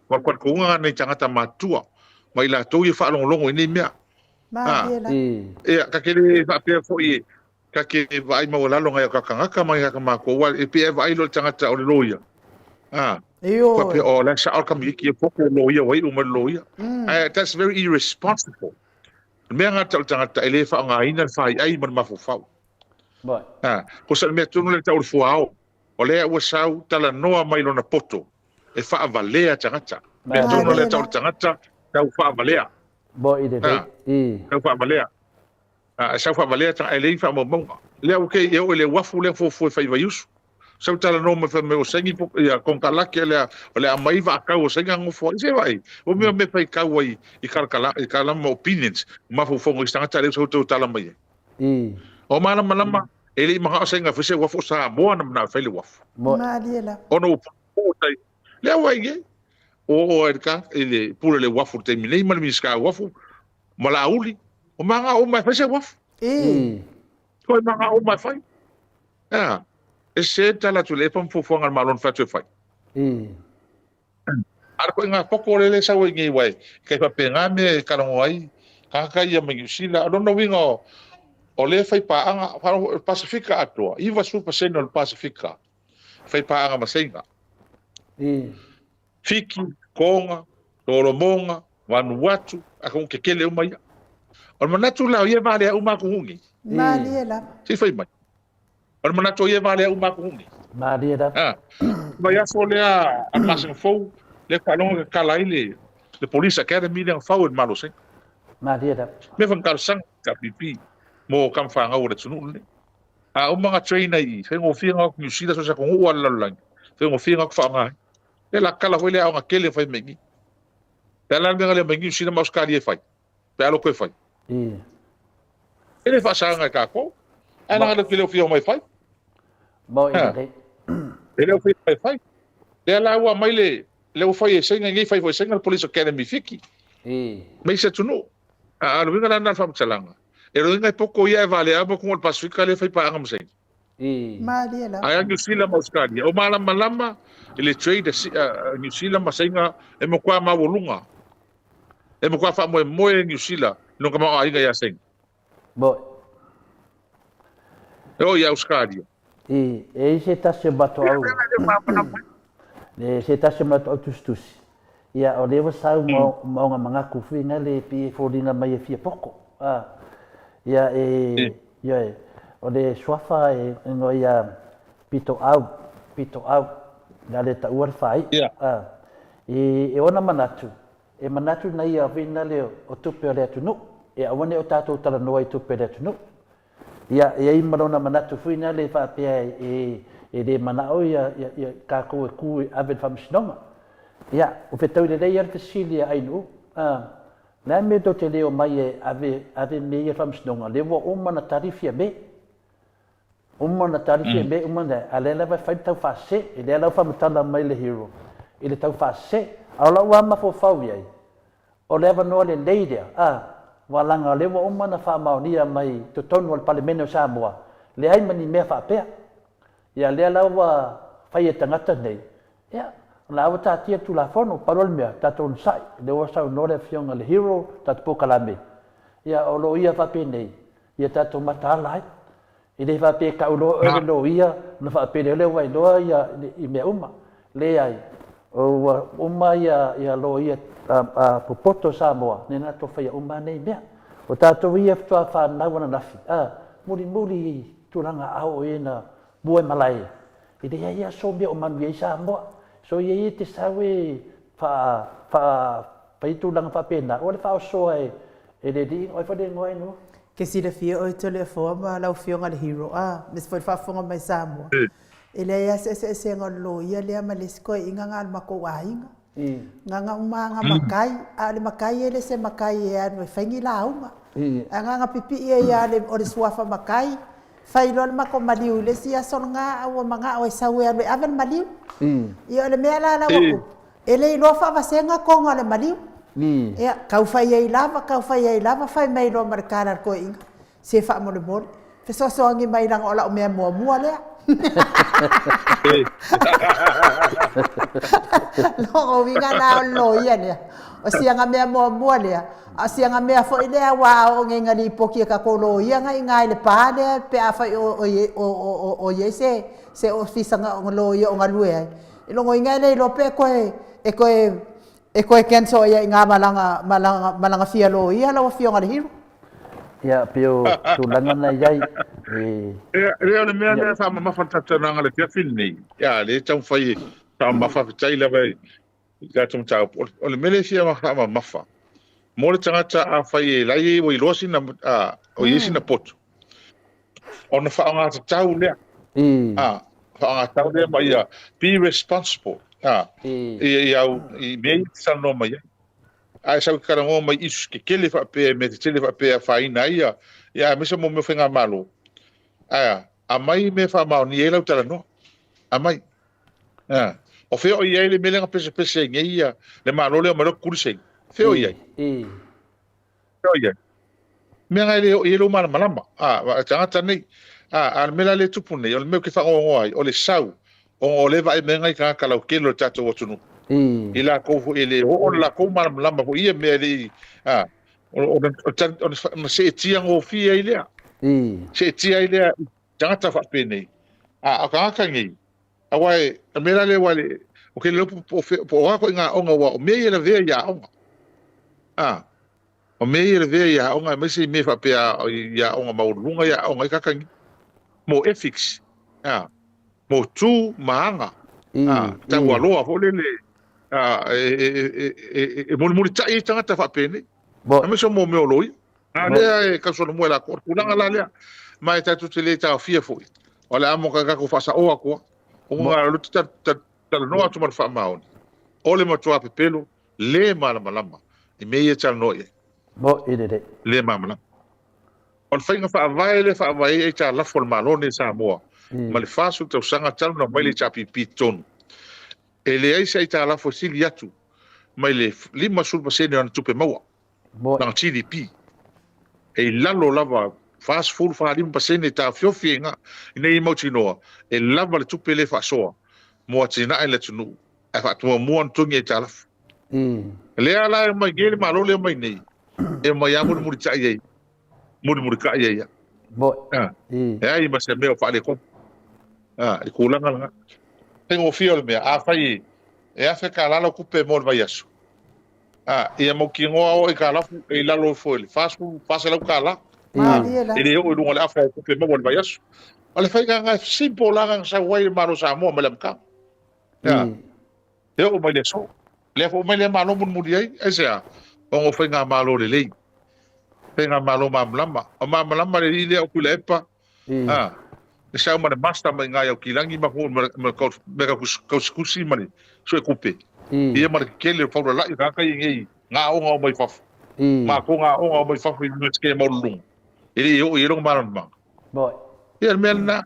Ma le talitonuga lena i tagata matutua, ma i latou ia e faalogologo i nei mea. Ia, ta te le faapea foi ta te vaai maualalo nai o tatou tagata ma nai o tatou matua, aua e pei e vaai loa i le tagata o le loia, a, faapea, oh, o la e sao le tamaitiiti ia poto o le loia ua iu mai le loia. Ae that's very irresponsible. O le mea gata o le tagata e le faaaogaina le faiai ma le mafaufau. Ha, ko sa le mea tonu lea tau o le fuaao, o lea ua sau talanoa mai lona poto e faavalea tagata. Mea tonu lea tau o le tagata tau faavalea. Ha, tau faavalea. Ha, e sau faavalea tagata e leai faamaumauga. Lea ua kei e oo i le uafu lea fuafua e fai Vaiusu. Sau talanoa mai fai mai o saini ia konekarate lea o le a aumai vaatau o saini nofo ai. Se vaai, o mea mea fai kau ai i kalakala i kalama opinions mafaufauga o isi tagata lea ua sau tau tala mai ai. O malamalama e le i manao saini fai se uafu o Samoa na manao e fai le uafu.
Malie lava.
Ona ua po tai. Lea ua i ai. O o ai ka i le pule le uafu i le taimi nei ma le Minisita o Uafu ma Laauli. O manao uma e fai se uafu. Ko e manao uma e fai. Ea, e sese le tala atu i le epa ma fuafuaga a le Malo na fai atu e fai. A o le ituaiga poko lea e sau ai nei aua e kai faapena mea e talanoa ai tagata ia mai Niu Sila. O lona uiga o lea e fai paaga, o le Pasefika atoa, 90% o le Pasefika e fai paaga ma Saina. Fiti, Toga, Tolomoga, Vanuatu, atunuu tetele uma ia. O le manatu la o ia e valea uma atunuu nei.
Malie lava.
Se i fai mai. O le manatu o ia e valea uma atunuu nei.
Malie lava.
Ha. Vaiaso lea a le masina fou, lea faalogo tatala ai le le Police Academy lea na fau e le Malo o Saina.
Malie lava.
Mea foi na talosaga i le KPP mo tama fanau a le atunuu lenei. A uma ona train ai i i, faigofie ona o atu Niu Sila so o se atunuu lava o le lalolagi, faigofie ona o atu faaaoga ai. Lea la tatala foi le aoga tele e fai mai i i. Pe a le a le mea na le omai Niu Sila ma Ausetalia e fai? Pe a loto e fai? E le faasaga e tatou. Ae leaga latou te le o fia omai e fai. E le o fia omai e fai. Lea la ua aumai le, lea ua fai e Saina nei, fai foi e Saina le Police Academy i Fiti. Ma isi atunuu. A o le uiga la lena o le faamatalaga, e loiga e poto ia e valea uma atunuu o le Pasefika lea e fai paaga ma Saina.
Malie lava.
Ae a Niu Sila ma Ausetalia, o malamalama i le trade a Niu Sila ma Saina e matua maualuga, e matua faamoemoe Niu Sila i lona tamaoaiga ia Saina.
Moi.
E oo i Ausetalia.
I, e i se tasi o matou au. Le se tasi o matou au tusitusi. Ia, o lea ua sau ma, ma ona manatu foi na le pei e foliga mai e fia poko. A, ia e, ia e, o le suafa e ingoa ia Pitoau, Pitoau, le a le taua le faai'a. A, i, e ona manatu, e manatu na ia foi na le o tupe o le atunuu, e aua ne i o tatou talanoa i tupe o le atunuu. Ia, e i ai ma lona manatu foi lea e faapea e e le manao ia ia tatou e ku e ave i le faamasinoga. Ia, ua fetaui lelei lava le fesili a Ainuu, a, le a le mea tou te le omai e ave ave mea ia i le faamasinoga, lea ua uma ona tali Fiame. Uma ona tali Fiame, uma ona, a o lea lava e fai le taufaasese, e lea la ua faamatala mai le Hero i le taufaasese. A o lau lava mafaufau i ai, O le avanoa lelei lea, a, ua laga o lea ua uma ona faamaonia mai i totonu o le Palemene o Samoa, leai ma ni mea faapea. Ia lea la ua fai e tagata nei, ia, o la ua taatia le Tulafono, pau loa le mea, tatou onosai, lea ua saunoa le Afioga i le Hero, tatou polokalame, ia o lo o ia faapenei, ia tatou mataala ai. E le faapea e tau loa oe le loia ona faapea lea o lea ua iloa ia i mea uma. Leai, ua uma ia ia loia popoto o Samoa, lea na latou faia uma nei mea. O tatou ia faatoa fanau ananafi, a, mulimuli i tulaga ao o e na mua i malae, e leai lava so mea o manuia ai Samoa. So ia ia te sau e faa faa fai tulaga faapena, ua le faaosoa e e le alii, o ai foi le igoa inu?
Ke silafia oe Toleafoa ma lau Afioga le Hero a, aemaise foi le faafofoga mai Samoa, e leai lava se eseesega o le loia lea ma le isi toeaiina na o le matou aiga. Na ona uma lava na matai, a o le matai e le se matai e alu e fai ni lauga. Ae na ona pipii ai lava o le suafa matai, fai loa le matou maliu i le isi aso lena, a ua manao e sau e alu e ave le maliu. Ia o le mea la la ua tupu, E le iloa faavasega toga o le maliu. Ia, tau fai ai lava, tau fai ai lava, fai mai loa ma le tala a le toeaina, se faamolemole, fesoasoani mai leaga o lau mea muamua lea. Lona uiga la o le loia lea, o siana mea muamua lea, a o siana mea foi lea aua a oo nei ina lipoti e tatou loia na i ina i le pa lea pe afai o i ai se ofisa loia o galue ai, I logoina e le iloa pe toe e toe e toe cancel ai i ina ma lana ma lana ma lana fia loia lau Afioga i le Hero.
Ia, pei o tulaga na i ai, e.
Ia, o le mea lea e faamamafa le tatou talanoaga i le afiafi lenei, ia, lea e taumafai e faamamafa, faafetai lava i le tatou mataupu. O le mea lea e fia faamamafa, mo le tagata afai e la e ua iloa sina, o i ai sina poto, ona faaaoga tatau lea. Faaaoga tatau lea ma ia be responsible, i au, i mea ia e te talanoa mai ai. Ae sau e talanoa mai issues tetele faapea, mea tetele faapea e afaina ai ia, ia aemaise mo mea o faigamalo. Ae a? Aumai mea e faamaonia ai lau talanoa. Aumai. A. O fea o i ai le mea lea na pesepese ai nei ia le Malo lea o mai loa tutuli Saini? Fea o i ai? Fea o i ai? Mea na e le oo i ai lou malamalama. A, le tagata nei. A, a o le mea la lea e tupu nei, o le mea ou te faanoanoa ai, o le sau, ona o lea e vaai mai ai nai tagata lautele o le tatou atunuu. I latou foi e le oo le latou malamalama foi i ia mea e le i, a, ona seetia gofie ai lea. Seetia ai lea i tagata faapenei. A, o tagata nei, aua e, o le mea la lea aua e, ou te le iloa po o a ituaiga aoga, aua o mea ia e lavea i aoga. A, O mea ia e lavea i aoga aemaise i mea faapea i aoga maualuluga i aoga ai kaka ni. Mo ethics, a, mo tu ma aga, a, taualoa foi lele, a, e mulimulitai ai tagata faapenei. Aemaise mo mea o loia. A lea e tausolomua e latou. O le tulaga la lea. Ma e tatou te le taofia foi. O le a mo tatou faasaoa atu lava. Ona o le talanoa atu ma le faamaoni, o le matua pepelo le malamalama i mea ia e talanoa i ai.
Mo'i lelei.
Le malamalama. O le faiga faavae lea e faavae ai aitalafu a le Malo nei Samoa ma le 40 tausaga talu ona aumai le HRPP i totonu, e leai se aitalafu e sili atu mai le 50% o ana tupe maua, lana GDP. E i lalo lava 40, 45% e taofiofi ai ina ina ia mautinoa e lava le tupe lea e faasoa mo atinae i le atunuu ae faatumuamua ona togi aitalafu. Lea la e omai nei le Malo lea e omai nei, e omai lava mulimulitai ai, mulimulitai ai lava. E leai ma se mea o faaletonu i le tulaga lena. Faigofie o le mea, afai e $1,000 lau tupe mo le vaiaso, ia mautinoa o aitalafu e i lalo ifo i le $40, $400. E le oo i luga o le afa o tupe maua i le vaiaso. O le faiga lena e simple la na sau ai le Malo o Samoa mai le amataga. E oo mai le aso. Lea foi mai lea Malo mulimuli ai, aisea? Ona o faigamalo lelei, faigamalo malamalama. O malamalama le alii lea o Tuilaepa, a, le sau ma le master mai ina i Aukilagi ma ma mea kausikusi ma le suetupe. Ia ma le tetele o faulalai o tagata ia nei ngā aoga o mai fafo. Ma ko ngā aoga o mai fafo i Universite maualuluga. E le i oo i ai lona malamalamaga. Ia le mea lena.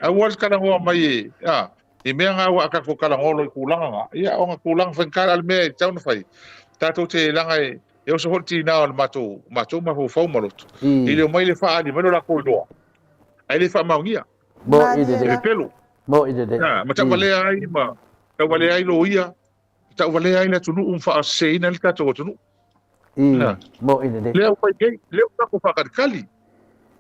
Aua le talanoa mai e, a, i mea nga ua a tatou talanoa loa i tulaga nga, ia o nga tulaga faigata a le mea e tatau ona fai, tatou te leaga e, e oso foi le tiga o le matou, matou mafaufau ma loto, i le omai le faaali mai lo latou iloa, ae le faamaonia.
Mo'i lelei.
E pepelo.
Mo'i lelei.
A, ma tauvalea ai ma tauvalea ai loia, tauvalea ai le atunuu ma faaseseina ai le tatou atunuu.
Mo'i lelei.
Lea ua fai nei, lea ua matou faakalikali.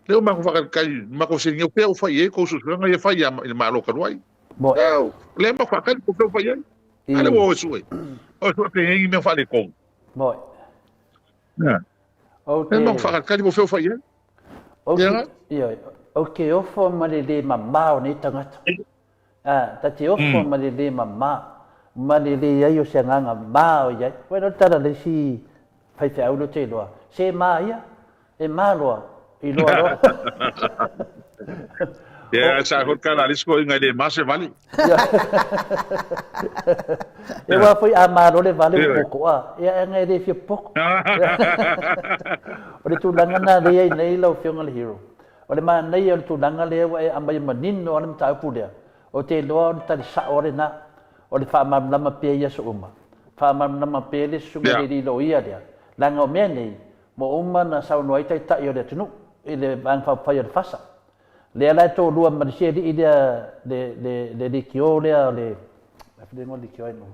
Lea ua matou faakalikali, matou fesiligia o fea ua fai i ai tou suesuega ia fai i le Malo talu ai.
Mo'i.
Lea matou faakali po o fea ua fai i ai. A lea ua o e sue. O e sue pe i ai ni mea faaletonu.
Mo'i.
Lea matou faakalikali po o fea ua fai i ai.
Ioe, ou te ofo ma le le mamao o nei tagata. A, ta te ofo ma le le mama, ma le leai o se agaga ma o i ai. Ua iloa le tala a le isi faifeau lea ou te iloa, se ma ia, e ma loa, iloa loa.
Ia, sa foi le tala a le isi toeaina e le ma se vale.
Ia aua foi a ma loa le vale ua potoa, ia aga e le fia popoto. O le tulaga lena lea e i ai nei lau Afioga i le Hero. O le manaia o le tulaga lea ua e aumaia manino lava le mataupu lea, ou te iloa o le tali sao lava lena, o le faamalamalama pea i aso uma. Faamalamalama pea le susuga i le alii loia lea, leaga o mea nei, ua uma ona saunoa ai taitai o le atunuu i le Vaega Faaupufai o le FASA. Lea la e toalua ma le isi alii lea, le, le, le leitio lea o le, a foi le igoa o le leitio ai nuu?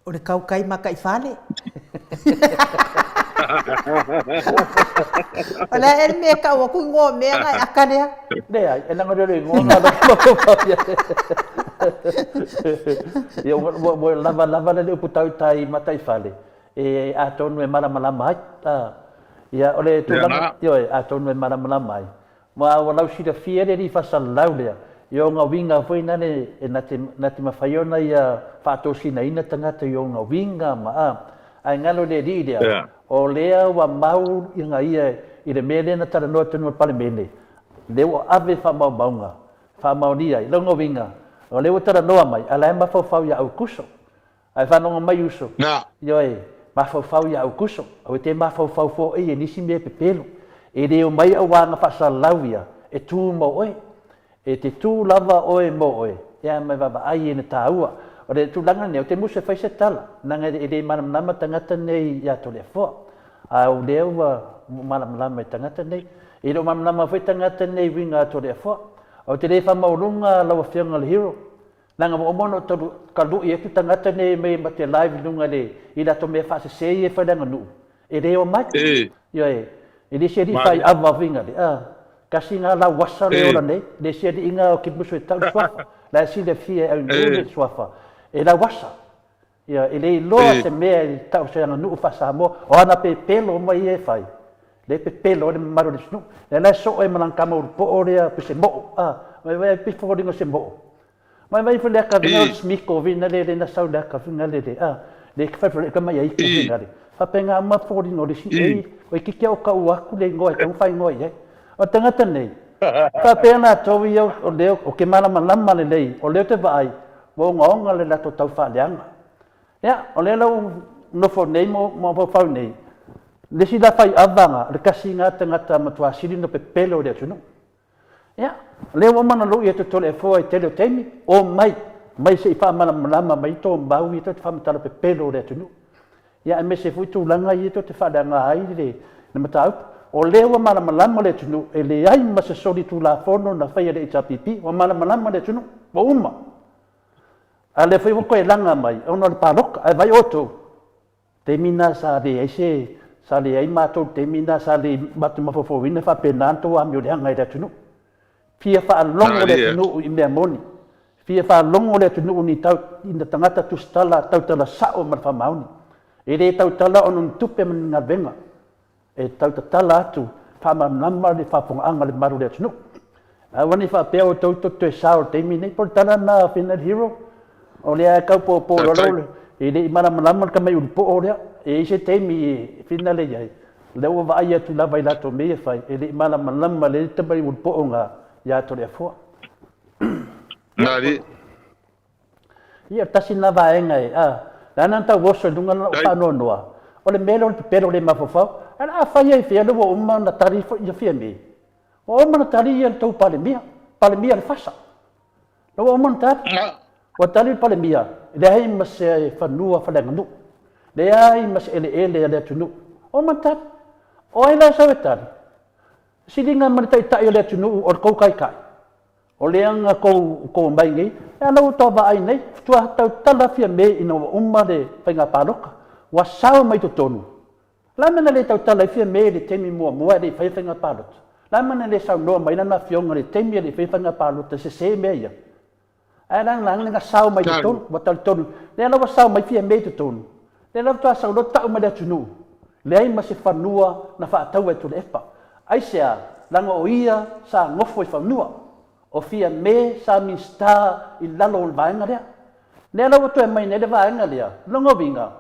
O le kaukai makaifale. O le a ea le mea e tau atu ingoa o mea na e aka lea?
Leai, e leaga o le igoa na mafaufau i ai. Ia, ua lava lava le upu tautai mataifale, e atonu e malamalama ai. Ia, o le tulaga, ioe, atonu e malamalama ai, ma ua lausilafia le alii faasalalau lea, i ona uiga foi nale e na te, na te mafai ona ia faatosinaina tagata i ona uiga ma a, ae galo i le alii lea, o lea ua mau iga ia i le mea lea na talanoa i totonu o le Palemene, lea ua ave faamaumauga, faamaonia ai. Lona uiga, o lea ua talanoa mai, a o la e mafaufau ia Aukuso. Ae faalogo mai uso, ioe, mafaufau ia Aukuso, aua e te mafaufau foʻi i nisi mea pepelo. E le omai auaga faasalalau ia e tu mo oe. E te tu lava oe mo oe, ia ma e vaavaai i na taua. O le tulaga lenei, ou te musu e fai se tala, leaga e le malamalama tagata nei ia Toleafoa. A o lea ua malamalama i tagata nei. E le o malamalama foi tagata nei i uiga a Toleafoa. Ou te le faamaualuga lau Afioga i le Hero, Leaga ua uma ona ou talu'i atu tagata nei mai ma te live i luga i le i latou mea faasese ia e fai i le aganuu, e le omai. Ioe, e le isi alii faiava foi nga le, a, kasi nga lauasa le ola nei, le isi alii nga o ke musu e tau le suafa, la e silafia e aunuu le suafa, e lauasa. Ia, e le iloa se mea e tau se aganuu faa-Samoa, o ana pepelo uma ia e fai, lea e pepelo ai le mamalu o le atunuu. Lea la e soo ai ma lana tama ulupoo lea pe se moo, a, vai pei foliga o se moo. Mai vai foi le aka vinga o le smiko vina le le na sau le aka vinga le le, a, le ke fai foi le mai ai ku vinga le. Faapena uma foliga o le isi ei, o itiiti au tau atu le igoa e tau faaigoa i ai. O le tagata nei, faapea latou ia o lea o ke malamalama lelei, o lea ou te vaai, ua ogaoga le latou tau faaleaga. Ia, o lea la ua nofo nei ma mafaufau nei, le isi la faiava le tasi lena tagata matua sili ona pepelo i le atunuu. Ia, o lea ua uma ona lui atu Toleafoa i tele o taimi, omai, mai se i faamalamalama mai tō mau ia tou te faamatala pepelo i le atunuu. Ia aemaise foi tulaga ia tou te faaleaga ai le mataupu. O lea ua malamalama le atunuu, e leai ma se solitulafono na faia e le HRPP, ua malamalama le atunuu, ua uma. A o lea foi ua toe laga mai ona o le palota. Ae vaai outou, taimi lena sa leai se, sa leai matou i le taimi lena, sa le matou mafaufauina faapena ona tou amioleaga i le atunuu. Fia faalogo le atunuu i mea moni. Fia faalogo le atunuu ni tau, i tagata tusitala tautala sao ma le faamaoni. E le tautala ona o ni tupe ma ni galuega. E tau tatala atu, faamalamalama le faafofogaaga a le mamalu o le atunuu. Aua ne i faapea outou tou te toe sao i le taimi lenei. Po o le tala lena a Final Hero, o lea e tau popo lalo, e le i malamalama le tamai ulupoo lea. E i ai se taimi e finale i ai, o lea ua vaai atu lava i latou mea ia e fai, e le i malamalama lelei le tamai ulupoo lena ia Toleafoa. Ia, tasi lena vaega e, a, leaga na tau oso i luga lou faanoanoa, o le mea lea o le pepelo le mafaufau, ae o le a fai ai i fea lea ua uma ona tali ia Fiame? Ua uma ona tali ia le tou Palemia, Palemia le FASA. Lea ua uma ona tali. Ua tali le Palemia, e leai ma se fanua faaleaganuu, leai ma se eleele a le atunuu. Ua uma ona tali. O ai la e sau e tali? Siliga ma le Taitai o le atunuu o le tou Taitai. O lea na tou tou omai nei, e ala ua tou vaai nei, faatoa tautala Fiame ina ua uma le faiga palota, ua sao mai totonu. O le a le mea na le tautala ai Fiame i le taimi muamua e le i faia faiga palota? O le a le mea na le saunoa mai lana afioga i le taimi e le i faia faiga palota e sese mea ia? Ae lagalaga na sao mai totonu, ua talitonu, lea la ua sao mai Fiame i totonu, lea la faatoa sau loa tau mai le atunuu, leai ma se fanua na faataua e Tuilaepa. Aisea? Leaga o ia sa nofo i fanua. O Fiame sa Minisita i lalo o le vaega lea. Lea la ua toe aumai nei le vaega lea, lona uiga,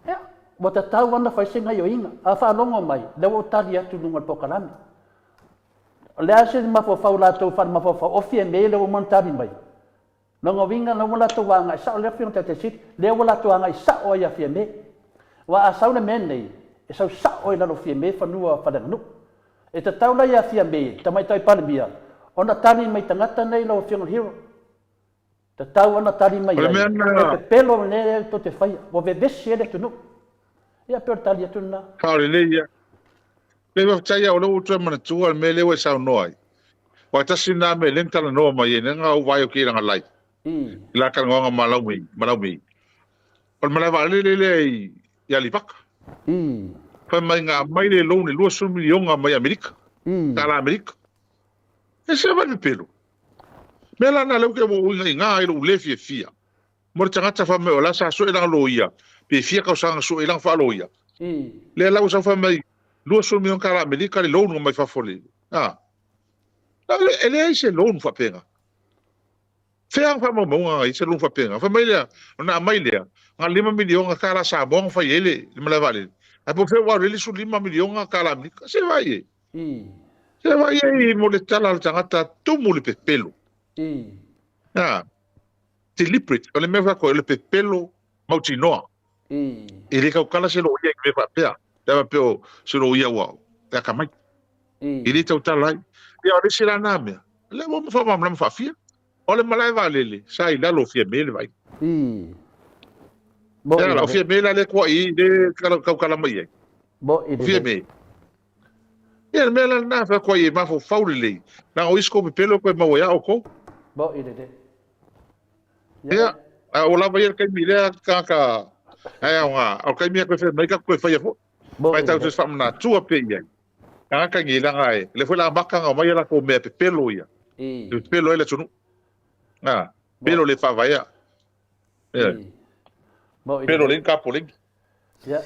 ia, ua tatau lava ona fai se gaioiga. A faalogo mai, lea ua ou tali atu i luga o le polokalame. O le a se mafaufau latou faalemafaufau o Fiame lea ua uma ona tali mai? Lona uiga la ua latou agai sao lea Afioga Taitai Sili, lea ua latou agai sao ai ia Fiame. Aua a sau le mea lenei, e sau sao ai i lalo o Fiame fanua faaleaganuu. E tatau la ia Fiame, Tamaitai Palemia, ona tali mai tagata nei lau Afioga i le Hero. Tatau ona tali mai ai, e pepelo le mea lea tou te faia, ua vevesi ai le atunuu. Ia pei o le tali atu lena.
Sao lelei ia. Lei faafetai ia, o lea ua ou toe manatua le mea lea ua e saunoa ai. Aua tasi lena mea lea na talanoa mai ai, lea na ou vaai atu i lana live, i la talanoaga ma Laumei, ma Laumei. O le malae vaalele lea i, i Aleipata. Fai mai na aumai le loan e 20 miliona mai Amerika, tala Amerika. E se vai pepelo. Mea la na lea ou te uiga i na ai lou le fiafia. Mo le tagata fai mai o la sa sue lana loia, pe fia tausaga na sue ai lana faaloia. Lea la ua sau fai mai, 20 miliona tala Amerika le loan mai fafo le. A. E leai se loan faapena. Fea ang faamaumauga na i se loan faapena. Fai mai lea, ona aumai lea, na 5 miliona tala Samoa na fai ai le malae vaalele. Ae po o fea ua alu ai le 15 miliona tala Amerika. Se vaai i ai. Se vaai i ai mo le tala a le tagata tumu le pepelo. A. Deliberate. O le mea fai o le pepelo mautinoa. E le tautala se loia i mea faapea. Pe a faapea o se loia ua e atamai. E le tautala ai. Ia o le isi la na mea, lea ua uma faamalamalama faafia. O le malae vaalele, sa i lalo o Fiame le vaaiga. Ia la, o Fiame la lea tuuai i le tautala mai ai. O Fiame. Ia le mea la lena, fai atu ai e mafaufau lelei, leaga o isi kou pepelo e toe maua ia outou. Ia, a ua lava ia le taimi i lea tagata ae aoga, o le taimi a toe fai mai tatou toe faia foi. Mai tatou toe faamanatua pea i ai. Tagata nei leaga e, lea foi la amata ona aumai a latou mea pepelo ia. E pepelo ai le atunuu. A, pepelo le faavaea. Ia. Pepelo le kapoleni.
Ia.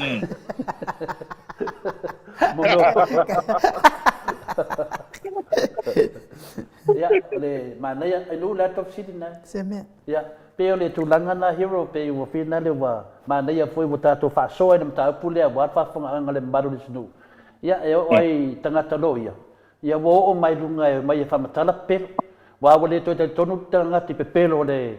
Ia, o le manaia, ai nuu le ata fesili na.
Se mea.
Ia, pei o le tulaga na Hero, pei ua fina le ua manaia foi ua tatou faasoa i le mataupu lea aua le faafofogaaga a le mamalu o le atunuu. Ia, e oo ai i tagata loia, ia ua oo mai luga e omai e faamatala pepelo. Aua ua le toe talitonu le tagata i pepelo o le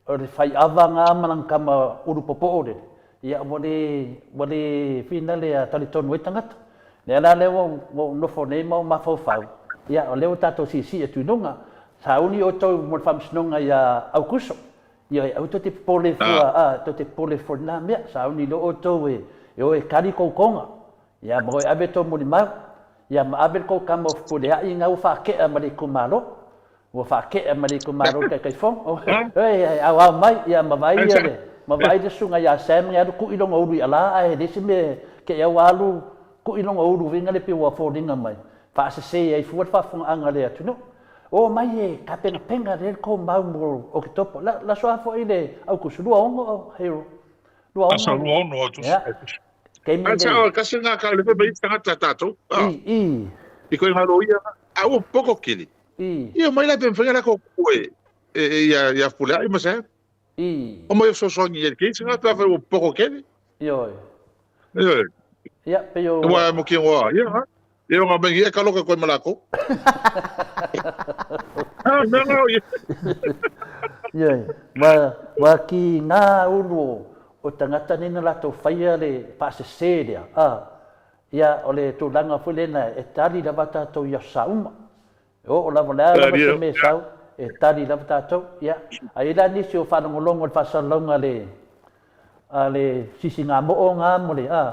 O le fai ava nga ma lana tama ulu popoo lele, ia ua le, ua le finale a talitonu ai tagata. Lea la lea ua ou nofo nei ma ou mafaufau, ia o lea ua tatou siisii atu i luga. Sauni outou mo le faamasinoga ia Aukuso. Ioe, aua tou te popole fua, a, tou te popole fua i lena mea. Sauni loa outou e, e o e kali kou toga. Ia ma o e ave tou molimau. Ia ma ave le tou tama o Fepuleai nga ua faatea ma le itumalo. Ua faatea ma le itumalo le Taitaifono. Oi, aoao mai, ia ma vaai ia le, ma vaai le susuga ia Sam e alu kui lona ulu i ala ae leai se mea te i au alu kui lona ulu uiga le pei ua foliga mai, faasese ai fua le faafofogaaga a le atunuu. O mai e tapenapena lelei le tou mau mo Oketopa. La, la soa foi le Aukuso, 26 Hero.
26. Aso 26 Aukuso.
Ia. Taimi
Ai
nei.
sao, kasi nga ka le mai tagata tatou.
I, i.
I koe ngā loia, a ua poko kele.
I.
Ia mai la pe mawhai la ko koe e e ia ia pule ai ma sa.
I.
O mai fesoasoani i le keisi nga pe afai ua poko kele.
Ioe.
Ioe.
Ia, pei o...
Ua mo ki ngoa, ia ha. Ia nga mai e ka loka koe ma lako. Ha, me nga o ia.
Ioe. Ma, ma ki ngā ulu o, o tagata nei na latou faia le faasese lea, a, ia, o le tulaga foi lena e tali lava tatou i aso sauma. E oo lava, o le a lava se mea e sau, e tali lava tatou. Ia, a i ai la nisi o faalogologo i le faasalalauga a le, a le sisigamoo ga mo le, a,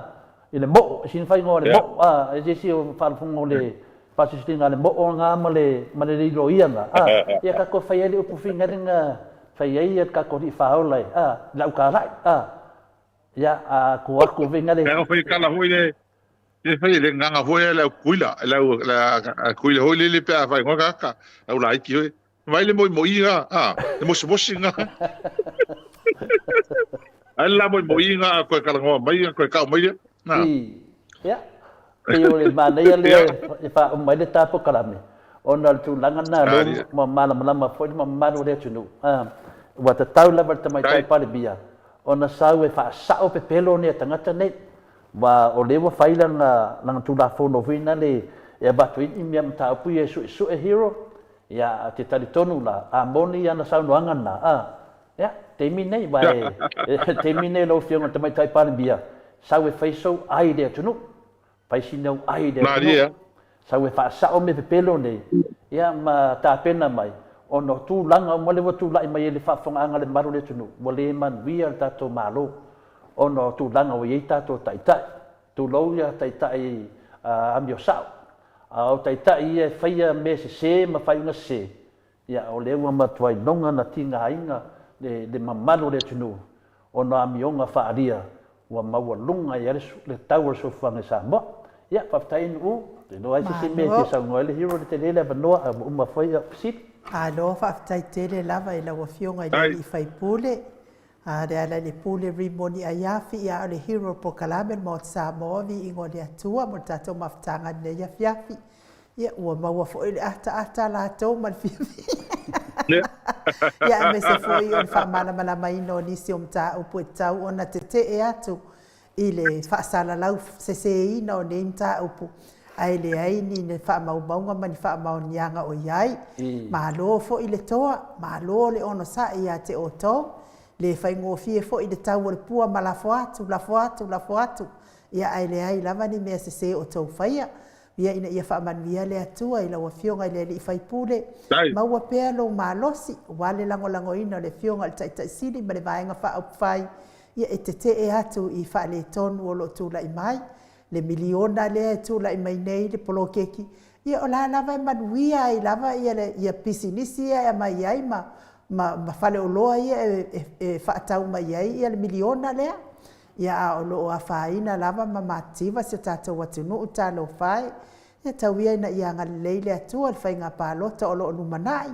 i le moo, e sina faaigoa o le moo, a, e nisi o faalogologo i le faasilasilaga a le moo ga ma le, ma le loia ga, a, ia tatou fai ai le upu finagaliga, fai ai le tatou alii faaola e, a, i lau talai, a, ia, a tuu atu finagale.
Ia, fai tala foi le, E fai le gaga foi le au kuila, le au kuila foi lele pe a fai ngoa kaka, au laiki foi. Vai le moimoi nga, a, le mosimosi nga. Ai la moimoi nga koe kalangoa mai nga koe kau mai lea. Na.
I, ia, pei o le manaia lea e faauma ai le ta polokalame, ona o le tulaga lena lea ua malamalama foi le mamalu o le atunuu, a, ua tatau lava i le Tamaitai Palemia ona sau e faasao pepelo nei a tagata nei. Aua o lea ua fai lana lana Tulafono foi lena e avatu ai ni mea mataupu ia e suesue Hero, ia te talitonu la, a moni ana saunoaga na, a, ia, taimi nei, aua e, taimi nei lau Afioga i le Tamaitai Palemia, sau e fai sou ai i le atunuu, fai sina ou ai i le atunuu, sau e faasao mea pepelo nei, ia, ma tapena mai, ona o tulaga uma lea ua tulai mai ai le faafofogaaga a le mamalu o le atunuu, ua le manuia le tatou Malo. ona o tulaga ua i ai tatou taitai, tulou ia taitai amio sao, a o taitai ia e faia mea sese ma faaiuga sese, ia o lea ua matuai loga na tigaina le mamalu o le atunuu ona o amioga faaalia ua maualuga ai le tau o le soifuaga i Samoa. Ia, faafetai Nuu, ou te iloa ai se isi mea e fia saunoa ai le Hero, le tele le avanoa ae ua uma foi au fesili.
Malo faafetai tele lava i lau Afioga i le Alii Faipule. A le ala i le pule Rimoni Aiafi, ia o le hero o le polokalame o le Maota Samoa, viiga o le Atua mo le tatou mafutaga i lenei afiafi. Ia, ua maua foi le ataata a latou ma le fiafia. Ia, aemaise foi o le faamalamalamaina o nisi o mataupu e tatau ona tetee atu i le faasalalau seseina o nei mataupu, ae leai ni faamaumauga ma ni faamaoniaga o i ai. Malo foi le toa, malo le onosai ia te outou. Le faigofie foi le tau o le pua ma lafo atu, lafo atu, lafo atu, ia ae leai lava ni mea sese o tou faia. Ia ina ia faamanuia le Atua i lau Afioga i le Alii Faipule, maua pea lou malosi, aua le lagolagoina o le Afioga i le Taitai Sili ma le Vaega Faaupufai, ia e tetee atu i faaletonu o lo o tulai mai, le miliona lea e tulai mai nei le poloketi, ia o la lava e manuia ai lava ia le ia pisinisi ia e aumai ai ma ma ma faleoloa ia e e e faatau mai ai ia le miliona lea. Ia a o lo o afaina lava ma matitiva si o tatou atunuu talofa e. Ia tau ia ina ia agalelei le Atua i le faiga palota o lo o lumanai,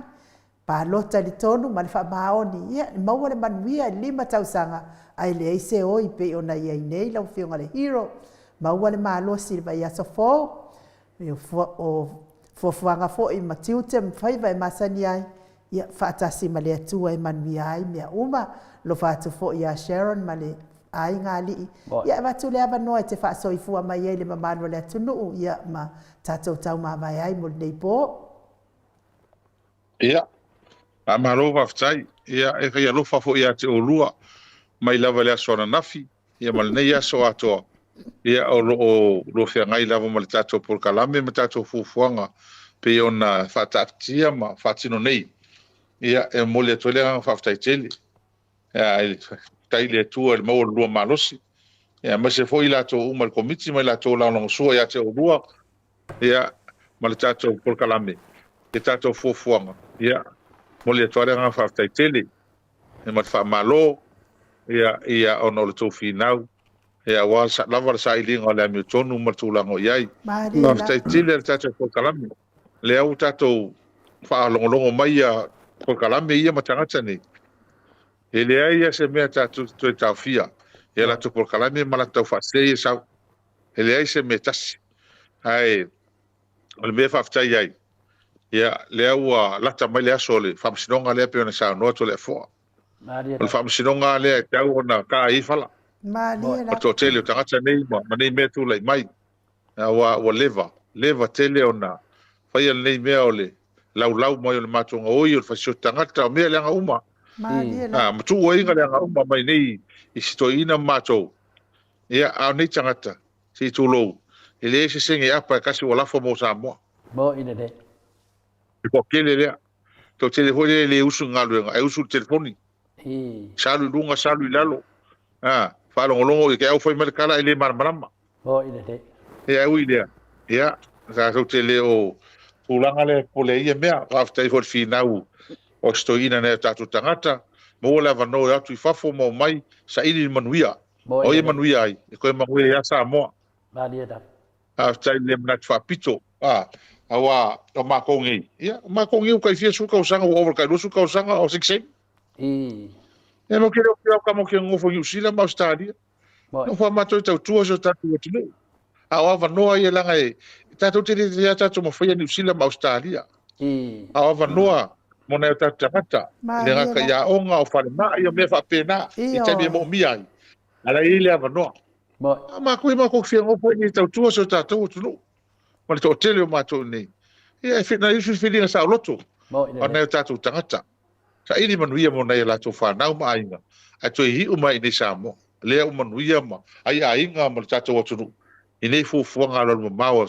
palota i le tonu ma le faamaoni, ia maua le manuia i le 5 tausaga ae leai se oi pei ona i ai nei lau Afioga i le Hero. Maua le malosi i le vaiaso fou, o fuafuaga foi ma tiute ma faiva e masani ai, ia faatasi ma le Atua e manuia ai mea uma. Alofa atu foi ia Sharon ma le aiga alii, ia avatu le avanoa e te faasoifua mai ai i le mamalu o le atunuu, ia ma tatou taumavae ai mo lenei po.
Ia, faamalo faafetai. Ia, e fai alofa foi ia te oulua mai lava i le aso ananafi, ia ma lenei aso atoa, ia o lo o lua feagai lava ma le tatou polokalame ma tatou fuafuaga pei ona faataatia ma faatino nei. Ia, e momoli atu ai le agaga faafetai tele. Ia, e faafetai i le Atua i le maua o le lua malosi, ia, aemaise foi i latou uma i le Komiti ma i latou lagolagosua ia te oulua, ia, ma le tatou polokalame, i tatou fuafuaga. Ia, momoli atu lava le agaga faafetai tele, ia, ma le faamalo, ia, ia, ona o le tou finau, ia, aua lava le sailiga o le amiotonu ma le tulaga o i ai. Faafetai tele i le tatou polokalame. Lea ua tatou faalogologo mai ia polokalame ia ma tagata nei, e leai lava se mea tatou te toe taofia i a latou polokalame ma latou taufaasese ia sau. E leai se mea tasi. Ae o le mea e faafetai ai, ia, lea ua lata mai le aso o le faamasinoga lea pei ona saunoa Toleafoa. O le faamasinoga lea e tau ona ta ai fala. O le toatele o tagata nei ma nei mea tulai mai. Aua ua leva, leva tele ona faia lenei mea o le laulau mai o le matou gaoi, o le fasioti tagata, o mea leaga uma. A, ma tuuaiga leaga uma mai nei i si toeaina ma matou. Ia, a o nei tagata, se i tulou, e leai se senge apa e tasi ua lafo mo Samoa.
Moni lelei.
Le toatele lea. Toatele foi lea e le usu i galuega, ae usu i le telefoni. Sa alu i luga, sa alu i lalo. A, faalogologo i ke au fai mai le tala e le malamalama.
Moni lelei.
Ia, e ui i lea, ia, tatou te le o tulaga lea e popole ai ia mea. Faafetai foi i le finau o si toeaina nai o tatou tagata, maua le avanoa e o atu i fafo ma omai, saili le manuia. O ai e manuia ai? E toe manuia ai lava Samoa.
Malie lava.
Faafetai i le manatu faapito, a, aua o matou nei, ia, o matou nei ua tai fia sefulu tausaga, ua ova i le tai 20 tausaga o sitiseni. Ia, matou te le o te ao tama ou te nonofo i Niu Sila ma Ausetalia. Nofo lava matou e tautua si o tatou atunuu. A o avanoa ia leaga e tatou te le lea tatou mafaia Niu Sila ma Ausetalia. A o avanoa mo nai o tatou tagata, le gata i aoga, o falemai, o mea faapena, i taimi e moomia ai. A la e i ai le avanoa. A matou ia matou fia nofo i tautua si o tatou atunuu ma le toatele o matou i inei. Ia e na i filifiliga saoloto a nai o tatou tagata. Saili manuia mo nai a latou fanau ma aiga, ae toe iu mai i inei Samoa. Lea ua manuia ma ai aiga ma le tatou atunuu i nei fuafuaga alualumamao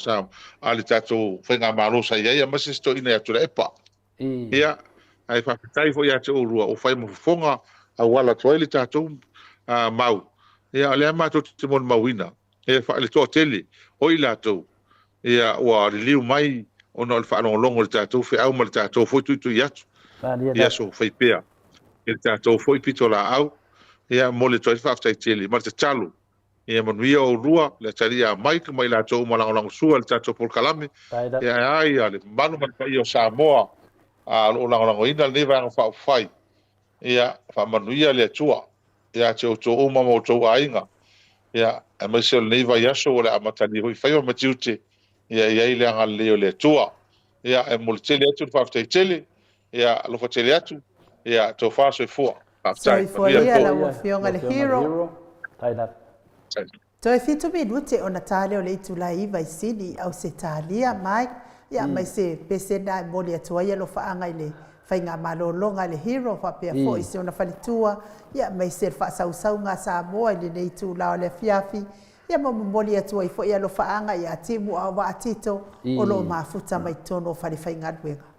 a le tatou faigamalo sa i ai, aemaise se toeaina ia Tuilaepa. Ia, ae faafetai foi ia te oulua ua fai ma fofoga auala atu ai le tatou mau. Ia, o lea matou te molimauina le toatele o i latou ia ua liliu mai ona o le faalogologo i le tatou feau ma le tatou foi tuitui atu i aso faipea i le tatou foi pitolaau. Ia, momoli atu ai le faafetai tele ma le tatalo ia manuia oulua, le atalii ia Mike ma i latou uma lagolagosua i le tatou polokalame. Ia, ae a ia le mamalu ma le paia o Samoa o lo o lagolagoina lenei Vaega Faaupufai. Ia faamanuia le Atua. ia te outou uma ma outou aiga, ia, aemaise o lenei vaiaso ua le amatalia foi faiva ma tiute, ia i ai le agalelei o le Atua. Ia, e momoli tele atu le faafetai tele, ia, alofa tele atu, ia, tofa soifua. Faafetai.
Soifua
Manuia le
ia
po.
lau Afioga i le Hero.
Faafetai lava.
Toe fitu minute ona ta lea o le itula e iva i Sini i Ausetalia, Mike, ia aemaise pese na e momoli atu ai alofaaga i le faigamalologa a le Hero faapea foi i si ona faletua, ia aemaise le faasausauga a Samoa i lenei itula o le afiafi, ia ma momoli atu ai foi alofaaga ia Timu Aovaa Tito o lo o mafuta mai totonu o falefaigaluega.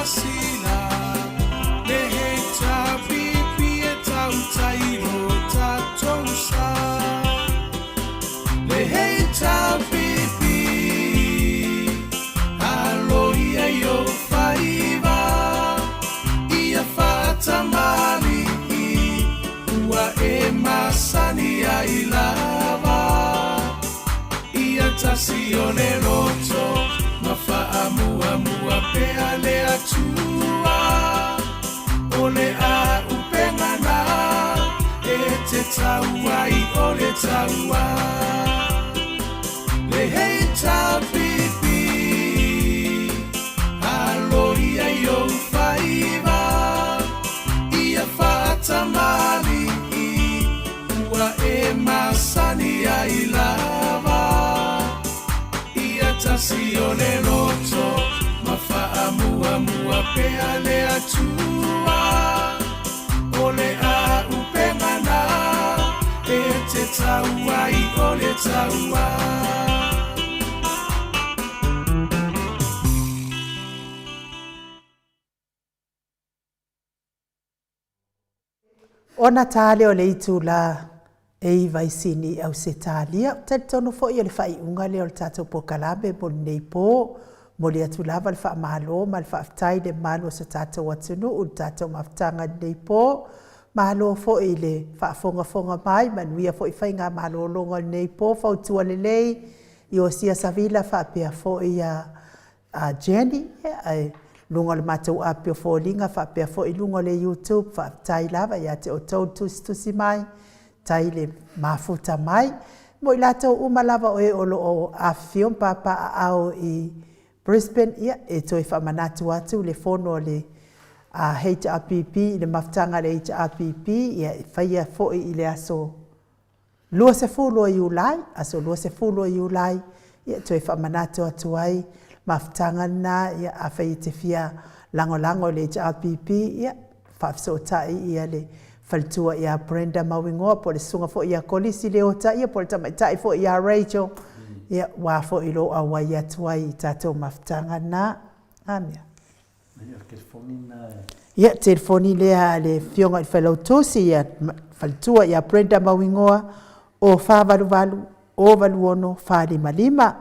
silasila Le HRPP e tautai i lo tatou sa Le HRPP Alo ia i ou faiva Ia faatamalii Ua e masani ai lava Ia tasi o le loto ma faamuamua pea le Atua. O le auupega na e te tau ai o le taua. Le HRPP, alo ia i ou faiva, ia faatamalii ua e masani ai lava. Ia tasi o le loto ma faamuamua pea le Atua. O le auupega na e te tau ai o le taua. Ona ta lea o le itula e 9 i Sini i Ausetalia. Ou te talitonu foi o le faaiuga lea o le tatou polokalame mo lenei po. Momoli atu lava le faamalo ma le faafetai i le mamalu o so tatou atunuu i le tatou mafutaga i lenei po. Malo foi i le faafogafoga mai, manuia foi faigamalologa o lenei po, fautua lelei i Osia Savila faapea foi ia a Jenny, ia, luga o le matou api o foliga faapea foi luga o le YouTube. Faafetai lava ia te outou le tusitusi mai, tai le mafuta mai. Mo i latou uma lava o e o lo o afifio ma papaaao i Brisbane, ia, e toe faamanatu atu le fono a le HRPP i le mafutaga a le HRPP, ia, e faia foi i le aso 20 o Iulai, aso 20 o Iulai, ia, toe faamanatu atu ai mafutaga lena, ia, afai e te fia lagolago i le HRPP, ia, faafesootai ia le faletua ia Brenda Mauigoa po o le susuga foi ia Kolisi Leota, ia, po o le tamaitai foi ia Rachel, ia, ua foi lou auai atu ai i tatou mafutaga lena. Amia. Ia, telefoni lea a le Afioga i le Failautusi, ia, faletua ia Brenda Mauigoa, o 488 086 455,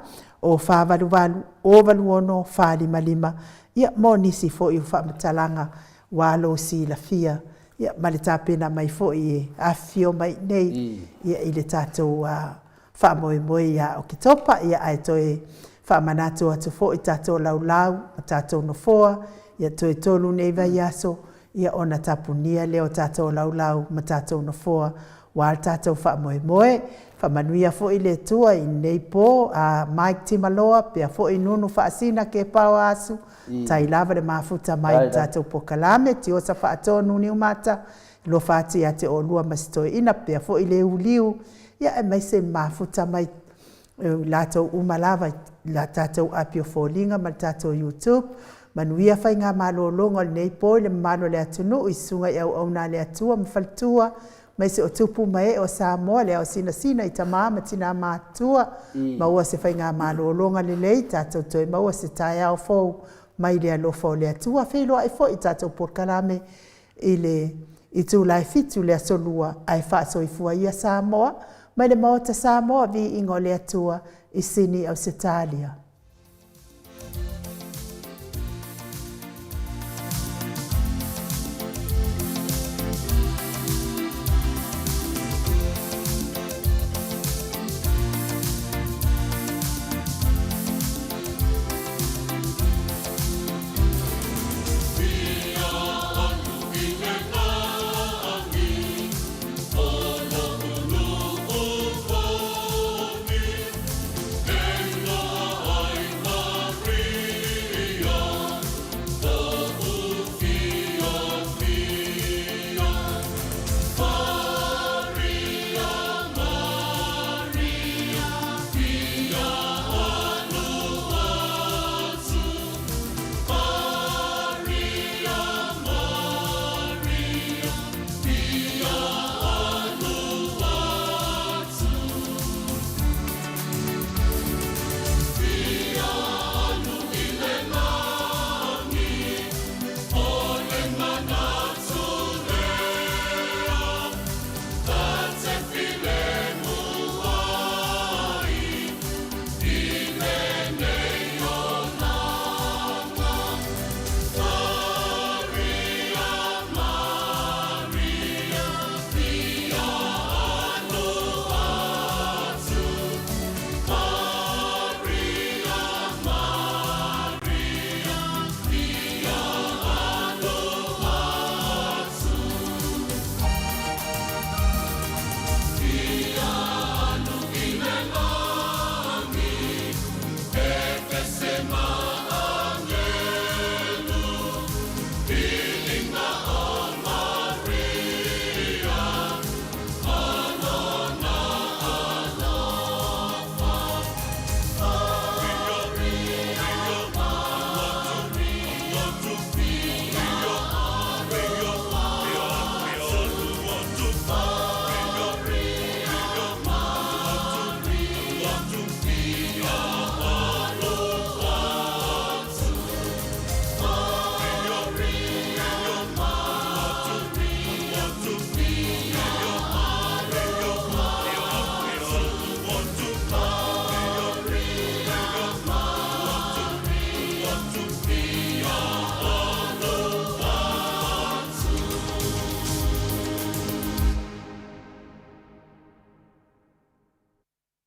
o 488 086 455, ia, mo nisi foi o faamatalaga ua lou silafia, ia, ma le tapena mai foi e afifio mai nei, ia, i le tatou faamoemoe ia Oketopa, ia, ae toe faamanatu atu foi tatou laulau ma tatou nofoa, ia, toe 3 nei vaiaso, ia, ona tapunia lea o tatou laulau ma tatou nofoa ua le tatou faamoemoe. Faamanuia foi le Atua i lenei po a Mike Timaloa, pea foi Nunu Faasina Kepao Asu, tai lava le mafuta mai i tatou polokalame, Tiosa Faatonu Niumata, alofa atu ia te oulua ma si toeaina, pea foi le uliu, ia, aemaise mafuta mai latou uma lava i la tatou api o foliga ma le tatou YouTube. Manuia faigamalologa o lenei po i le mamalu o le atunuu i susuga i auauna a le Atua ma faletua, aemaise o tupu ma ee o Samoa, le ao sinasina i tama ma tina matutua. Maua se faigamalologa lelei, tatou toe maua se taeao fou mai le alofa o le Atua. Feiloai foi i tatou polokalame i le itula e 7 le aso 2, ae faasoifua ia Samoa mai le Maota Samoa, viiga o le Atua i Sini Ausetalia.